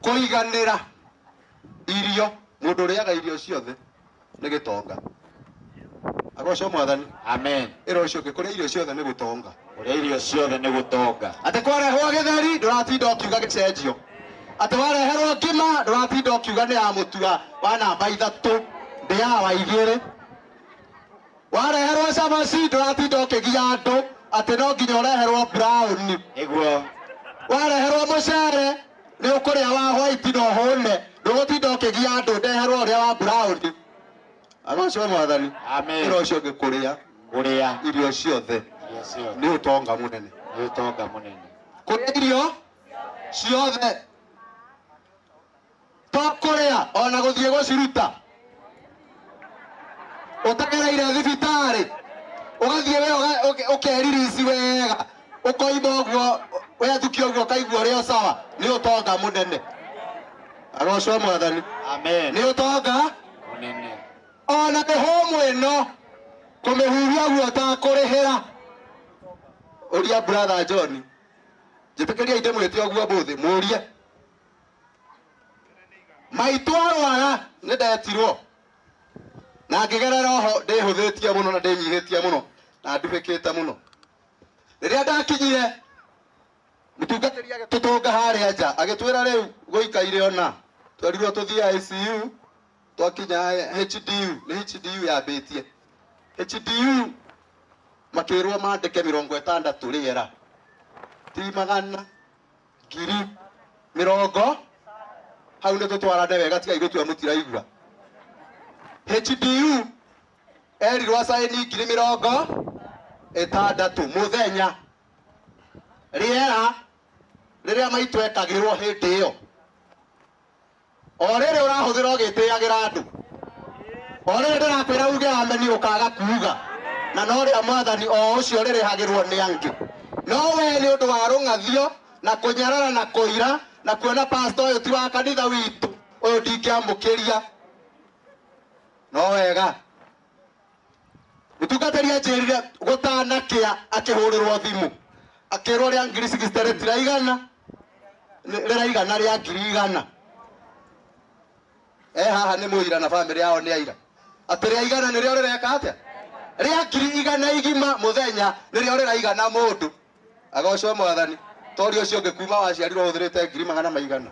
Kũiganĩra irio, mũndũ ũrĩaga irio ciothe nĩ gĩtonga. Agocwo Mwathani. Amen. Ĩra ũcio ũngĩ kũrĩa irio ciothe nĩ gũtonga. Kũrĩa irio ciothe nĩ gũtonga. Atĩ kwarehwo gĩtheri ndũratinda ũkiuga gĩcenjio. Atĩ wareherwo ngima ndũratinda ũkiuga nĩ ya mũtu wa namba 3 ndĩ ya wa 2. Wareherwo cabaci ndũratinda ũkĩgia andũ atĩ no nginya ũreherwo brown. Nĩguo. Wareherwo mũcere nĩ ũkũrĩa wa white na ũhũne, ndũgũtinda ũkĩgia andũ ndeherwo ũrĩa wa brown. Agocwo Mwathani. Amen. Ĩra ũcio ũngĩ kũrĩa. Kũrĩa. Irio ciothe. Irio ciothe. Nĩ ũtonga mũnene. Nĩ ũtonga mũnene. Kũrĩa irio ciothe. To kũrĩa ona gũthiĩ gũciruta. Ũtagereire thibitarĩ. Ũgathiĩ we ũkeririci wega. Ũkoima ũguo wethukia ũguo ũkaigua ũrĩ o sawa. Nĩ ũtonga mũnene. Agocwo Mwathani. Amen. Nĩ ũtonga mũnene. Ona mĩhũmũ ĩno kũmĩhuhia guo ũtakũrĩhĩra. Ũria brother John, njĩtĩkĩria ndĩmwĩte ũguo mũthĩ, mũrie. Maitũ arwara nĩ ndetirwo na ngĩgerera oho ndĩhũthĩtie mũno na ndĩnyihĩtie mũno na ndubĩkĩte mũno. Rĩrĩa ndakinyire mũtungatĩri agĩtũtũnga harĩa nja agĩtwĩra rĩu gũikaire ona twerirwo tũthiĩ ICU, twakinya HDU, nĩ HDU yambĩtie. HDU makĩrwo mandĩke 60 rĩera, ti magana, ngiri. Mĩrongo hau nĩ tũtwarane wega tigai gũtua mũtiraigua. HDU erirwo acaĩni ngiri mĩrongo ĩtandatũ mũthenya. Rĩera rĩrĩa maitũ ekagĩrwo hĩndĩ ĩyo o rĩrĩ ũrahũthĩra ũgĩtĩagĩra andũ, o rĩrĩ ndĩrakwĩra uge ameni ũkaga kuuga, na no rĩa mwathani o ũcio rĩrĩhagĩrwo nĩ angĩ. No we nĩ ũndũ wa rũng'athio na kũnyarara na kũira na kuona pastor ũyũ ti wa kanitha witũ, ũyũ ndingĩamũkĩria. No wega mũtungatĩri anjĩrire gũtanakĩa akĩhũrĩrwo thimũ akĩrwo rĩa ngiri 60 rĩtiraigana, rĩraigana rĩa ngiri igana. E haha nĩ mũira na bamĩrĩ yao nĩ aira atĩ rĩa igana nĩrĩo rĩreka atĩa, rĩa ngiri igana igima mũthenya nĩrĩo rĩraigana mũndũ. Agocwo mwathani tori ũcio ũngĩ kuma waciarirwo ũhũthĩrĩte ngiri magana maigana.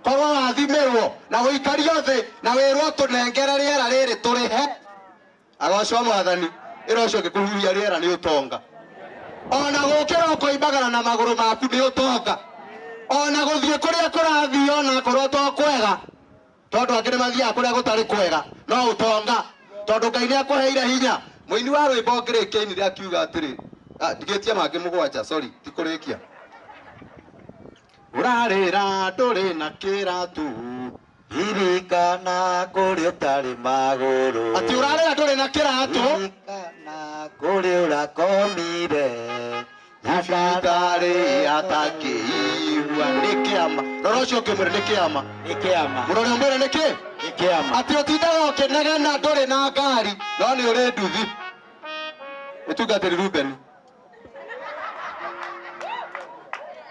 Korwo wathimĩrwo na ũikario thĩ na wĩrwo tũnengere rĩera rĩrĩ tũrĩhe. Agocwo mwathani ĩra ũcio ũngĩ kũhuhia rĩera nĩ ũtonga. Ona gũkĩra ũkoimbagara na magũrũ maku nĩ ũtonga. Ona gũthiĩ kũrĩa kũrathiĩ ona korwo to kwega, tondũ angĩ nĩ mathiaga kũrĩa gũtarĩ kwega, no ũtonga tondũ Ngai nĩ akũheire hinya. Mũini wa rwĩmbo ngĩrĩkia ainire akiuga atĩrĩ, ndigĩtie mangĩ mũgwanja, sorry, tikũrĩkia. Ũrarĩra ndũrĩ na kĩratũ, ririkana kũrĩ ũtarĩ magũrũ. Atĩ ũrarĩra ndũrĩ na kĩratũ, ririkana kũrĩ ũrakomire thibitarĩ atakĩigua. Nĩ kĩama. Rora ũcio ũngĩ ũmwĩre nĩ kĩama. Nĩ kĩama. Mũrore ũmwĩre nĩ kĩ? Nĩ kĩama. Atĩ ũtindaga ũkĩnegena ndũrĩ na ngari, no nĩ ũrĩ nduthi. Mũtungatĩri Ruben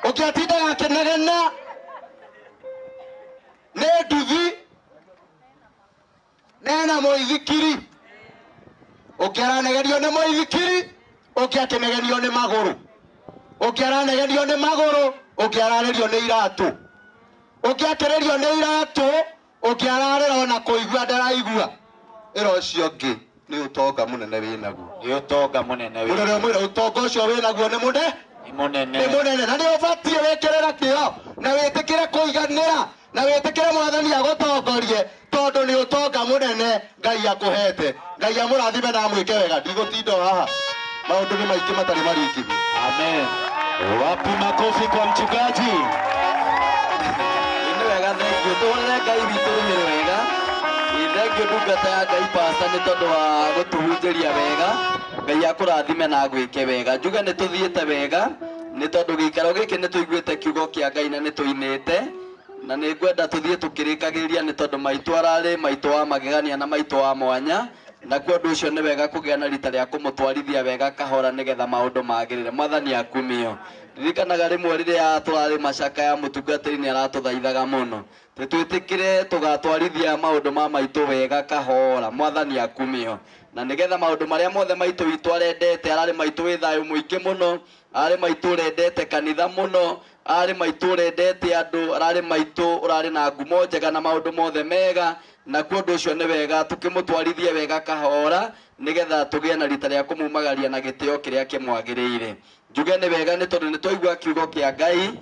ũngĩ atindaga akĩnegena nĩ nduthi nena mũithikiri, ũngĩ aranegenio nĩ mũithikiri, ũngĩ akĩnegenio nĩ magũrũ, ũngĩ aranegenio nĩ magũrũ, ũngĩ ararĩrio nĩ iratũ, ũngĩ akĩrĩrio nĩ iratũ, ũngĩ ararĩra ona kũigua ndaraigua. Ĩra ũcio ũngĩ nĩ ũtonga mũnene wĩnaguo. Nĩ ũtonga mũnene wĩ. Mũrore ũmwĩre ũtonga ũcio wĩnaguo nĩ mũnene. Nĩ mũnene. Nĩ mũnene na nĩ ũbatiĩ wĩkĩrĩre kĩo na wĩtĩkĩre kũiganĩra na wĩtĩkĩre mwathani agũtongorie tondũ nĩ ũtonga mũnene Ngai akũhete. Ngai amũrathime na amwĩke wega. Ndigũtinda o haha, maũndũ nĩ maingĩ matarĩ maringithie. Amen. Wapi makofi kwa mchungaji? Nĩ wega, thank you. Tũhũrĩre Ngai witũ rũhĩ wega. Thank you ndungata ya Ngai pastor nĩ tondũ wa gũtũhunjĩria wega. Ngai akũrathime na agwĩke wega. Njuge nĩ tũthiĩte wega nĩ tondũ gĩikaro gĩkĩ nĩ tũiguĩte kiugo kĩa Ngai na nĩ tũinĩte, na nĩ ngwenda tũthiĩ tũkĩrĩkagĩrĩria nĩ tondũ maitũ ararĩ maitũ wa magegania na maitũ wa mwanya, nakuo ũndũ ũcio nĩ wega kũgĩa na rita rĩa kũmũtwarithia wega kahora nĩgetha maũndũ magĩrĩre. Mwathani akumio. Ririkanaga rĩmwe rĩrĩa tũrarĩ macaka ya mũtungatĩri nĩ aratũthaithaga mũno tũtwĩtĩkĩre tũgatwarithia maũndũ ma maitũ wega kahora. Mwathani akumio. Na nĩgetha maũndũ marĩa mothe maitũ witũ arendete, ararĩ maitũ wĩ thayũ mũingĩ mũno, ararĩ maitũ ũrendete kanitha mũno, ararĩ maitũ ũrendete andũ, ararĩ maitũ ũrarĩ na ngumo njega na maũndũ mothe mega, nakuo ũndũ ũcio nĩ wega tũkĩmũtwarithie wega kahora nĩgetha tũgĩe na rita rĩa kũmumagaria na gĩtĩo kĩrĩa kĩmwagĩrĩire. Njuge nĩ wega nĩ tondũ nĩ twaigua kiugo kĩa Ngai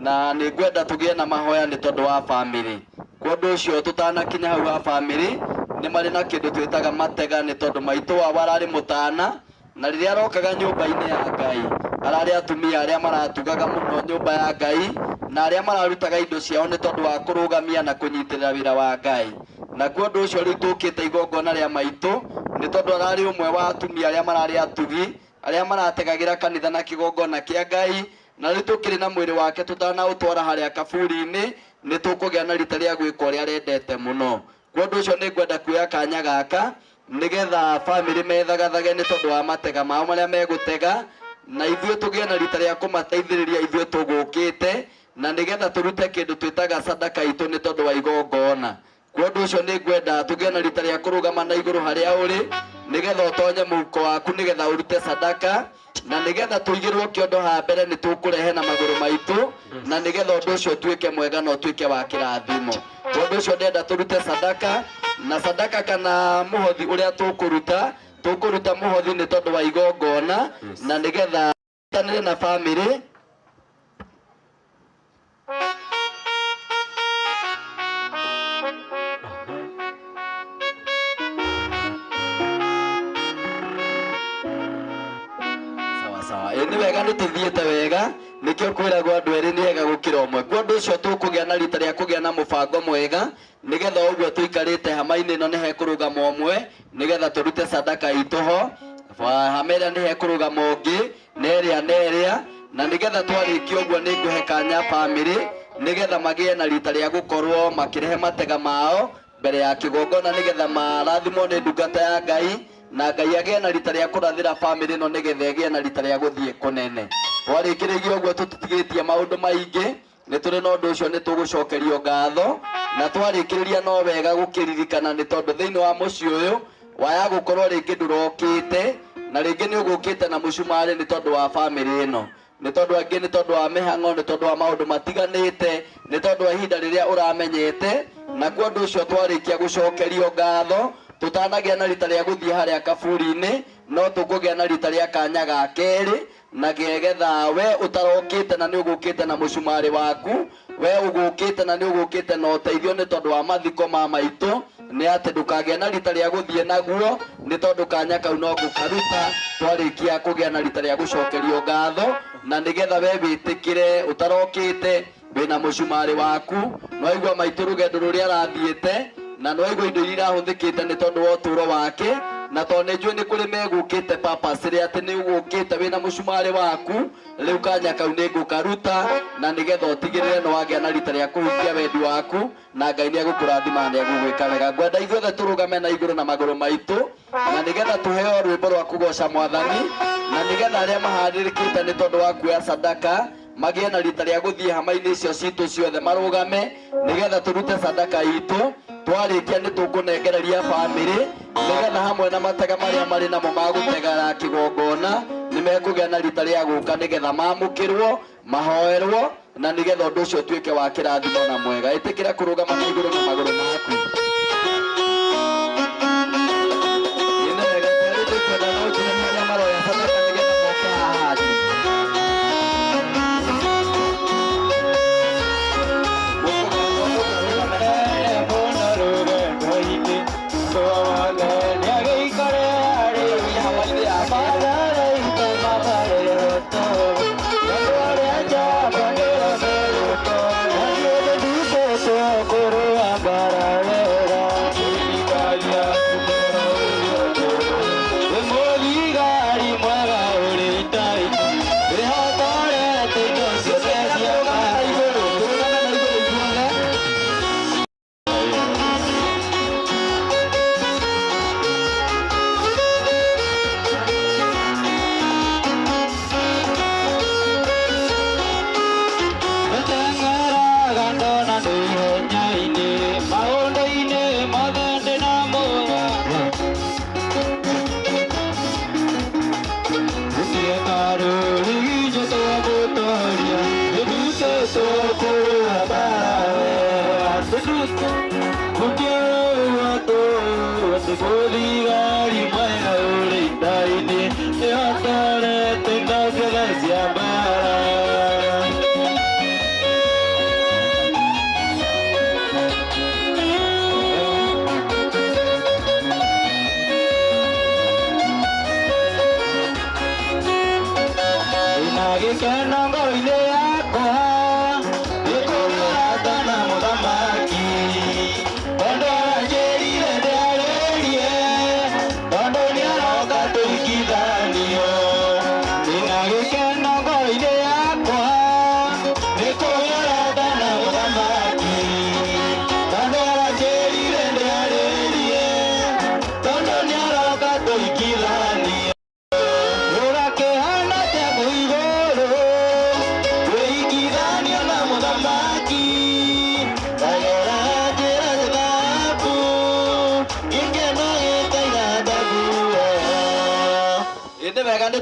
na nĩ ngwenda tũgĩe na mahoya nĩ tondũ wa bamĩrĩ. Kwa ũndũ ũcio tũtanakinya hau ha bamĩrĩ nĩ marĩ na kĩndũ twĩtaga matega nĩ tondũ maitũ wao ararĩ mũtana, na rĩrĩa arokaga nyũmba-inĩ ya Ngai ararĩ atumia arĩa maratugaga mũno nyũmba ya Ngai na arĩa mararutaga indo ciao nĩ tondũ wa kũrũgamia na kũnyitĩrĩra wĩra wa Ngai. Nakuo ũndũ ũcio rĩu tũkĩte igongona rĩa maitũ nĩ tondũ ararĩ ũmwe wa atumia arĩa mararĩ atugi arĩa marategagĩra kanitha na kĩgongona kĩa Ngai, na rĩu tũkĩrĩ na mwĩrĩ wake tũtanaũtwara harĩa kaburi-inĩ nĩ tũkũgĩa na rita rĩa gwĩka ũrĩa arendete mũno. Kwa ũndũ ũcio nĩ ngwenda kuoya kanya gaka nĩgetha bamĩrĩ methagathage nĩ tondũ wa matega mao marĩa megũtega, na ithuĩ tũgĩe na rita rĩa kũmateithĩrĩria ithuĩ tũgũkĩte, na nĩgetha tũrute kĩndũ twĩtaga sadaka itũ nĩ tondũ wa igongona. Kwa ũndũ ũcio nĩ ngwenda tũgĩe na rita rĩa kũrũgama na igũrũ harĩa ũrĩ nĩgetha ũtonye mũhuko waku nĩgetha ũrute sadaka, na nĩgetha tũigĩrwo kĩondo ha mbere nĩ tũkũrehe na magũrũ maitũ, na nĩgetha ũndũ ũcio ũtuĩke mwega na ũtuĩke wa kĩrathimo. Kwa ũndũ ũcio ndĩrenda tũrute sadaka, na sadaka kana mũhothi ũrĩa tũkũruta, tũkũruta mũhothi nĩ tondũ wa igongona, na nĩgetha tũnyitanĩre na bamĩrĩ. Sawa sawa, ĩ nĩ wega nĩ tũthiĩte wega nĩkĩo kwĩragwo andũ erĩ nĩ ega gũkĩra ũmwe. Kwa ũndũ ũcio tũkũgĩa na rita rĩa kũgĩa na mũbango mwega nĩgetha ũguo tũikarĩte hama-inĩ ĩno nĩ hekũrũgama ũmwe nĩgetha tũrute sadaka itũ ho. Hama ĩrĩa nĩ hekũrũgama ũngĩ na ĩrĩa na ĩrĩa, na nĩgetha twarĩkia ũguo nĩ ngũhe kanya bamĩrĩ nĩgetha magĩe na rita rĩa gũkorwo makĩrehe matega mao mbere ya kĩgongona nĩgetha marathimwo nĩ ndungata ya Ngai na Ngai agĩe na rita rĩa kũrathĩra bamĩrĩ ĩno nĩgetha ĩgĩe na rita rĩa gũthiĩ kũnene. Twarĩkĩrĩria ũguo tũtitigĩtie maũndũ maingĩ nĩ tũrĩ na ũndũ ũcio nĩ tũgũcokerio ngatho na twarĩkĩrĩria no wega gũkĩririkana nĩ tondũ thĩinĩ wa mũciĩ ũyũ waya gũkorwo rĩngĩ ndũrokĩte na rĩngĩ nĩ ũgũkĩte na mũcumarĩ nĩ tondũ wa bamĩrĩ ĩno, nĩ tondũ angĩ nĩ tondũ wa mĩhang'o, nĩ tondũ wa maũndũ matiganĩte, nĩ tondũ wa ihinda rĩrĩa ũramenyete. Na kwa ũndũ ũcio twarĩkia gũcokerio ngatho tũtanagĩa na rita rĩa gũthiĩ harĩa kaburi-inĩ no tũkũgĩa na rita rĩa kanya ga kerĩ na gegetha we ũtarokĩte na nĩ ũgũkĩte na mũcumarĩ waku, we ũgũkĩte na nĩ ũgũkĩte na ũteithio nĩ tondũ wa mathiko ma maitũ, nĩ atĩ ndũkagĩa na rita rĩa gũthiĩ naguo nĩ tondũ kanya kau no ngũkaruta twarĩkia kũgĩa na rita rĩa gũcokerio ngatho na nĩgetha we wĩtĩkĩre ũtarokĩte wĩna mũcumarĩ waku no aigua maitũ rũgendo rũrĩa arathiĩte na no aigua indo iria irahũthĩkĩte nĩ tondũ wa ũtũũro wake, na tondũ nĩ njũĩ nĩ kũrĩ megũkĩte purpose rĩ atĩ nĩ ũgũkĩte wĩna mũcumarĩ waku, rĩu kanya kau nĩ ngũkaruta na nĩgetha ũtigĩrĩre nĩ wagĩa na rita rĩa kũhingia wendi waku na Ngai nĩ egũkũrathima na nĩ egũgwĩka wega. Ngwenda ithuothe tũrũgame na igũrũ na magũrũ maitũ na nĩgetha tũheo rwĩmbo rwa kũgoca Mwathani na nĩgetha arĩa maharĩrĩkĩte nĩ tondũ wa kuoya sadaka magĩe na rita rĩa gũthiĩ hama-inĩ icio citũ ciothe marũgame nĩgetha tũrute sadaka itũ. Twarĩkia nĩ tũkũnengereria bamĩrĩ nĩgetha hamwe na matega marĩa marĩ namo ma gũtegera kĩgongona nĩ mekũgĩa na rita rĩa gũka nĩgetha mamũkĩrwo mahoerwo na nĩgetha ũndũ ũcio ũtuĩke wa kĩrathimo na mwega. Ĩtĩkĩra kũrũgama na igũrũ na magũrũ maku.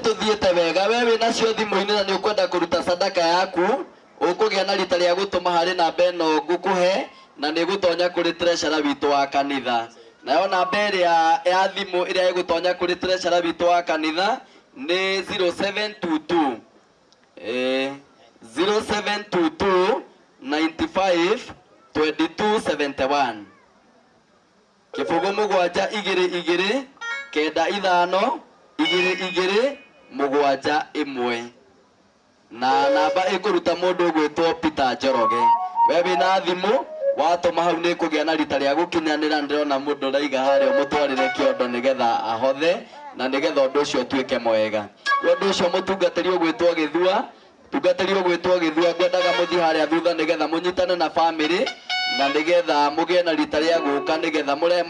Tuthiĩte wega we wĩ nacio thimũ-inĩ na nĩ ũkwenda kũruta sadaka yaku ũkũgĩa na rita rĩa gũtũma harĩ namba ĩno ngũkũhe na nĩ ĩgũtonya kũrĩ treasurer witũ wa kanitha. Nayo namba ĩrĩa ya thimũ ĩrĩa ĩgũtonya kũrĩ treasurer witũ wa kanitha nĩ 0722 0722 2271. Kĩbũgũ mũgwanja igĩrĩ igĩrĩ kenda ithano igĩrĩ igĩrĩ mũgwanja ĩmwe. Na namba ĩkũruta mũndũ ũgwĩtwo Peter Njoroge. We wĩna thimũ watũma hau nĩ kũgĩa na rita rĩa gũkinyanĩra. Ndĩrona mũndũ ũraiga harĩa ũmũtwarĩre kĩondo nĩgetha ahothe na nĩgetha ũndũ ũcio ũtuĩke mwega. Ũndũ ũcio mũtungatĩri ũgwĩtwo Gĩthua, tungatĩri ũgwĩtwo Gĩthua, ngwendaga mũthiĩ harĩa thutha nĩgetha mũnyitane na bamĩrĩ na nĩgetha mũgĩe na rita rĩa gũka nĩgetha mũrehe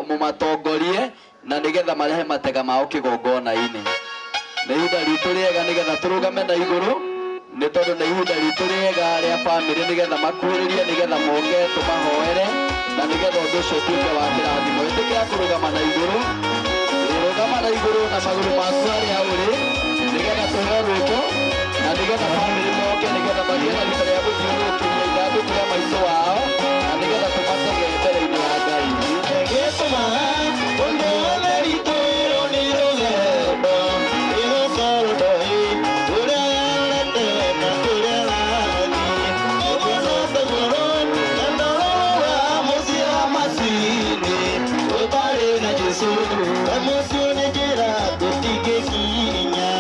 mũmatongorie na nĩgetha marehe matega mao kĩgongona-inĩ. Nĩ ihinda ritũ rĩega nĩgetha tũrũgame na igũrũ nĩ tondũ nĩ ihinda ritũ rĩega rĩa bamĩrĩ nĩgetha makuhĩrĩrie nĩgetha moke tũmahoere na nĩgetha ũndũ ũcio ũtuĩke wa kĩrathimo. Ĩtĩkĩra kũrũgama na igũrũ, rũgama na igũrũ na magũrũ maku harĩa ũrĩ nĩgetha tũheo rwĩmbo na nĩgetha bamĩrĩ moke nĩgetha magĩe na rita rĩa gũthiũrũrũkĩria ithandũkũ rĩa maitũ wao na nĩgetha tũmatege mbere-inĩ ya Ngai. Gĩtũmaga ũndũ wothe ritũĩrwo nĩ rũgendo ĩgũkorwo ũrĩa yarorete na kũrĩa rathiĩ ũguo no taguo rũgendo rũrũ rwa mũciĩ wa macini ũtarĩ na Jesũ we mũciĩ nĩ njĩra tũtingĩkinya.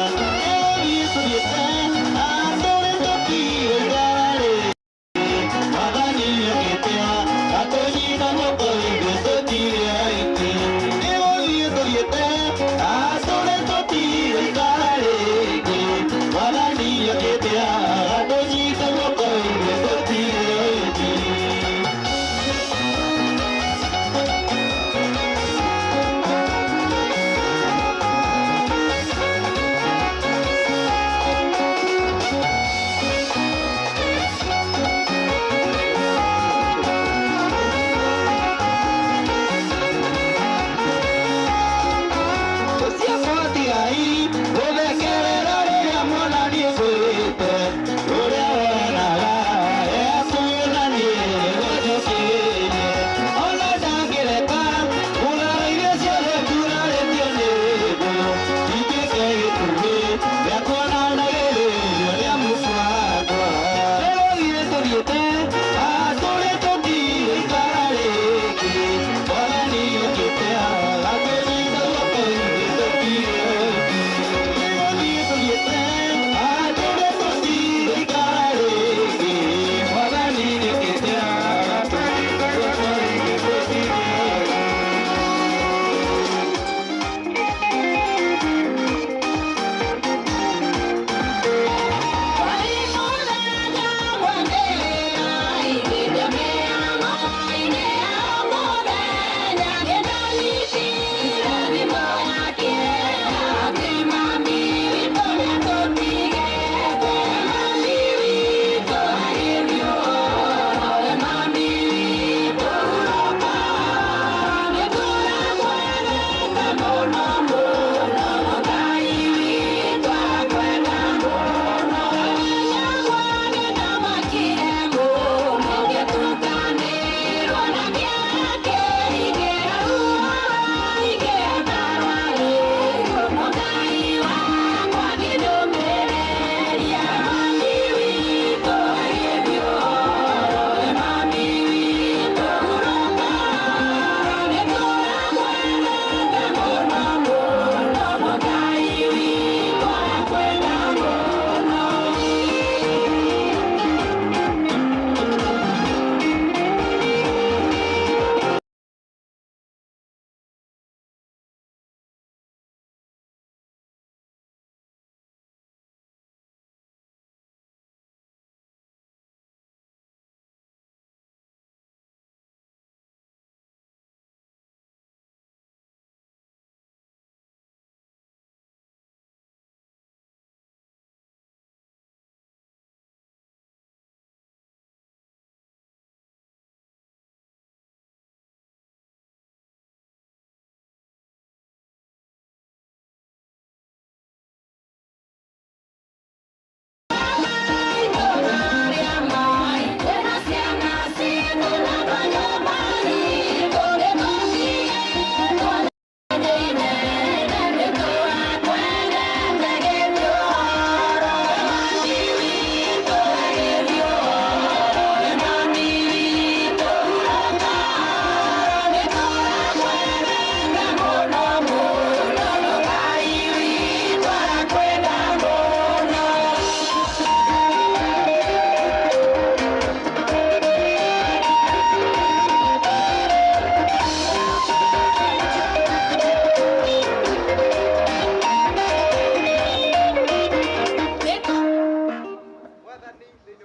Tũthiĩte andũ rĩ tũtiũĩ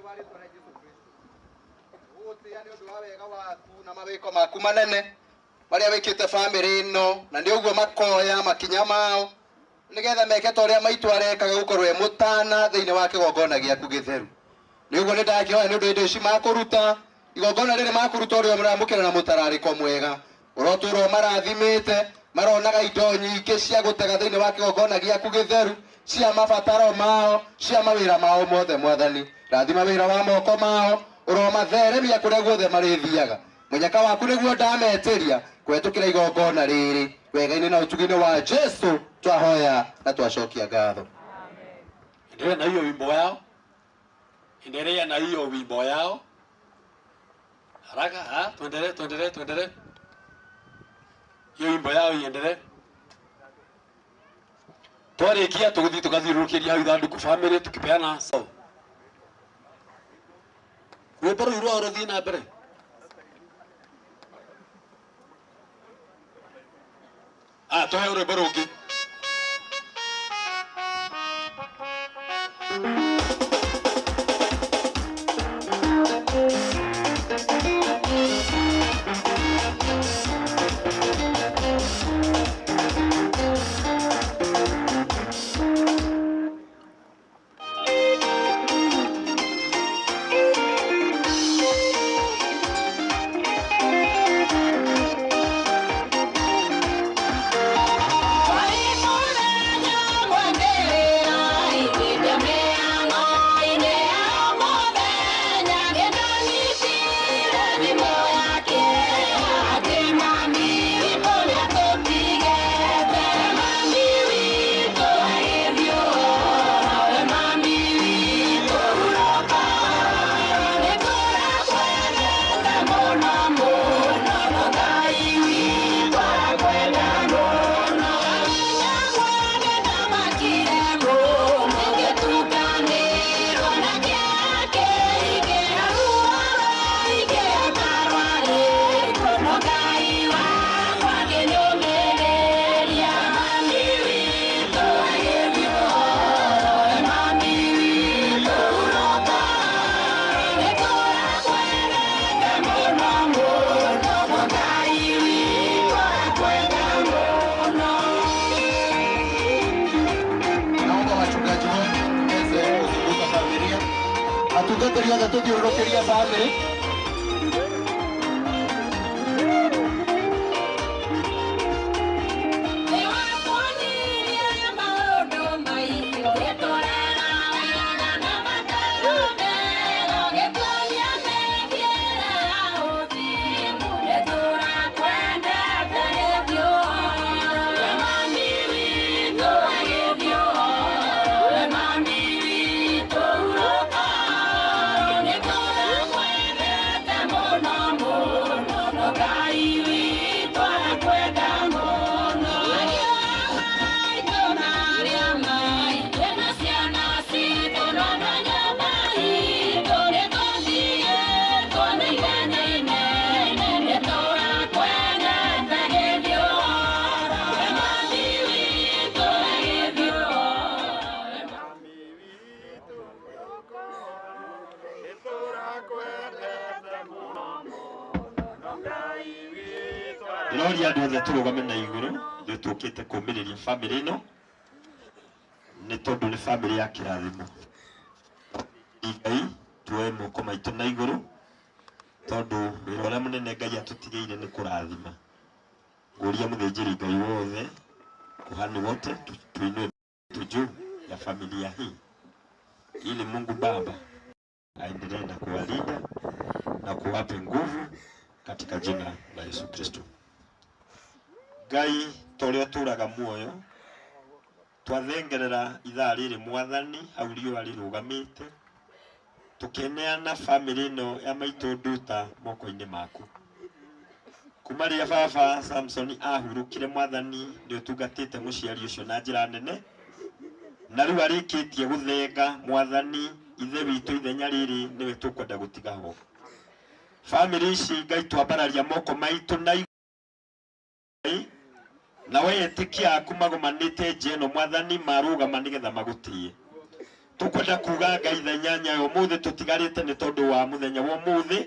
Wa rĩtwa rĩa Jesu Kristo, gũgũtĩĩa nĩ ũndũ wa wega waku na mawĩko maku manene marĩa wĩkĩte bamĩrĩ ĩno, na nĩ ũguo makoya makinya mao nĩgetha meke ta ũrĩa maitũ arekaga gũkorwo e mũtana thĩinĩ wa kĩgongona gĩaku gĩtheru. Nĩ ũguo nĩ ndakĩhoya nĩ ũndũ indo ici makũruta igongona rĩrĩ makũruta ũrĩa mũramũkĩra na mũtararĩko mwega, ũrotũrwo marathimĩte maronaga indo nyingĩ cia gũtega thĩinĩ wa kĩgongona gĩaku gĩtheru cia mabataro mao cia mawĩra mao mothe. Mwathani, rathima wĩra wa moko mao, ũromatheremia kũrĩa guothe marĩthiaga. Mũnyaka waku nĩguo ndametĩria kũhetũkĩra igongona rĩrĩ wega-inĩ na ũtugi-inĩ wa Jesu twahoya na twacokia ngatho. Endelea na hiyo wimbo yao, endelea na hiyo wimbo yao haraka. Ha, tuendelee, tuendelee, tuendelee, hiyo wimbo yao iendelee. Twarikia tuguthi tukathiũrũrũkĩria hau ithandũkũ family tukipeana so rwĩmbo rũu rwao rũthiĩ na mbere. Ah, tuhe rwĩmbo rũngĩ. Atungatĩri othe tũthiũrũrũkĩrie bamĩrĩ. Ndĩroria andũ othe tũrũgame na igũrũ ithuĩ tũkĩte kũũmĩrĩria bamĩrĩ ĩno nĩ tondũ nĩ bamĩrĩ ya kĩrathimo. Ngai tuoe moko maitũ na igũrũ tondũ wĩra ũrĩa mũnene Ngai atũtigĩire nĩ kũrathima. Ngũria mũthĩnjĩri Ngai wothe, kuhani wote, tuinue juu ya familia hii ili Mungu Baba aendelee na kuwalinda na kuwape nguvu katika jina la Yesu Kristo. Ngai toria turaga muoyo twathengerera ithaa rĩrĩ Mwathani hau riũa rĩrũgamĩte tukineana family ĩno ya maitũ Nduta moko-inĩ maku. Kuma rĩrĩa baba Samson ahurũkire Mwathani nĩ ũtungatĩte mũciari ũcio na njĩra nene na rĩu arĩkĩtie gũthenga Mwathani ithe witũ ithenya rĩrĩ nĩwe tũkwenda gũtiga ho. Family ici Ngai twambararia moko maitũ na na we etikia aku magomanĩte nja ĩno Mwathani marũgama nĩgetha magũtĩe. Tukwenda kuga Ngai thaa inyanya ya ũmũthĩ tũtigarĩte nĩ tondũ wa mũthenya wa ũmũthĩ.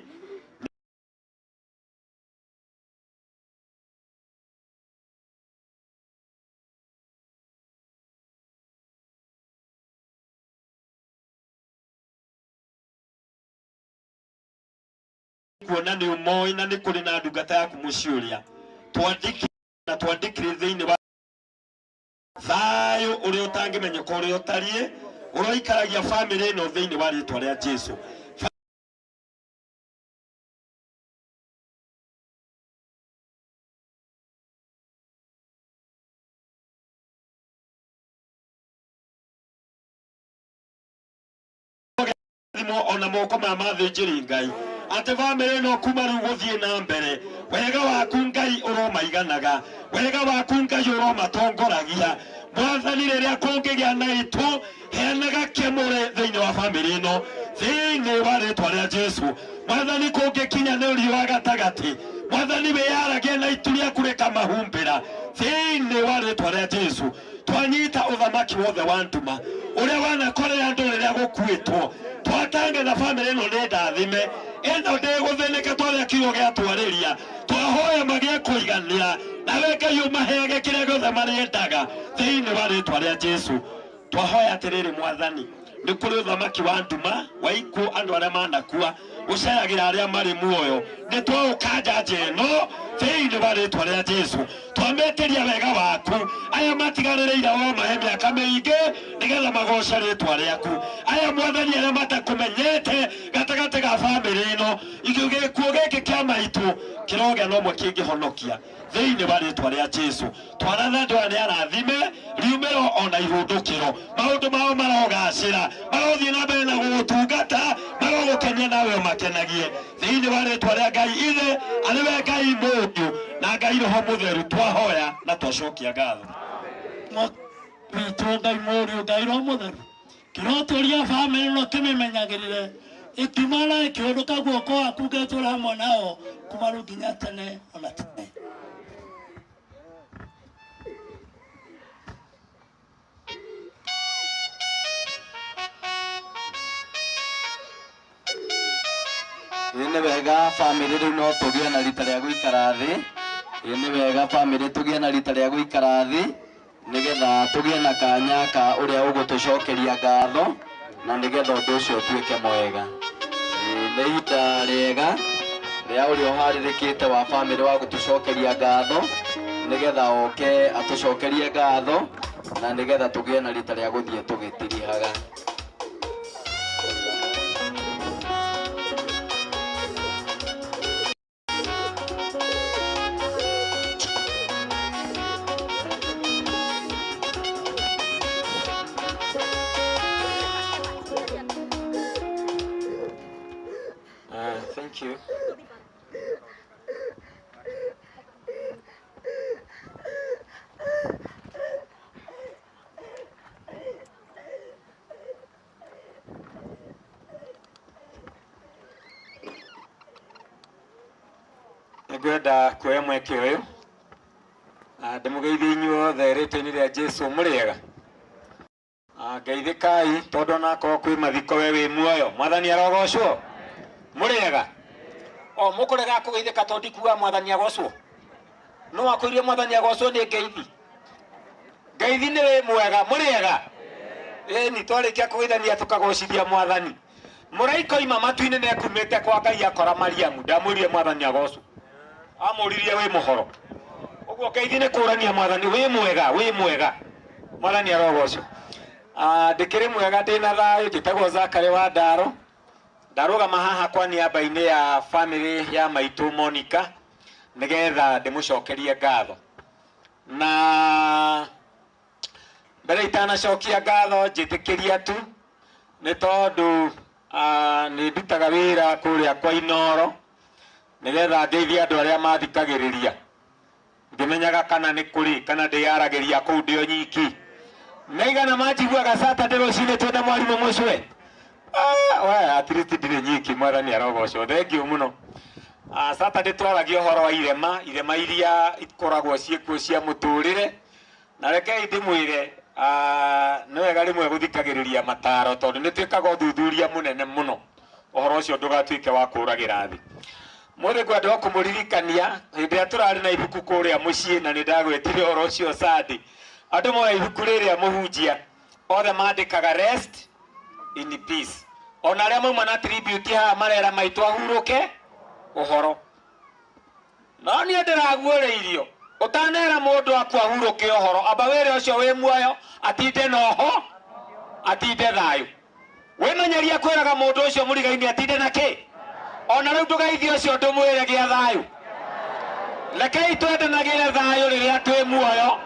Kuona nĩ ũmoĩ na nĩ kũrĩ na ndungata yaku mũciĩ ũrĩa twandĩkire na twandĩkire thĩinĩ wa thayũ ũrĩa ũtangĩmenyeka ũrĩa ũtariĩ ũroikaragia bamĩrĩ ĩno thĩinĩ wa rĩtwa rĩa Jesũ. Thimo ona moko ma mathĩnjĩri Ngai atĩ bamĩrĩ ĩno kuma rĩu gũthiĩ na mbere wega waku Ngai ũromaiganaga, wega waku Ngai ũromatongoragia. Mwathani rĩrĩa kũngĩgĩa na itũ heanaga kĩmũrĩ thĩinĩ wa bamĩrĩ ĩno thĩinĩ wa rĩtwa rĩa Jesũ. Mwathani kũngĩkinya nĩ riũa gatagatĩ, Mwathani wĩyaragie na itu rĩaku rĩkamahumbĩra thĩinĩ wa rĩtwa rĩa Jesũ. Twanyita ũthamaki wothe wa nduma ũrĩa wanakorera andũ rĩrĩa gũkuĩtwo, twatangatha bamĩrĩ ĩno nĩ ndathime, ĩno ndĩgũthĩnĩka twarĩa kiugo gĩa twarĩria, twahoya magĩe kũiganĩra, nawe Ngai ũmaheage kĩrĩa gĩothe marĩendaga thĩinĩ wa rĩtwa rĩa Jesũ. Twahoya atĩrĩrĩ Mwathani, nĩ kũrĩ ũthamaki wa nduma wa ikuũ andũ arĩa manakua ũceragĩra arĩa marĩ muoyo, nĩ twaũkanja nja ĩno thĩinĩ wa rĩtwa rĩa Jesũ. Twametĩria wega waku aya matigarĩrĩire o mahe mĩaka mĩingĩ nĩgetha magoce rĩtwa rĩaku. Aya Mwathani arĩa matakũmenyete gatagatĩ ga bamĩrĩ ĩno, gĩkuũ gĩkĩ kĩa maitũ kĩrogĩa na ũmwe kĩngĩhonokia thĩinĩ wa rĩtwa rĩa Jesũ. Twaratha andũ aya nĩ arathime riumĩro ona ihũndũkĩro, maũndũ mao marogacĩra, marothiĩ na mbere na gũgũtungata, marogũkenia nawe ũmakenagie thĩinĩ wa rĩtwa rĩa Ngai Ithe arĩ we Ngai Mũriũ na Ngai Roho Mũtheru. Twahoya na twacokia ngatho. Witũ Ngai Mũriũ Ngai Roho Mũtheru, kĩrotũria bamĩrĩ ĩno kĩmĩmenyagĩrĩre ĩkiuma na ĩkĩũndũka guoko waku ngetũra hamwe nao kuma rĩu nginya tene ona tene. Ĩĩ nĩ wega bamĩrĩ rĩu no tũgĩe na rita rĩa gũikara thĩ. Ĩĩ nĩ wega bamĩrĩ tũgĩe na rita rĩa gũikara thĩ nĩgetha tũgĩe na kanya ka ũrĩa ũgũtũcokeria ngatho na nĩgetha ũndũ ũcio ũtuĩke mwega. Ĩĩ nĩ ihinda rĩega rĩa ũrĩa ũharĩrĩkĩte wa bamĩrĩ wa gũtũcokeria ngatho nĩgetha oke atũcokerie ngatho na nĩgetha tũgĩe na rita rĩa gũthiĩ tũgĩtirihaga. Thank you. Nĩngwenda kuoya mweke ũyũ ndĩmũgeithie inyuothe rĩtwa-inĩ rĩa Jesũ mũrĩega. Ngeithĩkai tondũ onakorwo kwĩ mathiko we wĩ muoyo. Mwathani arogocwo. Mũrĩega. O mũkũrega kũgeithĩka tondũ ndikuga Mwathani agocwo. No akwĩrie Mwathani agocwo nĩ ngeithi. Ngeithi nĩ wĩ mwega, mũrĩega. Ĩni twarĩkia kũgeithania tũkagocithia Mwathani. Mũraika oima matu-inĩ nĩekumĩte kwa Ngai akora Mariamu, ndamwĩrire Mwathani agocwo. Amũririe wĩ mũhoro. Ũguo ngeithi nĩ kũrania Mwathani wĩ mwega, wĩ mwega. Mwathani arogocwo. Ndĩkĩrĩ mwega ndĩna thayũ, njĩtagwo Zakary wa Ndaro. Ndarũgama haha kwa niaba-inĩ ya bamĩrĩ ya maitũ Monica nĩgetha ndĩmũcokerie ngatho. Na mbere itanacokia ngatho njĩtĩkĩria tu nĩ tondũ nĩ ndutaga wĩra kũrĩa kwa Inoro nĩgetha ngeithie andũ arĩa mathikagĩrĩria ngĩmenyaga kana nĩ kũrĩ kana ndĩyaragĩria kũu ndĩ o nyiki. Naigana manjiguaga Saturday rũcinĩ twĩna mwarimũ Mũcwe. We at least ndirĩ nyiki, Mwathani arogocwo. Thank you mũno. Saturday twaragia ũhoro wa irema, irema iria ikoragwo ciĩkuo cia mũtũrĩre. Na rekei ndĩmwĩre, Nĩ wega rĩmwe gũthikagĩrĩria mataro tondũ nĩ twĩkaga ũthuthuria mũnene mũno ũhoro ũcio ndũgatuĩke wa kũũragĩra thĩ. Mũthĩ ngwenda o kũmũririkania hĩndĩ ĩrĩa tũrarĩ na ibuku kũrĩa mũciĩ na nĩ ndagwetire ũhoro ũcio Sunday. Andũ moya ibuku rĩrĩa mũhunjia othe mandĩkaga rest in peace. Ona arĩa mauma na tribute haha marera maitũ ahurũke ũhoro. No niĩ ndĩraguũrĩirio ũtanera mũndũ aku ahurũke ũhoro amba wĩre ũcio wĩ muoyo atinde noho atinde thayũ. Wĩmenyerie kwĩraga mũndũ ũcio mũrigaini atinde na kĩ ona rĩu ndũgeithie ũcio ndũmwĩre gĩa thayũ. Rekei twendanagĩre thayũ rĩrĩa twĩ muoyo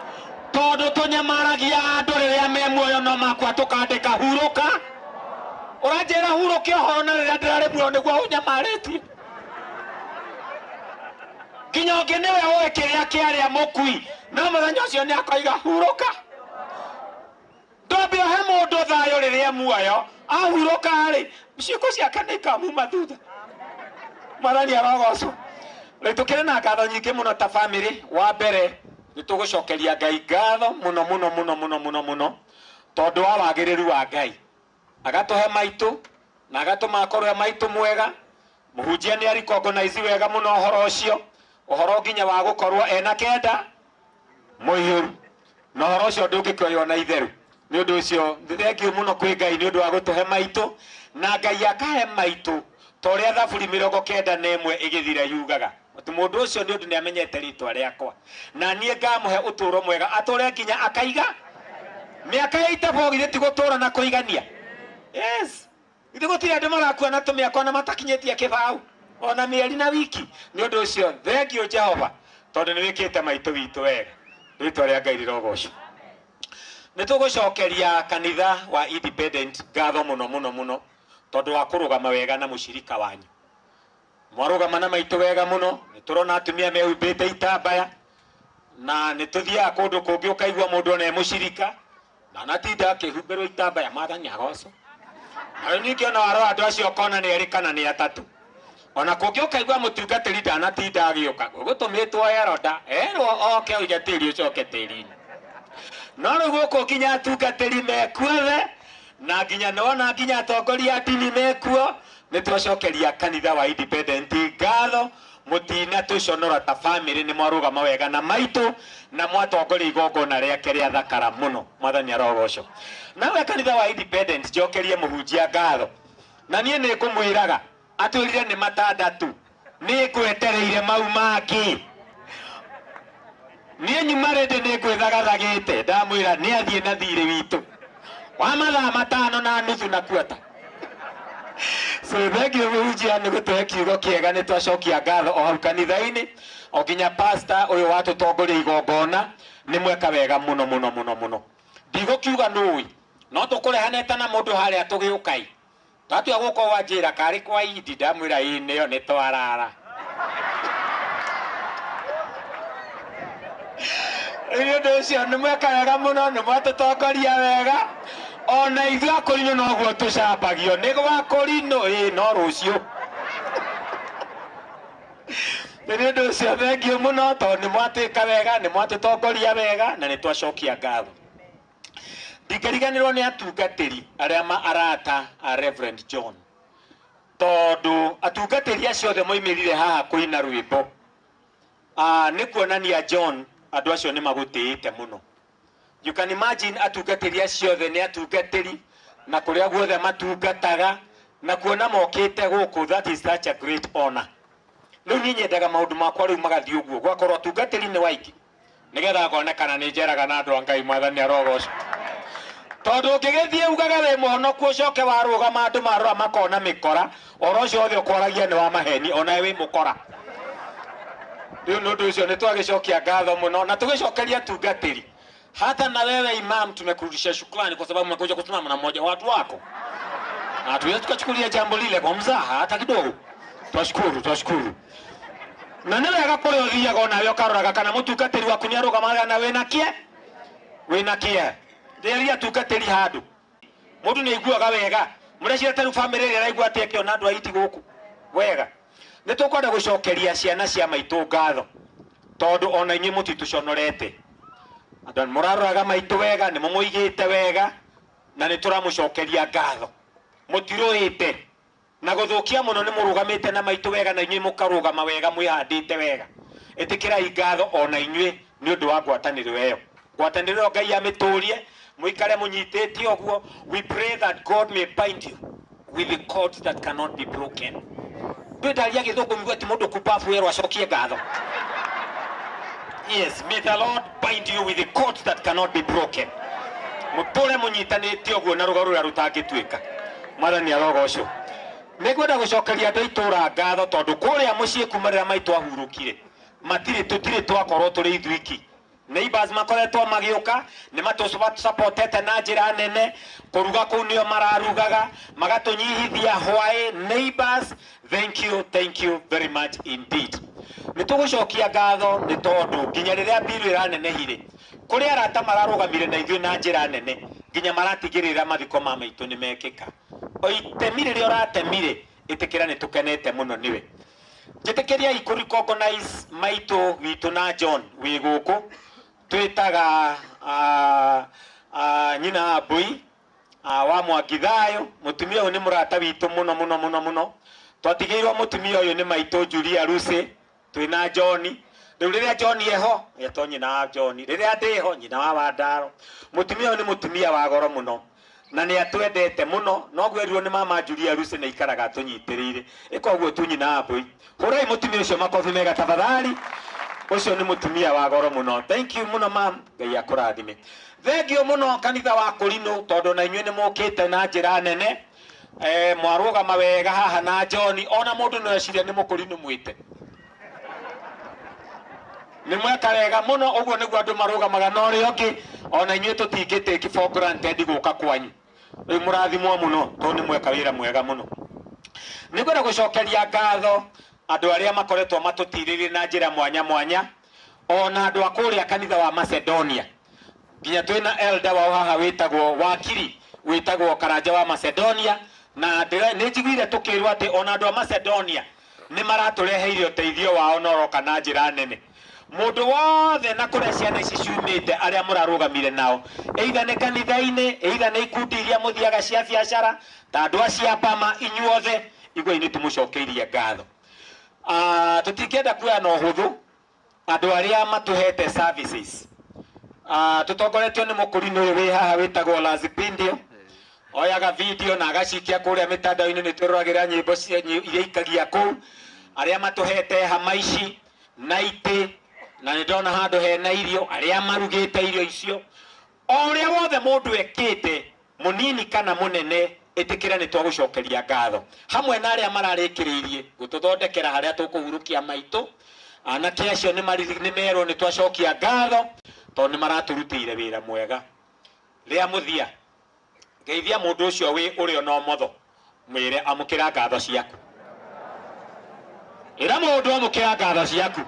tondũ tũnyamaragia andũ rĩrĩa me muoyo no makua tũkandĩka hurũka. Ũranjĩra hurũke ũhoro na rĩrĩa ndĩrarĩ muoyo nĩguo ũnyamarĩtie. Nginya ũngĩ nĩwe ũĩ kĩrĩa kĩarĩa mũkui no mũthenya ũcio nĩ akoiga hurũka. Ndwambe ũhe mũndũ thayũ rĩrĩa muoyo ahurũka rĩ ciĩko ciake nĩ ikamuma thutha. Mwathani arogocwo. Rĩu tũkĩrĩ na ngatho nyingĩ mũno ta family. Wa mbere nĩ tũgũcokeria Ngai ngatho mũno mũno mũno mũno mũno mũno tondũ wa wagĩrĩru wa Ngai. Agatũhe maitũ na agatũma akorwo e maitũ mwega. Mũhunjia nĩ aricognize wega mũno ũhoro ũcio, ũhoro nginya wa gũkorwo ena kenda mũiyũru na ũhoro ũcio ndũngĩkĩoywo na itheru. Nĩ ũndũ ũcio nĩ thengiũ mũno kwĩ Ngai nĩ ũndũ wa gũtũhe maitũ na Ngai akahe maitũ ta ũrĩa Thaburi 91 ĩgĩthira yugaga atĩ mũndũ ũcio nĩ ũndũ nĩ amenyete rĩtwa rĩakwa na niĩ ngamũhe ũtũũro mwega atũre nginya akaiga mĩaka ya itabo githĩ ti gũtũũra na kũigania. Yes, githĩ gũtirĩ andũ marakua na tũmĩaka ona matakinyĩtie kĩbaũ ona mĩeri na wiki. Nĩ ũndũ ũcio thengiũ Jehova tondũ nĩ wĩkĩte maitũ witũ wega. Rĩtwa rĩa Ngai rĩrogocwo. Nĩ tũgũcokeria kanitha wa Independent ngatho mũno mũno mũno tondũ wa kũrũgama wega na mũcirika wanyu. Mwarũgama na maitũ wega mũno, nĩ tũrona atumia mehumbĩte itambaya na nĩ tũthiaga kũndũ kũngĩ ũkaigua mũndũ ona e mũcirika na anatinda akĩhumbĩrwo itambaya. Mwathani agocwo. Na rĩu ningĩ ona warora andũ acio ũkona nĩ erĩ kana nĩ atatũ. Ona kũngĩ ũkaigua mũtungatĩri ndanatinda agĩũka, gũgũtũmĩtwo eroda erwo oke oige tĩri ũcoke tĩri-inĩ. No rĩu gũkũ nginya atungatĩri mekuothe na nginya nĩwona nginya atongoria a ndini mekuo. Nĩ twacokeria kanitha wa Independent ngatho mũtina tũconora ta family nĩ mwarũgama wega na maitũ na mwatongoria igongona rĩake rĩa thakara mũno. Mwathani arogocwo. Nawe kanitha wa Independent njokerie mũhunjia ngatho na niĩ nĩ ngũmwĩraga atwĩrire nĩ matandatũ nĩ ngwetereire mau mangĩ. Niĩ nyuma rĩndĩ nĩ ngwĩthagathagĩte ndamwĩra nĩ athiĩ na thirĩ witũ wa mathaa 5.5 na kuata. So thengiũ mũhunjia nĩ gũtũhe kiugo kĩega. Nĩ twacokia ngatho o hau kanitha-inĩ o nginya pastor ũyũ watũtongoria igongona nĩ mweka wega mũno mũno mũno mũno. Ndigũkiuga nũĩ no tũkũrehanĩte na mũndũ harĩa tũgĩũkai twatua gũka wanjĩra karĩ kwa Idi ndamwĩra ĩĩ nĩyo nĩ twarara. Nĩ ũndũ ũcio nĩ mweka wega mũno, nĩ mwatũtongoria wega. Ona ithuĩ akũrinũ noguo tũcambagio nĩ gwa kũrinũ ĩĩ no rũciũ. Nĩ ũndũ ũcio thengiũ mũno tondũ nĩ mwatwĩka wega, nĩ mwatũtongoria wega na nĩ twacokia ngatho. Ndingĩriganĩrwo nĩ atungatĩri arĩa ma arata a Reverend John tondũ atungatĩri acio othe moimĩrire haha kũina rwĩmbo. Nĩ kuonania John andũ acio nĩ magũtĩĩte mũno. You can imagine atungatĩri acio othe nĩ atungatĩri na kũrĩa guothe matungataga na kuona mokĩte gũkũ, that is such a great honor. Rĩu niĩ nyendaga maũndũ makwa rĩu magathiĩ ũguo gwakorwo atungatĩri nĩ waingĩ nĩgetha ngonekana nĩ njeraga na andũ a Ngai. Mwathani arogocwo. Tondũ ũngĩgĩthiĩ ugaga wĩ mũhonoku ũcoke warũgama andũ marora makona mĩkora ũhoro ũcio wothe ũkwaragia nĩ wa maheni onawe wĩ mũkora. Rĩu nĩ ũndũ ũcio nĩ twagĩcokia ngatho mũno na tũgĩcokeria atungatĩri. Hata na wewe imam tumekurudishia shukrani kwa sababu umekuja kusimama na mmoja wa watu wako. Na hatuwezi tukachukulia jambo lile kwa mzaha hata kidogo. Twashukuru, twashukuru. Na nĩ wega kũrĩa ũthiaga onawe ũkaroraga kana mũtungatĩri waku nĩ arũgamaga na wĩna kĩe? Wĩna kĩe. Rĩrĩa atungatĩri handũ mũndũ nĩ aiguaga wega. Mũreciria ta rĩu bamĩrĩ ĩrĩa ĩraigua atĩ ĩkĩona andũ a iti gũkũ wega. Nĩ tũkwenda gũcokeria ciana cia maitũ ngatho tondũ ona inyuĩ mũtitũconorete. Andũ mũraroraga maitũ wega, nĩ mũmũigĩte wega, na nĩ tũramũcokeria ngatho. Mũtirũĩte na gũthũkia mũno, nĩ mũrũgamĩte na maitũ wega, na inyuĩ mũkarũgama wega mwĩhandĩte wega. Ĩtĩkĩrai ngatho ona inyuĩ nĩ ũndũ wa ngwatanĩro ĩyo. Ngwatanĩro ĩyo Ngai amĩtũrie, mũikare mũnyitĩte ũguo. We pray that God may bind you with the cords that cannot be broken. Ndwendaria gĩthũngũ migue ti mũndũ kubabu werwo acokie ngatho. Yes, may the Lord bind you with the cords that cannot be broken. Mũtũre mũnyitanĩte ũguo na rũgaro rũrĩa rũtangĩtuĩka. Mwathani arogocwo. Nĩngwenda gũcokeria andũ a itũũra ngatho tondũ kũrĩa mũciĩ kuma rĩrĩa maitũ ahurũkire, matirĩ tũtirĩ twakorwo tũrĩ ithuiki. Neighbors makoretwo magĩũka, nĩ matũsupportete na njĩra nene, kũruga kũu nĩo mararugaga, magatũnyihithia hwaĩ. Neighbors, thank you very much indeed. Nĩ tũgũcokia ngatho nĩ tondũ nginya rĩrĩa mbiru ĩranenehire, kũrĩ arata mararũgamire na ithuĩ na njĩra nene, nginya maratigĩrĩra mathiko ma maitũ nĩ mekĩka. O itemi rĩrĩa ũratemire, ĩtĩkĩra nĩ tũkenete mũno nĩwe. Njĩtĩkĩriai kũ recognize maitũ witũ na John wĩ gũkũ, twĩtaga nyina wa Mbui, wa Mwangi Thayũ. Mũtumia ũyũ nĩ mũrata witũ mũno mũno mũno mũno. Twatigĩirwo mũtumia ũyũ nĩ maitũ Julia Lucy, twĩna John. Rĩu rĩrĩa John eho, etwo nyina wa John, rĩrĩa ndĩho nyina wa Wandaro. Mũtumia ũyũ nĩ mũtumia wa goro mũno na nĩ atwendete mũno, noguo erirwo nĩ mama Julia Lucy nĩ aikaraga atũnyitĩrĩire. Ĩka ũguo tu nyina wa Mbui. Hũrai mũtumia ũcio makobi mega tafadhali. Ũcio nĩ mũtumia wa goro mũno. Thank you mũno mam, Ngai akũrathime. Thank you mũno kanitha wa Kũrinũ, tondũ na inyuĩ nĩ mũkĩte na njĩra nene. Mwarũgama wega haha na John, ona mũndũ no ecirie nĩ mũkũrinũ mwĩte. Nĩ mweka wega mũno, ũguo nĩguo andũ marũgamaga na ũrĩa ũngĩ. Ona inyuĩ tũtingĩ take for granted gũka kwanyu. Rĩu mũrathimwo mũno tondũ nĩ mweka wĩra mwega mũno. Nĩngwenda gũcokeria ngatho andũ arĩa makoretwo matũtirĩrĩire na njĩra mwanya mwanya, ona andũ a kũrĩa kanitha wa Macedonia. Nginya twĩna elder wao haha wĩtagwo wakiri, wĩtagwo Karanja wa Macedonia, na nĩ njiguire tũkĩrwo atĩ ona andũ a Macedonia nĩ maratũreheire ũteithio wao na ũroka na njĩra nene. Mũndũ wothe na kũrĩa ciana ici ciumĩte arĩa mũrarũgamire nao, either nĩ kanitha-inĩ, either nĩ ikundi iria mũthiaga cia biacara, ta andũ acia Bama, inyuothe iguai nĩ tũmũcokeirie ngatho. Tũtingĩenda kuoya na ũhũthũ andũ arĩa matũhete services. Tũtongoretio nĩ mũkũrinũ ũyũ wĩ haha wĩtagwo Lazipindio. Oyaga video na agacikia kũrĩa mĩtandao-inĩ, nĩ twĩroragĩra nyĩmbo cia iria ikagia kũu. Arĩa matũhete hama ici na itĩ, na nĩ ndona handũ hena irio, arĩa marugĩte irio icio. O ũrĩa wothe mũndũ ekĩte, mũnini kana mũnene, ĩtĩkĩra nĩ twagũcokeria ngatho. Hamwe na arĩa mararĩkĩrĩirie gũtũthondekera harĩa tũkũhurũkia maitũ, anake acio nĩ merwo nĩ twacokia ngatho tondũ nĩ maratũrutĩire wĩra mwega. Rĩa mũthia, ngeithia mũndũ ũcio wĩ ũrĩo na ũmotho, mwĩre amũkĩra ngatho ciaku. Ĩra mũndũ amũkĩra ngatho ciaku.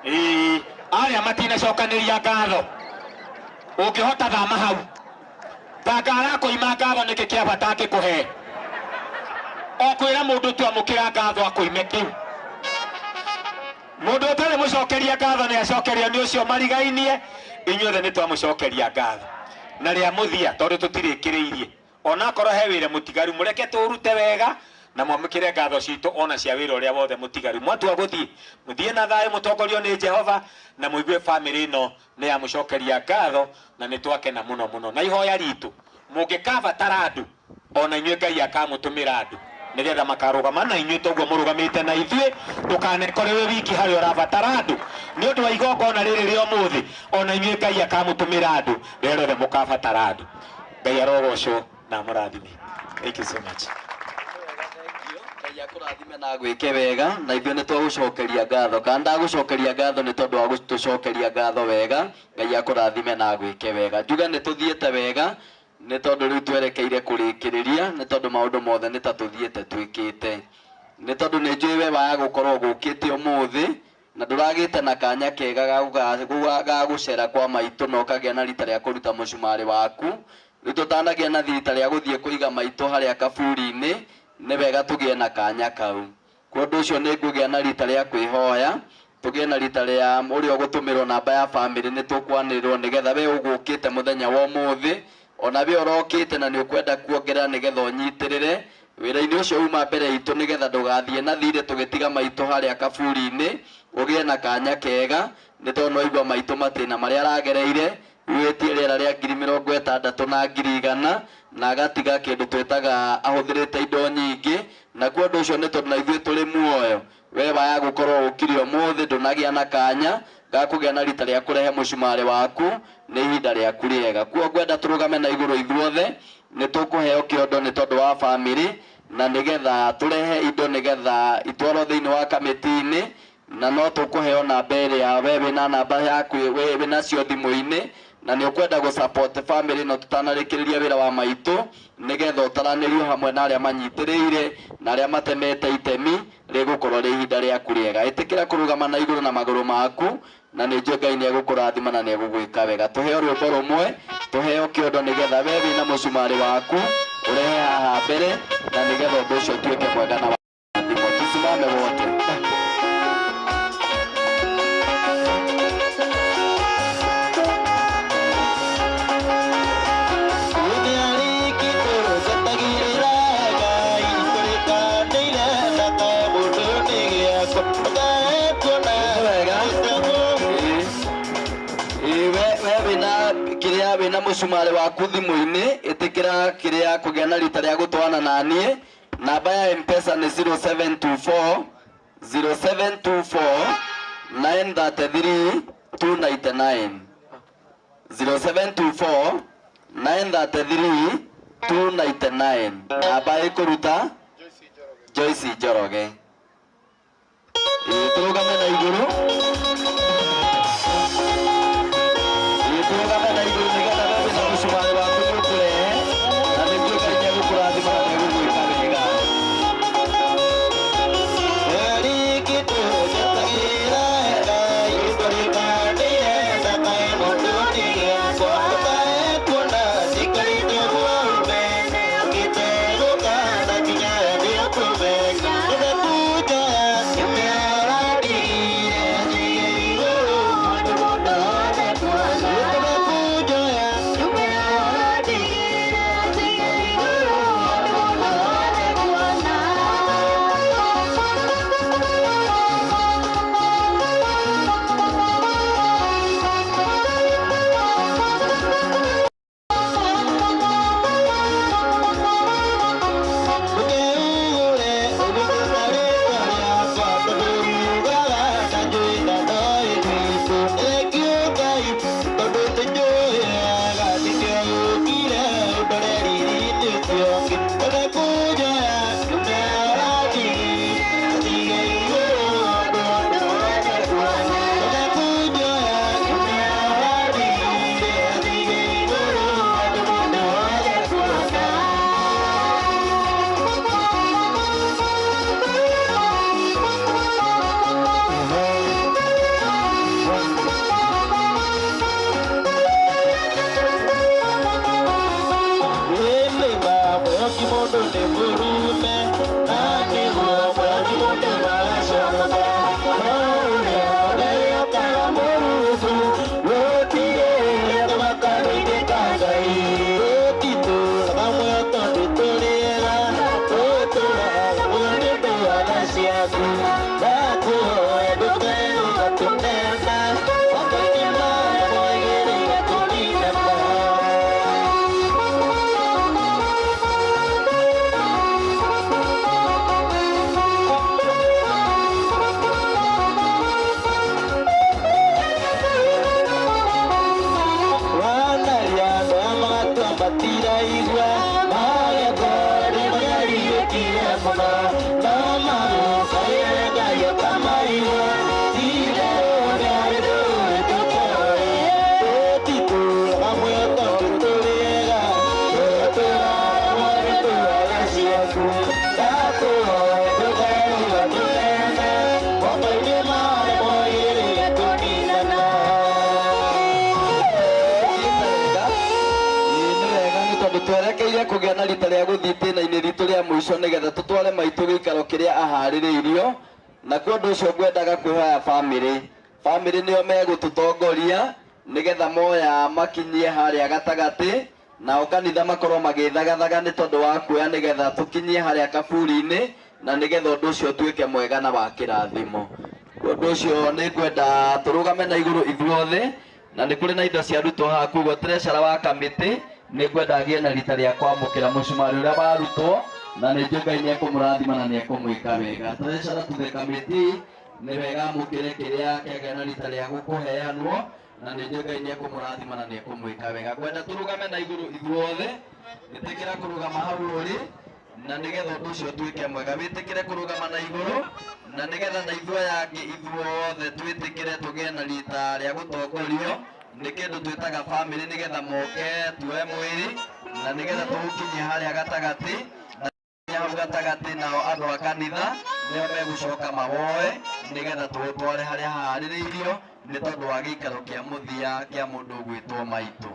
Ĩĩ, arĩa matinacokanĩria ngatho, ũngĩhota thama hau. Tanga arakũima ngatho nĩkĩ kĩa bata akĩkũhe? O kwĩra mũndũ tu amũkĩra ngatho akũime kĩu. Mũndũ ũtarĩ mũcokeria ngatho nĩ acokerio nĩ ũcio marigainie. Inyuothe nĩ twamũcokeria ngatho. Na rĩa mũthia, tondũ tũtirĩkĩrĩirie, onakorwo he wĩra mũtigaru, mũreke tũũrute wega na mwamũkĩre ngatho citũ ona cia wĩra ũrĩa wothe mũtigaru. Mwatua gũthiĩ, mũthiĩ na thayũ, mũtongorio nĩ Jehova, na mũigue bamĩrĩ ĩno nĩ yamũcokeria ngatho, na nĩ twakena mũno mũno. Na ihoya ritũ, mũngĩkabatara andũ, ona inyuĩ Ngai akamũtũmĩra andũ nĩgetha makarũgama na inyuĩ toguo mũrũgamĩte na ithuĩ. Ndũkanekore wĩ wiki harĩa ũrabatara andũ nĩ ũndũ wa igongona rĩrĩ rĩa ũmũthĩ, ona inyuĩ Ngai akamũtũmĩra andũ rĩrĩa rĩothe mũkabatara andũ. Ngai arogocwo na amũrathime. Thank you so much. Ngai akũrathime na agwĩke wega, na ithuĩ nĩ twagũcokeria ngatho. Kana ndagũcokeria ngatho nĩ tondũ wa gũtũcokeria ngatho wega. Ngai akũrathime na agwĩke wega. Njuga nĩ tũthiĩte wega, nĩ tondũ rĩu twerekeire kũrĩkĩrĩria, nĩ tondũ maũndũ mothe nĩ ta tũthiĩte twĩkĩte. Nĩ tondũ nĩ njũĩ we waya gũkorwo gũkĩte ũmũthĩ, na ndũragĩte na kanya kega ga gũcera kwa maitũ na ũkagĩa na rita rĩa kũruta mũcumarĩ waku. Rĩu tũtanagĩa na rita rĩa gũthiĩ kũiga maitũ harĩa kaburi-inĩ, nĩ wega tũgĩe na kanya kau. Kwa ũndũ ũcio nĩ ngũgĩa na rita rĩa kwĩhoya, Tũgĩe na rita rĩa ũrĩa ũgũtũmĩrwo namba ya bamĩrĩ nĩ tũkwanĩrĩrwo nĩgetha we ũgũkĩte mũthenya wa ũmũthĩ ona we ũrokĩte na nĩ ũkwenda kuongerera nĩgetha ũnyitĩrĩre wĩra-inĩ ũcio uma mbere itũ nĩgetha ndũgathiĩ na thirĩ tũgĩtiga maitũ harĩa kaburi-inĩ ũgĩe na kanya kega nĩ tondũ nĩwaigua maitũ matĩna marĩa aragereire wĩtie rĩera rĩa 60,000 na 100,000 na agatiga kĩndũ twĩtaga ahũthĩrĩte indo nyingĩ nakuo ũndũ ũcio nĩ tondũ na ithuĩ tũrĩ muoyo we waya gũkorwo ũkire ũmũthĩ ndũnagĩa na kanya ga kũgĩa na rita rĩa kũrehe mũcumarĩ waku nĩ ihinda rĩaku rĩega kuo ngwenda tũrũgame na igũrũ ithuothe nĩ tũkũheo kĩondo nĩ tondũ wa bamĩrĩ na nĩgetha tũrehe indo nĩgetha itwarwo thĩinĩ wa kamĩtĩ-inĩ na no tũkũheo namba ĩrĩa we wĩna namba yaku wĩnacio thimũ-inĩ na nĩ ũkwenda gũ support family no tũtanarĩkĩrĩria wĩra wa maitũ nĩgetha ũtaranĩrio hamwe na arĩa manyitĩrĩire na arĩa matemete itemi rĩgũkorwo rĩ ihinda rĩaku rĩega ĩtĩkĩra kũrũgama na igũrũ na magũrũ maku na nĩ njũĩ Ngai nĩ egũkũrathima na nĩ egũgwĩka wega tũheo rwĩmbo rũmwe tũheo kĩondo nĩgetha we wĩna mũcumarĩ waku ũrehe haha mbere na nĩgetha ũndũ ũcio ũtuĩke mwega na wathimo tusimame wote. Wĩna mũcumarĩ waku thimũ-inĩ ĩtĩkĩra kĩrĩa kũgĩa na rita rĩa gũtwana na niĩ namba ya M-Pesa nĩ 0724 0724 933 299 0724 933 299 namba ĩkũruta Joyce Njoroge. Tũrũgame na igũrũ tũrũgame na igũrũ nĩgetha we wĩna mũcumarĩ waku nĩ ũkũrehe na nĩguo Ngai nĩ egũkũrathima na nĩ egũgwĩka wega. Twerekeire kũgĩa na rita rĩa gũthiĩ itĩna-inĩ ritũ rĩa mũico nĩgetha tũtware maitũ gĩikaro kĩrĩa aharĩrĩirio Na kwa ũndũ ũcio ngwendaga kwĩhoya family family nĩo megũtũtongoria nĩgetha moya makinyie harĩa gatagatĩ, nao kanitha makorwo magĩthagathaga nĩ tondũ wa kuoya nĩgetha tũkinyie harĩa kaburi-inĩ, na nĩgetha ũndũ ũcio ũtuĩke mwega na wa kĩrathimo. Ũndũ ũcio nĩ ngwenda tũrũgame na igũrũ ithuothe, na nĩ kũrĩ na indo cia arutwo haha, koguo treasurer wa kamĩtĩ nĩ ngwenda agĩe na rita rĩa kwamũkĩra mũcumarĩ ũrĩa warutwo, na nĩ njũĩ Ngai nĩ ekũmũrathima na nĩ ekũmwĩka wega. Treasurer to the committee, nĩ wega amũkĩre kĩrĩa kĩagĩa na rita rĩa gũkũheanwo, na nĩ njũĩ Ngai nĩ ekũmũrathima na nĩ ekũmwĩka wega. Ngwenda tũrũgame na igũrũ ithuothe, ĩtĩkĩra kũrũgama hau ũrĩ, na nĩgetha ũndũ ũcio ũtuĩke mwega. Wĩtĩkĩre kũrũgama na igũrũ, na nĩgetha na ithuĩ aya angĩ ithuothe twĩtĩkĩre tũgĩe na rita rĩa gũtongorio nĩ kĩndũ twĩtaga family, nĩgetha moke tuoe mwĩrĩ, na nĩgetha tũũkinyie harĩa gatagatĩ, na hau gatagatĩ nao andũ a kanitha nĩo megũcoka mawoe nĩgetha tũũtware harĩa haharĩrĩirio nĩ tondũ wa gĩikaro kĩa mũthia kĩa mũndũ ũgwĩtwo maitũ.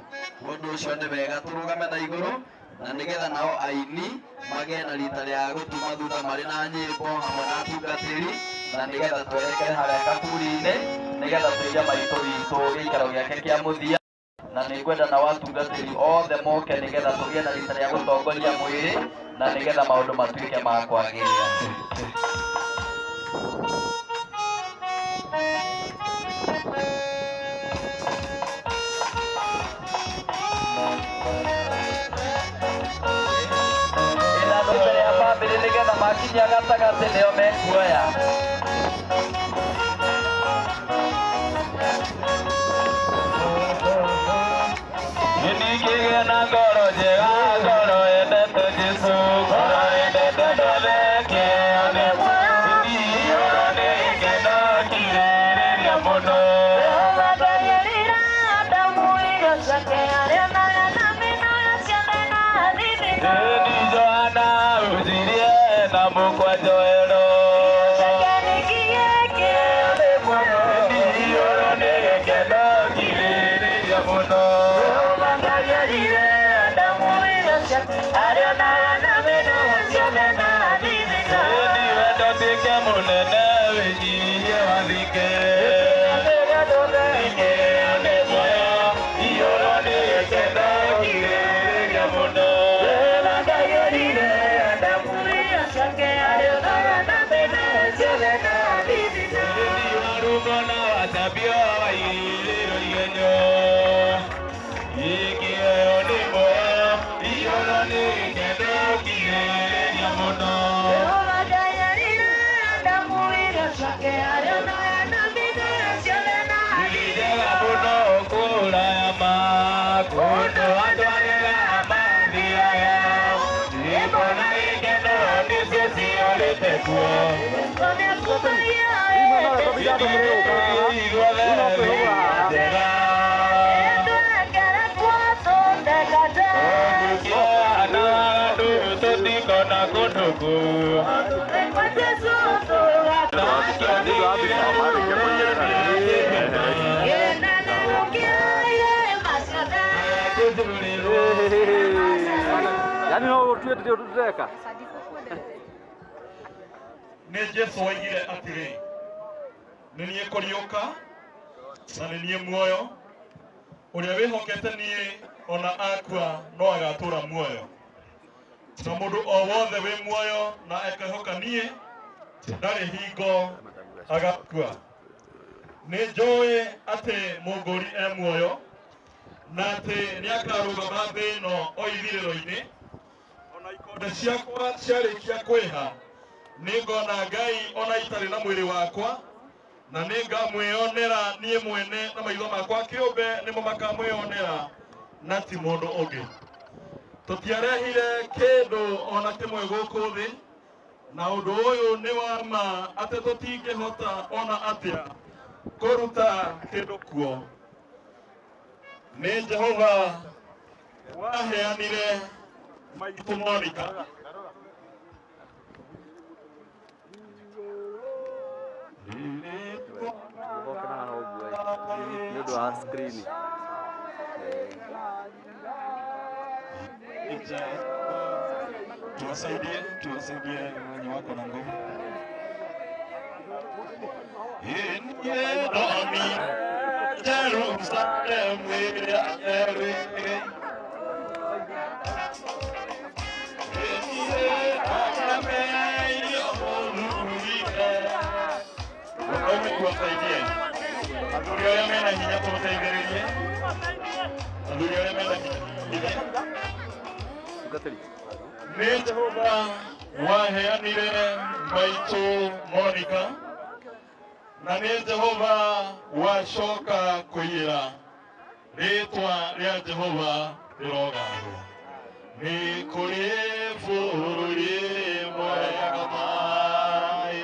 Ũndũ ũcio nĩ wega tũrũgame na igũrũ, na nĩgetha nao aini magĩe na rita rĩa gũtuma thutha marĩ na nyĩmbo hamwe na atungatĩri, na nĩgetha twerekere harĩa kaburi-inĩ nĩgetha tũige maitũ witũ gĩikaro gĩake kĩa mũthia. Na nĩ ngwenda nao atungatĩri othe moke nĩgetha tũgĩe na rita rĩa gũtongoria mwĩrĩ, na nĩgetha maũndũ matuĩke ma kwagĩrĩra. Mbere ya bamĩrĩ nĩgetha makinya gatagatĩ nĩo mekuoya. Nĩndingĩgĩa na ngoro njega, ngoro yendete Jesũ, ngoro yendete ndwatheke one iyũrwo nĩ gĩkeno kirĩrĩria mũno. Ĩni Johana ũnjirie na mũkwa Joero. Iyũrwo nĩ gĩkeno kirĩrĩria mũno. Ĩni wendo tuĩke mũnene wĩnyihie wathike. Nĩ muoyo iyũrwo nĩ gĩkeno kirĩrĩria mũno. Ĩni warungwo na watambio waigĩrĩrwo igenyo. Ikĩheo nĩ muoyo iyũrwo nĩ gĩkeno kirĩrĩria mũno. Njega mũno kũraya ma kũndũ andũ arĩa mathiaga. Nyĩmbo na gĩkeno nĩcio ciyũrĩte kuo. Ithuothe njega. Tũngĩkĩoya na andũ tũtikona kũndũ kũu. Yani no ũtue tũreka. Nĩ Jesũ oigire atĩrĩ, nĩ niĩ kũriũka na nĩ niĩ muoyo, ũrĩa wĩhokete niĩ ona akua no agatũũra muoyo. Na mũndũ o wothe wĩ muoyo na akehoka niĩ ndarĩ hingo agakua. Nĩ njũĩ atĩ mũngũri e muoyo, na atĩ nĩ akarũgama thĩ ĩno o ithirĩro-inĩ. Ona ikonde ciakwa ciarĩkia kwĩha, nĩ ngona Ngai ona itarĩ na mwĩrĩ wakwa, na nĩ ngamwĩonera niĩ mwene na maitho makwa kĩũmbe nĩmo makamwĩonera na ti mũndũ ũngĩ. Tũtiarehire kĩndũ ona kĩmwe gũkũ thĩ, na ũndũ ũyũ nĩ wa ma atĩ tũtingĩhota ona atĩa kũruta kĩndũ kuo. Nĩ Jehova waheanire maitũ Monica. Nĩ ũndũ wa screen. Tuwasaidie, tuwasaidie wenye wako na nguvu. Ndomi Jerusalem ĩrĩa njerũ. Tuwasaidie athuri arĩa mena hinya, tũmateithĩrĩrie athuri arĩa mena hinya. Nĩ Jehova waheanire maitũ Monica, na nĩ Jehova wacoka kũiyĩra. Rĩtwa rĩa Jehova rĩrogathwo. Nĩ kũrĩ bũrũri mwega maĩ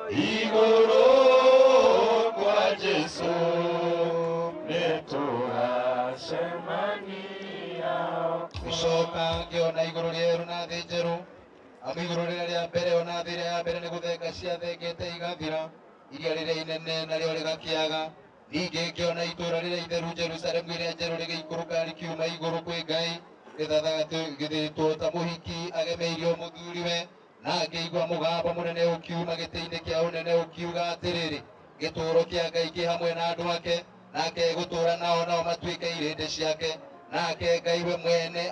Igũrũ kwa Jesu nĩtũgacemania. Gũcoka ngĩona igũrũ rĩerũ na thĩ njerũ, amu igũrũ rĩrĩa rĩa mbere ona thĩ ĩrĩa ya mbere nĩ gũthenga ciathengete igathira, iria rĩrĩa inene narĩo rĩgakĩaga. Ningĩ ngĩona itũũra rĩrĩa itheru Jerusalemu ĩrĩa njerũ rĩgĩikũrũka rĩkiuma igũrũ kwĩ Ngai, gĩthathĩtwo ta mũhiki agemeirio mũthuriwe. Na ngĩigua mũgambo mũnene ũkiuma gĩtĩ-inĩ kĩa ũnene ũkiuga atĩrĩrĩ, gĩtũũro kĩa Ngai kĩ hamwe na andũ ake, nake egũtũũra nao, nao matuĩke irĩndĩ ciake. Nake Ngai we mwene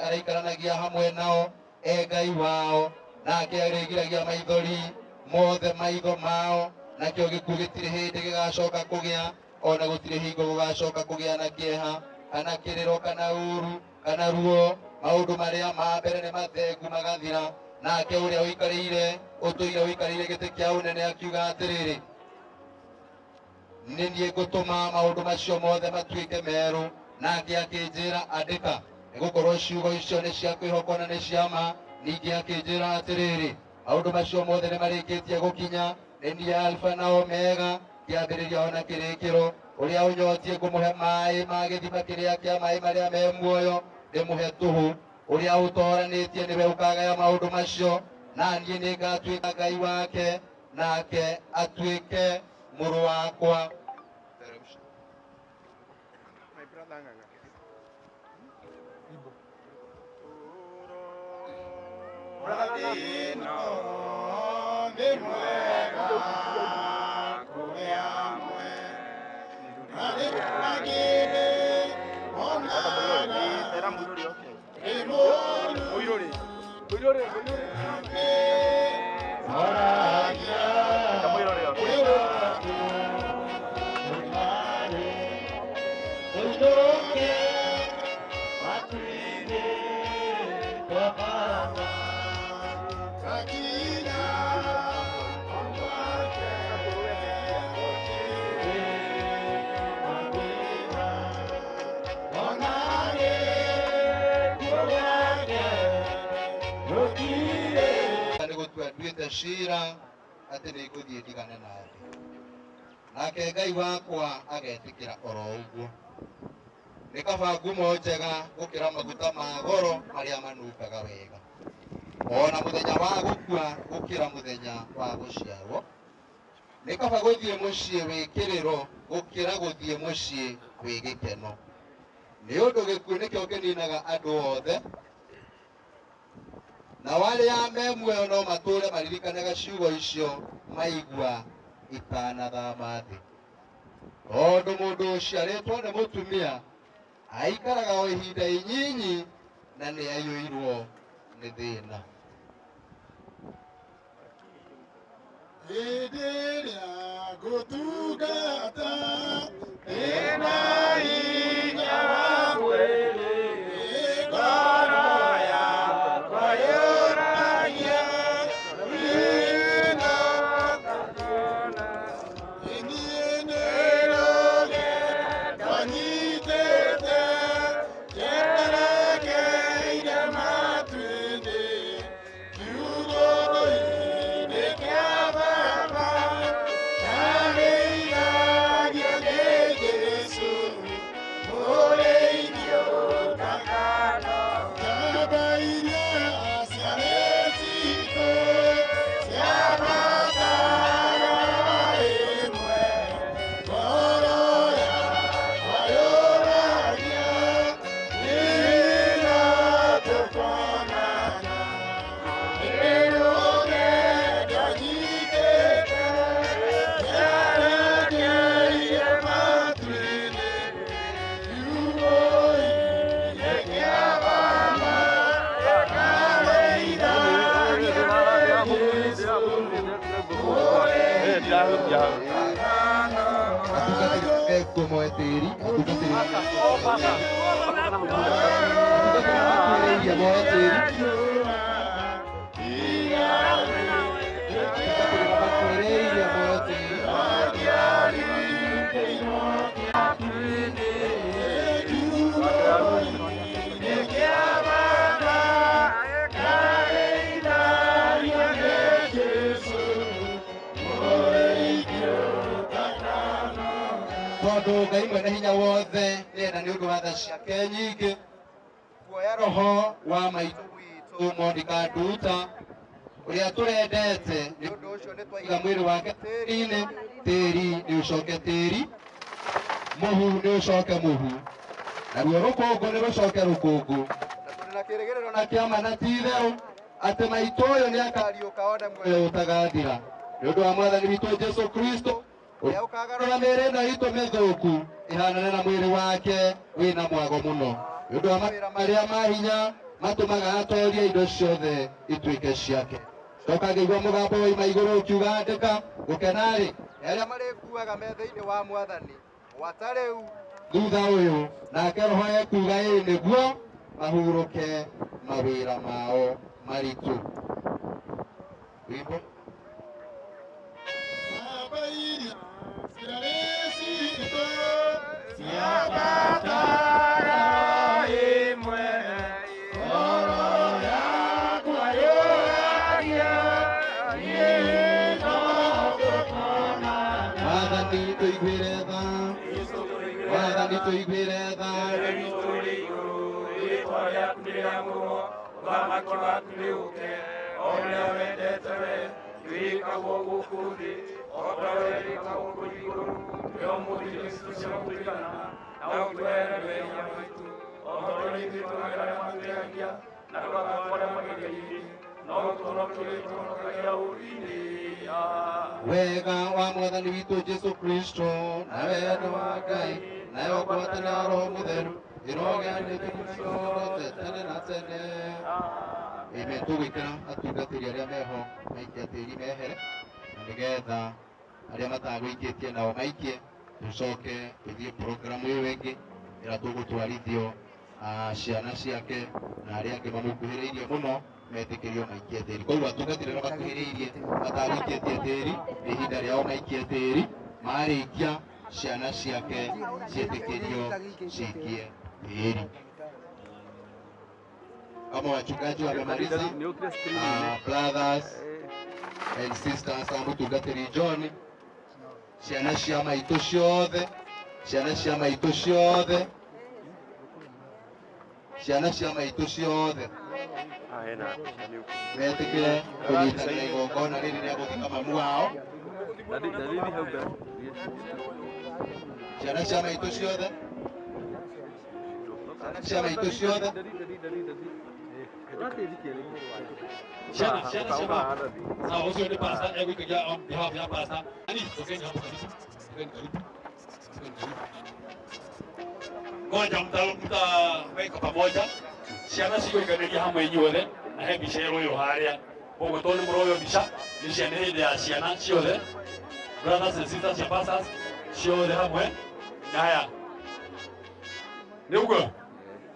arĩikaranagia hamwe nao, e Ngai wao, nake arĩgiragia maithori mothe maitho mao. Nakĩo gĩkuũ gĩtirĩ hĩndĩ gĩgacoka kũgĩa, ona gũtirĩ hingo gũgacoka kũgĩa na kĩeha kana kĩrĩro kana ũũru kana ruo. Maũndũ marĩa ma mbere nĩ mathengu magathira. Nake ũrĩa ũikarĩire ũtũire ũikarĩire gĩtĩ kĩa ũnene akiuga atĩrĩrĩ, nĩ niĩ ngũtũma maũndũ macio mothe matuĩke merũ. Nake akĩnjĩra, andĩka, nĩgũkorwo ciugo icio nĩ cia kwĩhokwo na nĩ cia ma. Ningĩ akĩnjĩra atĩrĩrĩ, maũndũ macio mothe nĩ marĩkĩtie gũkinya. Nĩ niĩ Alfa na Omega, kĩambĩrĩria ona kĩrĩkĩro. Ũrĩa ũnyotiĩ ngũmũhe maaĩ ma gĩthima kĩrĩa kĩa maaĩ marĩa me muoyo, ndĩmũhe tũhũ. Ũrĩa ũtooranĩtie nĩwe ũkagaya maũndũ macio, na niĩ nĩngatuĩka Ngai wake, nake atuĩke mũrũ wakwa. Nĩ gũtua nduĩte cira atĩ nĩ ngũthiĩ ndigane na thĩ, nake Ngai wakwa agetĩkĩra oro ũguo. Nĩ kaba ngumo njega gũkĩra maguta ma goro marĩa manungaga wega, ona mũthenya wa gũkua gũkĩra mũthenya wa gũciarwo. Nĩ kaba gũthiĩ mũciĩ wĩ kĩrĩro gũkĩra gũthiĩ mũciĩ wĩ gĩkeno, nĩ ũndũ gĩkuũ nĩkĩo kĩninaga andũ othe, na arĩa me muoyo no matũũre maririkanaga ciugo icio maigua itanathama thĩ. Tondũ mũndũ ũciarĩtwo nĩ mũtumia aikaraga o ihinda inyinyi na nĩ aiyũirwo nĩ thĩna. Hĩndĩ ĩrĩa ngũtungata ndĩna hinya wa mwĩrĩ, ngoro yakwa yũragia ĩno niĩ nĩ rũgendo nyitĩte njerekeire matu-inĩ, kiugo-inĩ kĩa Baba ndarĩithagia. Mekuo moe tĩri atungatĩri makuhĩrĩirie moe tĩri atungatĩri makuhĩrĩirie moe tĩri. Tondũ Ngai mwene hinya wothe nĩenda nĩ ũndũ wa tha ciake nyingĩ kuoya roho wa maitũ witũ Monica Nduta ũrĩa tũrendete, nĩ ũndũ ũcio nĩ twaiga mwĩrĩ wake tĩri-inĩ, tĩri nĩ ũcoke tĩri, mũhu nĩ ũcoke mũhu, naruo rũkũngũ nĩ rũcoke rũkũngũ, na tũrĩ na kĩrĩgĩrĩro na kĩama na ti itherũ atĩ maitũ ũyũ nĩ akariũka one muoyo ũtagathira nĩ ũndũ wa mwathani witũ Jesũ Kristo ũrĩa ũkagarũra mĩĩrĩ ĩno itũ mĩthũku ĩhanane na mwĩrĩ wake wĩna mwago mũno nĩ ũndũ wa mawĩra marĩa ma hinya matũmaga atorie indo ciothe ituĩke ciake. Coka ngĩigua mũgambo woima igũrũ ũkiuga andĩka gũkena-rĩ nĩ arĩa marĩkuaga me thĩinĩ wa mwathani gwata rĩu thutha ũyũ, nake roho ekuga ĩĩ nĩguo mahurũke mawĩra mao maritũ. Wimbo Mwathani tũiguĩre tha, Mwathani tũiguĩre tha. Rĩĩtwa rĩaku nĩ rĩamũrwo, ũthamaki waku nĩ ũũke, o ũrĩa wendete we wĩkagwo gũkũ thĩ o ta ũrĩa wĩkagwo kũu igũrũ. Tũhe ũmũthĩ irio citũ cia gũtũigana, na ũtũohere mehia maitũ o ta ũrĩa ithuĩ tuohagĩra arĩa matwĩhagia, na ndũgatũtware magerio-inĩ, no ũtũhonokie ũtũhonokagia ũũru-inĩ. Wega wa mwathani witũ Jesũ Kristo na wendo wa Ngai nayo ngwatanĩro ya Roho Mũtheru ĩrogĩa nĩtũciothe tene na tene. Amen. Tũgwĩkĩra atungatĩri arĩa meho maikia tĩri mehere, na nĩgetha arĩa matagũikĩtie nao maikie, tũcoke tũthiĩ programu ĩyo ĩngĩ ĩrĩa tũgũtwarithio ciana ciake na arĩa angĩ mamũkuhĩrĩirie mũno metĩkĩrio maikie tĩri. Koguo atungatĩri arĩa makuhĩrĩirie matagũikĩtie tĩri nĩ ihinda rĩao maikie tĩri, marĩkia ciana ciake ciĩtĩkĩrio ciikie tĩri. Kama wachungaji wamemaliza, brothers and sisters a mũtungatĩri John, ciana cia maitũ ciothe, ciana cia maitũ ciothe, ciana cia maitũ ciothe metĩkĩre kũnyitanĩra igongona rĩrĩ rĩa gũthika mamu wao. Ciana cia maitũ ciothe, ciana cia maitũ ciothe, Ciana, ciana cia baba. Sawa, ũcio nĩ pastor egũikagia on behalf ya pastor. Ani, sogeni hapo kabisa. Sogeni karibu. Sogeni karibu. Ngoja mtaweka pamoja. Ciana cigũikanĩria hamwe inyuothe na he mbica ĩroywo harĩa. Koguo tondũ nĩ mũroywo mbica, nĩ ciana hĩndĩ ya ciana ciothe. Brothers and sisters cia pastors ciothe hamwe. Na haya. Nĩ ũguo?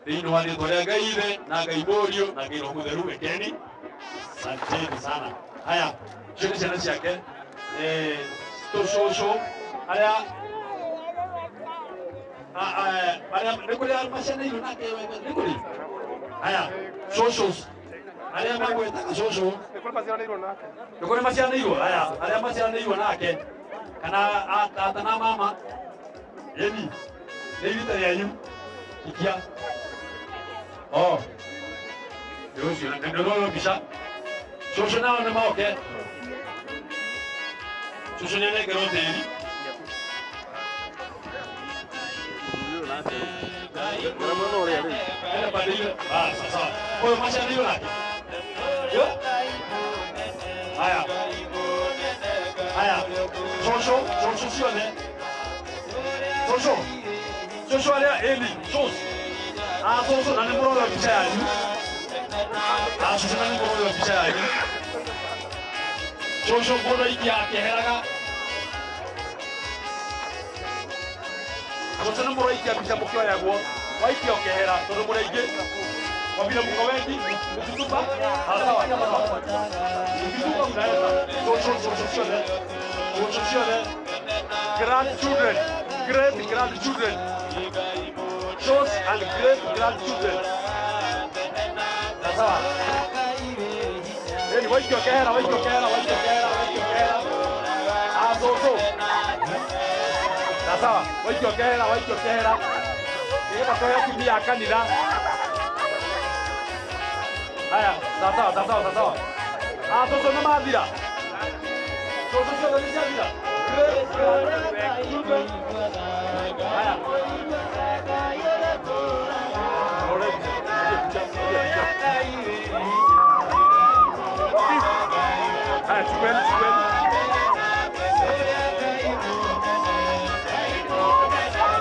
Thĩinĩ wa rĩĩtwa rĩa Ngai Ithe na Ngai Mũriũ na Ngai Roho Mũtheru, wekeni. Asanteni sana. Haya, icio nĩ ciana ciake. Tũcũcũ arĩa arĩa nĩ kũrĩ macianĩirwo nake nĩ kũrĩ. Haya, cũcũs arĩa magwĩtaga cũcũ nĩ kũrĩ macianĩirwo. Haya, arĩa macianĩirwo nake kana tata na mama, ĩni nĩ irita rĩanyu ikia. Oh, nĩ ũcio nĩ ũroywo mbica. Cũcũ nao nĩ moke. Cũcũ nĩ anengerwo tĩri. Ena pande ile. Ah, sawa. Ũyũ macianĩirwo nake. Haya. Haya. Cũcũ, cũcũ ciothe. Cũcũ. Cũcũ arĩa ĩni, cũcũ. Ah, cũcũ na nĩ mũroywo mbica yanyu. Ah, cũcũ na nĩ mũroywo mbica yanyu. Cũcũ mũndũ aikia akĩeheraga. Cũcũ nĩ mũraikia mbica mũkĩoyagwo. Waikia ũkehera tondũ mũrĩ aingĩ. Kwa vile mko wengi, mkitupa, sawa sawa. Mkitupa mnaenda. Cũcũ, cũcũ ciothe. Cũcũ ciothe. Grandchildren, great grandchildren. Those and great grandchildren. Sawa. Eni waikia ũkehera, waikia ũkehera, waikia ũkehera, waikia ũkehera. Ah, cũcũ. Sawa, waikia ũkehera, waikia ũkehera. Nĩgetha tũhe atumia a kanitha. Haya, sawa sawa sawa sawa. Ah, cũcũ nĩ mathira. Cũcũ ciothe nĩ ciathira. Great grandchildren. Haya. Haya, chukueni, chukueni.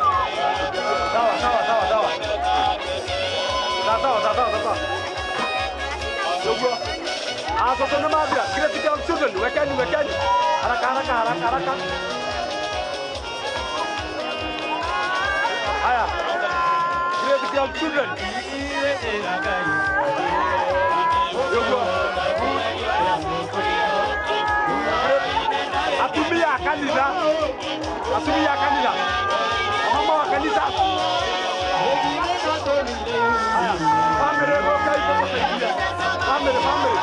Sawa, sawa, sawa, sawa. Sawa, sawa, sawa, sawa. Yoguo. Ah, cũcũ nĩ mathira. Great grandchildren, wekeni, wekeni. Haraka, haraka, haraka, haraka. Haya. Great grandchildren. Yoguo. Atumia a kanitha. Atumia a kanitha. Wamama wa kanitha. Haya. Family goka iko kusaidia. Family, family.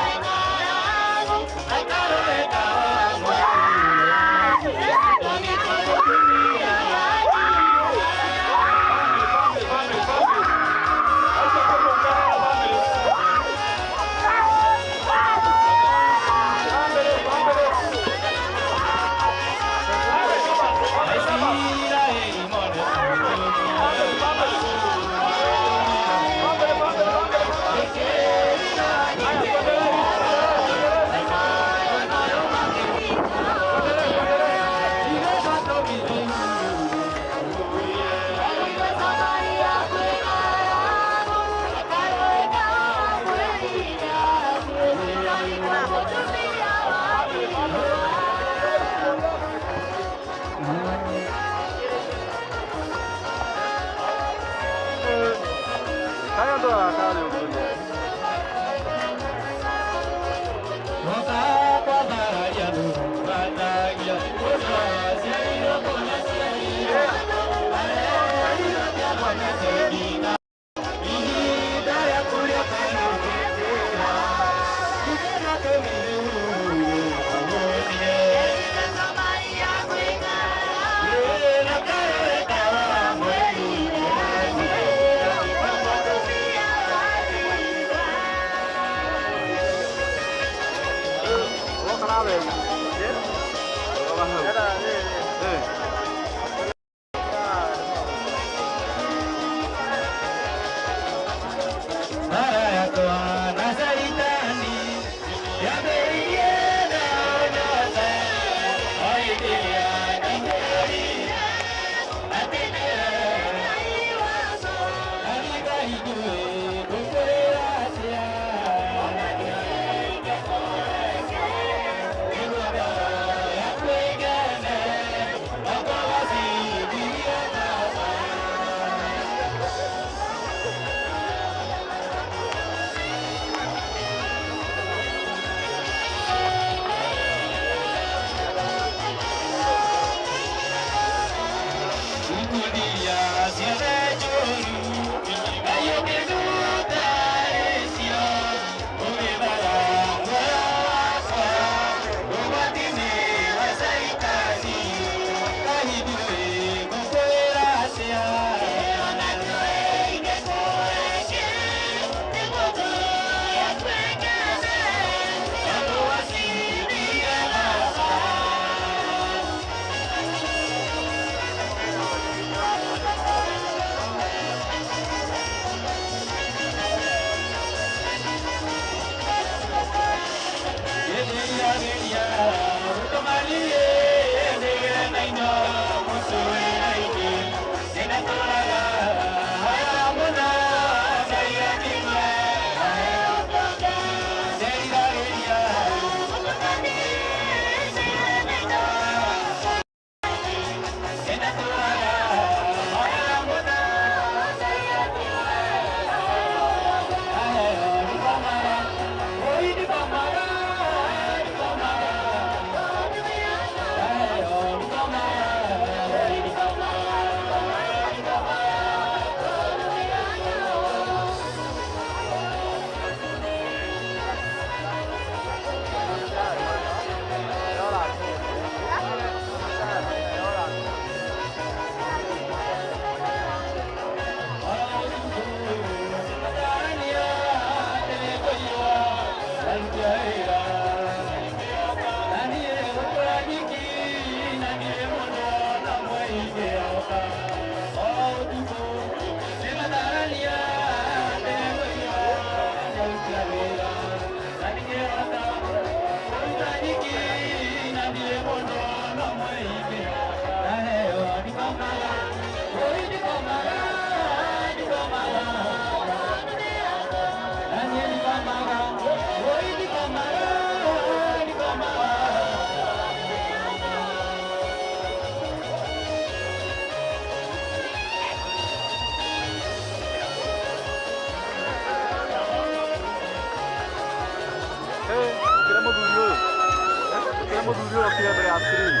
screen.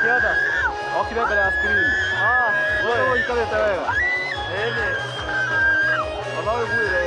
Kĩanda. Okire mbere ya screen. Ah, wewe ũikarĩte wega. Ĩni. Ona ũiguire.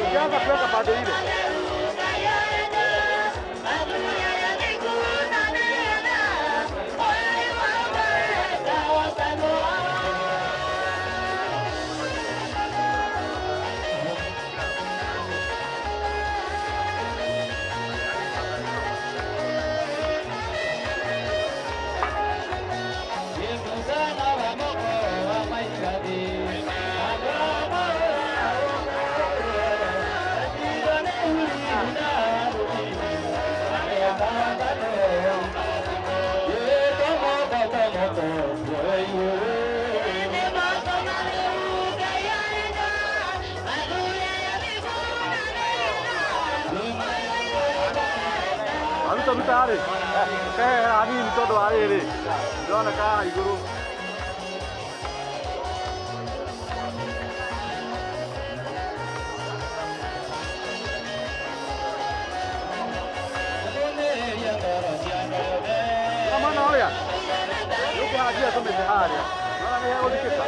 Ukianza kuweka pande ile. Aruta ruta harĩ kehera hanini tondũ wa rĩrĩ ndĩroneka haha igũrũ. Na mwana ũrĩa nĩũkũhandia tũmĩtĩ harĩa nĩwona nĩ hegũthikĩka.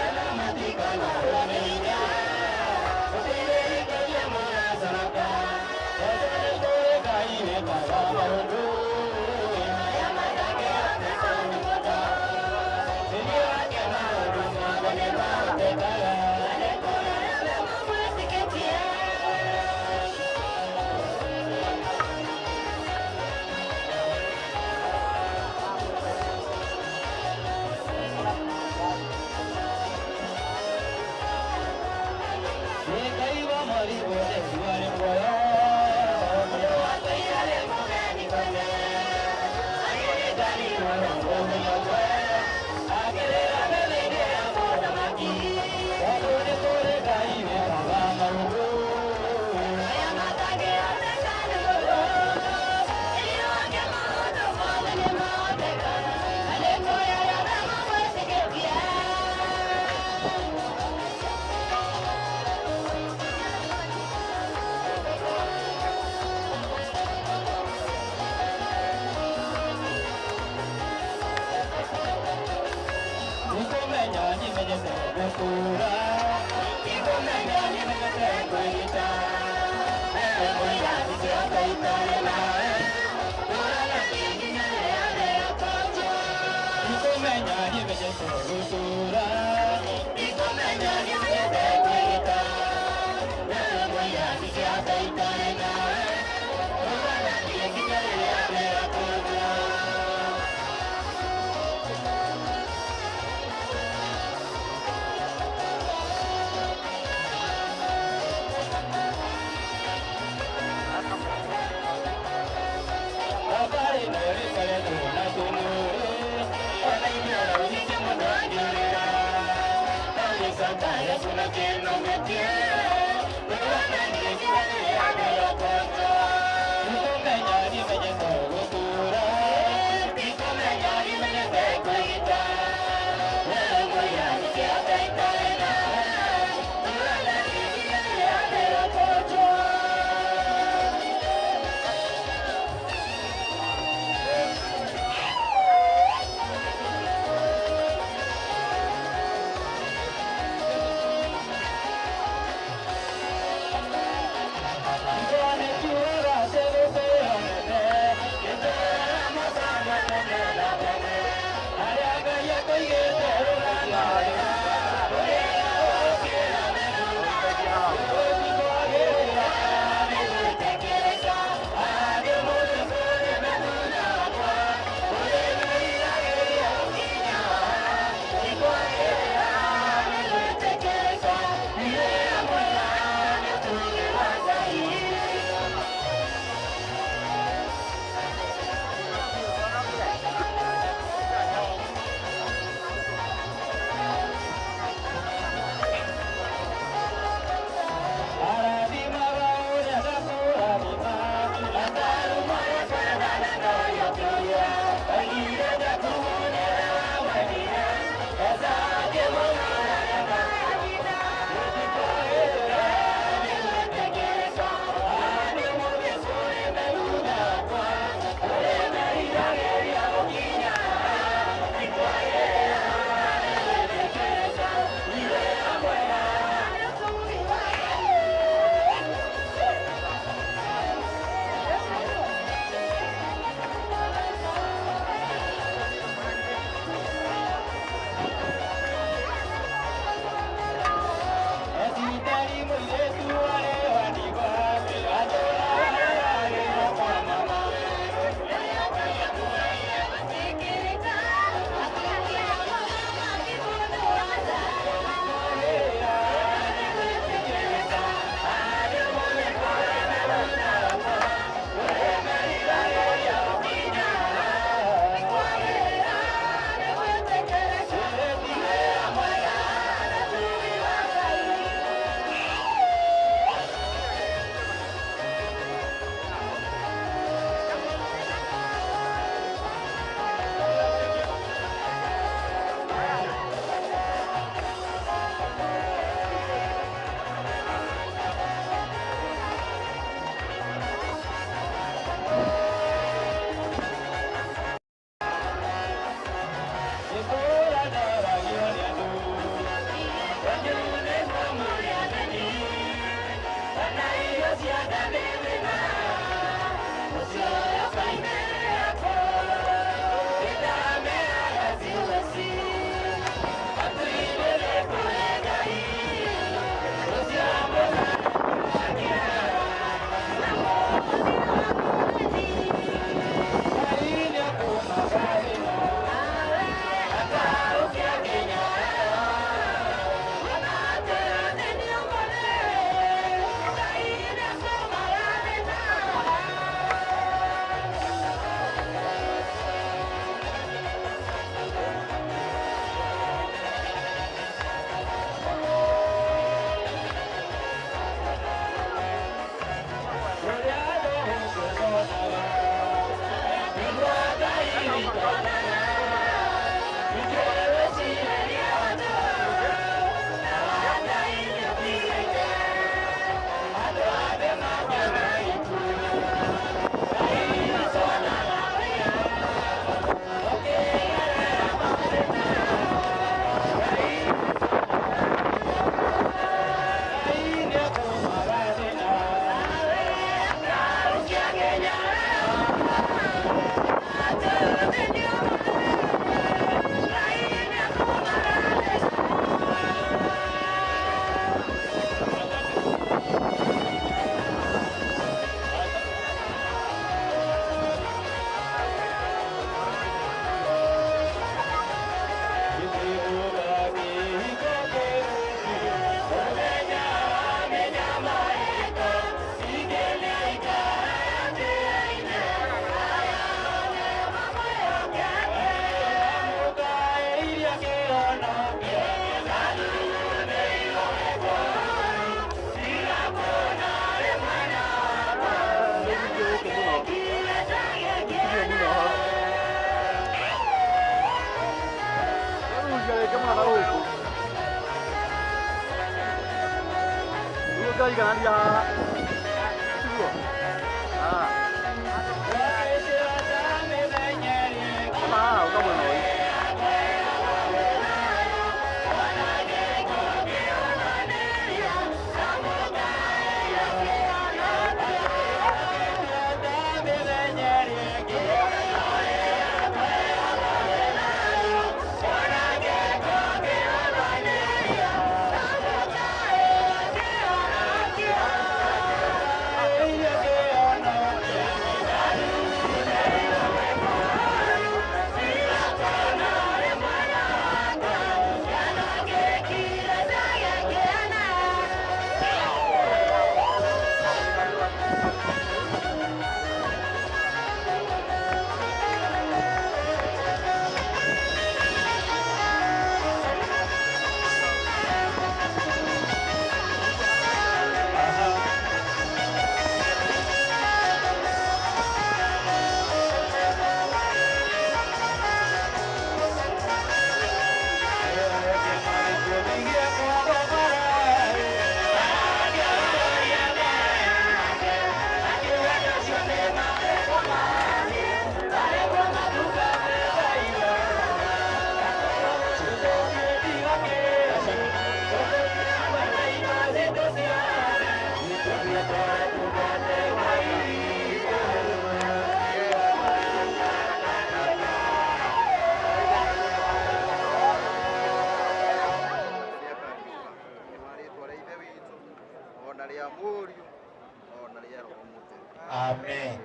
Amen.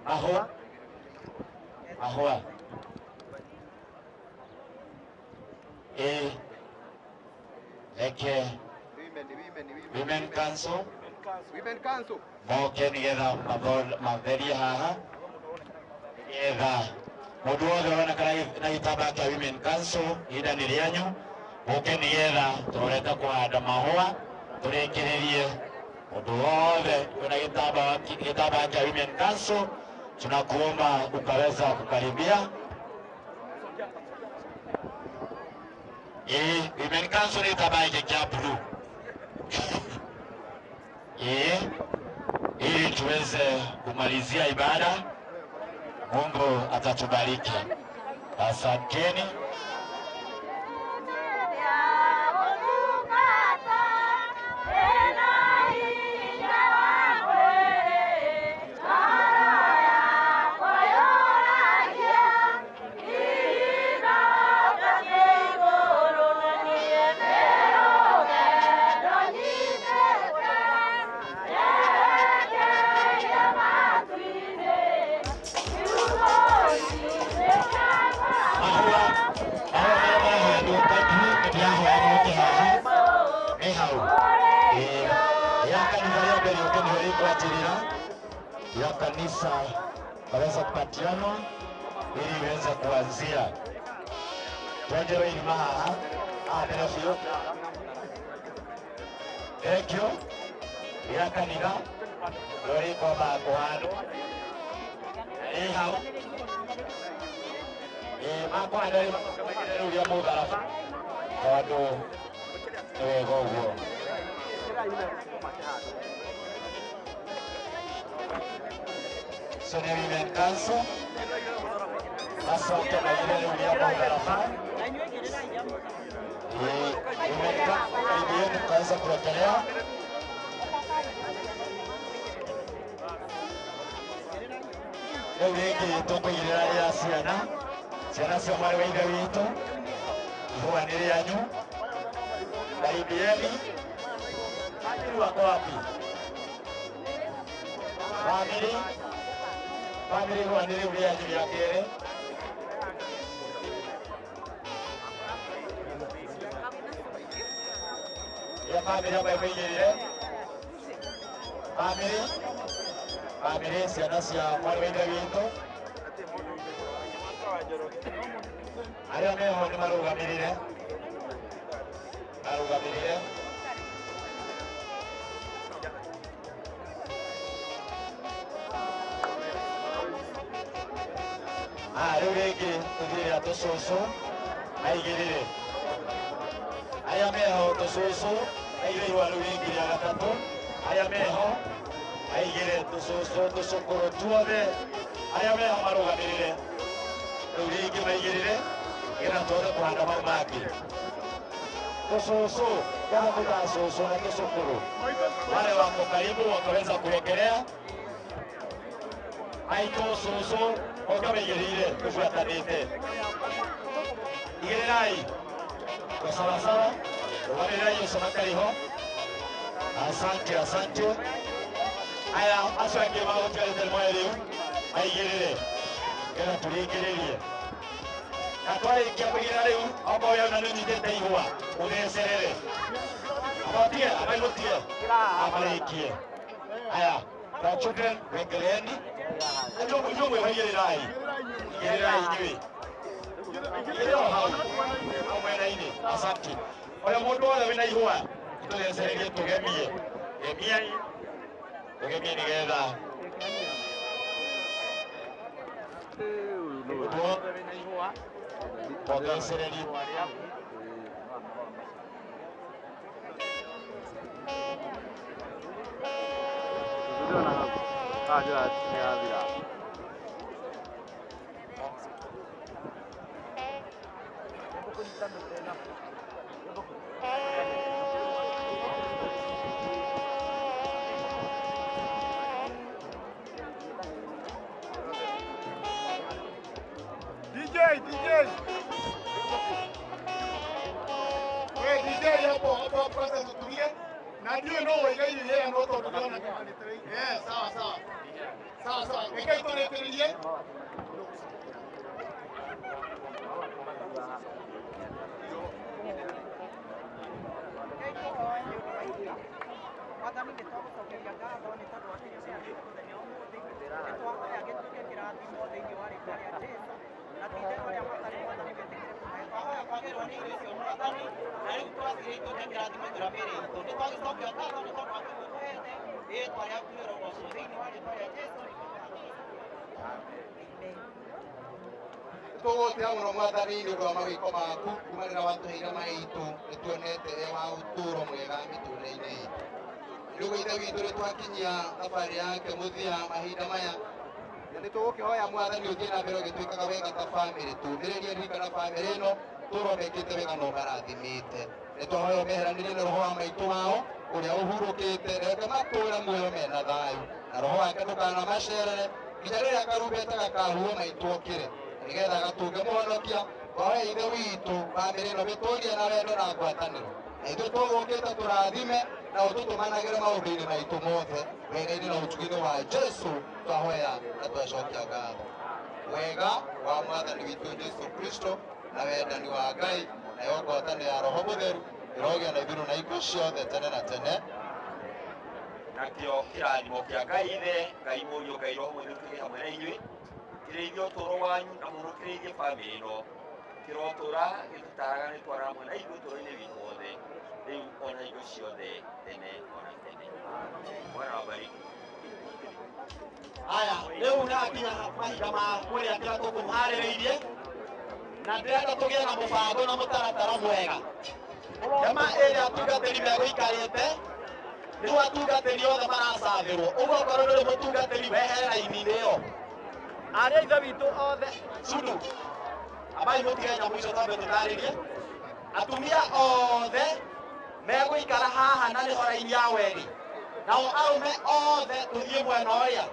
Ahua. Ahua. E. Reke. Women Council. Women Council. Moke nigetha matherie haha nigetha mundu wothe ũronekana na gĩtambaya kĩa Women Council ihinda nĩ rĩanyu mũke nigetha tũrorete kũhanda mahũa tũrĩkĩrĩrie mundu wothe wĩna gĩtambaya kĩa Women Council tunakuomba ukaweza kukaribia. Women Council ni gĩtambaya gĩkĩ kĩa blue ili tuweze kumalizia ibada. Mungu atatubariki. Asanteni. hau ya kanitha rĩa mbere yũke nĩyo ĩkwanjĩrĩra ya kanisa waweza kupatianwa ili iweze kuanzia. Twenjerwo irima haha haha mbere biũ. Thank you. Ya kanitha nĩyo ĩkwamba kũhandwo ĩ hau makũhanda rĩu rĩa mũtharaba tondũ nĩ wega ũguo. So the women council macoke maigĩre rĩu rĩa mũtharaba. Women council karibu yenu mkaweza kuwekelea. Rĩu rĩngĩ tũkũigĩrĩra rĩa ciana ciana cia mwarĩ wa ithe witũ ihũa nĩ rĩanyu. Karibieni. Family wako wapi? Family family ihũa nĩ rĩu rĩanyu rĩa kerĩ. Ya family ambayo mũigĩrĩre family family ciana cia mwarĩ wa ithe witũ arĩa meho nĩ marũgamĩrĩre marũgamĩrĩre. Rĩu rĩngĩ tũthiĩ rĩa tũcũcũ maigĩrĩre arĩa meho tũcũcũ maigĩrĩre ihũa rĩu rĩngĩ rĩa gatatũ. Arĩa meho maigĩrĩre tũcũcũ tũcũkũrũ tuothe arĩa meho marũgamĩrĩre rĩu rĩngĩ maigĩrĩre nĩgetha tũhote kũhanda mau mangĩ. Tũcũcũ kama kuna cũcũ na tũcũkũrũ wale wako karibu wakaweza kuwekelea maitũ cũcũ oke maigĩrĩire tũbuatanĩte. Igĩrĩrai kwa sawasawa, rũgamĩrĩrai ũcio matarĩ ho. Asante, asante. Aya acio angĩ magũtigarĩte nĩ moe rĩu maigĩrĩre nĩgetha tũrĩkĩrĩrie. Na twarĩkia kũigĩrĩra rĩu okorwo we ona nĩ ũnyitĩte ihũa ũthecerere abatie abaigũtie amarĩkie. Aya kwa children wekeleeni inyuĩ mwĩhoigĩrĩrai igĩrĩrai inyuĩ igĩrĩra o hau hau mwena-inĩ. Asante. Oyo mũndũ wothe wĩna ihũa tũthecererie tũgemie gemiai tũgemie nĩgetha mũndũ wothe wĩna ihũa tũthecererie. DJ, DJ. We DJ hapo hapo process utulie. Na ndio no wega ile yeye no tondu ndona eh sawa sawa. Sawa sawa. Reke itoretererie. Mwathani nĩ twagũcokeria ngatho nĩ tondũ wa kĩrĩa ũheanĩte mũthenya wa ũmũthĩ nĩ twahoya gĩtuĩke kĩrathimo thĩinĩ wa rĩtwa rĩa Jesũ na ti-itherũ arĩa matarĩ Mwathani wĩtĩkĩre kũmahe twahoya kwagĩrwo nĩ irio icio Mwathani na rĩu twacirĩa ituĩke kĩrathimo igũrũ rĩa mĩĩrĩ itũ nĩ twagĩcokia ngatho nĩ tondũ wa kĩrĩa ũtũhete rĩtwa rĩaku rĩrogocwo thĩinĩ wa rĩtwa rĩa Jesũ. Tũgũtĩa mũno Mwathani nĩ ũndũ wa mawĩko maku kuma rĩrĩa watũheire maitũ nĩ tuonete e wa ũtũũro mwega mĩtũũrĩre-inĩ itũ. Rĩu ithe witũ nĩ twakinyia thabarĩ yake mũthia mahinda maya na nĩ tũgũkĩhoya Mwathani ũthiĩ na mbere ũgĩtwĩkaga wega ta bamĩrĩ tũmĩrĩrie ririkana bamĩrĩ ĩno tũũro mekĩte wega na ũmarathimĩte. Nĩ twahoya ũmeheranĩrie na roho wa maitũ wao ũrĩa ũhurũkĩte reke matũũre muoyo mena thayũ na roho wake ndũkanamacerere nginya rĩrĩa karumbeta gakahuhwo maitũ okĩre nĩgetha gatũnge mũhonokia. Twahoya ithe witũ bamĩrĩ ĩno mĩtũrie na wendo na ngwatanĩro na ithuĩ tũgũkĩte tũrathime na ũtũtũmanagĩre maũndũ-inĩ maitũ mothe wega-inĩ na ũtugi-inĩ wa Jesũ twahoya na twacokia ngatho. Wega wa Mwathani witũ Jesũ Kristo na wendani wa Ngai nayo ngwatanĩro ya Roho Mũtheru Ĩrogĩa na ithuĩ na ikuũ ciothe tene na tene. Nakĩo kĩrathimo kĩa Ngai Ithe, Ngai Mũriũ, Ngai Roho Mũtheru kĩgĩe hamwe na inyuĩ, kĩrĩithie ũtũũro wanyu na mũno kĩrĩithie bamĩrĩ ĩno. Kĩrotũũra gĩtũtaaraga nĩ twara hamwe na ithuĩ ũtũũro-inĩ witũ wothe, rĩu ona hingo ciothe, tene ona tene. Bwana awabariki. Aya, rĩu nĩhakinya mahinda ma kũrĩa kĩrĩa tũkũharĩrĩirie na ndĩrenda tũgĩe na mũbango na mũtaratara mwega. Hema ĩrĩa atungatĩri megũikarĩte rĩu atungatĩri othe maracathĩrwo ũguo okorwo ndũrĩ mũtungatĩri wehere raini-inĩ ĩyo. Arĩ a ithe witũ othe cundu ambai mũtige nyamũ icio twambe tũtarĩrie. Atumia othe megũikara haha na nĩho raini ya werĩ, nao arũme othe tũthiĩ mwena ũrĩa.